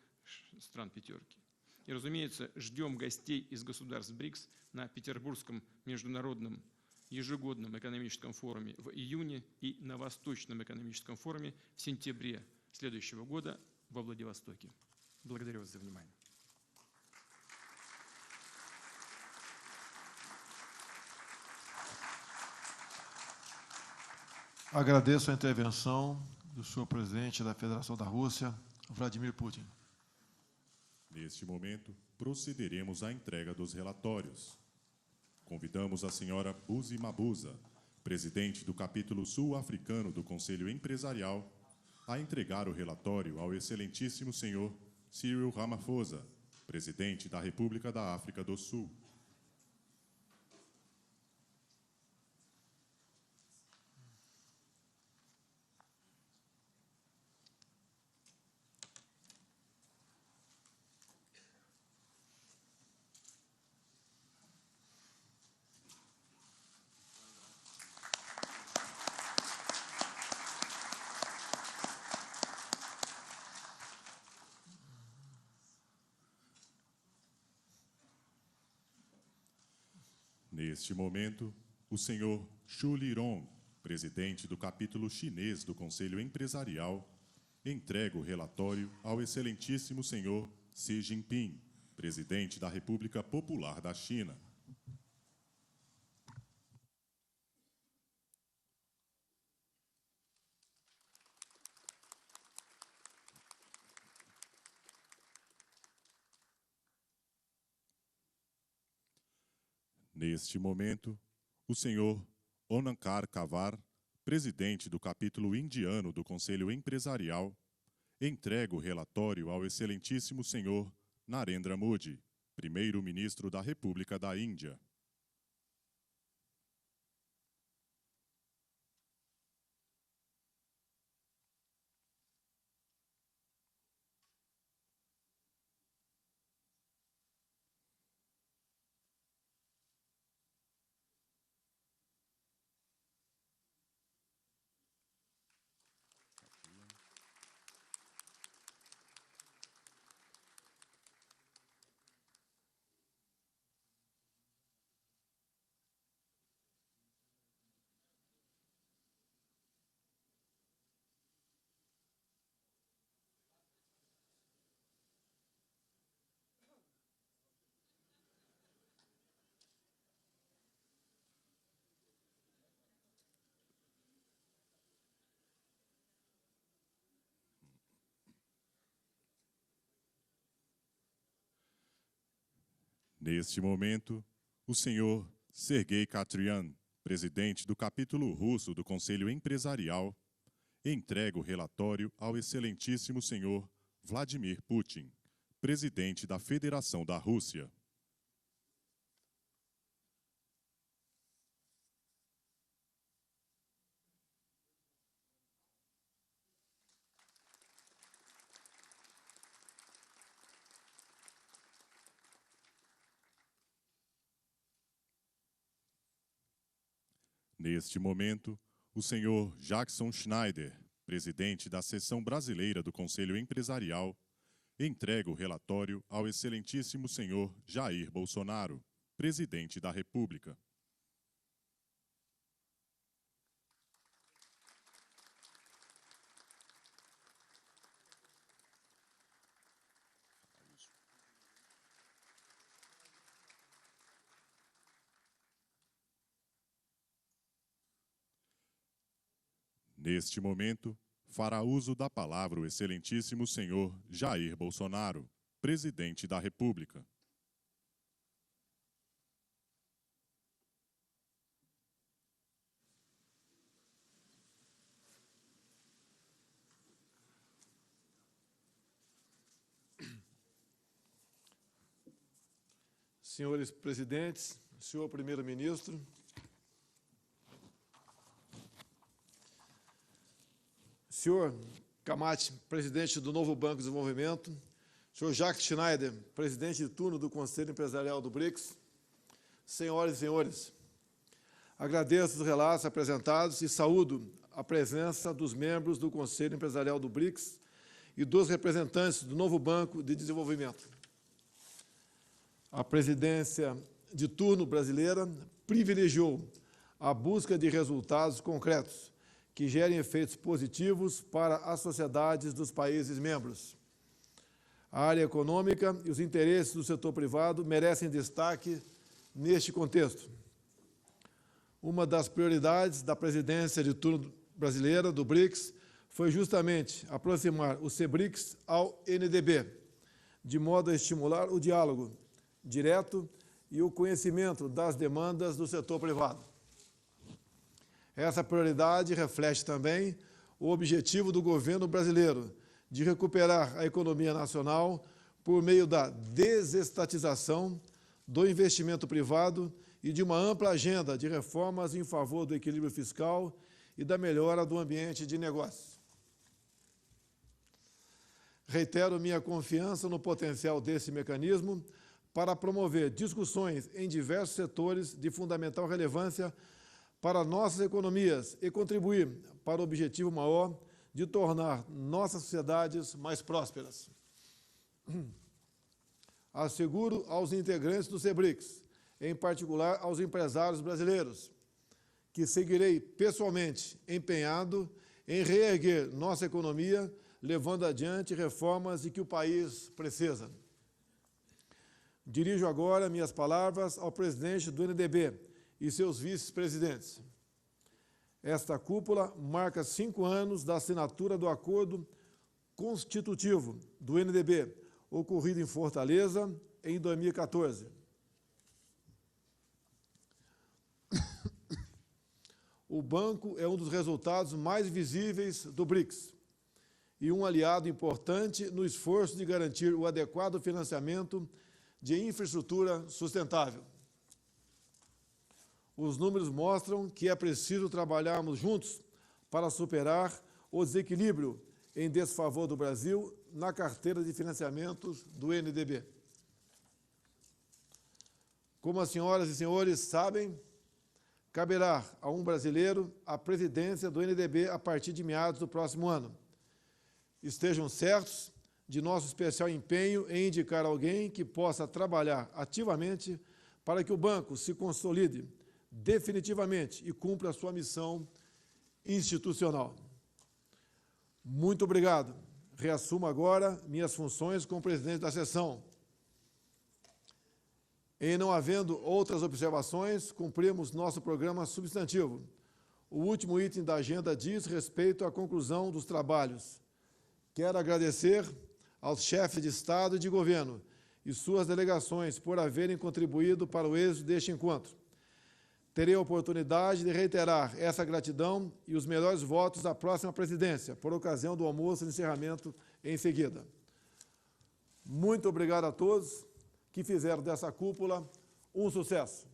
S10: стран пятерки. И, разумеется, ждем гостей из государств БРИКС на Петербургском международном ежегодном экономическом форуме в июне и на Восточном экономическом форуме в сентябре следующего года во Владивостоке. Благодарю вас за внимание.
S11: Agradeço a intervenção do senhor presidente da Federação da Rússia, Vladimir Putin.
S14: Neste momento, procederemos à entrega dos relatórios. Convidamos a senhora Buzi Mabuza, presidente do capítulo sul-africano do Conselho Empresarial, a entregar o relatório ao excelentíssimo senhor Cyril Ramaphosa, presidente da República da África do Sul. Neste momento, o senhor Xu Lirong, presidente do capítulo chinês do Conselho Empresarial, entrega o relatório ao excelentíssimo senhor Xi Jinping, presidente da República Popular da China. Neste momento, o senhor Onankar Kavar, presidente do capítulo indiano do Conselho Empresarial, entrega o relatório ao excelentíssimo senhor Narendra Modi, primeiro-ministro da República da Índia. Neste momento, o senhor Sergei Katrian, presidente do capítulo russo do Conselho Empresarial, entrega o relatório ao excelentíssimo senhor Vladimir Putin, presidente da Federação da Rússia. Neste momento, o senhor Jackson Schneider, presidente da Seção Brasileira do Conselho Empresarial, entrega o relatório ao excelentíssimo senhor Jair Bolsonaro, presidente da República. Neste momento, fará uso da palavra o excelentíssimo senhor Jair Bolsonaro, presidente da República.
S11: Senhores presidentes, senhor primeiro-ministro, senhor Kamati, presidente do Novo Banco de Desenvolvimento, senhor Jacques Schneider, presidente de turno do Conselho Empresarial do BRICS, senhoras e senhores, agradeço os relatos apresentados e saúdo a presença dos membros do Conselho Empresarial do BRICS e dos representantes do Novo Banco de Desenvolvimento. A presidência de turno brasileira privilegiou a busca de resultados concretos que gerem efeitos positivos para as sociedades dos países membros. A área econômica e os interesses do setor privado merecem destaque neste contexto. Uma das prioridades da presidência de turno brasileira do BRICS foi justamente aproximar o CBRICS ao NDB, de modo a estimular o diálogo direto e o conhecimento das demandas do setor privado. Essa prioridade reflete também o objetivo do governo brasileiro de recuperar a economia nacional por meio da desestatização, do investimento privado e de uma ampla agenda de reformas em favor do equilíbrio fiscal e da melhora do ambiente de negócios. Reitero minha confiança no potencial desse mecanismo para promover discussões em diversos setores de fundamental relevância para nossas economias e contribuir para o objetivo maior de tornar nossas sociedades mais prósperas. Asseguro aos integrantes do CBRICS, em particular aos empresários brasileiros, que seguirei pessoalmente empenhado em reerguer nossa economia, levando adiante reformas de que o país precisa. Dirijo agora minhas palavras ao presidente do NDB e seus vice-presidentes. Esta cúpula marca 5 anos da assinatura do Acordo Constitutivo do NDB, ocorrido em Fortaleza em 2014. O banco é um dos resultados mais visíveis do BRICS e um aliado importante no esforço de garantir o adequado financiamento de infraestrutura sustentável. Os números mostram que é preciso trabalharmos juntos para superar o desequilíbrio em desfavor do Brasil na carteira de financiamentos do NDB. Como as senhoras e senhores sabem, caberá a um brasileiro a presidência do NDB a partir de meados do próximo ano. Estejam certos de nosso especial empenho em indicar alguém que possa trabalhar ativamente para que o banco se consolide definitivamente e cumpra a sua missão institucional. Muito obrigado. Reassumo agora minhas funções como presidente da sessão. Em não havendo outras observações, cumprimos nosso programa substantivo. O último item da agenda diz respeito à conclusão dos trabalhos. Quero agradecer aos chefes de Estado e de Governo e suas delegações por haverem contribuído para o êxito deste encontro. Terei a oportunidade de reiterar essa gratidão e os melhores votos à próxima presidência, por ocasião do almoço e encerramento em seguida. Muito obrigado a todos que fizeram dessa cúpula um sucesso.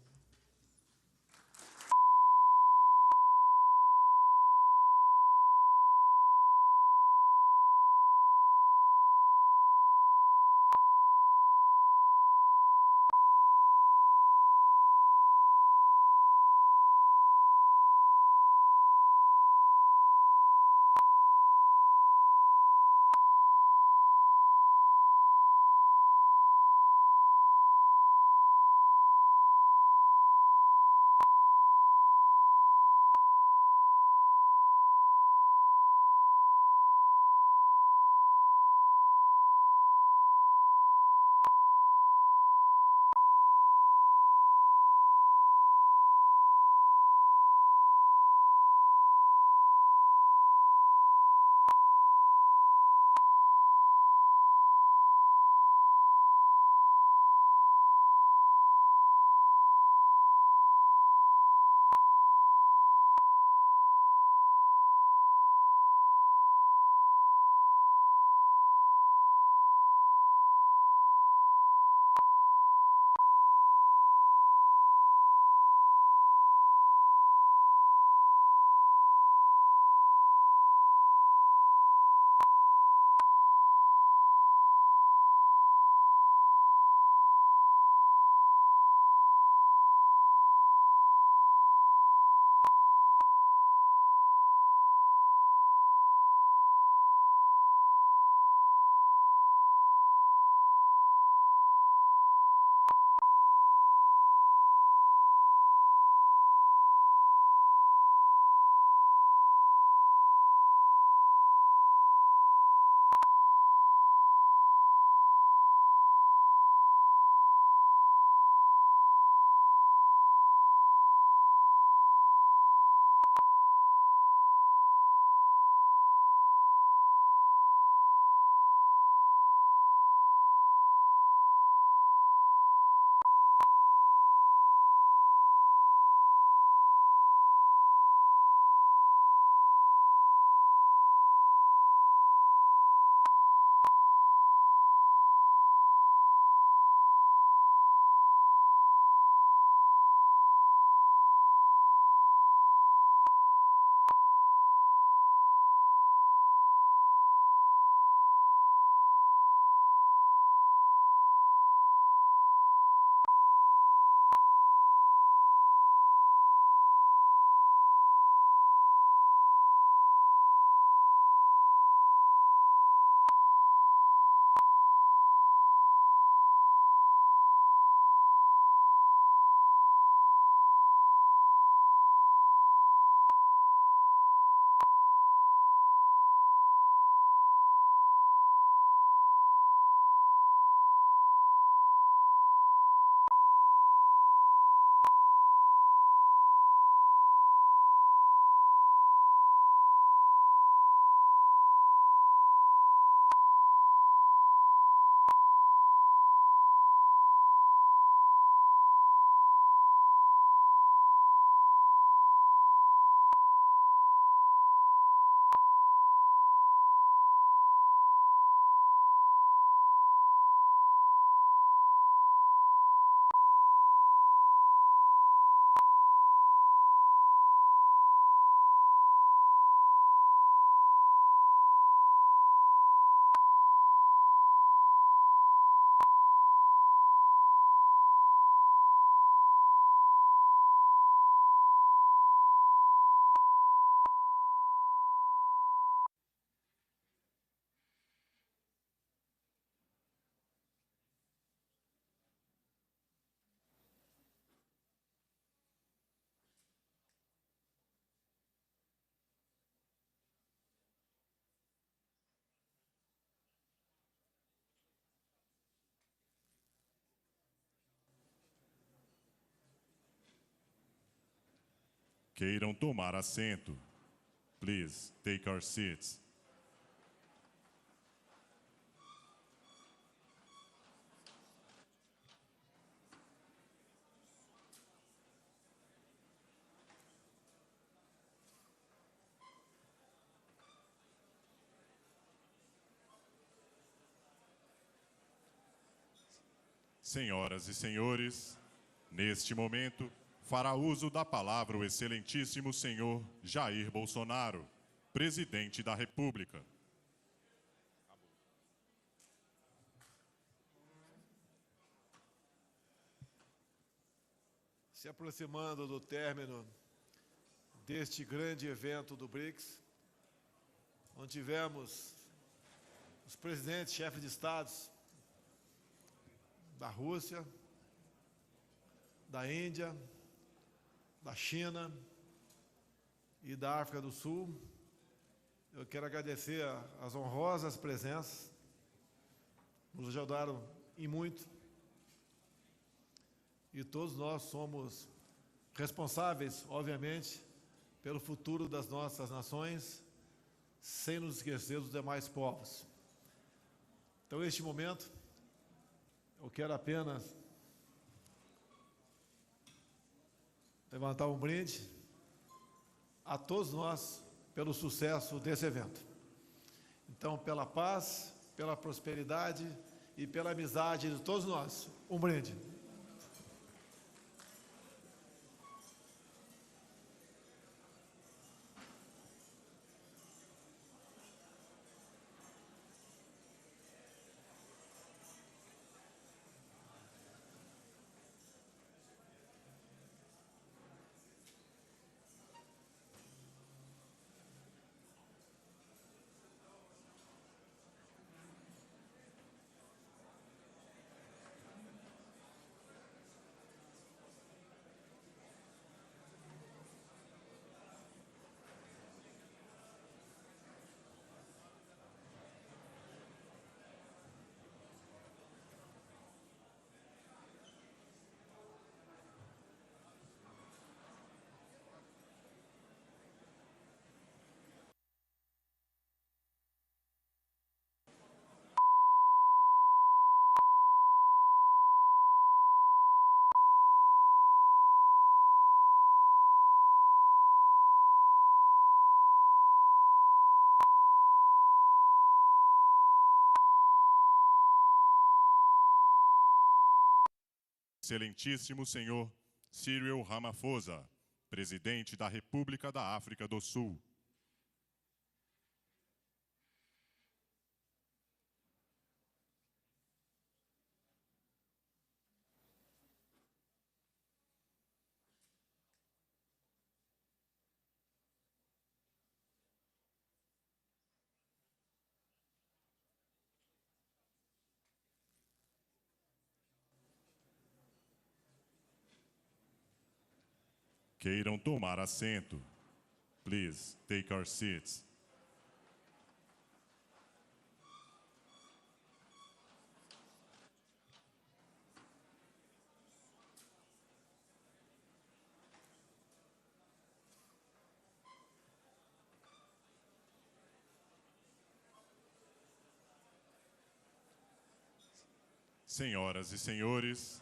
S14: Queiram tomar assento. Please take our seats. Senhoras e senhores, neste momento, fará uso da palavra o excelentíssimo senhor Jair Bolsonaro, presidente da República.
S11: Se aproximando do término deste grande evento do BRICS, onde tivemos os presidentes, chefes de estados da Rússia, da Índia, da China e da África do Sul. Eu quero agradecer as honrosas presenças, nos ajudaram e muito. E todos nós somos responsáveis, obviamente, pelo futuro das nossas nações, sem nos esquecer dos demais povos. Então, neste momento, eu quero apenas levantar um brinde a todos nós pelo sucesso desse evento. Então, pela paz, pela prosperidade e pela amizade de todos nós, um brinde.
S14: Excelentíssimo senhor Cyril Ramaphosa, presidente da República da África do Sul. Queiram tomar assento. Please take our seats. Senhoras e senhores,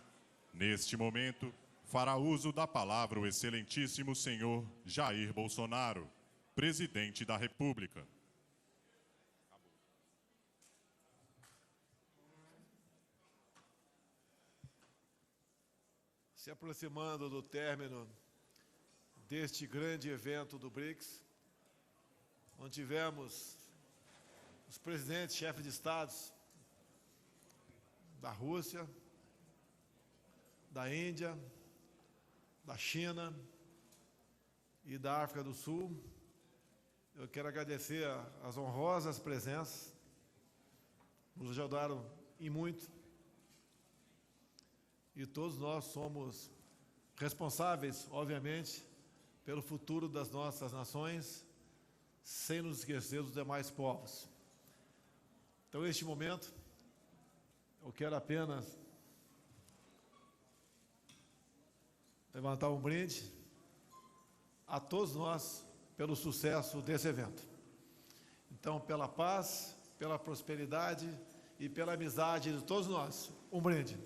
S14: neste momento, fará uso da palavra o excelentíssimo senhor Jair Bolsonaro, presidente da República.
S11: Se aproximando do término deste grande evento do BRICS, onde tivemos os presidentes, chefes de estados da Rússia, da Índia, da China e da África do Sul. Eu quero agradecer as honrosas presenças, nos ajudaram e muito. E todos nós somos responsáveis, obviamente, pelo futuro das nossas nações, sem nos esquecer dos demais povos. Então, neste momento, eu quero apenas levantar um brinde a todos nós pelo sucesso desse evento. Então, pela paz, pela prosperidade e pela amizade de todos nós, um brinde.